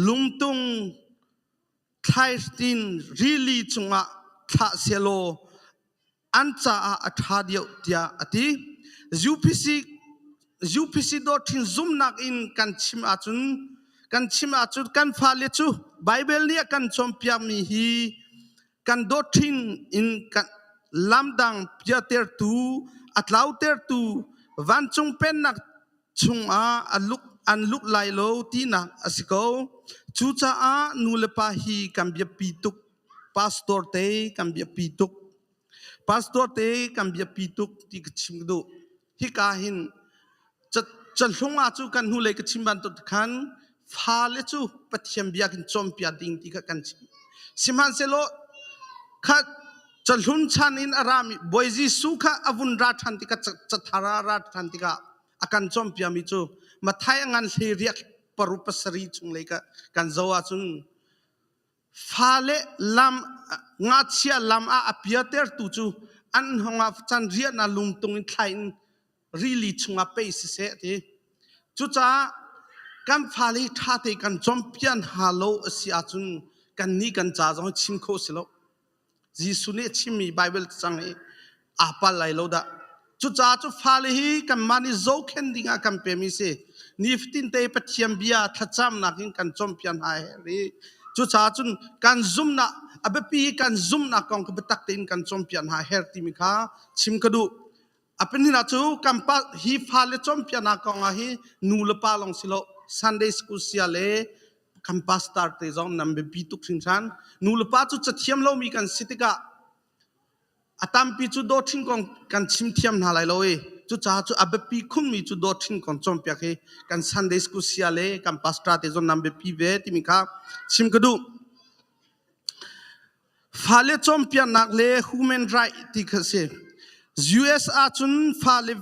Speaker 11: lungtung thlaihtin rili cungah thlah sehlaw an caah a ṭha deuh tiah a ti. UPC UPC doctrine zumnak in kan chim ahcun kan chim ahcun kan fale cu Bible nih a kan cawnpiakmi hi kan doctrine in kan lamdang piatertu a tlautertu vancung pennak chungah a luk an lut lai lo tinak a si ko. Cucaah nu le pa hi kan biapi tuk. Pastor te kan biapi tuk. Pastor te kan biapi tuk ti ka chim ka duh. Hika hin cahlung ah cu kan hnulei ka chim bantuk khan fale cu Pathian bia kan cawnpiak ding ti kha kan chim. Sihmanhsehlaw kha cahlun chan in a rami Bawi Jesuh kha a vun ra ṭhan tikah cathar a ra ṭhan tikah a kan cawnpiakmi cu Matthai a ngan hlei riak paru pasarih chung lei kan zoh ahcun fale lam ngakchia lam ah a piatertu cu an hong ah can riahnak lungtung in thlai in rili chungah pei siseh ti. Cucaah kan fale hi ṭha te kan cawnpiak hna lo a si ahcun kannih kan ca zong hi chim kho si lo. Jesuh nih a chimmi Baibal cang hi aa pal lai lo dah. Cucaah cu fale hi kanmah nih zohkhenh dingah kan pemi si. Nifatin te Pathian bia thlacamnak in kan cawnpiak hna a herh i cucaah cun kan zumhnak a biapi i kan zumhnak kong kha biatak tein kan cawnpiak hna a herh timi kha chim ka duh. A pahnihnak cu kan pa hi fale cawnpiaknak kong ah hi nu le pa lawng si lo Sunday school sia le kan pastor te zong nan biapi tuk hringhran. Nu le pa cu cathiam lomi kan si tikah a tampi cu doctrine kong kan chim thiam hna lai lo i cucaah cu a biapi khunmi cu doctrine kong cawnpiak hi kan Sunday school sia le kan pastor te zong nan biapi ve timi kha chim ka duh. Fale cawnpiaknak le human right ti kha si. US ahcun fale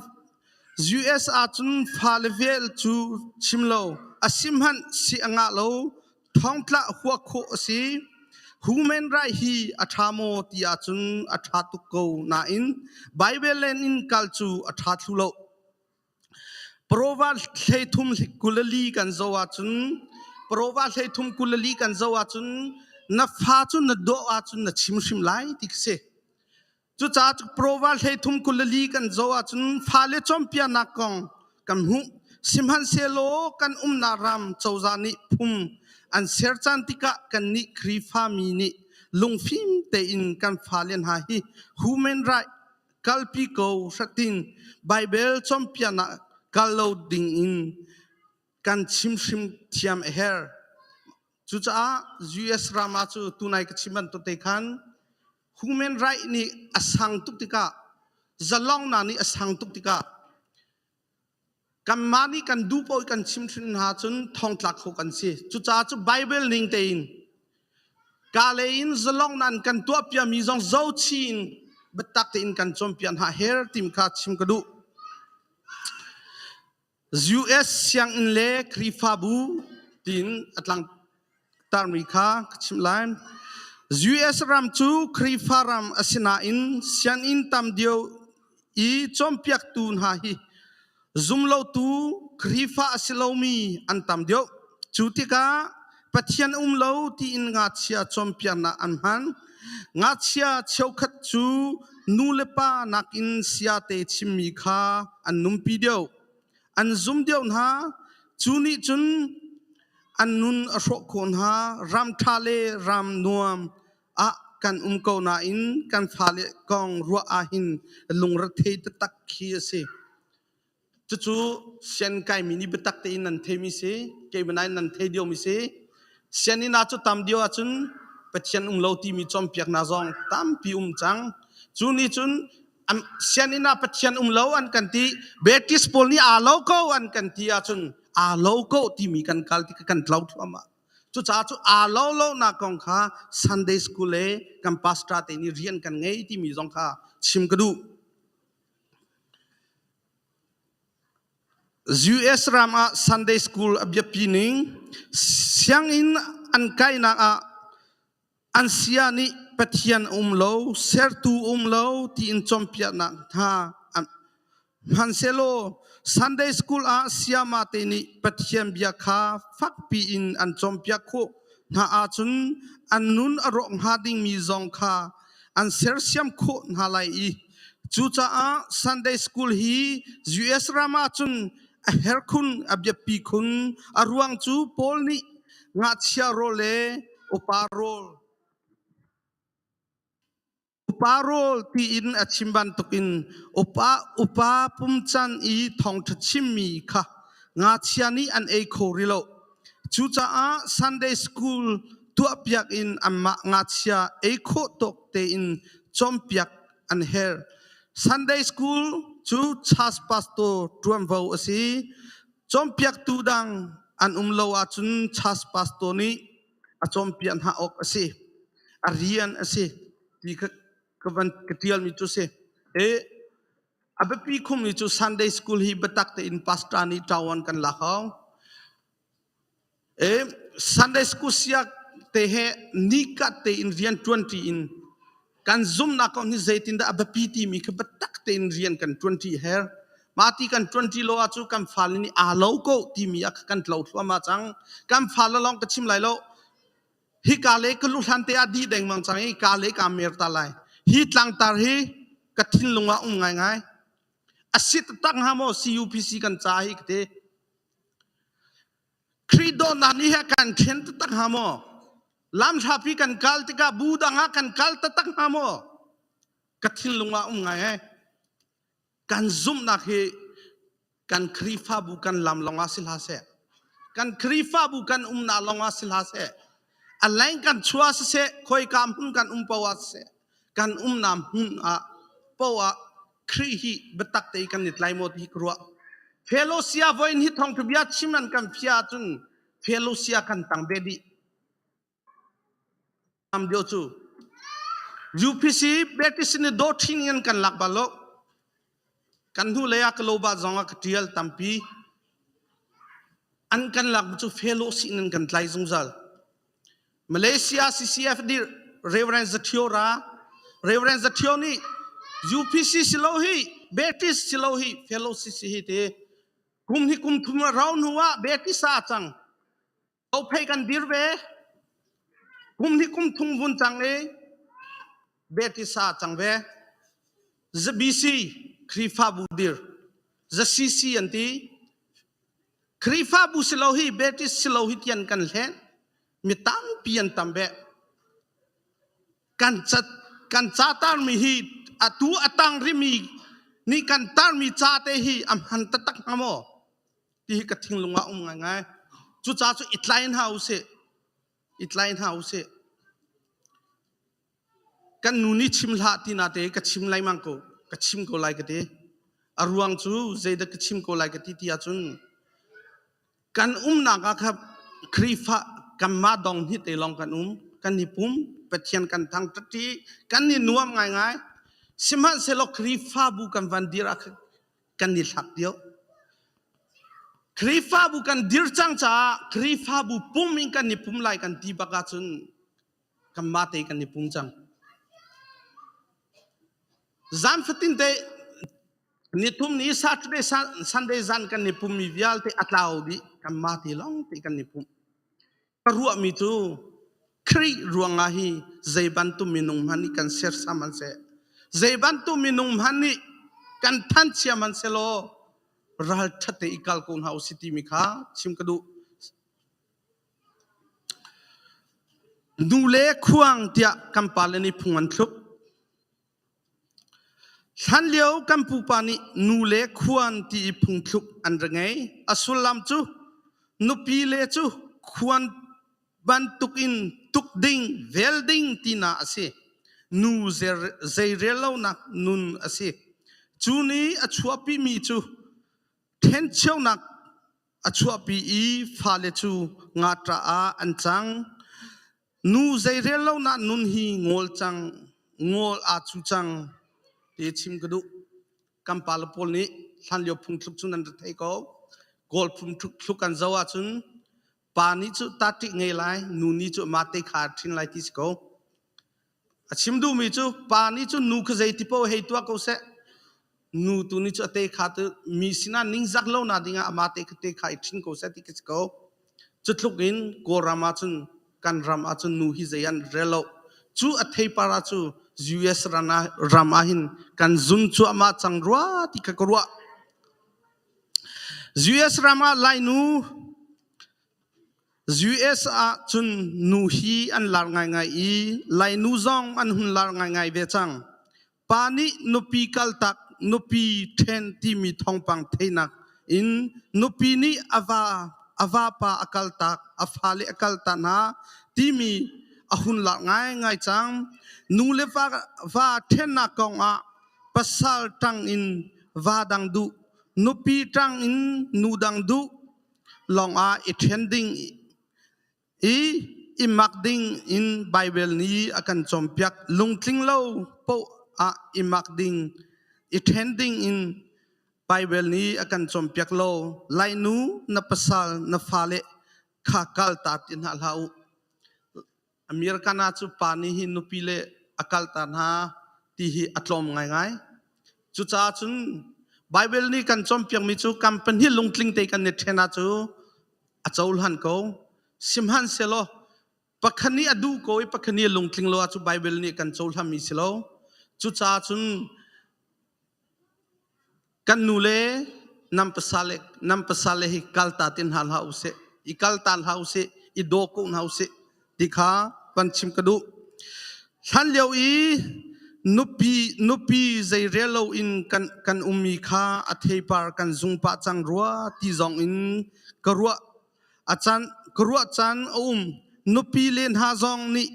Speaker 11: US ahcun fale vel cu chim lo a si hmanh si a ngah lo thongtla hua khawh a si. Human right hi a ṭha maw ti ahcun a ṭha tuk ko nain Bible len in kal cu a ṭha thlu lo. Parova hleithum kulali kan zoh ahcun parova hleithum kulali kan zoh ahcun na fa cu na dawh ahcun na chim hrim lai ti khi si. Cucaah parova hleithum kulali kan zoh ahcun fale cawnpiaknak kong kan hmuh. Sihmanhsehlaw kan umnak ram cozah nih phung an ser caan tikah kannih Khrihfami nih lungfim tein kan fale hna hi human right kalpi ko hratin Baibal cawnpiaknak kal lo ding in kan chim hrim thiam a herh. Cucaah US ram ah cu tunai ka chim bantuk te khan human right nih a sang tuk tikah zalongnak nih a sang tuk tikah kanmah nih kan duh paoh kan chim hrim hna cun thongtlak kho kan si. Cucaah cu Bible ning tein ka lei in zalong nan kan tuahpiakmi zong zochi in biatak tein kan cawnpiak hna her tim kha chim ka duh. US sianginn le Khrihfabu tiin a tlang tarmi kha ka chimh lai. US ram cu Khrihfa ram a si nain sianginn tam deuh i cawnpiaktu hna hi zumlotu Khrihfa a si lomi an tam deuh. Cu tikah Pathian um lo tiin ngakchia cawnpiaknak an hman. Ngakchia cheukhat cu nu le pa nakin siate chimmi kha an numpi deuh. An zum deuh hna. Cu nih cun an nun a hrawh khawh hna. Ram ṭha le ram nuam ah kan um ko nain kan fale kong ruah ahhin lungrethei taktak khi a si. Cucu sian kaimi nih biatak tein nan theimi si, keimah nan thei diomi si. Sianginn ah cu tam dio ahcun Pathian um lo timi cawnpiaknak zong tampi um cang. Cu nih cun sianginn ah Pathian um lo an kan ti, Baptist pawl nih aa lo ko an kan ti ahcun aa lo ko timi kan kal ti kan tlo thluahmah. Cucaah cu aa lo lonak kong kha Sunday school le kan pastor te nih rian kan ngei timi zong kha chim ka duh. US ram ah Sunday school a biapi ning sianginn an kainak ah an sia nih Pathian um lo, sertu um lo tiin cawnpiaknak hna hmanhsehlaw Sunday school ah sayama te nih Pathian bia kha fakpi in an cawnpiak khawh hna ahcun an nun a rawk hnga dingmi zong kha an sersiam khawh hna lai i cucaah Sunday school hi US ram ahcun a herh khun, a biapi khun. A ruang cu Paul nih ngakchia rawl le upa rawl upa rawl tiin a chim bantukin upa upa pumcan i thawngṭha chimmi kha ngakchia nih an ei kho rih lo. Cucaah Sunday school tuahpiak in anmah ngakchia ei khawh tawk tein cawnpiak an herh. Sunday school cu church pastor ṭuanvo a si. Cawnpiaktu dang an um lo ahcun church pastor nih a cawnpiak hna awk a si. A rian a si ti kha ka van ka ṭialmi cu si. E, a biapi khummi cu Sunday school hi biatak tein pastor nih ṭawan kan lak hau. E, Sunday school siak te he nikat tein rian ṭuanṭi in kan zumhnak kong hi zeitindah a biapi timi kha biatak tein rian kan ṭuanṭi her. Mah ti kan ṭuanṭi lo ahcun kan fale nih aa lo ko timi ah kan tlo thluahmah cang. Kan fale lawng ka chim lai lo. Hika le ka lu hlan te ah dih dengmang cang i ka le kaa mer ta lai. Hi tlangtar hi ka thinlung ah um ngaingai. A si taktak hnga maw CUPC kan ca hi ka ti. Khrih dawtnak nih he kan ṭhen taktak hnga maw? Lamhrapi kan kal tikah bu dang ah kan kal taktak hnga maw? Ka thinlung ah um ngai he. Kan zumhnak hi kan Khrihfabu kan lam lawng ah si hlah seh. Kan Khrihfabu kan umnak lawng ah si hlah seh. A leng kan chuah siseh, khoika hmun kan um paoh ah siseh, kan umnak hmun ah paoh ah Khrih hi biatak te kan i tlai maw ti hi ka ruah. Fellowship voin hi thawngtha bia chim an kan fia ahcun fellowship kan tang ve dih. Am dio cu UPC Baptist ni doctrine in kan lak bal lo. Kan hnu lei ah ka lo ba zong ah ka tial tampi. An kan lak cu fellowship in kan tlai zungzal. Malaysia CCF dir Reverend Zathiora Reverend Zathio nih UPC si lo hi Baptist si lo hi fellowship si hi ti kum hi kum thum rau hnu ah Baptist ah cang Ophei kan dir ve kum hi kum thum vun cang i Baptist ah cang ve ZBC Khrihfabu dir ZCC an ti Khrihfabu si lo hi Baptist si lo hi tian kan hlen. Mi tampi an tam ve. Kan cat kan ca tarmi hi atu a tang rimi nih kan tarmi ca te hi a hman taktak hnga maw? Ti hi ka thinglung ah um ngaingai. Cucaah cu i tlai hna usih. I tlai hna usih. Kan nu nih chim hlah ti na te ka chim lengmang ko ka chim ko lai ka ti a ruang cu zeidah ka chim ko lai ka ti ti ahcun kan umnak ah kha Khrihfa kanmah dong hi te lawng kan um kan i pum Pathian kan thangṭhat i kan i nuam ngaingai sihmanhsehlaw Khrihfabu kan van dir ah khan kan i hlak deuh Khrihfabu kan dir cang caah Khrihfabu pum in kan i pum lai kan ti bak ahcun kanmah te kan i pum cang. Zan fatin te nithum ni Saturday Sunday zan kan i pummi vialte a tlau dih kanmah te lawng te kan i pum. Ka ruahmi cu Khrih ruangah hi zei bantuk minung hmanh nih kan sersam an seh. Zei bantuk minung hmanh nih kan thanchia hmanh selaw ralṭhat te i kal ko hna usih timi kha chim ka duh. Nu le khuang tiah kan pale nih phung an thluk. Hlanlio kan pupa nih nu le khuan ti i phungthluk an ra ngei. A sullam cu nupi le cu khuan bantukin tuk ding, vel ding tinak a si. Nu zeirel lonak nun a si. Cu nih a chuahpimi cu ṭhencheunak a chuahpi i fale cu ngaṭah ah an cang. Nu zeirel lonak nun hi ngawl cang, ngawl aa cu cang ti chim ka duh. Kan pale pawl nih hlanlio phungthluk cu nan ra thei ko. Kawl phungthluk kan zoh ahcun pa nih cu taṭih ngei lai, nu nih cu mate kha ṭhin lai ti si ko. A chim duhmi cu pa nih cun nu kha zeiti paoh hei tuah ko seh. Nu tu nih cu a te kha tu mi sinah ningzak lo nak dingah amah te kha te kha i ṭhin ko seh ti khi si ko. Cu tluk in Kawlram ahcun kan ram ahcun nu hi zei an rel lo. Cu a theipar ah cu US ram ah hin kan zun cuahmah cang rua ti kha ka ruah. US ram ah Lainu US ah cun nu hi an lar ngaingai i Lainu zong an hun lar ngaingai ve cang. Pa nih nupi kaltak, nupi ṭhen timi thawngpang theihnak in nupi nih a va a vapa a kaltak, a fale a kaltak hna timi a hun lar ngaingai cang. Nu le va, va ṭhennak kong ah pasal ṭang in va dang duh, nupi ṭang in nu dang duh, lawngah i ṭhen ding i i mak ding in Baibal nih a kan cawnpiak. Lungtling lo paoh ah i mak ding, i ṭhen ding in Baibal nih a kan cawnpiak lo. Lainu na pasal na fale kha kalta ti hna hlah u. American ah cu pa nih hin nupi le a kalter hna ti hi a tlawm ngaingai. Cucaah cun Baibal nih kan cawnpiakmi cu kan pahnih lungtling te kan i ṭhen ah cu a cohlan ko. Sihmanhsehlaw pakhat nih a duh ko i pakhat nih a lungtling lo ah cu Baibal nih kan cohlanmi si lo. Cucaah cun Kan nu le nan pasal nan pasal hi kalta ti hna hlah usih, i kalta hlah usih, i daw ko hna usih ti kha van chim ka duh. Hlan lio i nupi nupi zeirel loin kan kan ummi kha a theipar kan zung pah cang rua ti zong in ka ruah a caan ka ruah caan a um. Nupi le hna zong nih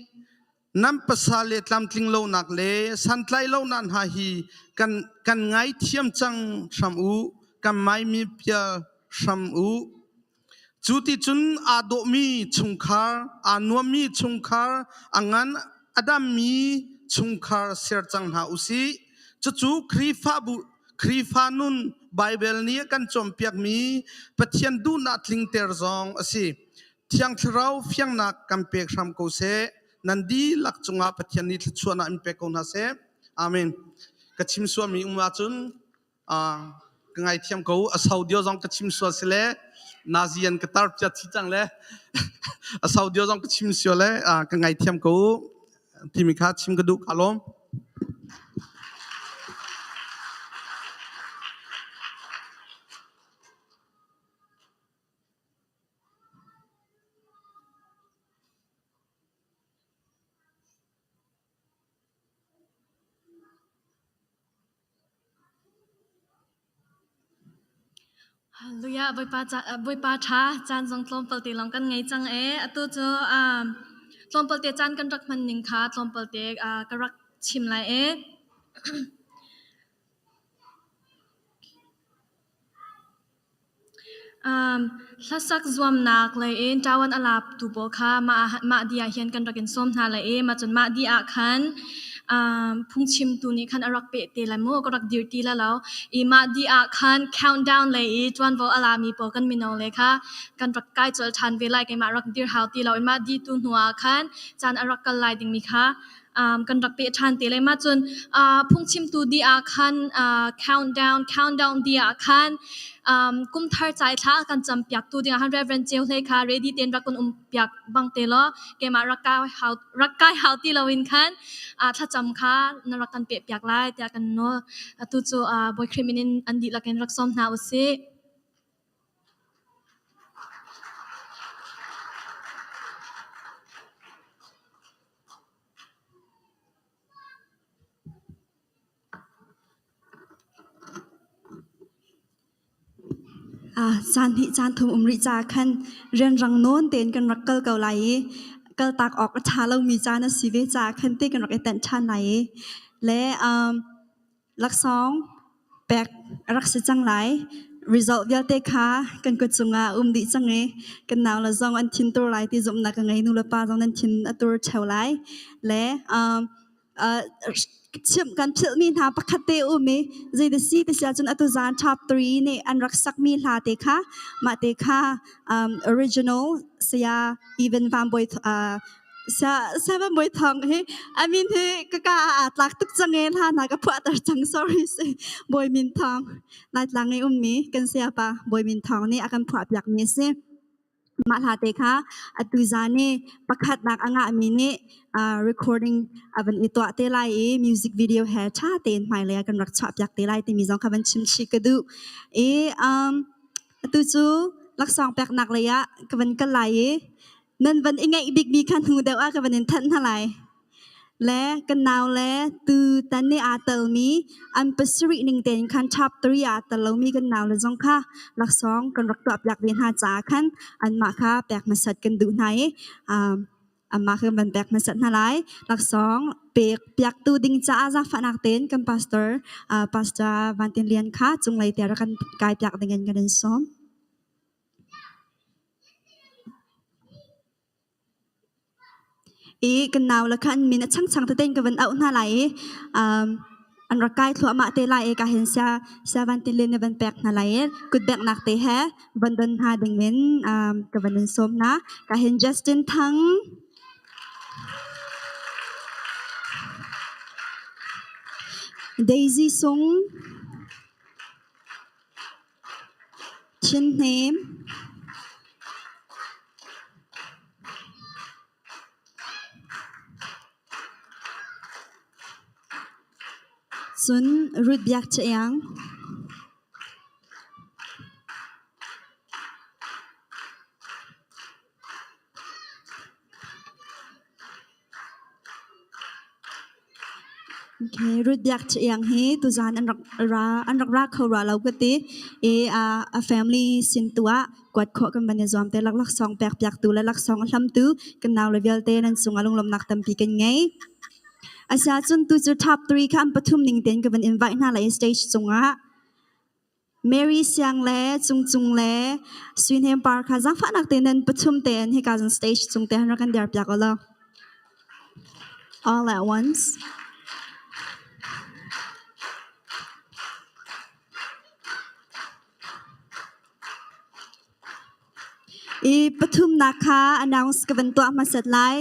Speaker 11: Nan pasal le tlamtling lonak le santlai lonak hna hi kan, kan ngaithiam cang hram u, kan maimi pial hram u. Cu ti cun aa dawhmi chungkhar, aa nuammi chungkhar, a ngan a dammi chungkhar ser cang hna u sih. Cucu Khrihfabu, Khrihfa nun Baibal nih a kan cawnpiakmi Pathian duhnak tlingter zong a si. Thiang Thlarau fiangnak kan pek hram ko seh. Nan dihlak cungah Pathian nih thluachuahnak in pek ko hna seh. Amen. Ka chim sualmi um ahcun ka ngaithiam ko. A sau dio zong ka chim sual si le nazi an ka tar cia thi cang le a sau dio zong ka chim sual le ka ngaithiam ko timi kha chim ka duh ka lawm.
Speaker 1: Hallelujah Bawipa ca Bawipa ṭha caan zong tlawmpal te lawng kan ngei cang ee. Atu cu tlawmpal te caan kan rak hman ning kha tlawmpal te ka rak chim lai ee. Hlasak zuamnak lei in ṭawan a laptu pawl kha mah dih ah hin kan rak in sawm hna lai i mah cun mah dih ah khan phungchimtu nih khan a rak peh te lai mu, ka rak dir ti lai lo. I mah dih ah khan countdown lei i ṭuanvo a lami pawl kan mino le kha kan rak kai colh ṭhan ve lai. Keimah rak dir hau ti lo in mah dih tu hnu ah khan caan a rak kal lai dingmi kha. Kan rak pe ṭhan te lai. Mah cun phungchimtu dih ah khan countdown countdown dih ah khan kumthar cai thla kan campiak tu dingah khan Reverend Ceu Hlei kha ready tein rak kan um piak bang te law keimah rak kai hau rak kai hau ti loin khan thlacam kha na rak kan peh piak lai tiah kan nawl. Atu cu Bawi Khrih min in an dihlak in rak sawm hna usih.
Speaker 6: Caan hnih caan thum um rih caah khan rianrang nawn tein kan rak kal ko lai i kaltak awk a ṭha lomi caan a si ve caah khan te kan rak i tenh ṭhan lai i le laksawng pek a rak si cang lai. Result vialte kha kan kut cungah a um dih cang i kan nau le zong an thin tur lai ti zumhnak ka ngei. Nu le pa zong nan thin a tur ṭheo lai. Le chimh kan philhmi hna pakhat te um i zei si ti si ahcun atu zan top 3 nih an rak sakmi hla te kha mah te kha original saya Evan Van Bawi saya Van Bawi Thawng hi I mean hi ka ka aa tlak tuk cang e hla hna ka phuahter cang sorry si Bawi Min Thawng Laitlang i ummi kan saya pa Bawi Min Thawng nih a kan phuah piakmi a si. Mah hla te kha atu zan i pakhatnak a ngahmi nih recording a van i tuah te lai i music video he ṭha tein hmailei ah kan rak chuahpiak te lai timi zong kha van chim chih ka duh. I atu cu laksawng peknak lei ah ka van kal lai i nan van i ngaih bikmi kha hnu deuh ah ka van in thanh hna lai. Le kan nau le tu tan nih aa telmi an pasarih ning tein khan chapter i aa tel lomi kan nau le zong kha laksawng kan rak tuahpiak ve hna caah khan anmah kha pek hmasat kan duh hna i anmah kha kan van pek hmasat hna lai. Laksawng pek piaktu ding caah zaangfahnak tein kan pastor Pastor Van Tin Lian kha cunglei te rak kan kai piak ding in kan in sawm. I kan nau le khan min a changchang tete in ka van auh hna lai i an rak kai thluahmah te lai i ka hin sia sia van tin len na van pek hna lai i kutbeknak te he van don hna ding in ka van in sawm hna. Ka hin Justin Thang Daisy Sung Chin Hnem Cun Ruth Biak Ca Iang. Okay, Ruth Biak Ca Iang hi tuzaan an rak ra an rak ra kho rua lo ka ti. I a family sin tu ah kuat khawh kan van i zuam te laksawng pek piak tu le laksawng a hlam tu kan nau le vialte nan cung ah lunglawmhnak tampi kan ngei. Asia cun tu cu top 3 kha an pathum ning tein ka van invite hna lai stage cungah. Mary Siang le Cung Cung le Sui Hnem Par kha zaangfahnak tein nan pathum tein hika zong stage cung te han rak kan dir piak ulaw. All at once. I pathumnak kha announce ka van tuah hmasat lai.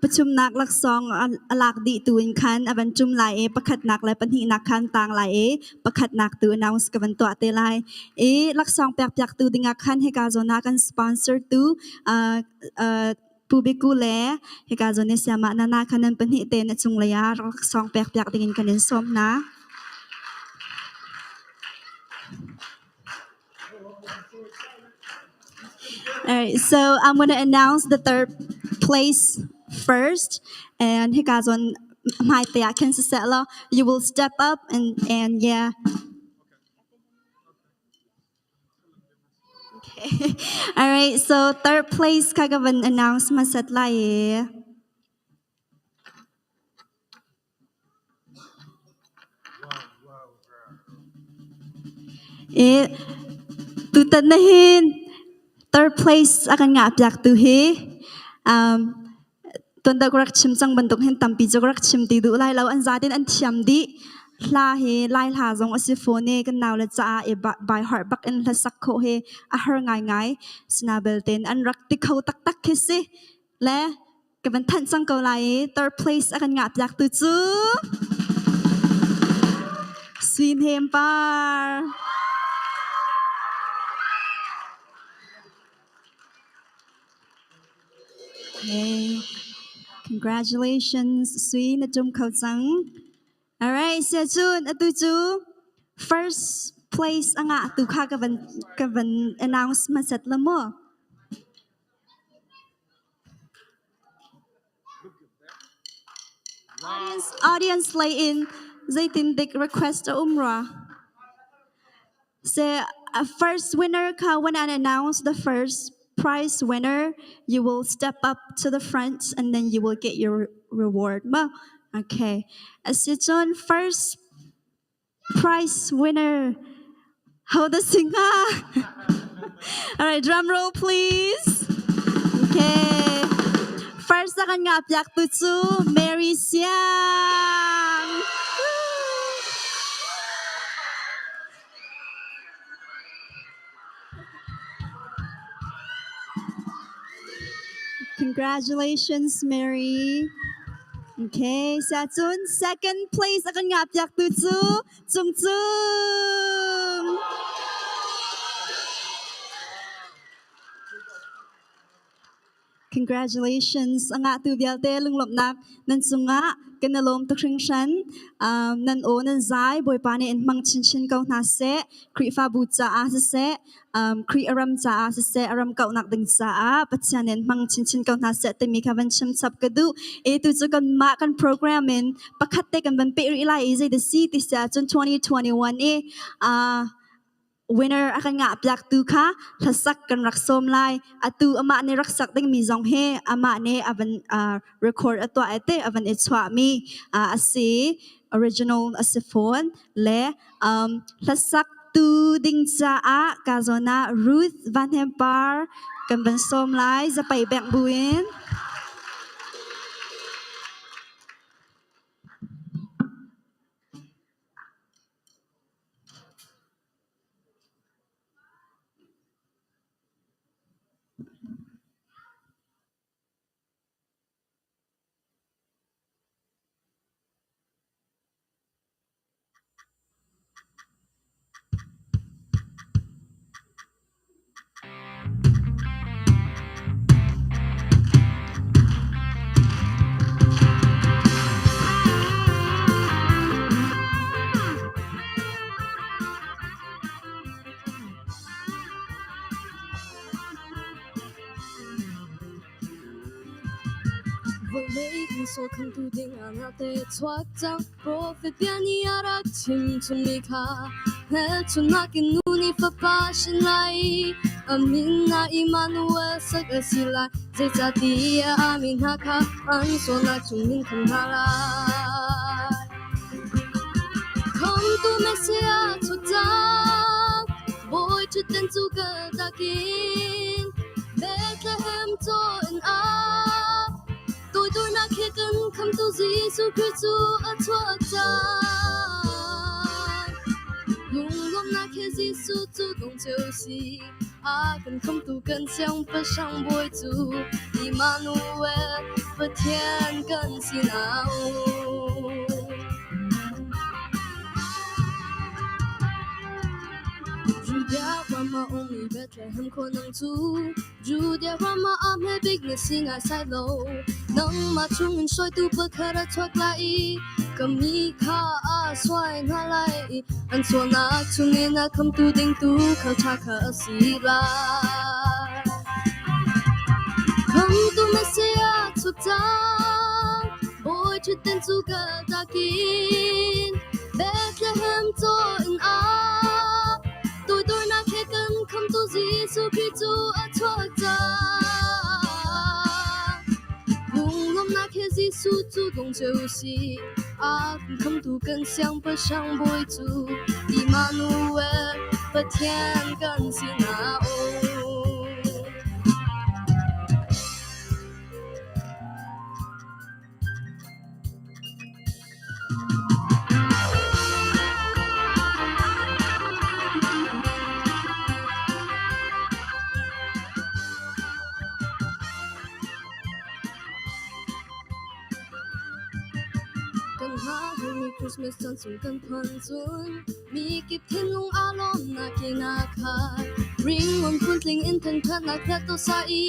Speaker 6: Pathumnak laksawng a lak dih tu in khan a van ṭum lai i pakhatnak le pahnihnak khan tang lai i pakhatnak tu announce ka van tuah te lai. I laksawng pekpiak tu dingah khan hika zawn ah kan sponsor tu Pu Biku le hika zawn i Siamah Nana khan nan pahnih tein a cunglei ah laksawng pekpiak dingin kan in sawm hna. All right, so I'm going to announce the third place first, and hika zawn hmaite ah khin siseh law you will step up and yeah. Okay. All right, so third place kha ka van announce hmasat lai i. I tutan na hin third place a kan ngah piak tu hi tuan deuh ka rak chim cang bantuk hin tampi cu ka rak chim ti duh lai lo an zatin an thiam dih hla hi lai hla zong a si fawn i kan nau le caah i by heart bak in hla sak khawh hi a har ngaingai sina belte an rak ti kho taktak khi si le. Ka van thanh cang ko lai i third place a kan ngah piak tu cu Sui Hnem Par. Okay. Congratulations, Sui na tum kho cang. All right, sia cun atu cu first place a ngah tu kha ka van announce hmasat la mu. Audience lei in zeitin dik request a um rua? Say a first winner kha when I announce the first prize winner, you will step up to the front and then you will get your reward. Ma okay. Asicun first prize winner. How the singer? All right, drum roll please. Okay. First akan nga piak tu cu Mary Siang. Congratulations, Mary. Okay, sa cun second place akan nga piak tu cu Cung Cung. Congratulations! A ngahtu vialte lunglawmhnak nan cungah kan i lawm tuk hringhran. Nan aw nan zai Bawipa nih in hmang chinchin ko hna seh. Khrihfabu caah siseh, Khrih a ram caah siseh, a ram kauhnak ding caah Pathian nih in hmang chinchin ko hna seh timi kha van chim chap ka duh. E tu cu kanmah kan program in pakhat te kan van peh rih lai i zei dah si ti si ahcun 2021 i winner a kan ngah piak tu kha hlasak kan rak sawm lai. Atu amah nih rak sak dingmi zong hi amah nih a van record a tuah te a van i chuahmi a si. Original a si fawn le hlasak tu ding caah ka zawn ah Ruth Van Hem Par kan van sawm lai zapai bengh buin.
Speaker 4: Vawlei in sawlkhantu dingah ngate chuak cang Profet bia nih a rak chim chungmi kha hmelchunhnak in nu nih fapa hrin lai i a min ah Immanuel sak a si lai zeicahtiah a mi hna kha an sualnak chungin khamh hna lai. Khamtu Messiah chuak cang, Bawi ṭhutdan cu kaltak in Bethlehem caw in ah Toidornak he kan khamtu Jesuh Khrih cu a chuak cang. Lunglawmhnak he Jesuh cu dong cio si. A kan khamtu kan siangpahrang bawi cu Immanuel Pathian kan sinah um. Judea ram ah ummi Bethlehem khua nang cu Judea ram ah aa hme bik na si ngaisai lo. Nangmah chungin hruaitu pakhat a chuak lai i ka mi kha a suai hna lai i an sualnak chungin a khamtu ding tu kha ṭha kha a si lai. Khamtu Messiah chuak cang, Bawi ṭhutdan cu kaltak in Bethlehem caw in ah Toidornak he kan khamtu Jesuh Khrih cu a chuak cang. Lunglawmhnak he Jesuh cu dong cio u sih. A kan khamtu kan siangpahrang bawi cu Immanuel Pathian kan sinah um.
Speaker 12: hna Merry Christmas caan sung kan phan cun mi kip thinlung aa lawmnak in aa khat ringawn phuntling in thangṭhatnak hla to sa i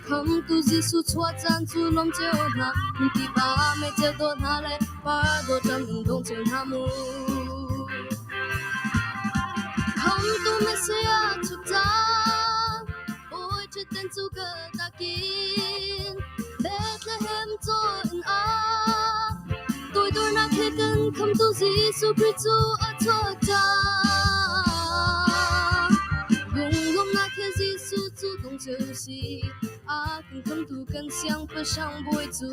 Speaker 12: khamtu Jesuh chuah caan cu lawm cio hna hmunkip ah meicer dawt hna le par dawt lam in dong cio hna mu Khamtu Messiah chuk caan Bawi ṭhutdan cu kal takin Bethlehem caw in ah toidornak he kan khamtu Jesuh Khrih cu a chuak cang. Lunglawmhnak he Jesuh cu dong cio si, a kan khamtu kan siangpahrang bawi cu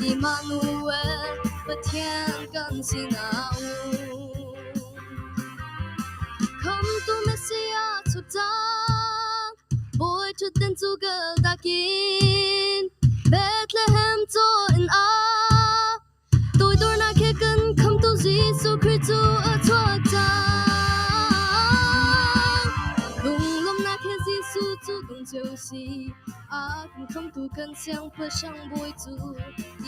Speaker 12: Immanuel Pathian kan sinah um. Khamtu Messiah chuk cang, Bawi ṭhutdan cu kal takin Bethlehem caw in ah toidornak he kan khamtu Jesuh Khrih cu a chuak cang. Lunglawmhnak he Jesuh cu dong cio si, a kan khamtu kan siangpahrang bawi cu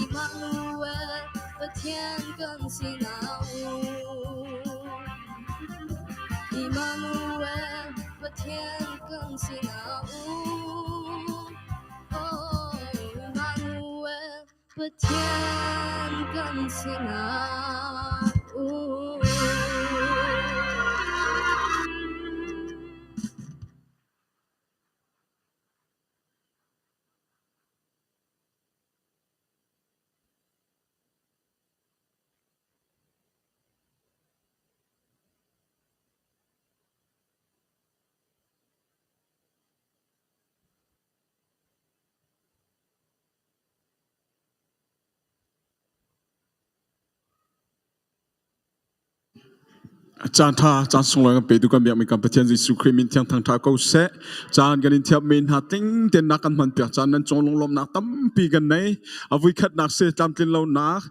Speaker 12: Immanuel Pathian kan sinah um. Immanuel Pathian kan sinah um. Oh, Immanuel Pathian kan sinah um.
Speaker 3: Caan ṭha, caan sunglawi kan petu kan biakmi kan Pathian Jesuh Khrih min thiang thangṭha ko seh. Caan kan in thiap men hna tling tein nak kan hman piak caan nan cung lunglawmhnak tampi kan nei. A vuikhatnak se tlamtlin lonak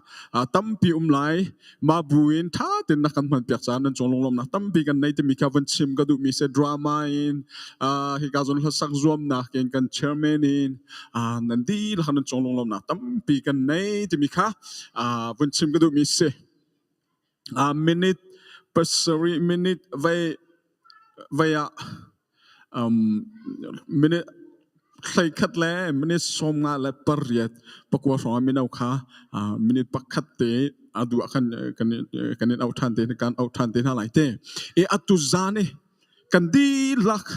Speaker 3: tampi um lai. Mah bu in ṭha tein nak kan hman piak caan nan cung lunglawmhnak tampi kan nei timi kha vun chim ka duhmi se drama in hika zawn hlasak zuamnak in kan chairman in nan dihlak nan cung lunglawmhnak tampi kan nei timi kha vun chim ka duhmi si. Minute pasarih minute vei vei ah minute 11 le minute 58 pakua hrawng ah mino kha minute pakhat te a duh ah khan kan in auh ṭhan te kan auh ṭhan te hna lai te. I atu zan i kan dihlak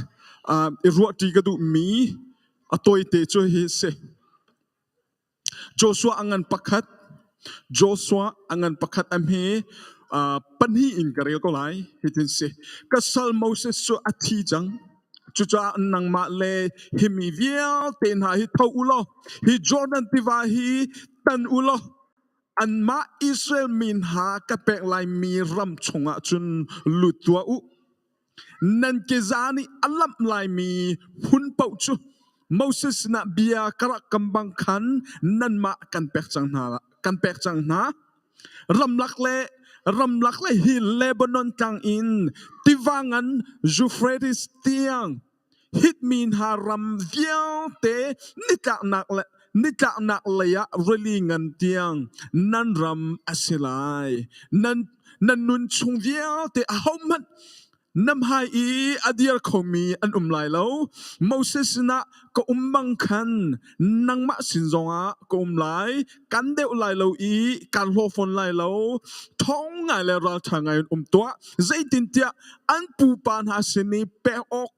Speaker 3: i ruahṭi ka duhmi a tawite cu hi si. Joshua a ngan pakhat, Joshua a ngan pakhat a hme pahnih in ka rel ko lai. Hitin si. Ka sal Moses cu a thi cang. Cucaah nangmah le hi mi vialte hna hi tho u law, hi Jordan tiva hi tan u law, anmah Israel mi hna ka pek laimi ram chungah cun lut tuah u. Nan keza nih a lamh laimi hmun paoh cu Moses sinah bia ka rak kam bang khan nanmah kan pek cang hna. Kan pek cang hna. Ramlak le ramlak le hi Lebanon tlang in tiva ngan Euphrates tiang Hitmi hna ram vialte nitlaknak le nitlaknak lei ah rili ngan tiang nan ram a si lai. Nan nan nun chung vialte ahohmanh na hmai i a dir khomi an um lai lo. Moses sinah ka um bang khan nangmah sin zongah ka um lai. Kan deuh lai lo i kan hlaw fawn lai lo. Ṭhawng ngai le ralṭha ngai in um tuah. Zeitintiah an pupa hna sin i pek awk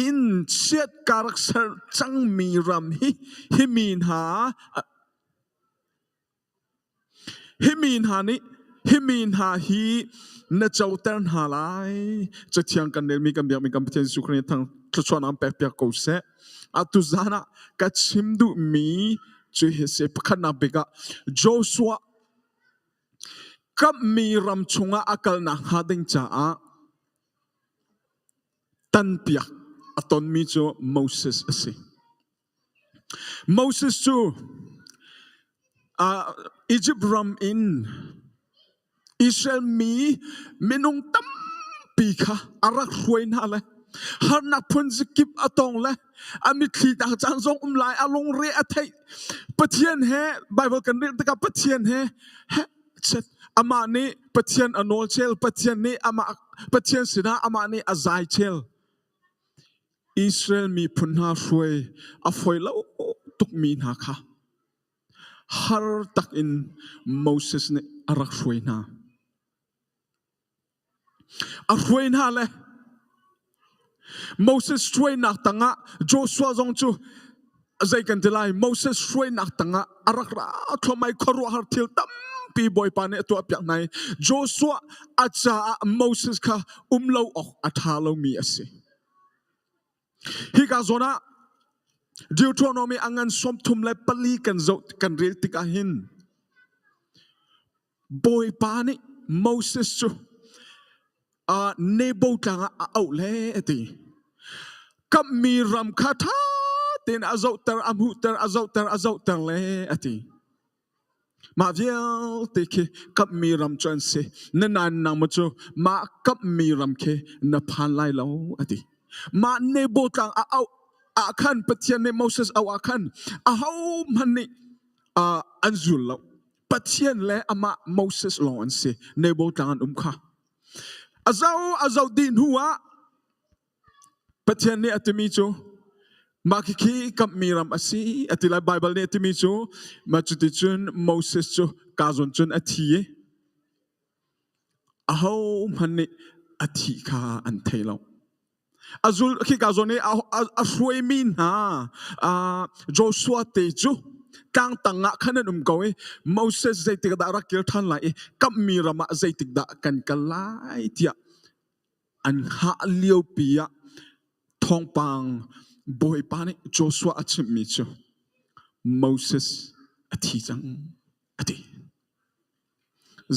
Speaker 3: in chiat ka rak ser cangmi ram hi hi mi hna hi mi hna nih hi mi hna hi na coter hna lai. Cathiang kan relmi kan biakmi kan Pathian Jesuh Khrih nih thang thluachuahnak an pek piak ko seh. Atu zan ah ka chim duhmi cu hi si pakhatnak bik ah Joshua Kamhmi ram chungah a kal nakhnga ding caah tanpiak a tonmi cu Moses a si. Moses cu Izipt ram in Israel mi minung tampi kha a rak hruai hna le harnak phun zikip a tong le a mitthli tang caan zong um lai a lungre a theih Pathian he Bible kan rel tikah Pathian he. Set amah nih Pathian a nawl chel, Pathian nih amah Pathian sinah amah nih a zai chel. Israel miphun hna hruai a fawi lo tukmi hna kha har tak in Moses nih a rak hruai hna. A hruai hna le Moses hruainak tangah Joshua zong cu zei kan ti lai Moses hruainak tangah a rak ra thluahmah i khuaruahhar thil tampi Bawipa nih a tuahpiak hna i Joshua a caah Moses kha um lo awk a ṭha lomi a si. Hika zawn ah Deuteronomy a ngan 34 kan zoh kan rel tikah hin Bawipa nih Moses cu Nebo tlang ah a auh le a ti. Kamhmi ram kha ṭha tein a zohter, a hmuhter, a zohter, a zohter le a ti. Mah vialte khi kamhmi ram cu an si. Na nain nangmah cu mah kamhmi ram khi na phan lai lo a ti. Mah Nebo tlang a auh ah khan Pathian nih Moses auh ah khan ahohmanh nih an zul lo. Pathian le amah Moses lawng an si. Nebo tlang an um kha. A zo a zoh dih hnu ah Pathian nih a timi cu mah khikhi kamhmi ram a si a ti lai Baibal nih a timi cu mah cuticun Moses cu kaa zawn cun a thi i ahohmanh nih a thih kha an thei lo. A zul khika zawn i a hruaimi hna Joshua te cu tlang tang ah khan an um ko i Moses zeitik dah rak kir ṭhan lai i kamhmi ram ah zeitik dah kan kal lai tiah an hngah liopi ah thawngpang Bawipa nih Joshua a chimhmi cu Moses a thi cang a ti.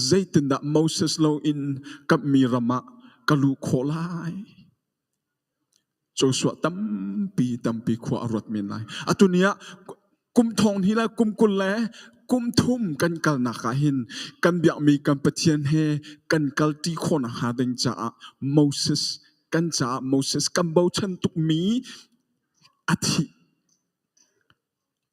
Speaker 3: Zeitindah Moses loin kamhmi ram ah ka luh khawh lai? Joshua tampi tampi khua a ruat men lai. Atu ni ah kum thong hnih le kum 20 le kum thum kan kalnak ah hin kan biakmi kan Pathian he kan kalṭi khawh nakhnga ding caah Moses kan caah Moses kan bochan tukmi a thih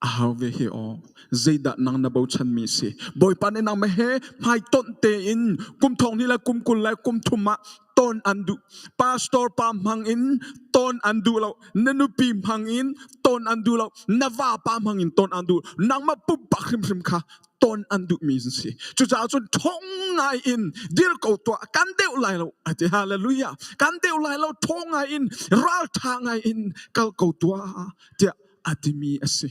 Speaker 3: A hau ve hi aw. Zeidah nang na bochanmi si? Bawipa nih nangmah he hmaitonh tein kum thong hnih le kum 20 le kum thum ah ton an duh. Pastor pa hmang in ton an duh lo. Na nupi hmang in ton an duh lo. Na vapa hmang in ton an duh. Nangmah pumpak hrimhrim kha ton an duhmi an si. Cucaah cun ṭhawng ngai in dir ko tuah. Kan deuh lai lo. A ti hallelujah. Kan deuh lai lo. Ṭhawng ngai in ralṭha ngai in kal ko tuah tiah a timi a si.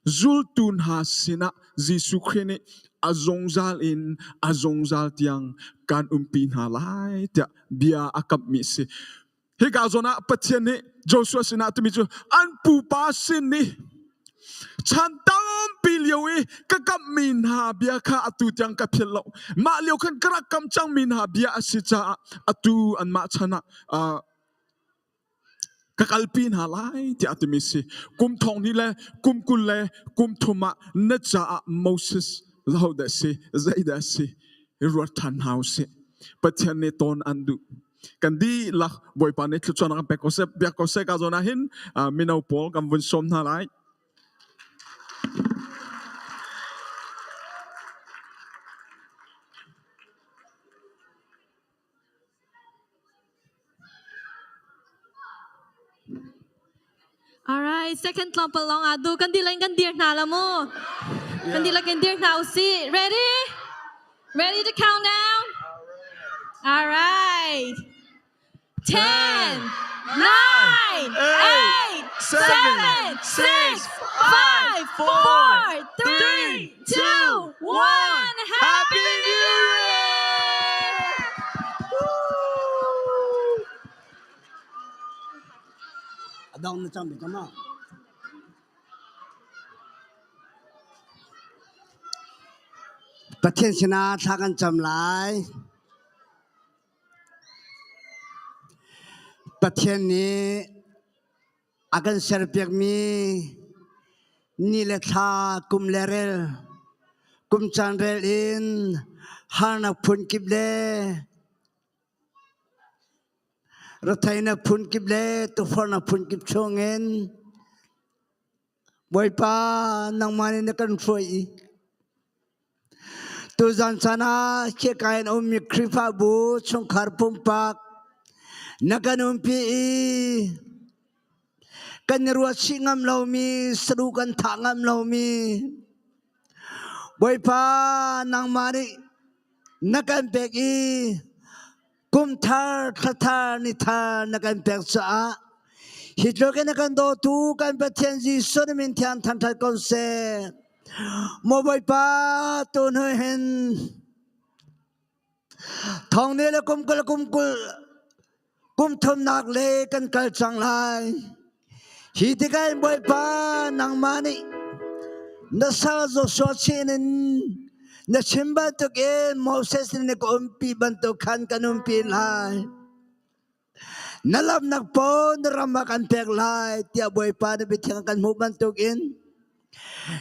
Speaker 3: Zultu hna sinah Jesuh Khrih nih a zungzal in a zungzal tiang kan umpi hna lai tiah bia a kamhmi a si. Hika zawn ah Pathian nih Joshua sinah timi cu an pupa sin nih chan tampi lio i ka kamhmi hna bia kha atu tiang ka philh lo. Mah lio khan ka rak kam cangmi hna bia a si caah atu anmah chan ah ka kalpi hna lai tiah a timi si. Kum thong hnih le kum 20 le kum thum ah na caah Moses ahodah si, zeidah si, ruat ṭhan hna u sih. Pathian nih tawn an duh. Kan dihlak Bawipa nih thluachuahnak kan pek ko seh, biak ko seh ka zawn ah hin mino pawl kan vun sawm hna lai.
Speaker 1: All right, second tlawmpal lawng ah du kan dihlak in kan dir hna la mu. Kan dihlak in dir hna usih. Ready? Ready to count down? All right. 10, 9, 8, 7, 6, 5, 4, 3, 2, 1. Happy New Year!
Speaker 5: Adong na cang bik ma. Pathian sinah thla kan cam lai. Pathian nih a kan serpiakmi ni le thla kum le rel kum caan rel in harnak phun kip le retheihnak phun kip le tukforhnak phun kip chungin Bawipa nangmah nih na kan hruai i. Tuzan caan ah hika in a ummi Khrihfabu chungkhar pumpak na kan umpi i kan i ruahchih ngam lomi saduh kan thah ngam lomi Bawipa nangmah nih na kan pek i kum thar thla thar ni thar na kan pek caah hi tluk in na kan dawtu kan Pathian Jesuh na min thiang thangṭhat ko seh. Maw Bawipa tu hnu hin thong ne le kum kul kum kul kum thumnak le kan kal cang lai. Hi tikah in Bawipa nangmah nih na sal Joshua sin in na chim bantukin Moses nih na ka umpi bantuk khan kan umpi lai. Na lamnak pawl na ram ah kan pek lai tiah Bawipa na biathiang kan hmuh bantukin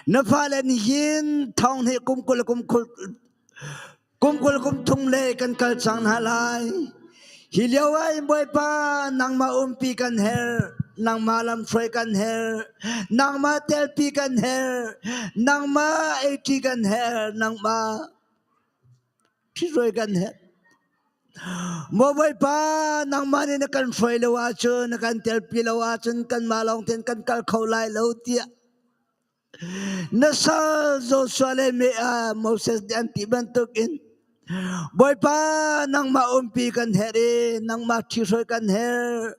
Speaker 5: na fale nih hin thong hnih kum 20 kum kul kum 20 kum thum le kan kal cang hna lai. Hi lio ah in Bawipa nangmah umpi kan herh, nangmah lamhruai kan herh, nangmah telpi kan herh, nangmah eiṭi kan herh, nangmah ṭhihruai kan herh. Maw Bawipa, nangmah nih na kan hruai lo ahcun, na kan telpi lo ahcun kanmah lawng tein kan kal kho lai lo tiah Na sal Joshua le Moses nih an ti bantukin Bawipa nangmah umpi kan herh i nangmah ṭhihruai kan herh.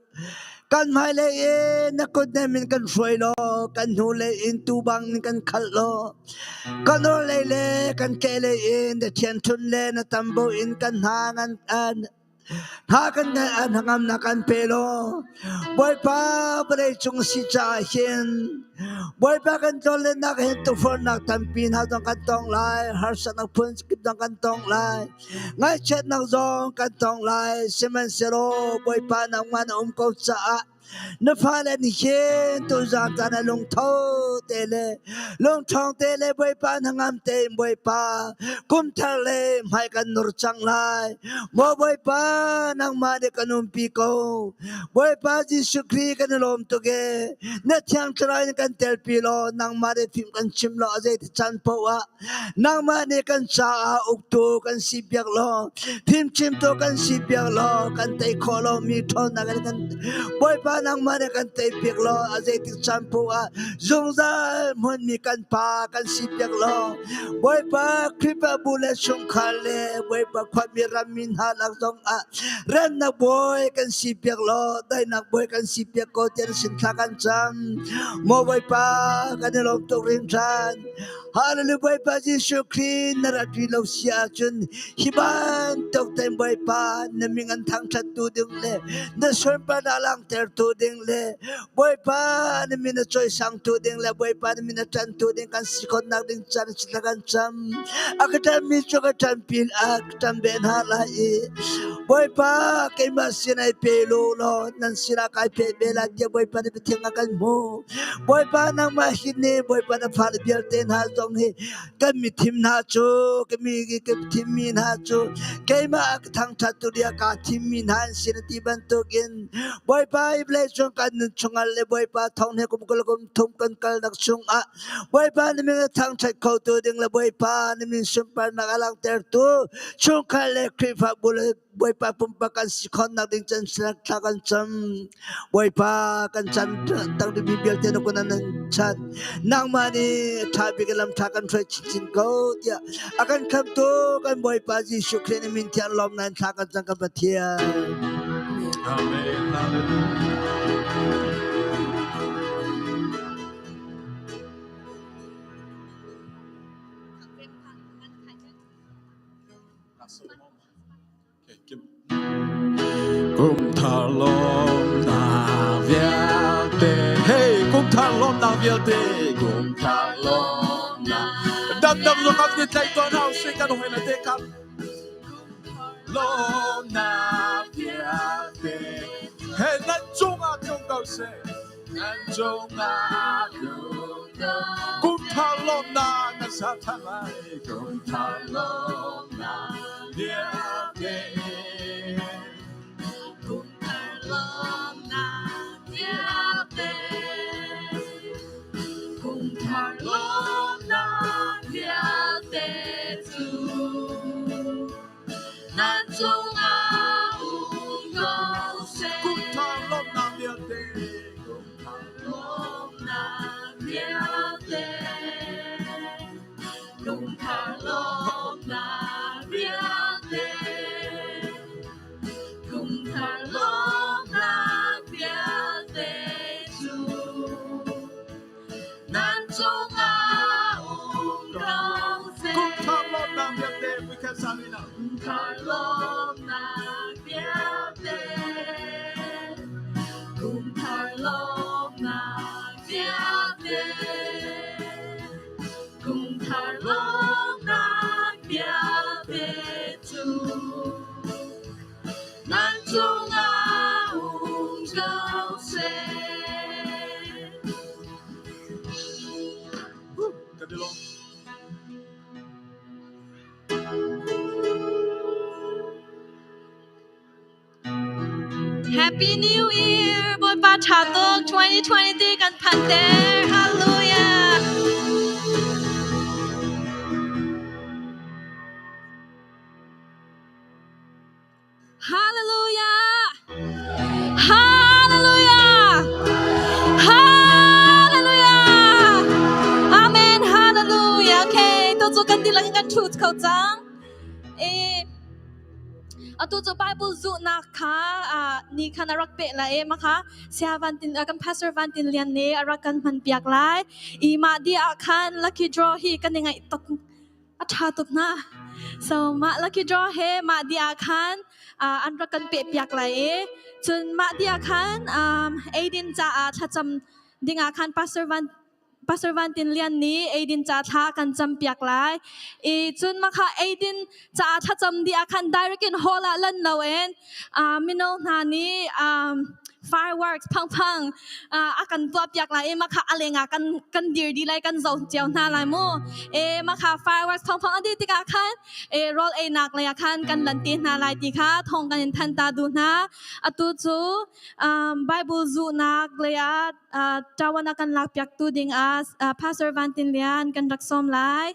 Speaker 5: Kan hmailei i na kut nem in kan hruai law kan hnulei in tuu bang in kan khalh law kan orhlei le kan kehlei in na thianṭhunh le na tambo in kan hna ngan Hna kan hnangamnak kan pe law Bawipa vawlei cung si caah hin Bawipa kan tlawlennak hin tukforhnak tampi hna zong kan tong lai harsatnak phun kip zong kan tong lai ngaihchiatnak zong kan tong lai sihmanhsehlaw Bawipa nangmah na um ko caah Na fale nih hin tuzaan caan ah lungtho te le lungṭhawng te le Bawipa hnangam tein Bawipa kum thar le hmai kan nur cang lai. Maw Bawipa nangmah nih kan umpi ko. Bawipa Jesuh Khrih kan i lawm tuk ee. Na Thiang Thlarau in kan telpi law nangmah nih fim kan chim law a zei caan paoh ah Nangmah nih kan caah uktu kan si piak law, fimchimtu kan si piak law, kan tei khawh lomi ṭhawnnak in kan Bawipa nangmah nih kan tei piak law, a zeitik caan paoh ah zungzal hmunmi kan pa kan si piak law, Bawipa Khrihfabu le chungkhar le Bawipa khuami rammi hna lak zong ah remnak bawi kan si piak law, daihnak bawi kan si piak ko tiah sin thla kan cam. Maw Bawipa kan i lawm tuk hringhran. Hallelujah Bawipa Jesuh Khrih na rat rih lo si ahcun hi bantuk tein Bawipa na min an thangṭhat tu ding le na sunparnak langhtertu ding le Bawipa na min a cawisangtu ding le Bawipa na min a ṭantu ding kan si khawhnak ding caan na kan cam. A ka ṭanmi cu ka ṭan pin ah ka ṭan ve hna lai i Bawipa keimah sin ai pe lu law nan sinah kai pe ve lai tiah Bawipa na biathiang a kan hmuh. Bawipa nangmah hi nih Bawipa na fale vialte hna zong hi kan mithim hna cu ka mi ka thimmi hna cu keimah ka thangṭhat tu dia kaa thimmi hna an si na ti bantukin Bawipa hi vawlei cung kan nun chungah le Bawipa thong he kum kul kum thum kan kalnak chungah Bawipa na min a thangṭhat khotu ding le Bawipa na min sunparnak a langhtertu chungkhar le Khrihfabu le Bawipa pumpak kan si khonnak ding can thla kan cam. Bawipa kan chan tang mi vialte na kun an chan. Nangmah nih ṭha bik lam ṭha kan hruai chinchin ko tiah a kan khamtu kan Bawipa Jesuh Khrih na min thiang lawm nan thla kan cam kan Pathian.
Speaker 3: Amen. Hallelujah. Kum thar lawmnak vialte hey kum thar lawmnak vialte kum thar lawmnak dam dam lo kam ni tlai tuan hau si kan hoi na te kam lawmnak vialte hey nan cungah tlung ko seh nan cungah tlung ko kum thar lawmnak na sa than lai kum thar lawmnak vialte
Speaker 4: Kum thar lawmnak vialte Kum thar lawmnak vialte cu. Nan cungah um ko seh.
Speaker 3: Kum thar lawmhnak vialte.
Speaker 4: Kum thar lawmhnak vialte. Kum thar lawmhnak vialte. Kum thar lawmhnak vialte cu nan cungah um ko seh.
Speaker 3: Kum thar lawmhnak vialte we can Salina.
Speaker 4: Kum thar lawmhnak vialte. Kum thar lawmhnak vialte. Kum thar lawmhnak vialte cu nan cungah um ko seh.
Speaker 3: Kan i lawm.
Speaker 1: Happy New Year! Bawipa ṭha tuk 2023 kan phan ter. Hallelujah! Hallelujah! Hallelujah! Hallelujah! Amen! Hallelujah! Okay, tu cu kan dihlak in kan ṭhu kho cang. Eh, atu cu Bible zuhnak kha ni khan a rak peh lai e makha sia van tin kan pastor van tin lian ne a rak kan hman piak lai i mah di ah khan lucky draw hi kan i ngaih tuk a ṭha tuk na so mah lucky draw he mah di ah khan an rak kan peh piak lai i cun mah di ah khan eidin caah thlacam ding ah khan pastor van Pastor Van Tin Lian nih eidin ca thla kan cam piak lai. I cun makha eidin ca thlacam di ah khan direct in hall ah lan lo in mino hna nih fireworks phangphang a kan tuah piak lai i makha a leng ah kan kan dir di lai kan zo cio hna lai mu. E makha fireworks phangphang a di tikah khan e rawl einak lei ah khan kan lan te hna lai ti kha thong kan in than ta du hna. Atu cu Bible zuhnak lei ah ṭawan a kan lakpiaktu ding ah Pastor Van Tin Lian kan rak sawm lai.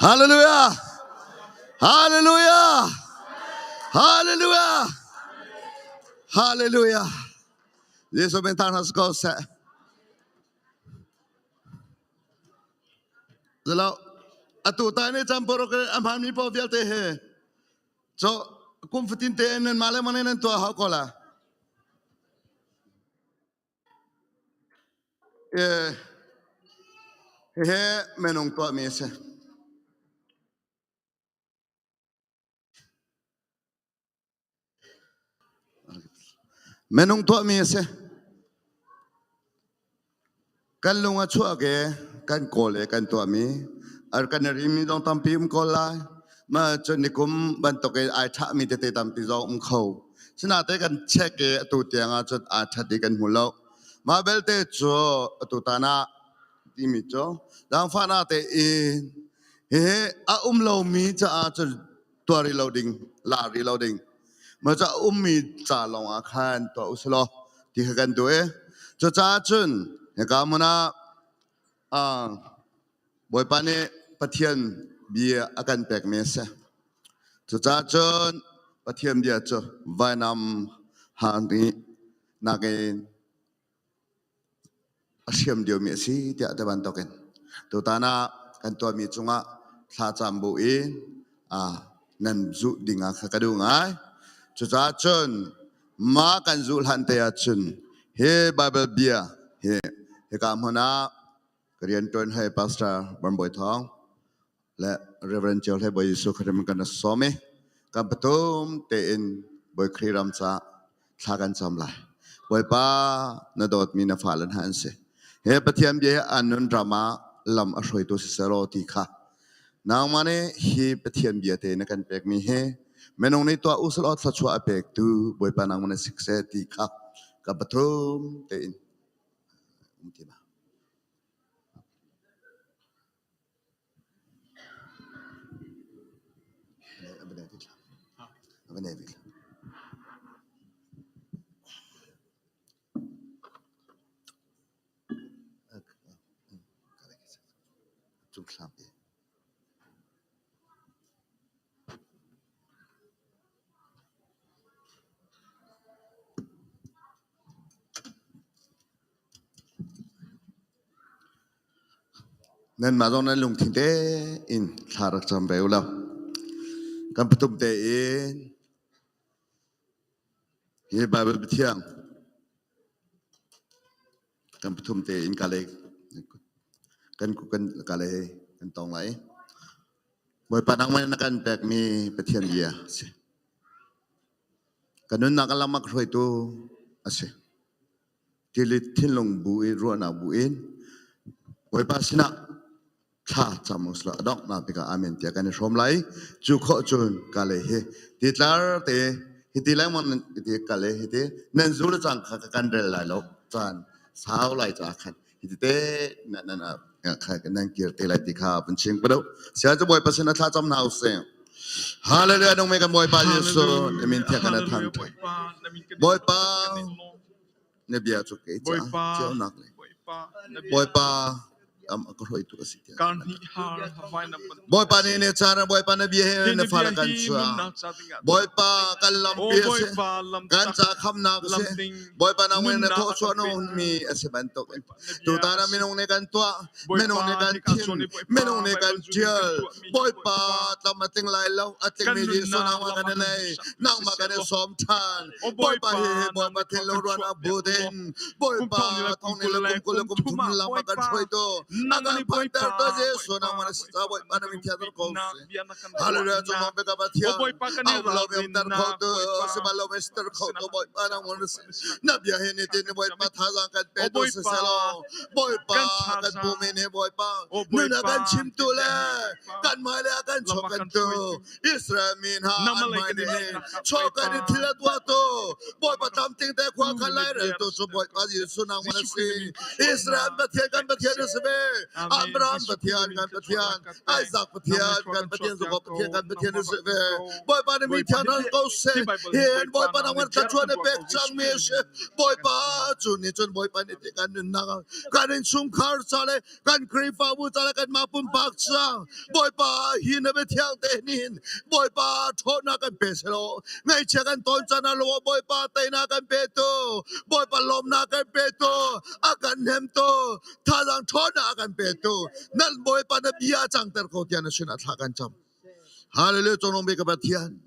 Speaker 8: Hallelujah! Hallelujah! Hallelujah! Hallelujah! Jesuh min thang hna ko seh. Zalo atu ta ne champor ke amhan mi po vialte he cho kum fatin te nan male mane nan tua hau ko la e he menung tua mi se Minung tuahmi a si. Kan lung a chuak i kan kawl i kan tuahmi ar kan i rimmi zong tampi um ko lai. Ma cun nikum bantuk in ai ṭhahmi tete tampi zong um kho. Sinain kan check i atu tiang ah cun aa ṭhat i kan hmu lo. Mah belte cu atu tan ah timi cu zaangfahnak tein hihi a um lomi caah cun tuah rih lo ding la rih lo ding ma ca ummi ca lawng ah khan tuah usulaw ti kha kan duh i cucaah cun hika hmun ah Bawipa nih Pathian bia a kan pekmi a si cucaah cun Pathian bia cu vainam ha nih nakin a hriam deuhmi a si tiah ti bantukin tutan ah kan tuahmi cungah thlacam bu in nan zuh ding ah kha ka duh ngai. Cucaah cun mah kan zuh hlan te ah cun hi Baibal bia hi hika hmun ah ka rianṭuan hei Pastor Van Bawi Thawng le Reverend Cio Hlei Bawi Jesuh Khrih kan sawm i kan pathum tein Bawi Khrih ram ca thla kan cam lai. Bawipa na dawtmi na fale hna an si. He Pathian bia hi an nun ram ah lam a hruaitu si selaw ti kha nangmah nih hi Pathian bia te na kan pekmi hi minung nih tuah usulaw thluachuah a pektu Bawipa nangmah na sik seh ti kha ka pathum tein um ti ma. Cungthlam i. Nanmah zong nan lungthin tein thla rak cam ve u law. Kan pathum tein hi Baibal Pathiang kan pathum tein ka le kan kan ka le kan tong lai. Bawipa nangmah na kan pekmi Pathian bia a si. Ka nunnak a lam a ka hruaitu a si. Tili thinlung bu in ruahnak bu in Bawipa sinah thla cam usla a donghnak bik ah amen tiah kan i hrawm lai. Cu khawh cun ka le hi ti tlar te hi ti lengmang ti ka le hi ti nan zu le cang kha ka kan rel lai lo caan sau lai ca khan hi ti te nan nan kha nan kir te lai ti kha vun ching pa do sia cu Bawipa sinah thla cam hna usih. Hallelujah nung me kan Bawipa Jesuh na min thiang kan thang Bawipa na bia cu kei ca ceunak le Bawipa am ka hruaitu a si tiah Bawipa nih ne caan Bawipa na bia he na fale kan chuah Bawipa kan lampi a si kan ca khamnak a si Bawipa nang na thawhchuah na hunmi a si bantuk in tutan ah minung nih kan tuah minung nih kan thim minung nih kan tial Bawipa tlam a tling lai lo a tlingmi Jesuh nangmah kan i nei nangmah kan i sawm ṭhan Bawipa hi Bawipa thinlung ruahnak but in Bawipa thong ni le kum 20 le kum 30 lam a kan hruaitu a kan phanter tu Jesuh nangmah na si ca Bawipa na min thianter ko sih Hallelujah cung bika Pathian au lo mi umter kho tu sihmanhlo mi ster kho tu Bawipa nangmah na si na bia hi nitin Bawipa thazaang kan pe tu siselaw Bawipa kan pumi nih Bawipa nun a kan chimtu le kan hmai le a kan chawkantu Israel mi hna an hmai nih chawkan in thil a tuahtu Bawipa tlamtling te khua khan laireltu cu Bawipa Jesuh nangmah na si Israel Pathian kan Pathian na si ve Abraham Pathian kan Pathian Isaac Pathian kan Pathian Jacob Pathian kan Pathian na si ve Bawipa nih mi thiang hna ko seh hi Bawipa nangmah thluachuah na pek cangmi a si Bawipa cu nih cun Bawipa nih ti kan nunnak kan innchungkhar ca le kan Khrihfabu ca le kanmah pumpak ca Bawipa hi na biathiang te nih Bawipa ṭhawnnak kan pe selaw ngaihchia kan tawn caan ah law Bawipa teinak kan pe tu Bawipa lawmnak kan pe tu a kan hnemtu thazaang ṭhawnnak a kan pe tu nan Bawipa na bia cangter ko tiah na sinah thla kan cam Hallelujah cawhnung bik ka Pathian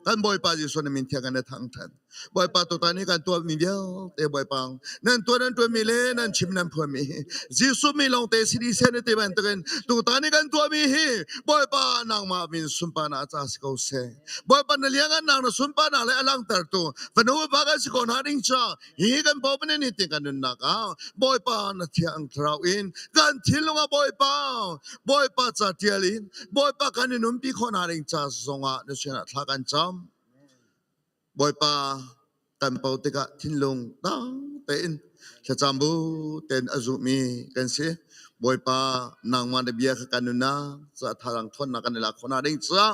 Speaker 8: Kan Bawipa Jesuh na min thiang kan thangṭhat. Bawipa tutan hi kan tuahmi vialte Bawipa nan tuah nan tuahmi le nan chim nan phuanmi hi Jesuh mi lawng te si dih seh na ti bantukin tutan hi kan tuahmi hi Bawipa nangmah min sunparnak ca si ko seh. Bawipa na liangannak na sunparnak le a langhtertu fanu pa kan si ko hna ding ca hi kan Bawipa nih tin kan nunnak ah Bawipa na thiang thlarau in kan thinlung ah Bawipa Bawipa ca tial in Bawipa kan in umpi khawh hna ding ca zongah na sinah thla kan cam Bawipa kan po tikah thinlung tang tein thlacam bu tein a zummi kan si Bawipa nangmah na bia kha kan nunnak ca thazaang ṭhawnnak kan i lak khawh hna ding ca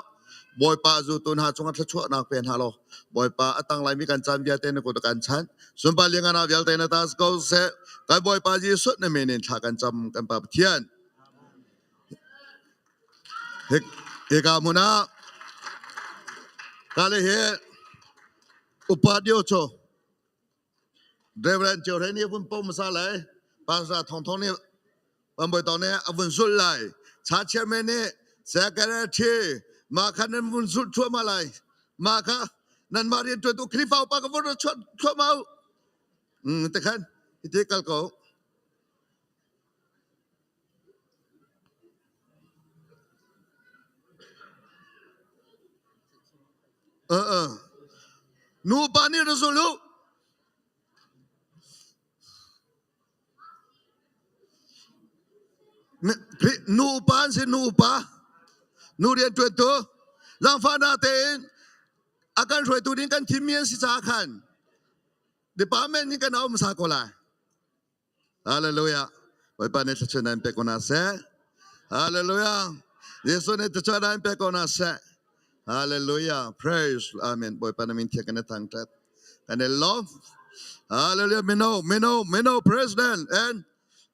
Speaker 8: Bawipa zultu hna cungah thluachuahnak pe hna law Bawipa a tang laimi kan caan vialte na kut kan chanh sunpar liangan ah vialte na tas ko seh kan Bawipa Jesuh na min in thla kan cam kan Pa Pathian hika hmun ah kale he upa dio cho Reverend Cheu Hrei nih a vun pom hmasa lai. Pastor Thong Thong nih Pambawi Tawng nih a vun zulh lai. Cha chairman nih secretary mah kha nan vun zulh thluahmah lai. Mah kha nanmah rianṭuantu Khrihfa upa ka vun ra chuah thluahmah u. Te khan hiti kal ko. Nupa nih ra zul u. Nupa an si nupa. Nu rianṭuantu zaangfahnak tein a kan hruaitu ding kan thimmi an si caah khan department nih kan um sa ko lai. Hallelujah. Bawipa nih thluachuah nan pek ko hna seh. Hallelujah. Jesuh nih thluachuah nan pek ko hna seh. Hallelujah. Praise. Amen. Bawipa na min thiang kan i thangṭhat. Kan i lawm. Hallelujah. Mino, mino, mino president and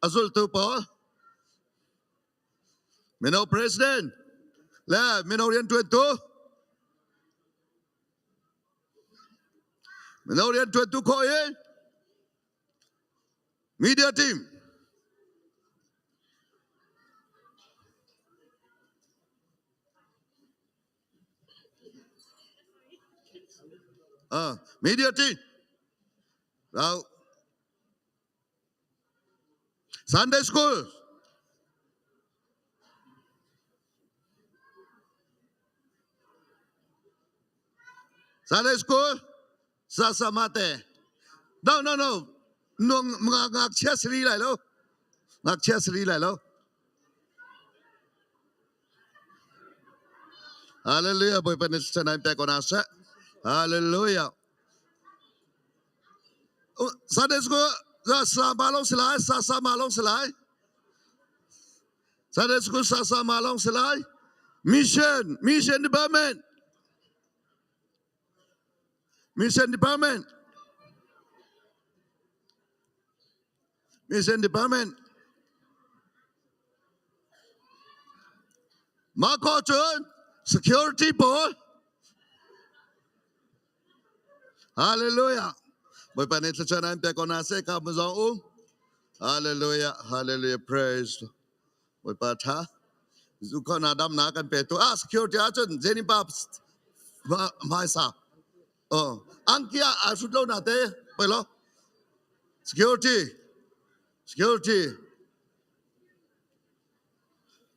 Speaker 8: a zultu pawl.
Speaker 9: Mino president le mino rianṭuantu mino rianṭuantu khawh i media team media team Rau Sunday school. Sunday school. Sasamate. No, no, no. Nung ngakchia sri lai lo. Ngakchia sri lai lo. Hallelujah. Bawipa nih sanai pek ko na seh. Hallelujah. Sunday school sa ma long si lai, sa sa ma long si lai. Sunday school sa sa ma long si lai. Mission, mission department. Mission department. Mission department. Mah khawh cun security pawl Hallelujah. Bawipa nih thluachuah nan pek ko hna seh ka muzong u. Hallelujah. Hallelujah. Praise. Bawipa tha. Zu kho na dam na kan pe tu. Ah security ahcun Jenny pa hmaisa. Oh, angkia a hrut lo na te. Poi lo. Security. Security.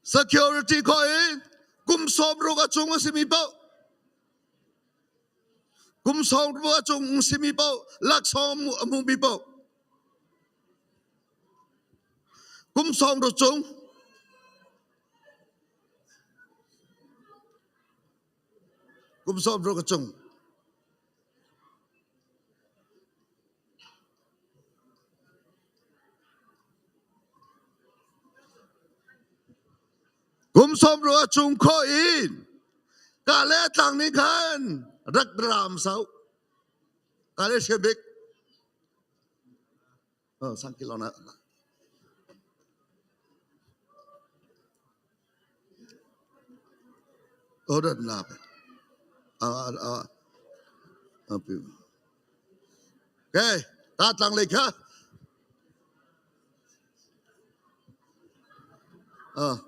Speaker 9: Security ko i kum 60 a cung a simi paoh kum 60 a cung simi paoh laksawng a hmumi paoh kum 60 cung kum 60 a cung Kum 60 chung khawh in ka le tlang nih khan rak ram sau ka le bik sang kilo na Order na Okay, ta tlang lei kha. Ah,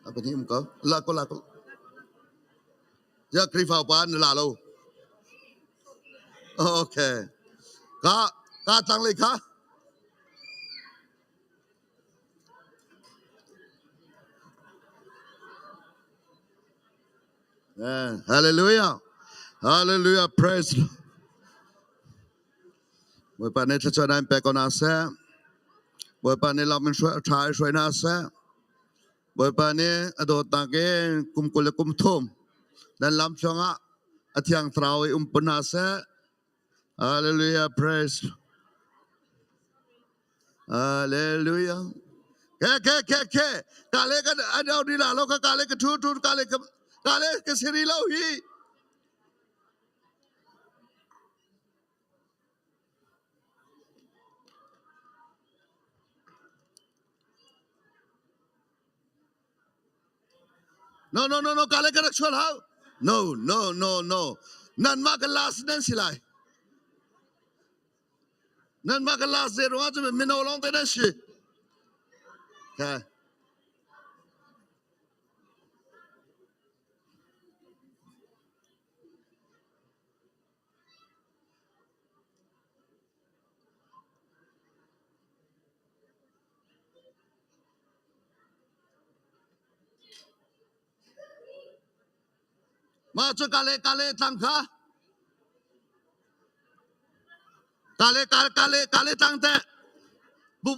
Speaker 9: apa ni um ko? La ko la ko. Ya Khrihfa pa na la lo. Okay. Ka ka tlang lei kha. Hallelujah. Hallelujah. Praise. Bawipa nih thluachuah in pek ko hna seh. Bawipa nih lam in hruai ṭha in hruai hna seh. Bawipa nih a dawtnak in kum 23 nan lam chungah a thiang thlarau i um pun hna seh. Hallelujah. Praise. Hallelujah. Ke ke ke ke kale kan anau di la lo ka kale ka thu thu kale ka kale ka siri lo hi. No no no no kale ka rak chual hau. No no no no. Nan ma ka last nan si lai. Nanmah ka last zero ah cun mino lawng te nan si. Okay. Mah cu kale kale tlang kha kale kale kale kale tlang te bu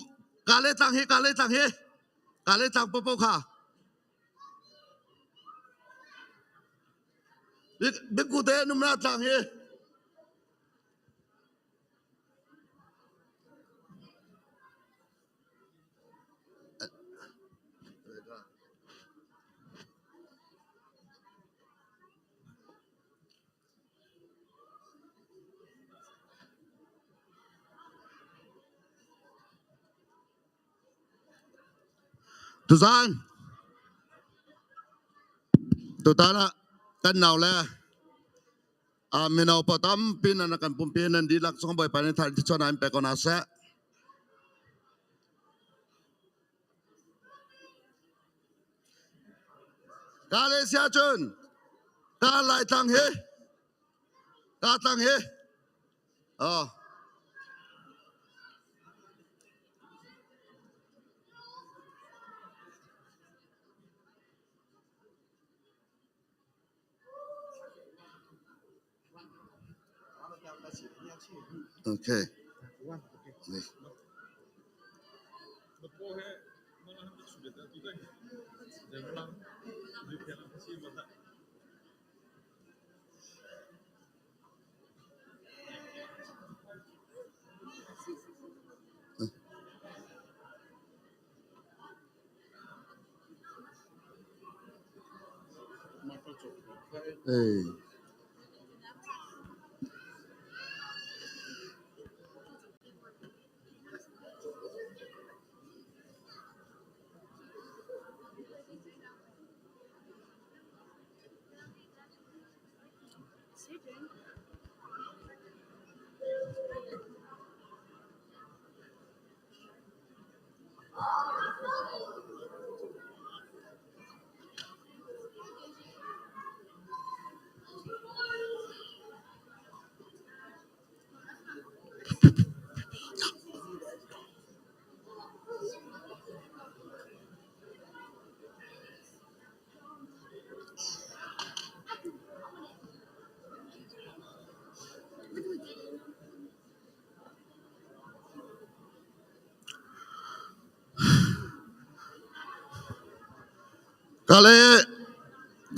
Speaker 9: kale tlang hi kale tlang hi kale tlang popo kha big te numra tlang hi Tuzaan. Tutan ah kan nau le mino pa tampi nan kan pumpi nan dihlak chung Bawipa nih thar chuan an pek ko hna seh. Ka le sia cun ka lai tlang hi ka tlang hi oh Okay. Hey. Ka le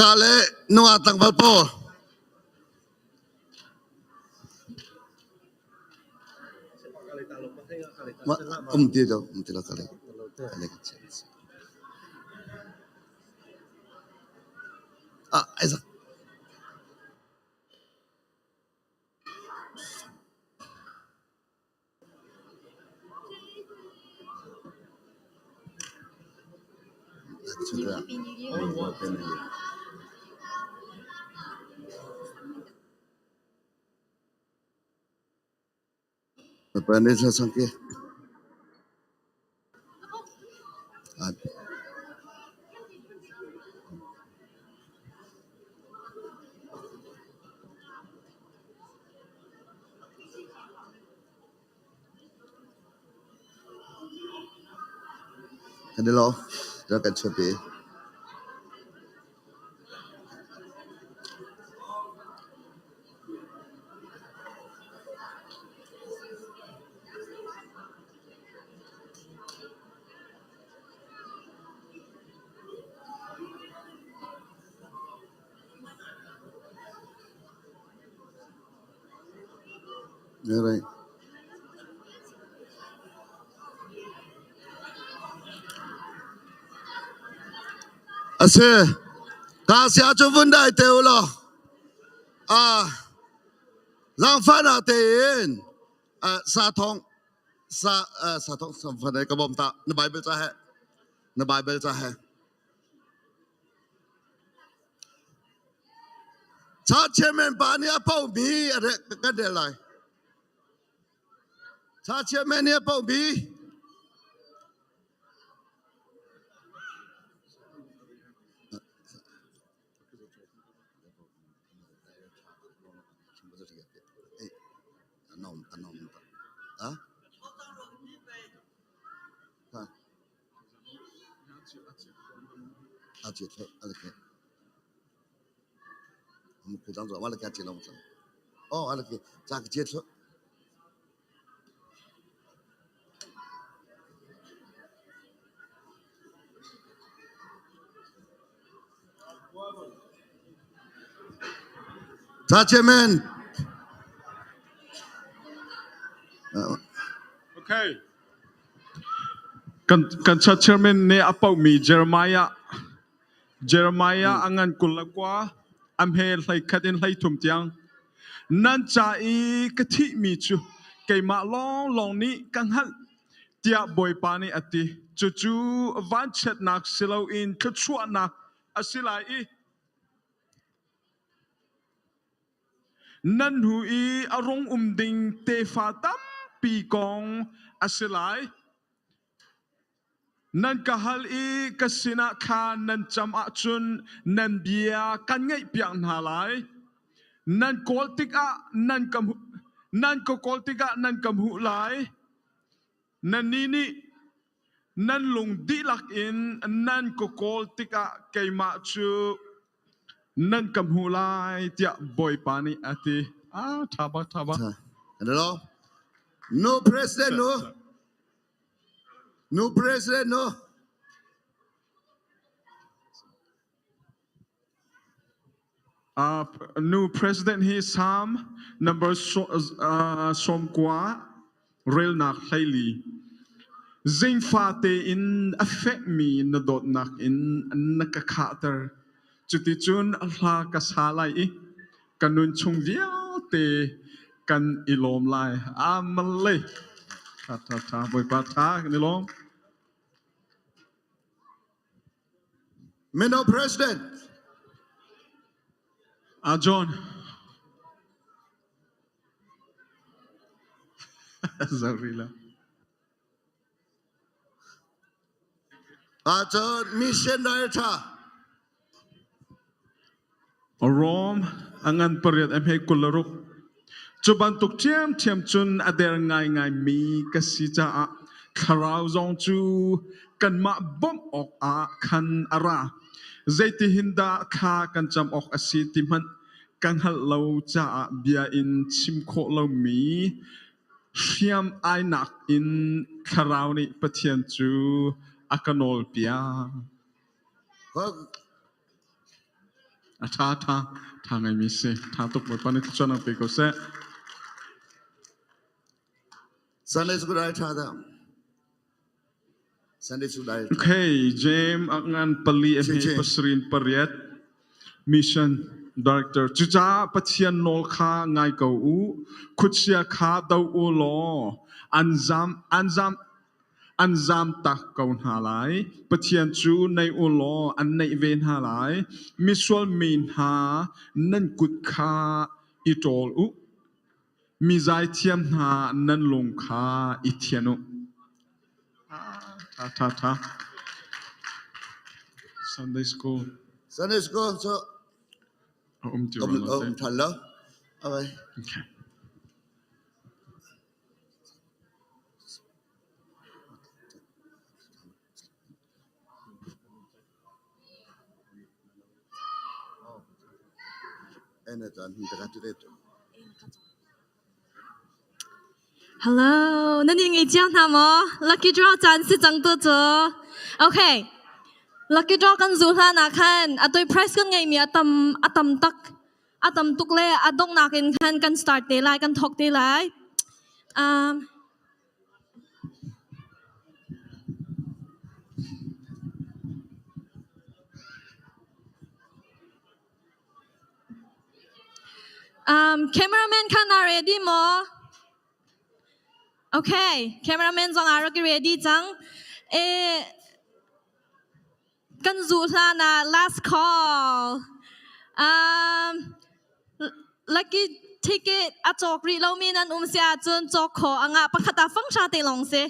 Speaker 9: ka le nungak tlangval pawl um ti lo um ti lo ka le ka le ka Ah, Isaac. Kan i lawm. Rak kan chuahpi. Right. A si. Ka sia cu vun dai te u law. Ah, zaangfahnak tein sa thong sa sa thong sam ka bawm ta na Bible ca he na Bible ca he Church chairman pa nih a pohmi a kan rel lai. Church chairman nih a pohmi Chairman.
Speaker 3: Okay. Kan kan church chairman nih a paohmi Jeremiah Jeremiah a ngan 21 a hme 11 in 33 tiang nan ca i ka thihmi cu keimah lawnglawng nih ka hngalh tiah Bawipa nih a ti. Cucu vanchiatnak si loin thluachuahnak a si lai i. Nan hnu i a rung um ding tefa tampi kong a si lai. Nan ka hal i ka sinah khan nan cam ahcun nan bia kan ngaihpiak hna lai. Nan kawl tikah nan ka nan ka kawl tikah nan ka hmuh lai. Nannih nih nan lung dihlak in nan ka kawl tikah keimah cu nan ka hmuh lai tiah Bawipa nih a ti. Ah, ṭha bak, ṭha bak.
Speaker 9: Hello. No president no. No president no.
Speaker 3: Nu president hi Psalm number 90 relnak 14. Zingfa tein a fekmi na dawtnak in na ka khahter. Cuticun hla ka sa lai i ka nun chung vialte kan i lawm lai. Amalei. Tha tha tha Bawipa tha kan i lawm.
Speaker 9: Mino President.
Speaker 3: John. Zarila.
Speaker 9: Cun mission director.
Speaker 3: Rome a ngan pariat a hme 26. Cu bantuk ṭhiamṭhiam cun a der ngaingaimi ka si caah thlarau zong cu kanmah bawmh awkah khan a ra. Zeitihin dah thla kan cam awk a si ti hmanh ka hngalh lo caah bia in chim khawh lomi hriam ainak in thlarau nih Pathian cu a ka nawlpiak. A ṭha ṭha ṭha ngaimi si. Ṭha tuk Bawipa nih thluachuah nang pe ko seh.
Speaker 9: Sunday school ai ṭha dah. Sunday school ai.
Speaker 3: Okay, James ngan pali a hme pasirin pariat mission director. Cucaah Pathian nawl kha ngai ko u. Khuachia kha do u law an zam an zam An zamtak ko hna lai. Pathian cu nei u law an neih ve hna lai. Misual mi hna nan kut kha i ṭawl u. Mi zaithiam hna nan lung kha i thian u. Ṭha ṭha ṭha. Sunday school.
Speaker 9: Sunday school cu
Speaker 3: a um ti
Speaker 9: um um ṭhan lo. Okay.
Speaker 3: Okay.
Speaker 1: Hello, nan in ngei cio hna maw? Lucky draw caan si cang tu cu. Okay. Lucky draw kan zu hlan ah khan atoi price kan ngeimi a tam a tam tak a tam tuk le a donghnak in khan kan start te lai kan thawk te lai cameraman kha na ready maw? Okay, cameraman zong a rak ready cang. Eh, Kan zuh hlan ah last call. Lucky ticket a cawk rih lomi nan um si ahcun cawk khawh a ngah pakhat ah fangsha te lawng si.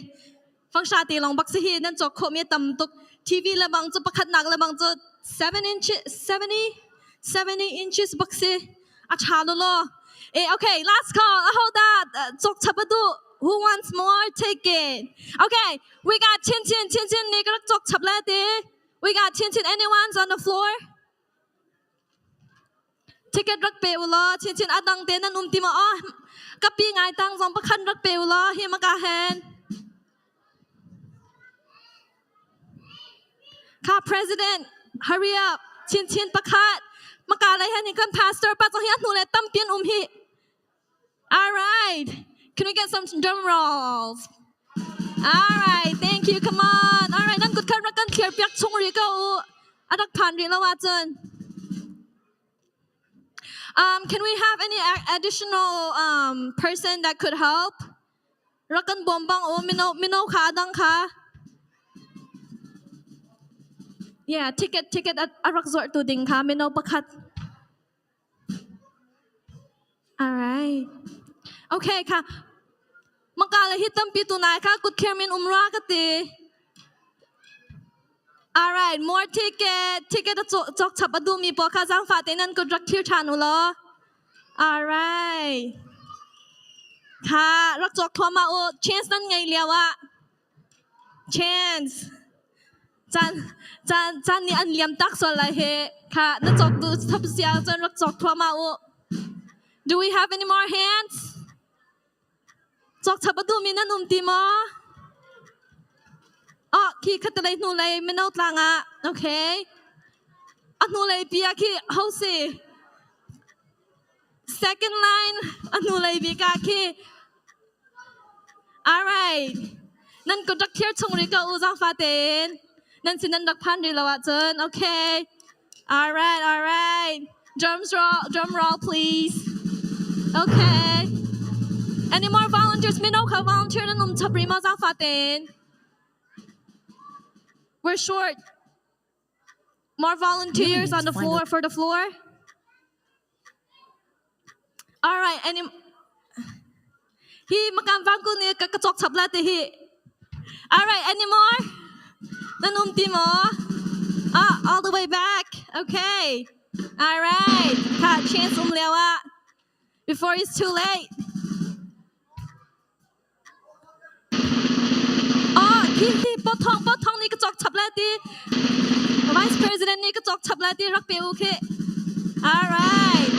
Speaker 1: Fangsha te lawng bak si hi nan cawk khawh mi tam tuk. TV le bang cu pakhat nak le bang cu 7 inches 70 70 inches bak si. A tha lo law. Eh okay, last call. Aho dah cawk chap a duh? Who wants more ticket? Okay, we got Chin Chin. Chin Chin nih ka rak cawk chap lai ti. We got Chin Chin. Anyone's on the floor? Ticket rak pe u law. Chin Chin adang te nan um ti ma? Oh, ka pi ngai tang zong pakhat rak pe u law. Hi maka hen. Kha President, hurry up. Chin Chin pakhat. Maka lai hen kan pastor pa zong hi a hnu le tampi an um hi. All right. Can we get some drum rolls? All right. Thank you. Come on. All right. Nan kut khan rak kan clear piak chung ri ko u. A rak phan rih lo ahcun. Can we have any additional person that could help? Rak kan bawm bang u mino mino kha dang kha. Yeah, ticket ticket a rak zuarh tu ding kha mino pakhat. Alright. Okay, kha. Maka le hi tampi tu nai kha kut kher min umra ka ti. Alright, more ticket. Ticket a chok chap a du mi po kha zang fa te nan kut rak thir than u law. Alright. Kha rak chok thoma u chance nan ngei liao ah. Chance. Caan caan caan nih an liam tak sual lai he. Kha na cawk duh thap sia cun rak cawk thluahmah u. Do we have any more hands? Cawk chap a duhmi nan um ti maw? Oh, khi khatalei hnu lei mino tlang ah. Okay. A hnu lei pi ah khi ho si? Second line a hnu lei bik ah khi. All right. Nan kut rak thir chung rih ko u zaangfa tein. Nan sin nan rak phan rih lo ahcun. Okay. All right, all right. Drums roll, drum roll, please. Okay. Any more volunteers? Mino kha volunteer nan um chap rih ma zaangfa tein. We're short. More volunteers on the floor for the floor. All right, any Hi makam vangku ni ka ka chok chap la te hi. All right, any more? Nan um ti mo? Ah, all the way back. Okay. All right. Ka chance um leo ah. Before it's too late. Ah, khi hi pothong pothong ni ka chok chap la ti. Vice President ni ka chok chap la ti rak pe u khi. All right.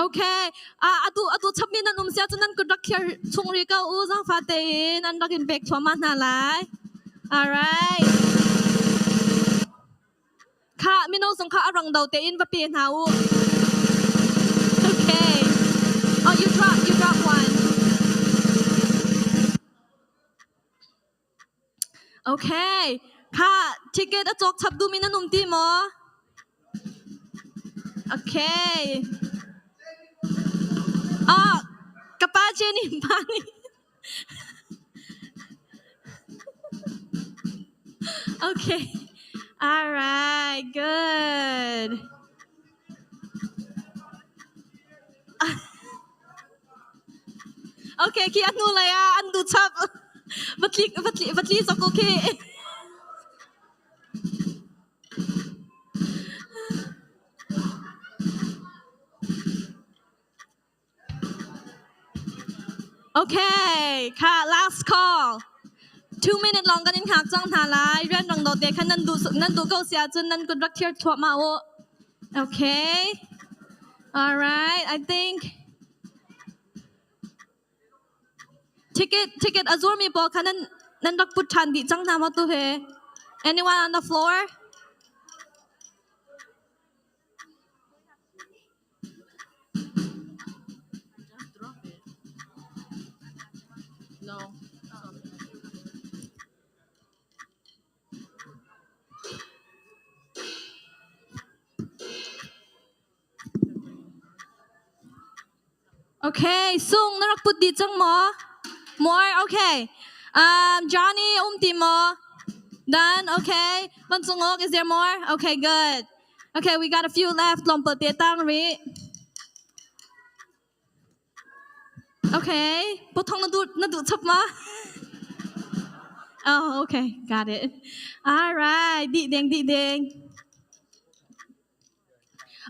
Speaker 1: Okay. Ah, atu atu chapmi nan um sia cu nan kut rak khiar chung ri ko u zangfa tein an rak in pek thluahmah hna lai. All right. Kha mino zong kha a rang do tein va pe hna u. Okay. Oh, you drop one. Okay. Kha ticket a cawk chap duhmi nan um ti maw? Okay. Ah, ka pa Jenny pa nih. Okay. All right. Good. Okay, khi a hnu lei ah an duh chap. Va tli va tli va tli zok okay. Okay, kha last call. 2 minute long kan in hngak cang hna lai. Rian rang do te khan nan duh ko si ahcun nan kut rak thiar thluahmah u. Okay. All right, I think ticket a zuarmi pawl kha nan rak put ṭhan dih cang hna maw tu he? Anyone on the floor?
Speaker 13: Just drop it. No.
Speaker 1: Okay, sung na rak put dih cang maw? More, okay. Johnny, um ti maw? Done, okay. Mansungok, is there more? Okay, good. Okay, we got a few left. Tlawmpal te tang rih. Okay, puthong na duh chap ma? Oh, okay, got it. All right, di ding di ding.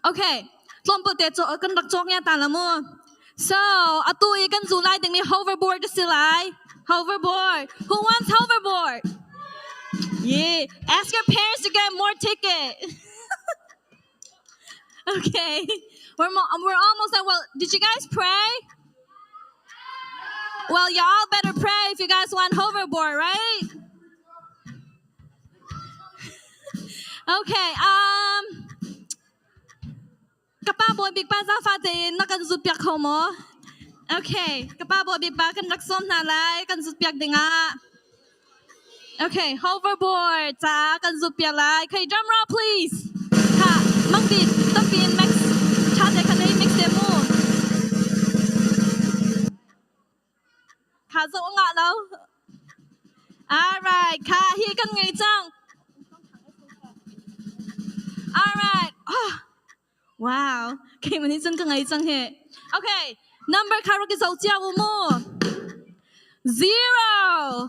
Speaker 1: Okay, tlawmpal te kan rak cawk ya ta la mu. So, atu i kan zu lai ding mi hoverboard si lai. Hoverboard. Who wants hoverboard? Yeah. Ask your parents to get more ticket. Okay. We're almost at, well, did you guys pray? Well, y'all better pray if you guys want hoverboard, right? Okay. Kapa bawi bik pa zafa tein na kan zut piak kho maw? Okay, kapa bawi bik pa kan rak sawm hna lai kan zut piak dingah. Okay, hoverboard ca kan zut piak lai. Okay, drum roll please. Ha, mangbi tampi in mix. Cha te khan hei mix te mu. Kha zo nga lo. All right, kha hi kan ngei cang.
Speaker 13: All right. Oh, wow. Keimah nih cun ka ngei cang hi. Okay. Number kha rak i zoh cia u mu. 0,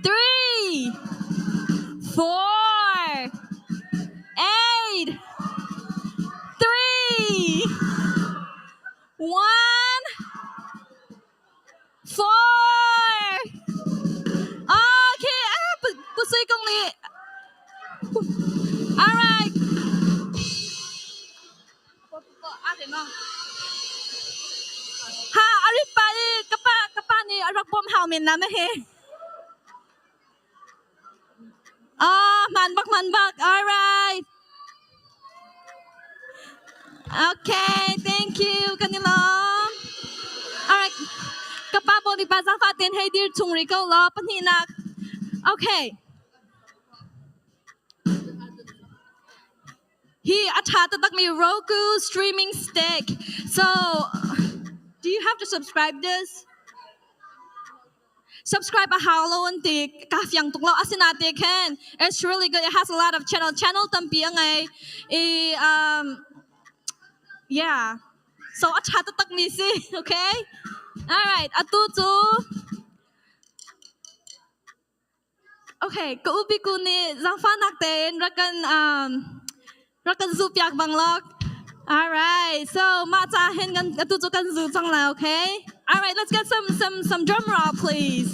Speaker 13: 3, 4, 8, 3, 1, 4. Okay, ah, pusui kong nih. All right. Ha, arit pa i kapa kapa nih a rak bawm hau men na ma he. Ah, man bak man bak. All right. Okay, thank you kan i lawm. All right. Kapa bawi pa zaangfah ten hei dir chung ri ko law pahnihnak. Okay. Hi a ṭha taktakmi Roku streaming stick. So, do you have to subscribe this? Subscribe a hau lo an ti ka fiang tuk lo asina te khan it's really good. It has a lot of channel channel tampi a ngei. I yeah. So a ṭha taktakmi si, okay? All right, atu cu Okay, ka upi ku nih zaangfahnak tein rak kan rak kan zuh piak bang lok. All right. So mah ca hin kan atu cu kan zu cang la, okay? All right, let's get some drum roll please.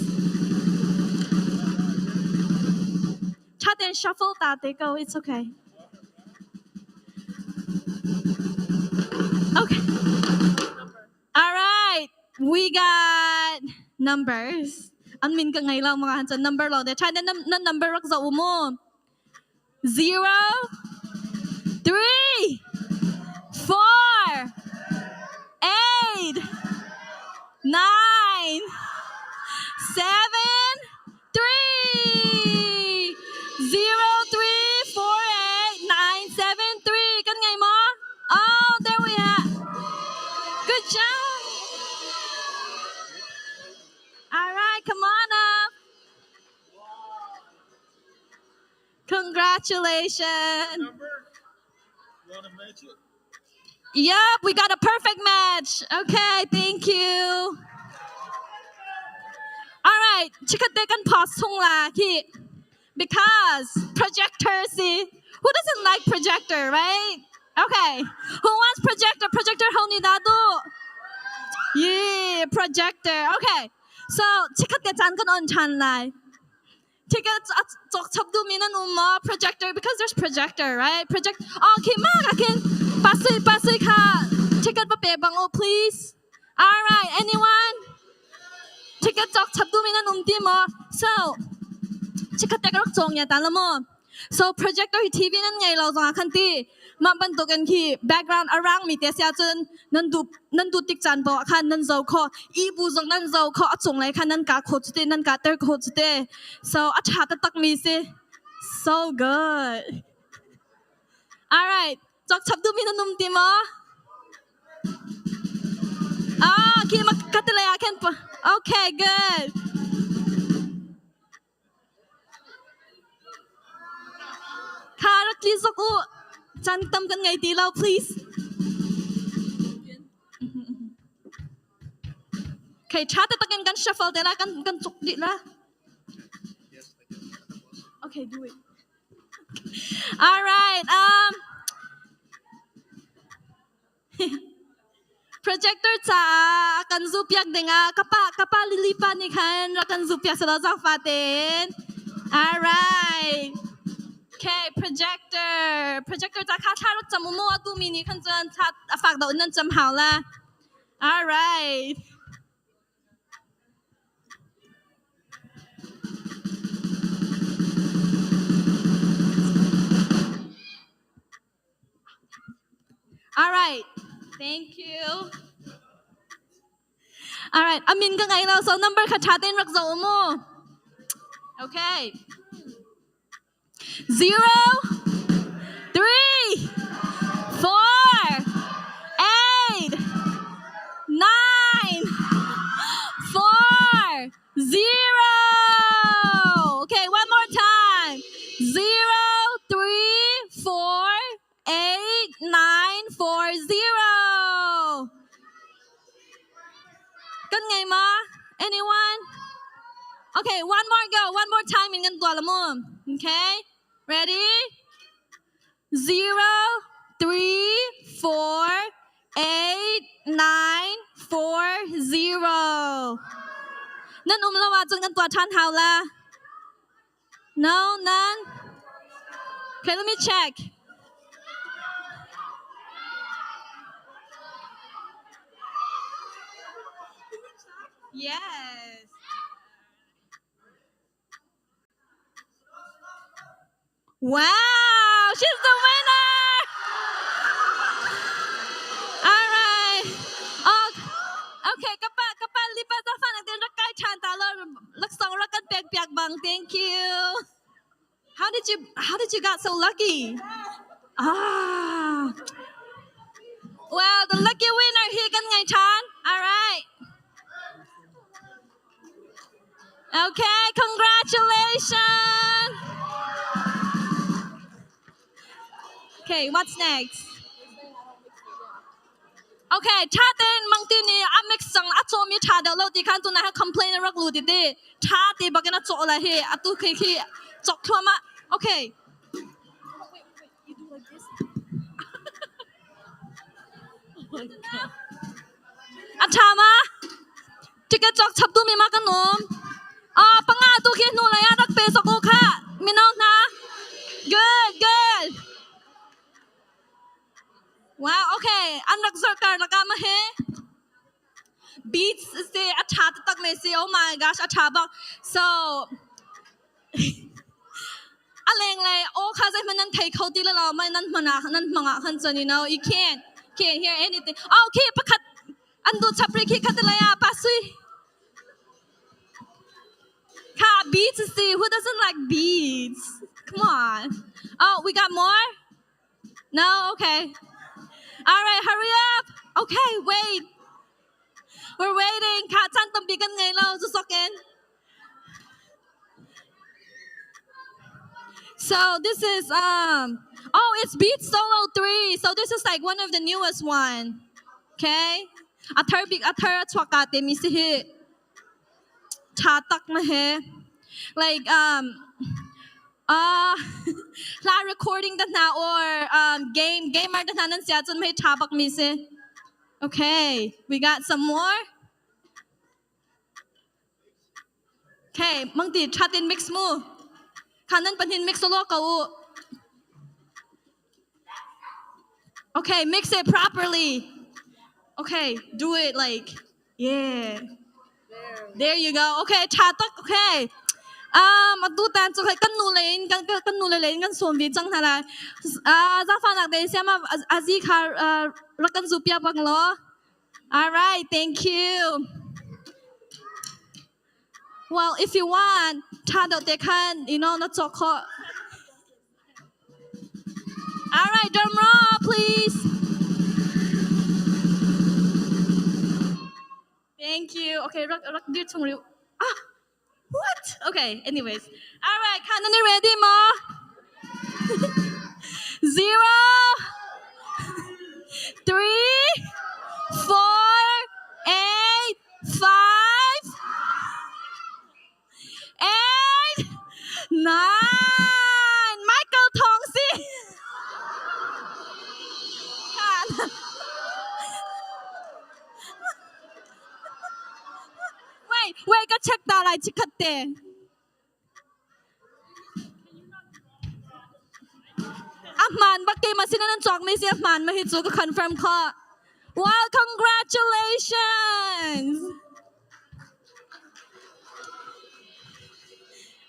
Speaker 13: Chat and shuffle ta te ko, it's okay. Okay. All right, we got numbers. An min ka ngei lo mga han number lo de. China nan number rak zo mu. 0, 3, 4, 8, 9, 7, 3, 0, 3, 4, 8, 9, 7, 3. Kan ngei maw? Oh, there we are. Good job. All right, come on up. Congratulations. Yep, we got a perfect match. Okay, thank you. All right, chikkhat te kan pause chung la khi because projector si who doesn't like projector, right? Okay, who wants projector? Projector ho ni da du. Yeah, projector. Okay. So, chikkhat te caan kan on than lai. Tickets cawk chap duhmi nan um maw? Projector because there's projector, right? Project. Okay, ma ka khin pasui pasui kha ticket va pe bang u please. All right, anyone? Ticket cawk chap duhmi nan um ti maw? So, chikkhat te ka rak cawng ya ta la maw? So projector hi TV nan ngei lo zongah khan ti mah bantukin khi background a rangmi te sia cun nan duh nan duh tik caan poah khan nan zoh khawh i bu zong nan zoh khawh a cunglei khan nan kah khawh cu te nan kahter khawh cu te so a ṭha taktakmi si so good. All right, cawk chap duhmi nan um ti maw? Ah, khi ma katilei ah khan okay good. Kha rak tli zok u. Caan tam kan ngei ti lo, please. Okay, tha te takin kan shuffle te la, kan kan cuk dih la. Okay, do it. All right. Projector caah kan zuhpiak dingah ka pa ka pa Lily pa nih khan rak kan zuhpiak selaw zaangfah tein. All right. Okay, projector. Projector ca kha thla rak cam u mu atu mi nih khan cun thla a fak deuh in nan cam hau la. All right. All right. Thank you. All right. Amin ka ngai lo. So number kha tha tein rak zoh mu. Okay. 0, 3, 4, 8, 9, 4, 0. Okay, one more time. 0, 3, 4. Kan ngei ma? Anyone? Okay, one more go. One more time in kan tuah la mu. Okay? Ready? 0, 3, 4, 8, 9, 4, 0. Nan um lo ahcun kan tuah ṭhan hau la. No, none? Okay, let me check. Yes. Wow, she's the winner! All right. Oh, okay, kapa kapa lipa za fan ang rak kai chan ta lo laksong rak kan pek piak bang. Thank you. How did you got so lucky? Ah. Well, the lucky winner hi kan ngai chan. All right. Okay, congratulations. Okay, what's next? Okay, tha ten mangti ni a mix sang a chaw mi tha deuh lo ti khan tuna ha complain rak lu ti ti tha ti bakin a chaw la hi atu khi khi chok thluama. Okay. A ṭha ma? Ticket cawk chap duhmi ma kan um. Ah, panga tu khi hnu lei ah rak pe sawk u khah. Mino hna. Good, good. Wow, okay. An rak zorh kar lakah ma he. Beats si a ṭha taktak me si. Oh my gosh, a ṭha bak. So, a lenglei aw kha zeihmanh nan thei kho ti lo mai nan hman ah nan hmang ah khan cun you know you can't hear anything. Oh, khi pakhat an duh chap rih khi khat lei ah pa sui. Kha beats si who doesn't like beats? Come on. Oh, we got more? No, okay. All right, hurry up. Okay, wait. We're waiting. Kha chan tampi kan ngei lo zu sokin. So this is oh it's Beat Solo 3. So this is like one of the newest one. Okay? A thar bik a thar a chuak ka te mi si hi. Tha tak ma he. Like hla recording da hna or game gamer da hna nan sia cun mei tha bak mi si. Okay, we got some more. Okay, mangti thatin mix mu. Khanan panhin mix lo ko u. Okay, mix it properly. Okay, do it like yeah. There you go. Okay, tha tak. Okay. Atu tan cu kan nu le in kan kan nu le in kan sawm ve cang hna lai. Ah, zafa nak te siam azi kha rak kan zu pia bang lo. All right, thank you. Well, if you want, tha deuh te khan, you know, na cawk khawh. All right, drum roll, please. Thank you. Okay, rak rak dir chung riu. Ah, what? Okay, anyways. All right, khan nan ready ma? 0, 3, 4, 8, 5, 8, 9. Michael Thong si. Wait, wait, ka check ta lai chikhat te. A hmaan bak keimah sin nan cawk mi si a hmaan ma hi cu ka confirm khawh. Well, congratulations.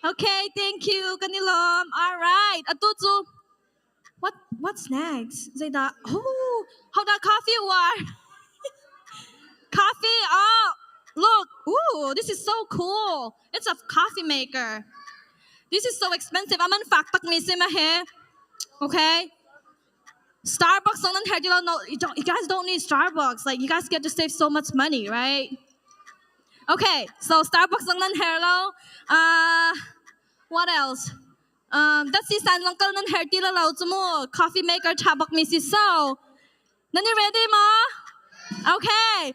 Speaker 13: Okay, thank you. Kan i lawm. All right. Atu cu what's next? Zeidah? Oh, how that coffee war? Coffee. Oh, look. Ooh, this is so cool. It's a coffee maker. This is so expensive. Aman fak tak mi si ma he. Okay. Starbucks on you no, you don't, you guys don't need Starbucks. Like you guys get to save so much money, right? Okay, so Starbucks on hello. What else? That's the san lang kal nan her ti la lo chu coffee maker tha bak mi si so. Nan ready ma? Okay.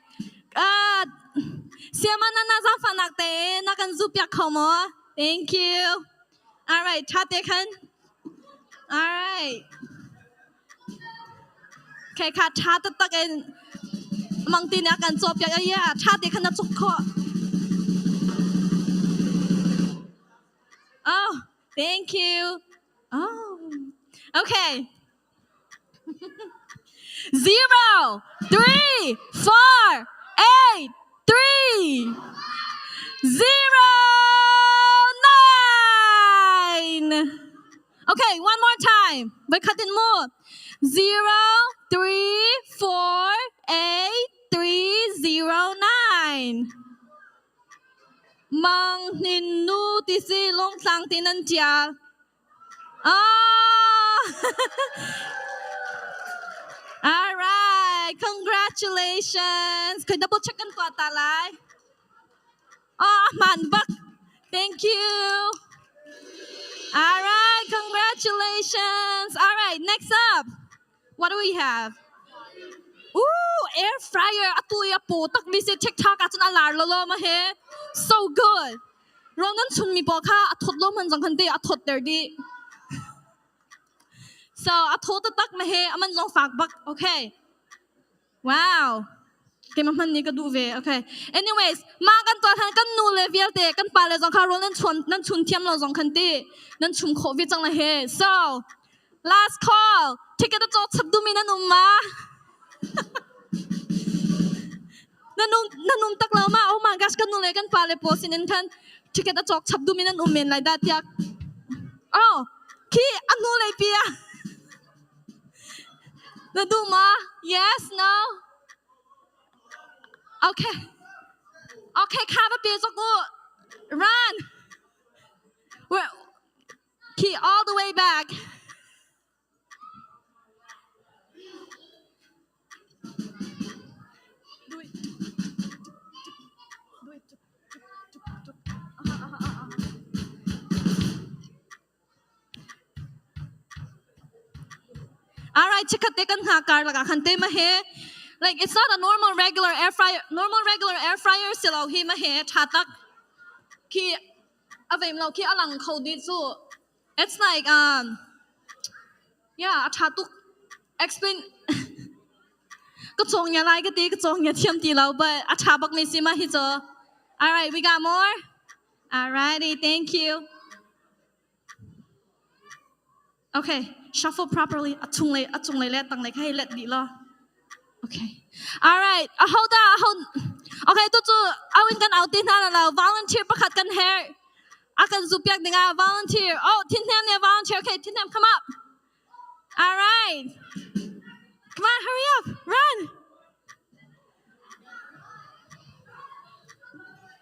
Speaker 13: Siama na na zaangfahnak tein na kan zuhpiak kho maw? Thank you. All right, tha te khan. All right. Okay, kha tha taktak in mangti nih a kan cawpiak. Yeah, tha te khan na cuk khawh. Oh, thank you. Oh, okay. 0, 3, 4, 8, 3, 0, 9. Okay, one more time. Voi khat in mu. 0, 3, 4, 8, 3, 0, 9. Mang hnin nu ti si lungtlang ti nan tial. Oh! All right, congratulations. Khoi double check kan tuah ta lai. Oh, man bak. Thank you. All right, congratulations. All right, next up. What do we have? Ooh, air fryer. Atu ya po tak mi se TikTok ah cun a lar lo lo ma he. So good. Rawl nan chun mi pawl kha a thawt lo man zong khan te a thawt ter dih. So a thaw taktak ma he aman zong fak bak. Okay. Wow. Keimah hman nih ka duh ve. Okay. Anyways, mah kan tuah than kan nu le vialte kan pa le zong kha rawl nan chuan nan chun thiam lo zong khan ti nan chum khawh ve cang la he. So, last call. Ticket a cawk chap duhmi nan um ma? Nan um nan um tak lo ma? Oh my gosh, kan nu le kan pa le pawl sin in khan ticket a cawk chap duhmi nan um men lai dah tiah. Oh, khi a hnu lei pi ah. Na duh ma? Yes, no? Okay. Okay, kha va pe zok u. Run. We're key all the way back. Do it. Do it. Alright, chikkhat te kan hna kar lakah khan te ma he like it's not a normal regular air fryer normal regular air fryer si lo hi ma he tha tak khi a veim lo khi a lang kho di cu it's like yeah a tha tuk explain ka cawng ya lai ka ti ka cawng ya thiam ti lo but a tha bak mi si ma hi cu alright we got more alrighty thank you Okay, shuffle properly. A chunglei, a chunglei le tanglei kha hei let dih law. Okay. All right. Aho dah aho Okay, tu cu awin kan au ti hna la lo. Volunteer pakhat kan herh. A kan zu piak dingah volunteer. Oh, Thin Hnem nih volunteer. Okay, Thin Hnem, come up. All right. Come on, hurry up. Run.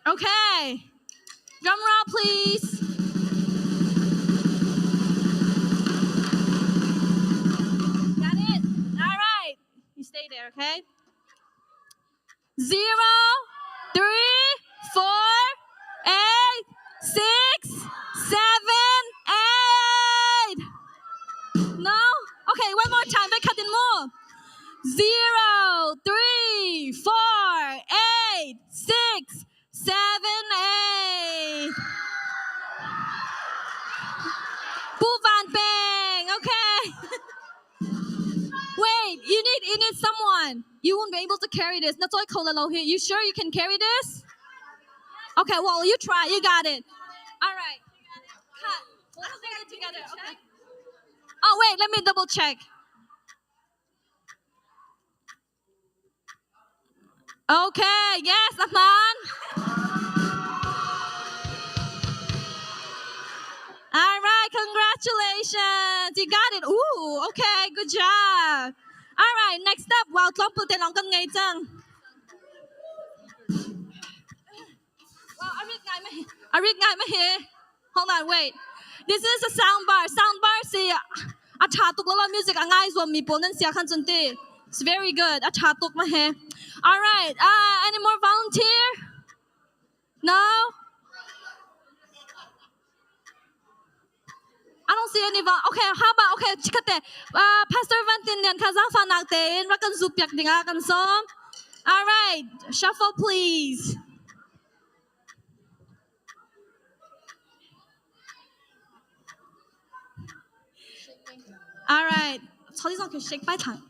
Speaker 13: Okay. Drum roll, please. Got it? All right. You stay there, okay? 0, 3, 4, 8, 6, 7, 8. No? Okay, one more time. Voi khat in mu. 0, 3, 4, 8, 6, 7, 8. Pu Van Peng, okay. Wait, you need someone. You won't be able to carry this. Na choi kho la lo hi. You sure you can carry this? Okay, well, you try. You got it. All right. Cut. Let's hold it together. Okay. Oh, wait, let me double check. Okay, yes, Ahman. All right, congratulations. You got it. Ooh, okay, good job. All right, next up, wow, tlawmpal te lawng kan ngei cang. Wow, a rit ngai ma hi. A rit ngai ma hi. Hold on, wait. This is a sound bar. Sound bar si a tha tuk lo music a ngai zuam mi pawl nan sia khan cun ti. It's very good. A tha tuk ma he. All right. Any more volunteer? No? I don't see any vol. Okay, how about okay, chikkhat te. Pastor Van Tin Lian kha zaangfah nak tein rak kan zu piak dingah kan sawm. All right, shuffle please. All right. 曹地上可以摆糖。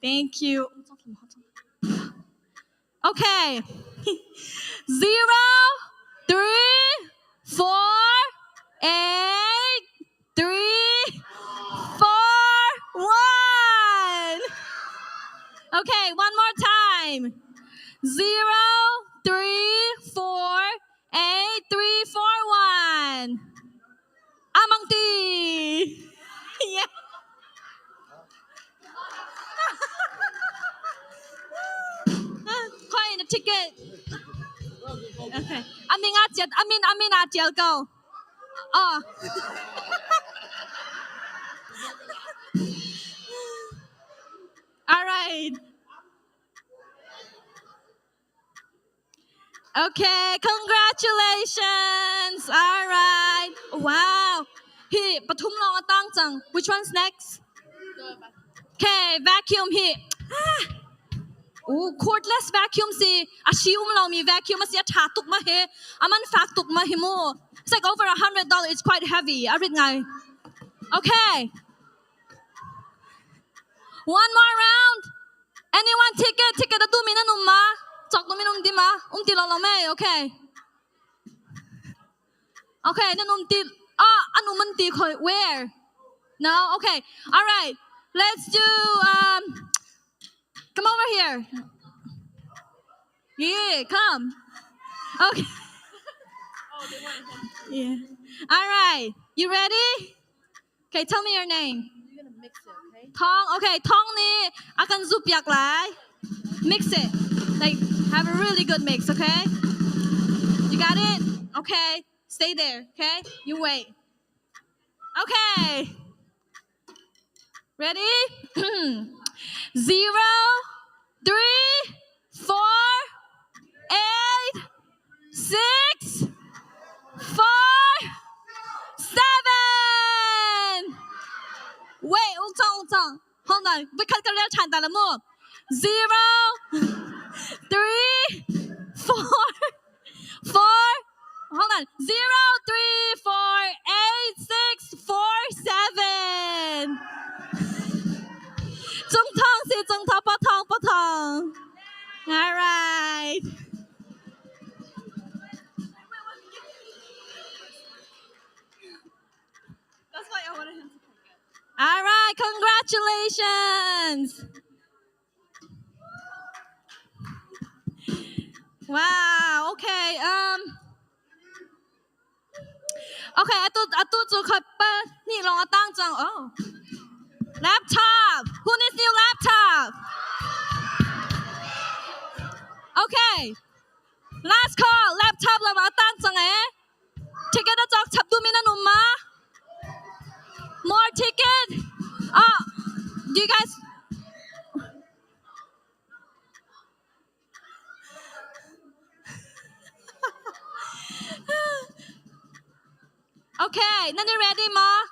Speaker 13: Thank you. Okay. 0, 3, 4, 8, 3, 4, 1. Okay, one more time. 0, 3, 4, 8, 3, 4, 1. Amang T. Yeah. Khoi na ticket. Okay. Amin a tial amin amin a tial ko. Oh. All right. Okay, congratulations. All right. Wow. Hi, pathum long atang chang. Which one's next? Okay, vacuum hi. Ah. Ooh, cordless vacuum si a shi um lo mi vacuum si a tha tuk ma he. Aman fak tuk ma hi mu. It's like over $100. It's quite heavy. A rit ngai. Okay. One more round. Anyone ticket? Ticket atu min an um ma? Chok tu min um ti ma? Um ti lo lo me? Okay. Okay, nan um ti ah an um an ti khoi where? No? Okay. All right. Let's do come over here. Yeah, come. Okay. Yeah. All right. You ready? Okay, tell me your name.
Speaker 14: You're gonna mix it, okay?
Speaker 13: Thong. Okay, Thong ni akan zup yak lai. Mix it. Like have a really good mix, okay? You got it? Okay. Stay there, okay? You wait. Okay. Ready? 0, 3, 4, 8, 6, 4, 7. Wait, ung chong. Hold on. We can't get chan ta la mo. 0, 3, 4, 4. Hold on. 0, 3, 4, 8, 6, 4, 7. Trung thong si trung thong pa thong pa thong. All right. That's why I wanted him to take it. All right, congratulations. Wow, okay. Okay, atu atu chu khat pa ni long atang chang. Oh. Laptop. Who needs new laptop? Okay. Last call. Laptop la ma tang chang eh. Ticket a chok chap du min anum ma. More ticket. Ah, do you guys Okay, nan ready ma?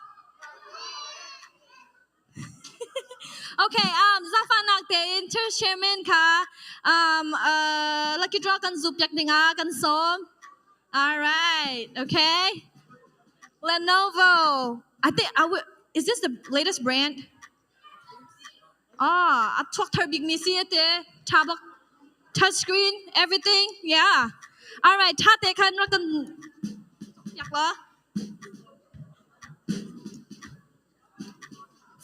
Speaker 13: Okay, zafanak te in church chairman kha lucky draw kan zup yak dinga kan som. All right, okay. Lenovo. I think I would is this the latest brand? Ah, a chuak thar bik mi si te tabak touch screen everything. Yeah. All right, tha te khan rak kan yak la.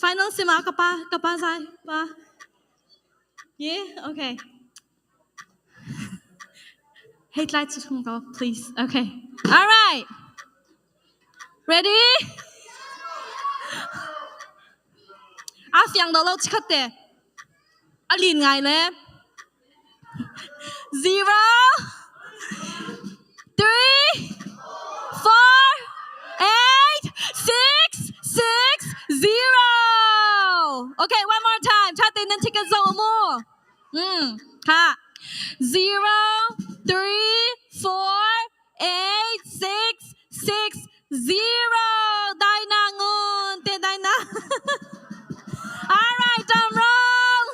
Speaker 13: Final sima kapa kapa zai pa. Yeah, okay. Hey, lights go, please. Okay. All right. Ready? A fiang do lo chikhat te. A lin ngai le. 0, 3, 4, 8, 6, 6, 0. Okay, one more time. Cha te nan ticket zo mu. Ha. 0, 3, 4, 8, 6, 6, 0. Dai na ngun. Te dai na. All right, drum roll.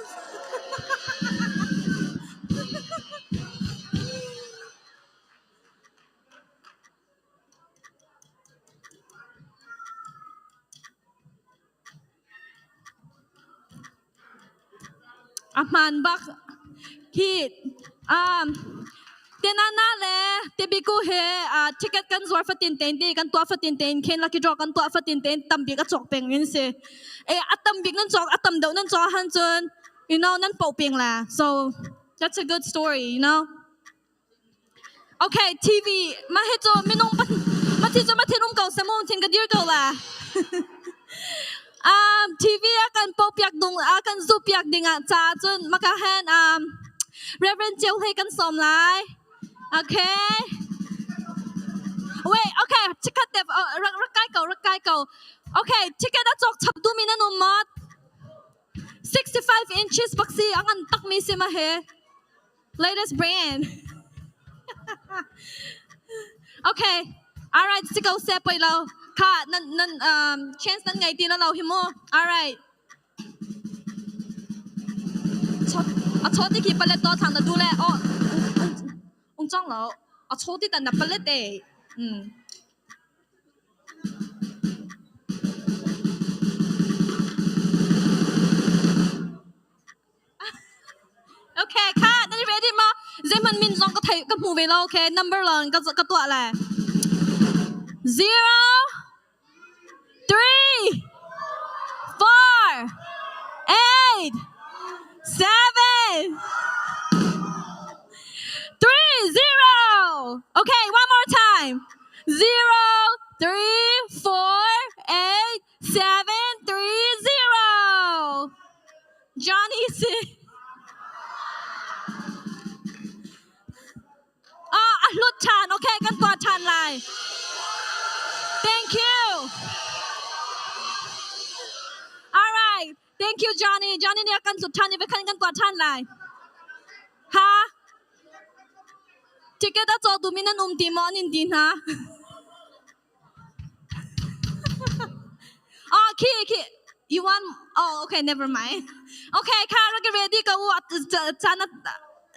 Speaker 13: A hmaan bak. Hi um, Tenana le Tebiku he uh, ticket kan zuar fatin tein ti kan tuah fatin tein khen lucky draw kan tuah fatin tein tambik a cawk peng in si. E a tambik nan cawk a tam deuh nan cawk han cun you know nan po peng la. So that's a good story, you know. Okay, TV ma he cu minung ma thi cu ma thin um ko samu thin ka dir ko la. Um, TV a kan po piak dung a kan zu piak ding ah ca cun maka hen um, Reverend Chiu Hlei kan sawm lai. Okay. Wait, okay, chikat te rak rak kai ko rak kai ko. Okay, ticket a cawk chap du mi nan um ma 65 inches bak si ang an tak mi si ma he. Latest brand. okay. All right, si ko se poi lo. Kha nan nan um chance nan ngai ti la lo hi mu. All right. A chot ti ki palet to thang na du le o ung chong lo. A chot ti tan na palet e. Mm. Okay, kha nan ready ma? Zeihmanh min zong ka thei ka hmu ve lo. Okay, number lang ka ka tuah le. 0 3 4 8 7 3 0. Okay, one more time. 0 3 4 8 7 3 0. Johnny si. Ah, a hlut ṭhan. Okay, kan tuah ṭhan lai. Thank you. All right. Thank you, Johnny. Johnny nih a kan hlut ṭhan i khan kan tuah ṭhan lai. Ha? Ticket a caw duhmi nan um ti maw an in ti hna? Oh, khi khi you want oh okay never mind. Okay, kha rak ready ko u zan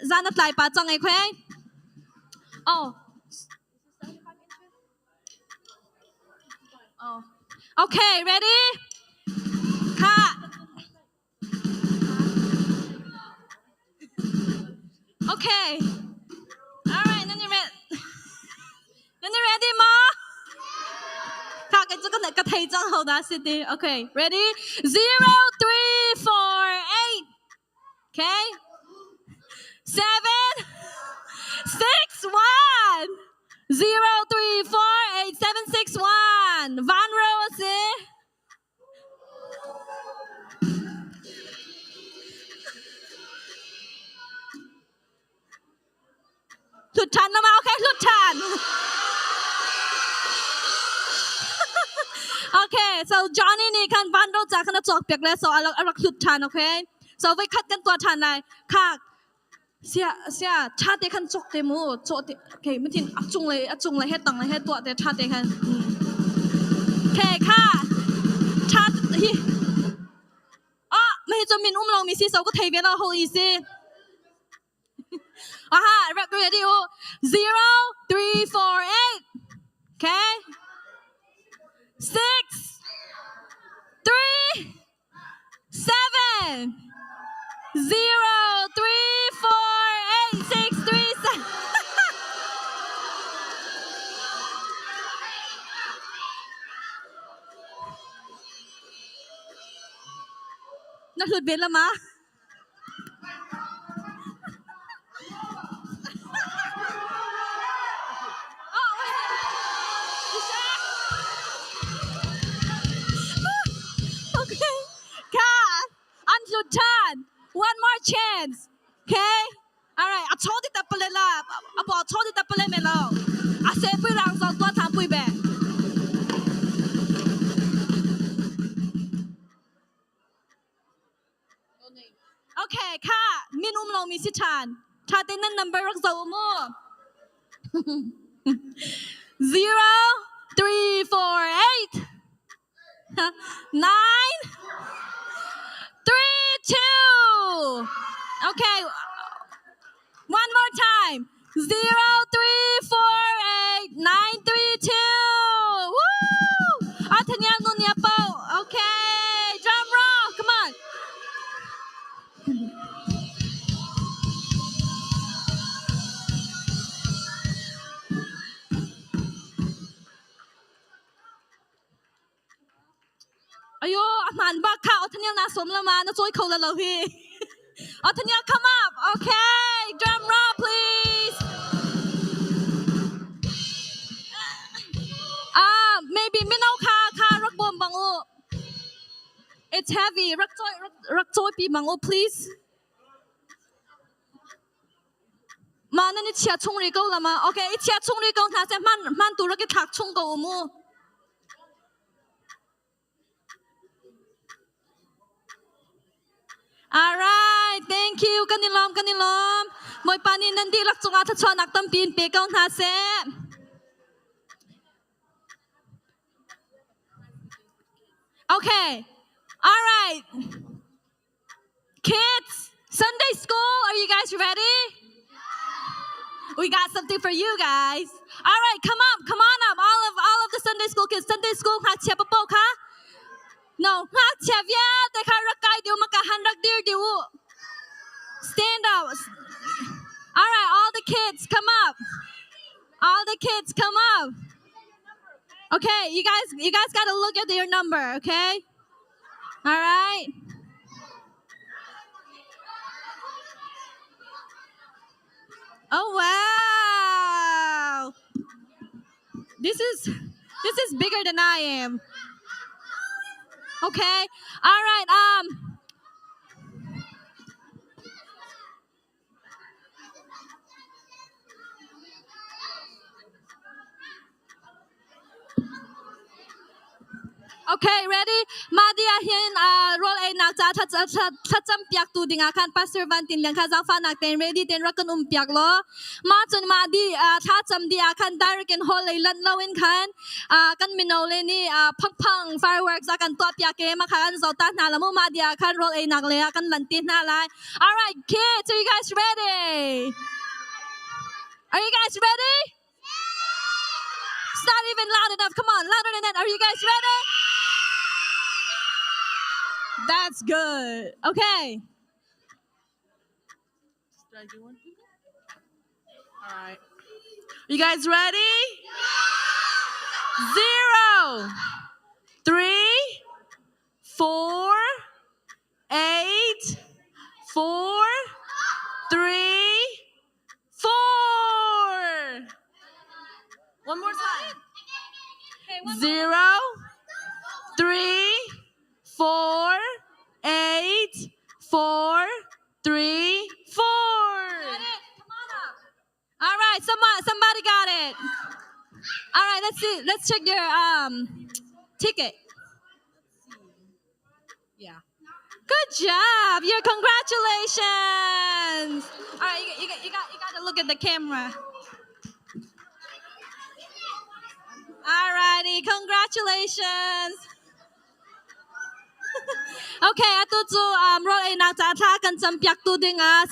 Speaker 13: zan a tlai pa cang ai khui. Oh. Oh. Okay, ready? Kha Okay. All right, nan ready? Nan ready ma? Kha ka chu ka thei chang ho da city. Okay, ready? 0 3 4 8. Okay? 7 6 1 0 3 4 8 7 6 1. Van ro si. Hlut ṭhan na ma okay hlut ṭhan. Okay, so Johnny nih khan van ro ca khan a cawk piak le so a rak hlut ṭhan okay. So voi khat kan tuah ṭhan lai. Kha sia sia ṭha te khan cawk te mu cawh te okay mathin a cung le a cung le he tang le he tuah te ṭha te khan. Okay, kha ṭha hi Ah, mah hi cu min um lomi si so ka thei ve lo ho i si. Aha, ready u. 0 3 4 8. Okay. 6 3 7 0 3 4 8 6 3 7. Na hlut ve la ma? Okay. Ka, an hlut ṭhan. One more chance. Okay? Alright, a chaw ti ta pale la. A bo chaw ti ta pale me lo. A se pui rang zong tua thang pui be. Okay, kha min um lo mi si ṭhan. Ṭha tein nan number rak zoh u mu. 0 3 4 8 9 3 2 Okay, one more time. 0 3 4 8 9 3 2 Woo! Athania Nunia Po. Okay, drum roll. Come on. Ayo, a hmaan bak kha Othaniel na som lama na choi kho la lo hi. Othaniel, come up. Okay, drum roll please. Ah, maybe mino kha kha rak bom bang u. It's heavy. Rak choi rak choi pi bang u please. Ma nan i chia chung ri ko la ma. Okay, i chia chung ri ko hna seh hman hman tu rak i thlak chung ko u mu. All right, thank you. Kan i lawm, kan i lawm. Bawipa nih nan dihlak cungah thluachuahnak tampi in pe ko hna seh. Okay. All right. Kids, Sunday school, are you guys ready? We got something for you guys. All right, come up, come on up. All of all of the Sunday school kids, Sunday school ngakchia papo kha. No, ngakchia vialte kha rak kai diu maka han rak dir diu. Stand up. All right, all the kids come up. All the kids come up. Okay, you guys you guys got to look at your number, okay? All right. Oh wow. This is this is bigger than I am. Okay. All right. Okay, ready? Mah dih ahhin rawl einak ca thlacam piaktu dingah khan Pastor Van Tin Lian kha zaangfahnak tein ready tein rak kan um piak law. Mah cun mah dih thlacam dih ah khan direct in hall lei lanh loin khan kan mino le nih phangphang fireworks a kan tuah piak i mah kha kan zoh ta hna la mu. Mah dih ah khan rawl einak lei ah kan lan te hna lai. All right, kids, are you guys ready? Are you guys ready? It's not even loud enough. Come on, louder than that. Are you guys ready? That's good. Okay.
Speaker 14: Did I do one? All right. You guys ready? 0, 3, 4, 8, 4, 3, 4. One more time. 0, 3, 4, 8, 4, 3, 4.
Speaker 13: All right, somebody, somebody got it. All right, let's see. Let's check your ticket.
Speaker 14: Yeah.
Speaker 13: Good job. Your congratulations. All right, you got to look at the camera. All righty, congratulations. Okay, atu cu rawl einak ca thla kan cam piak tu ding ah.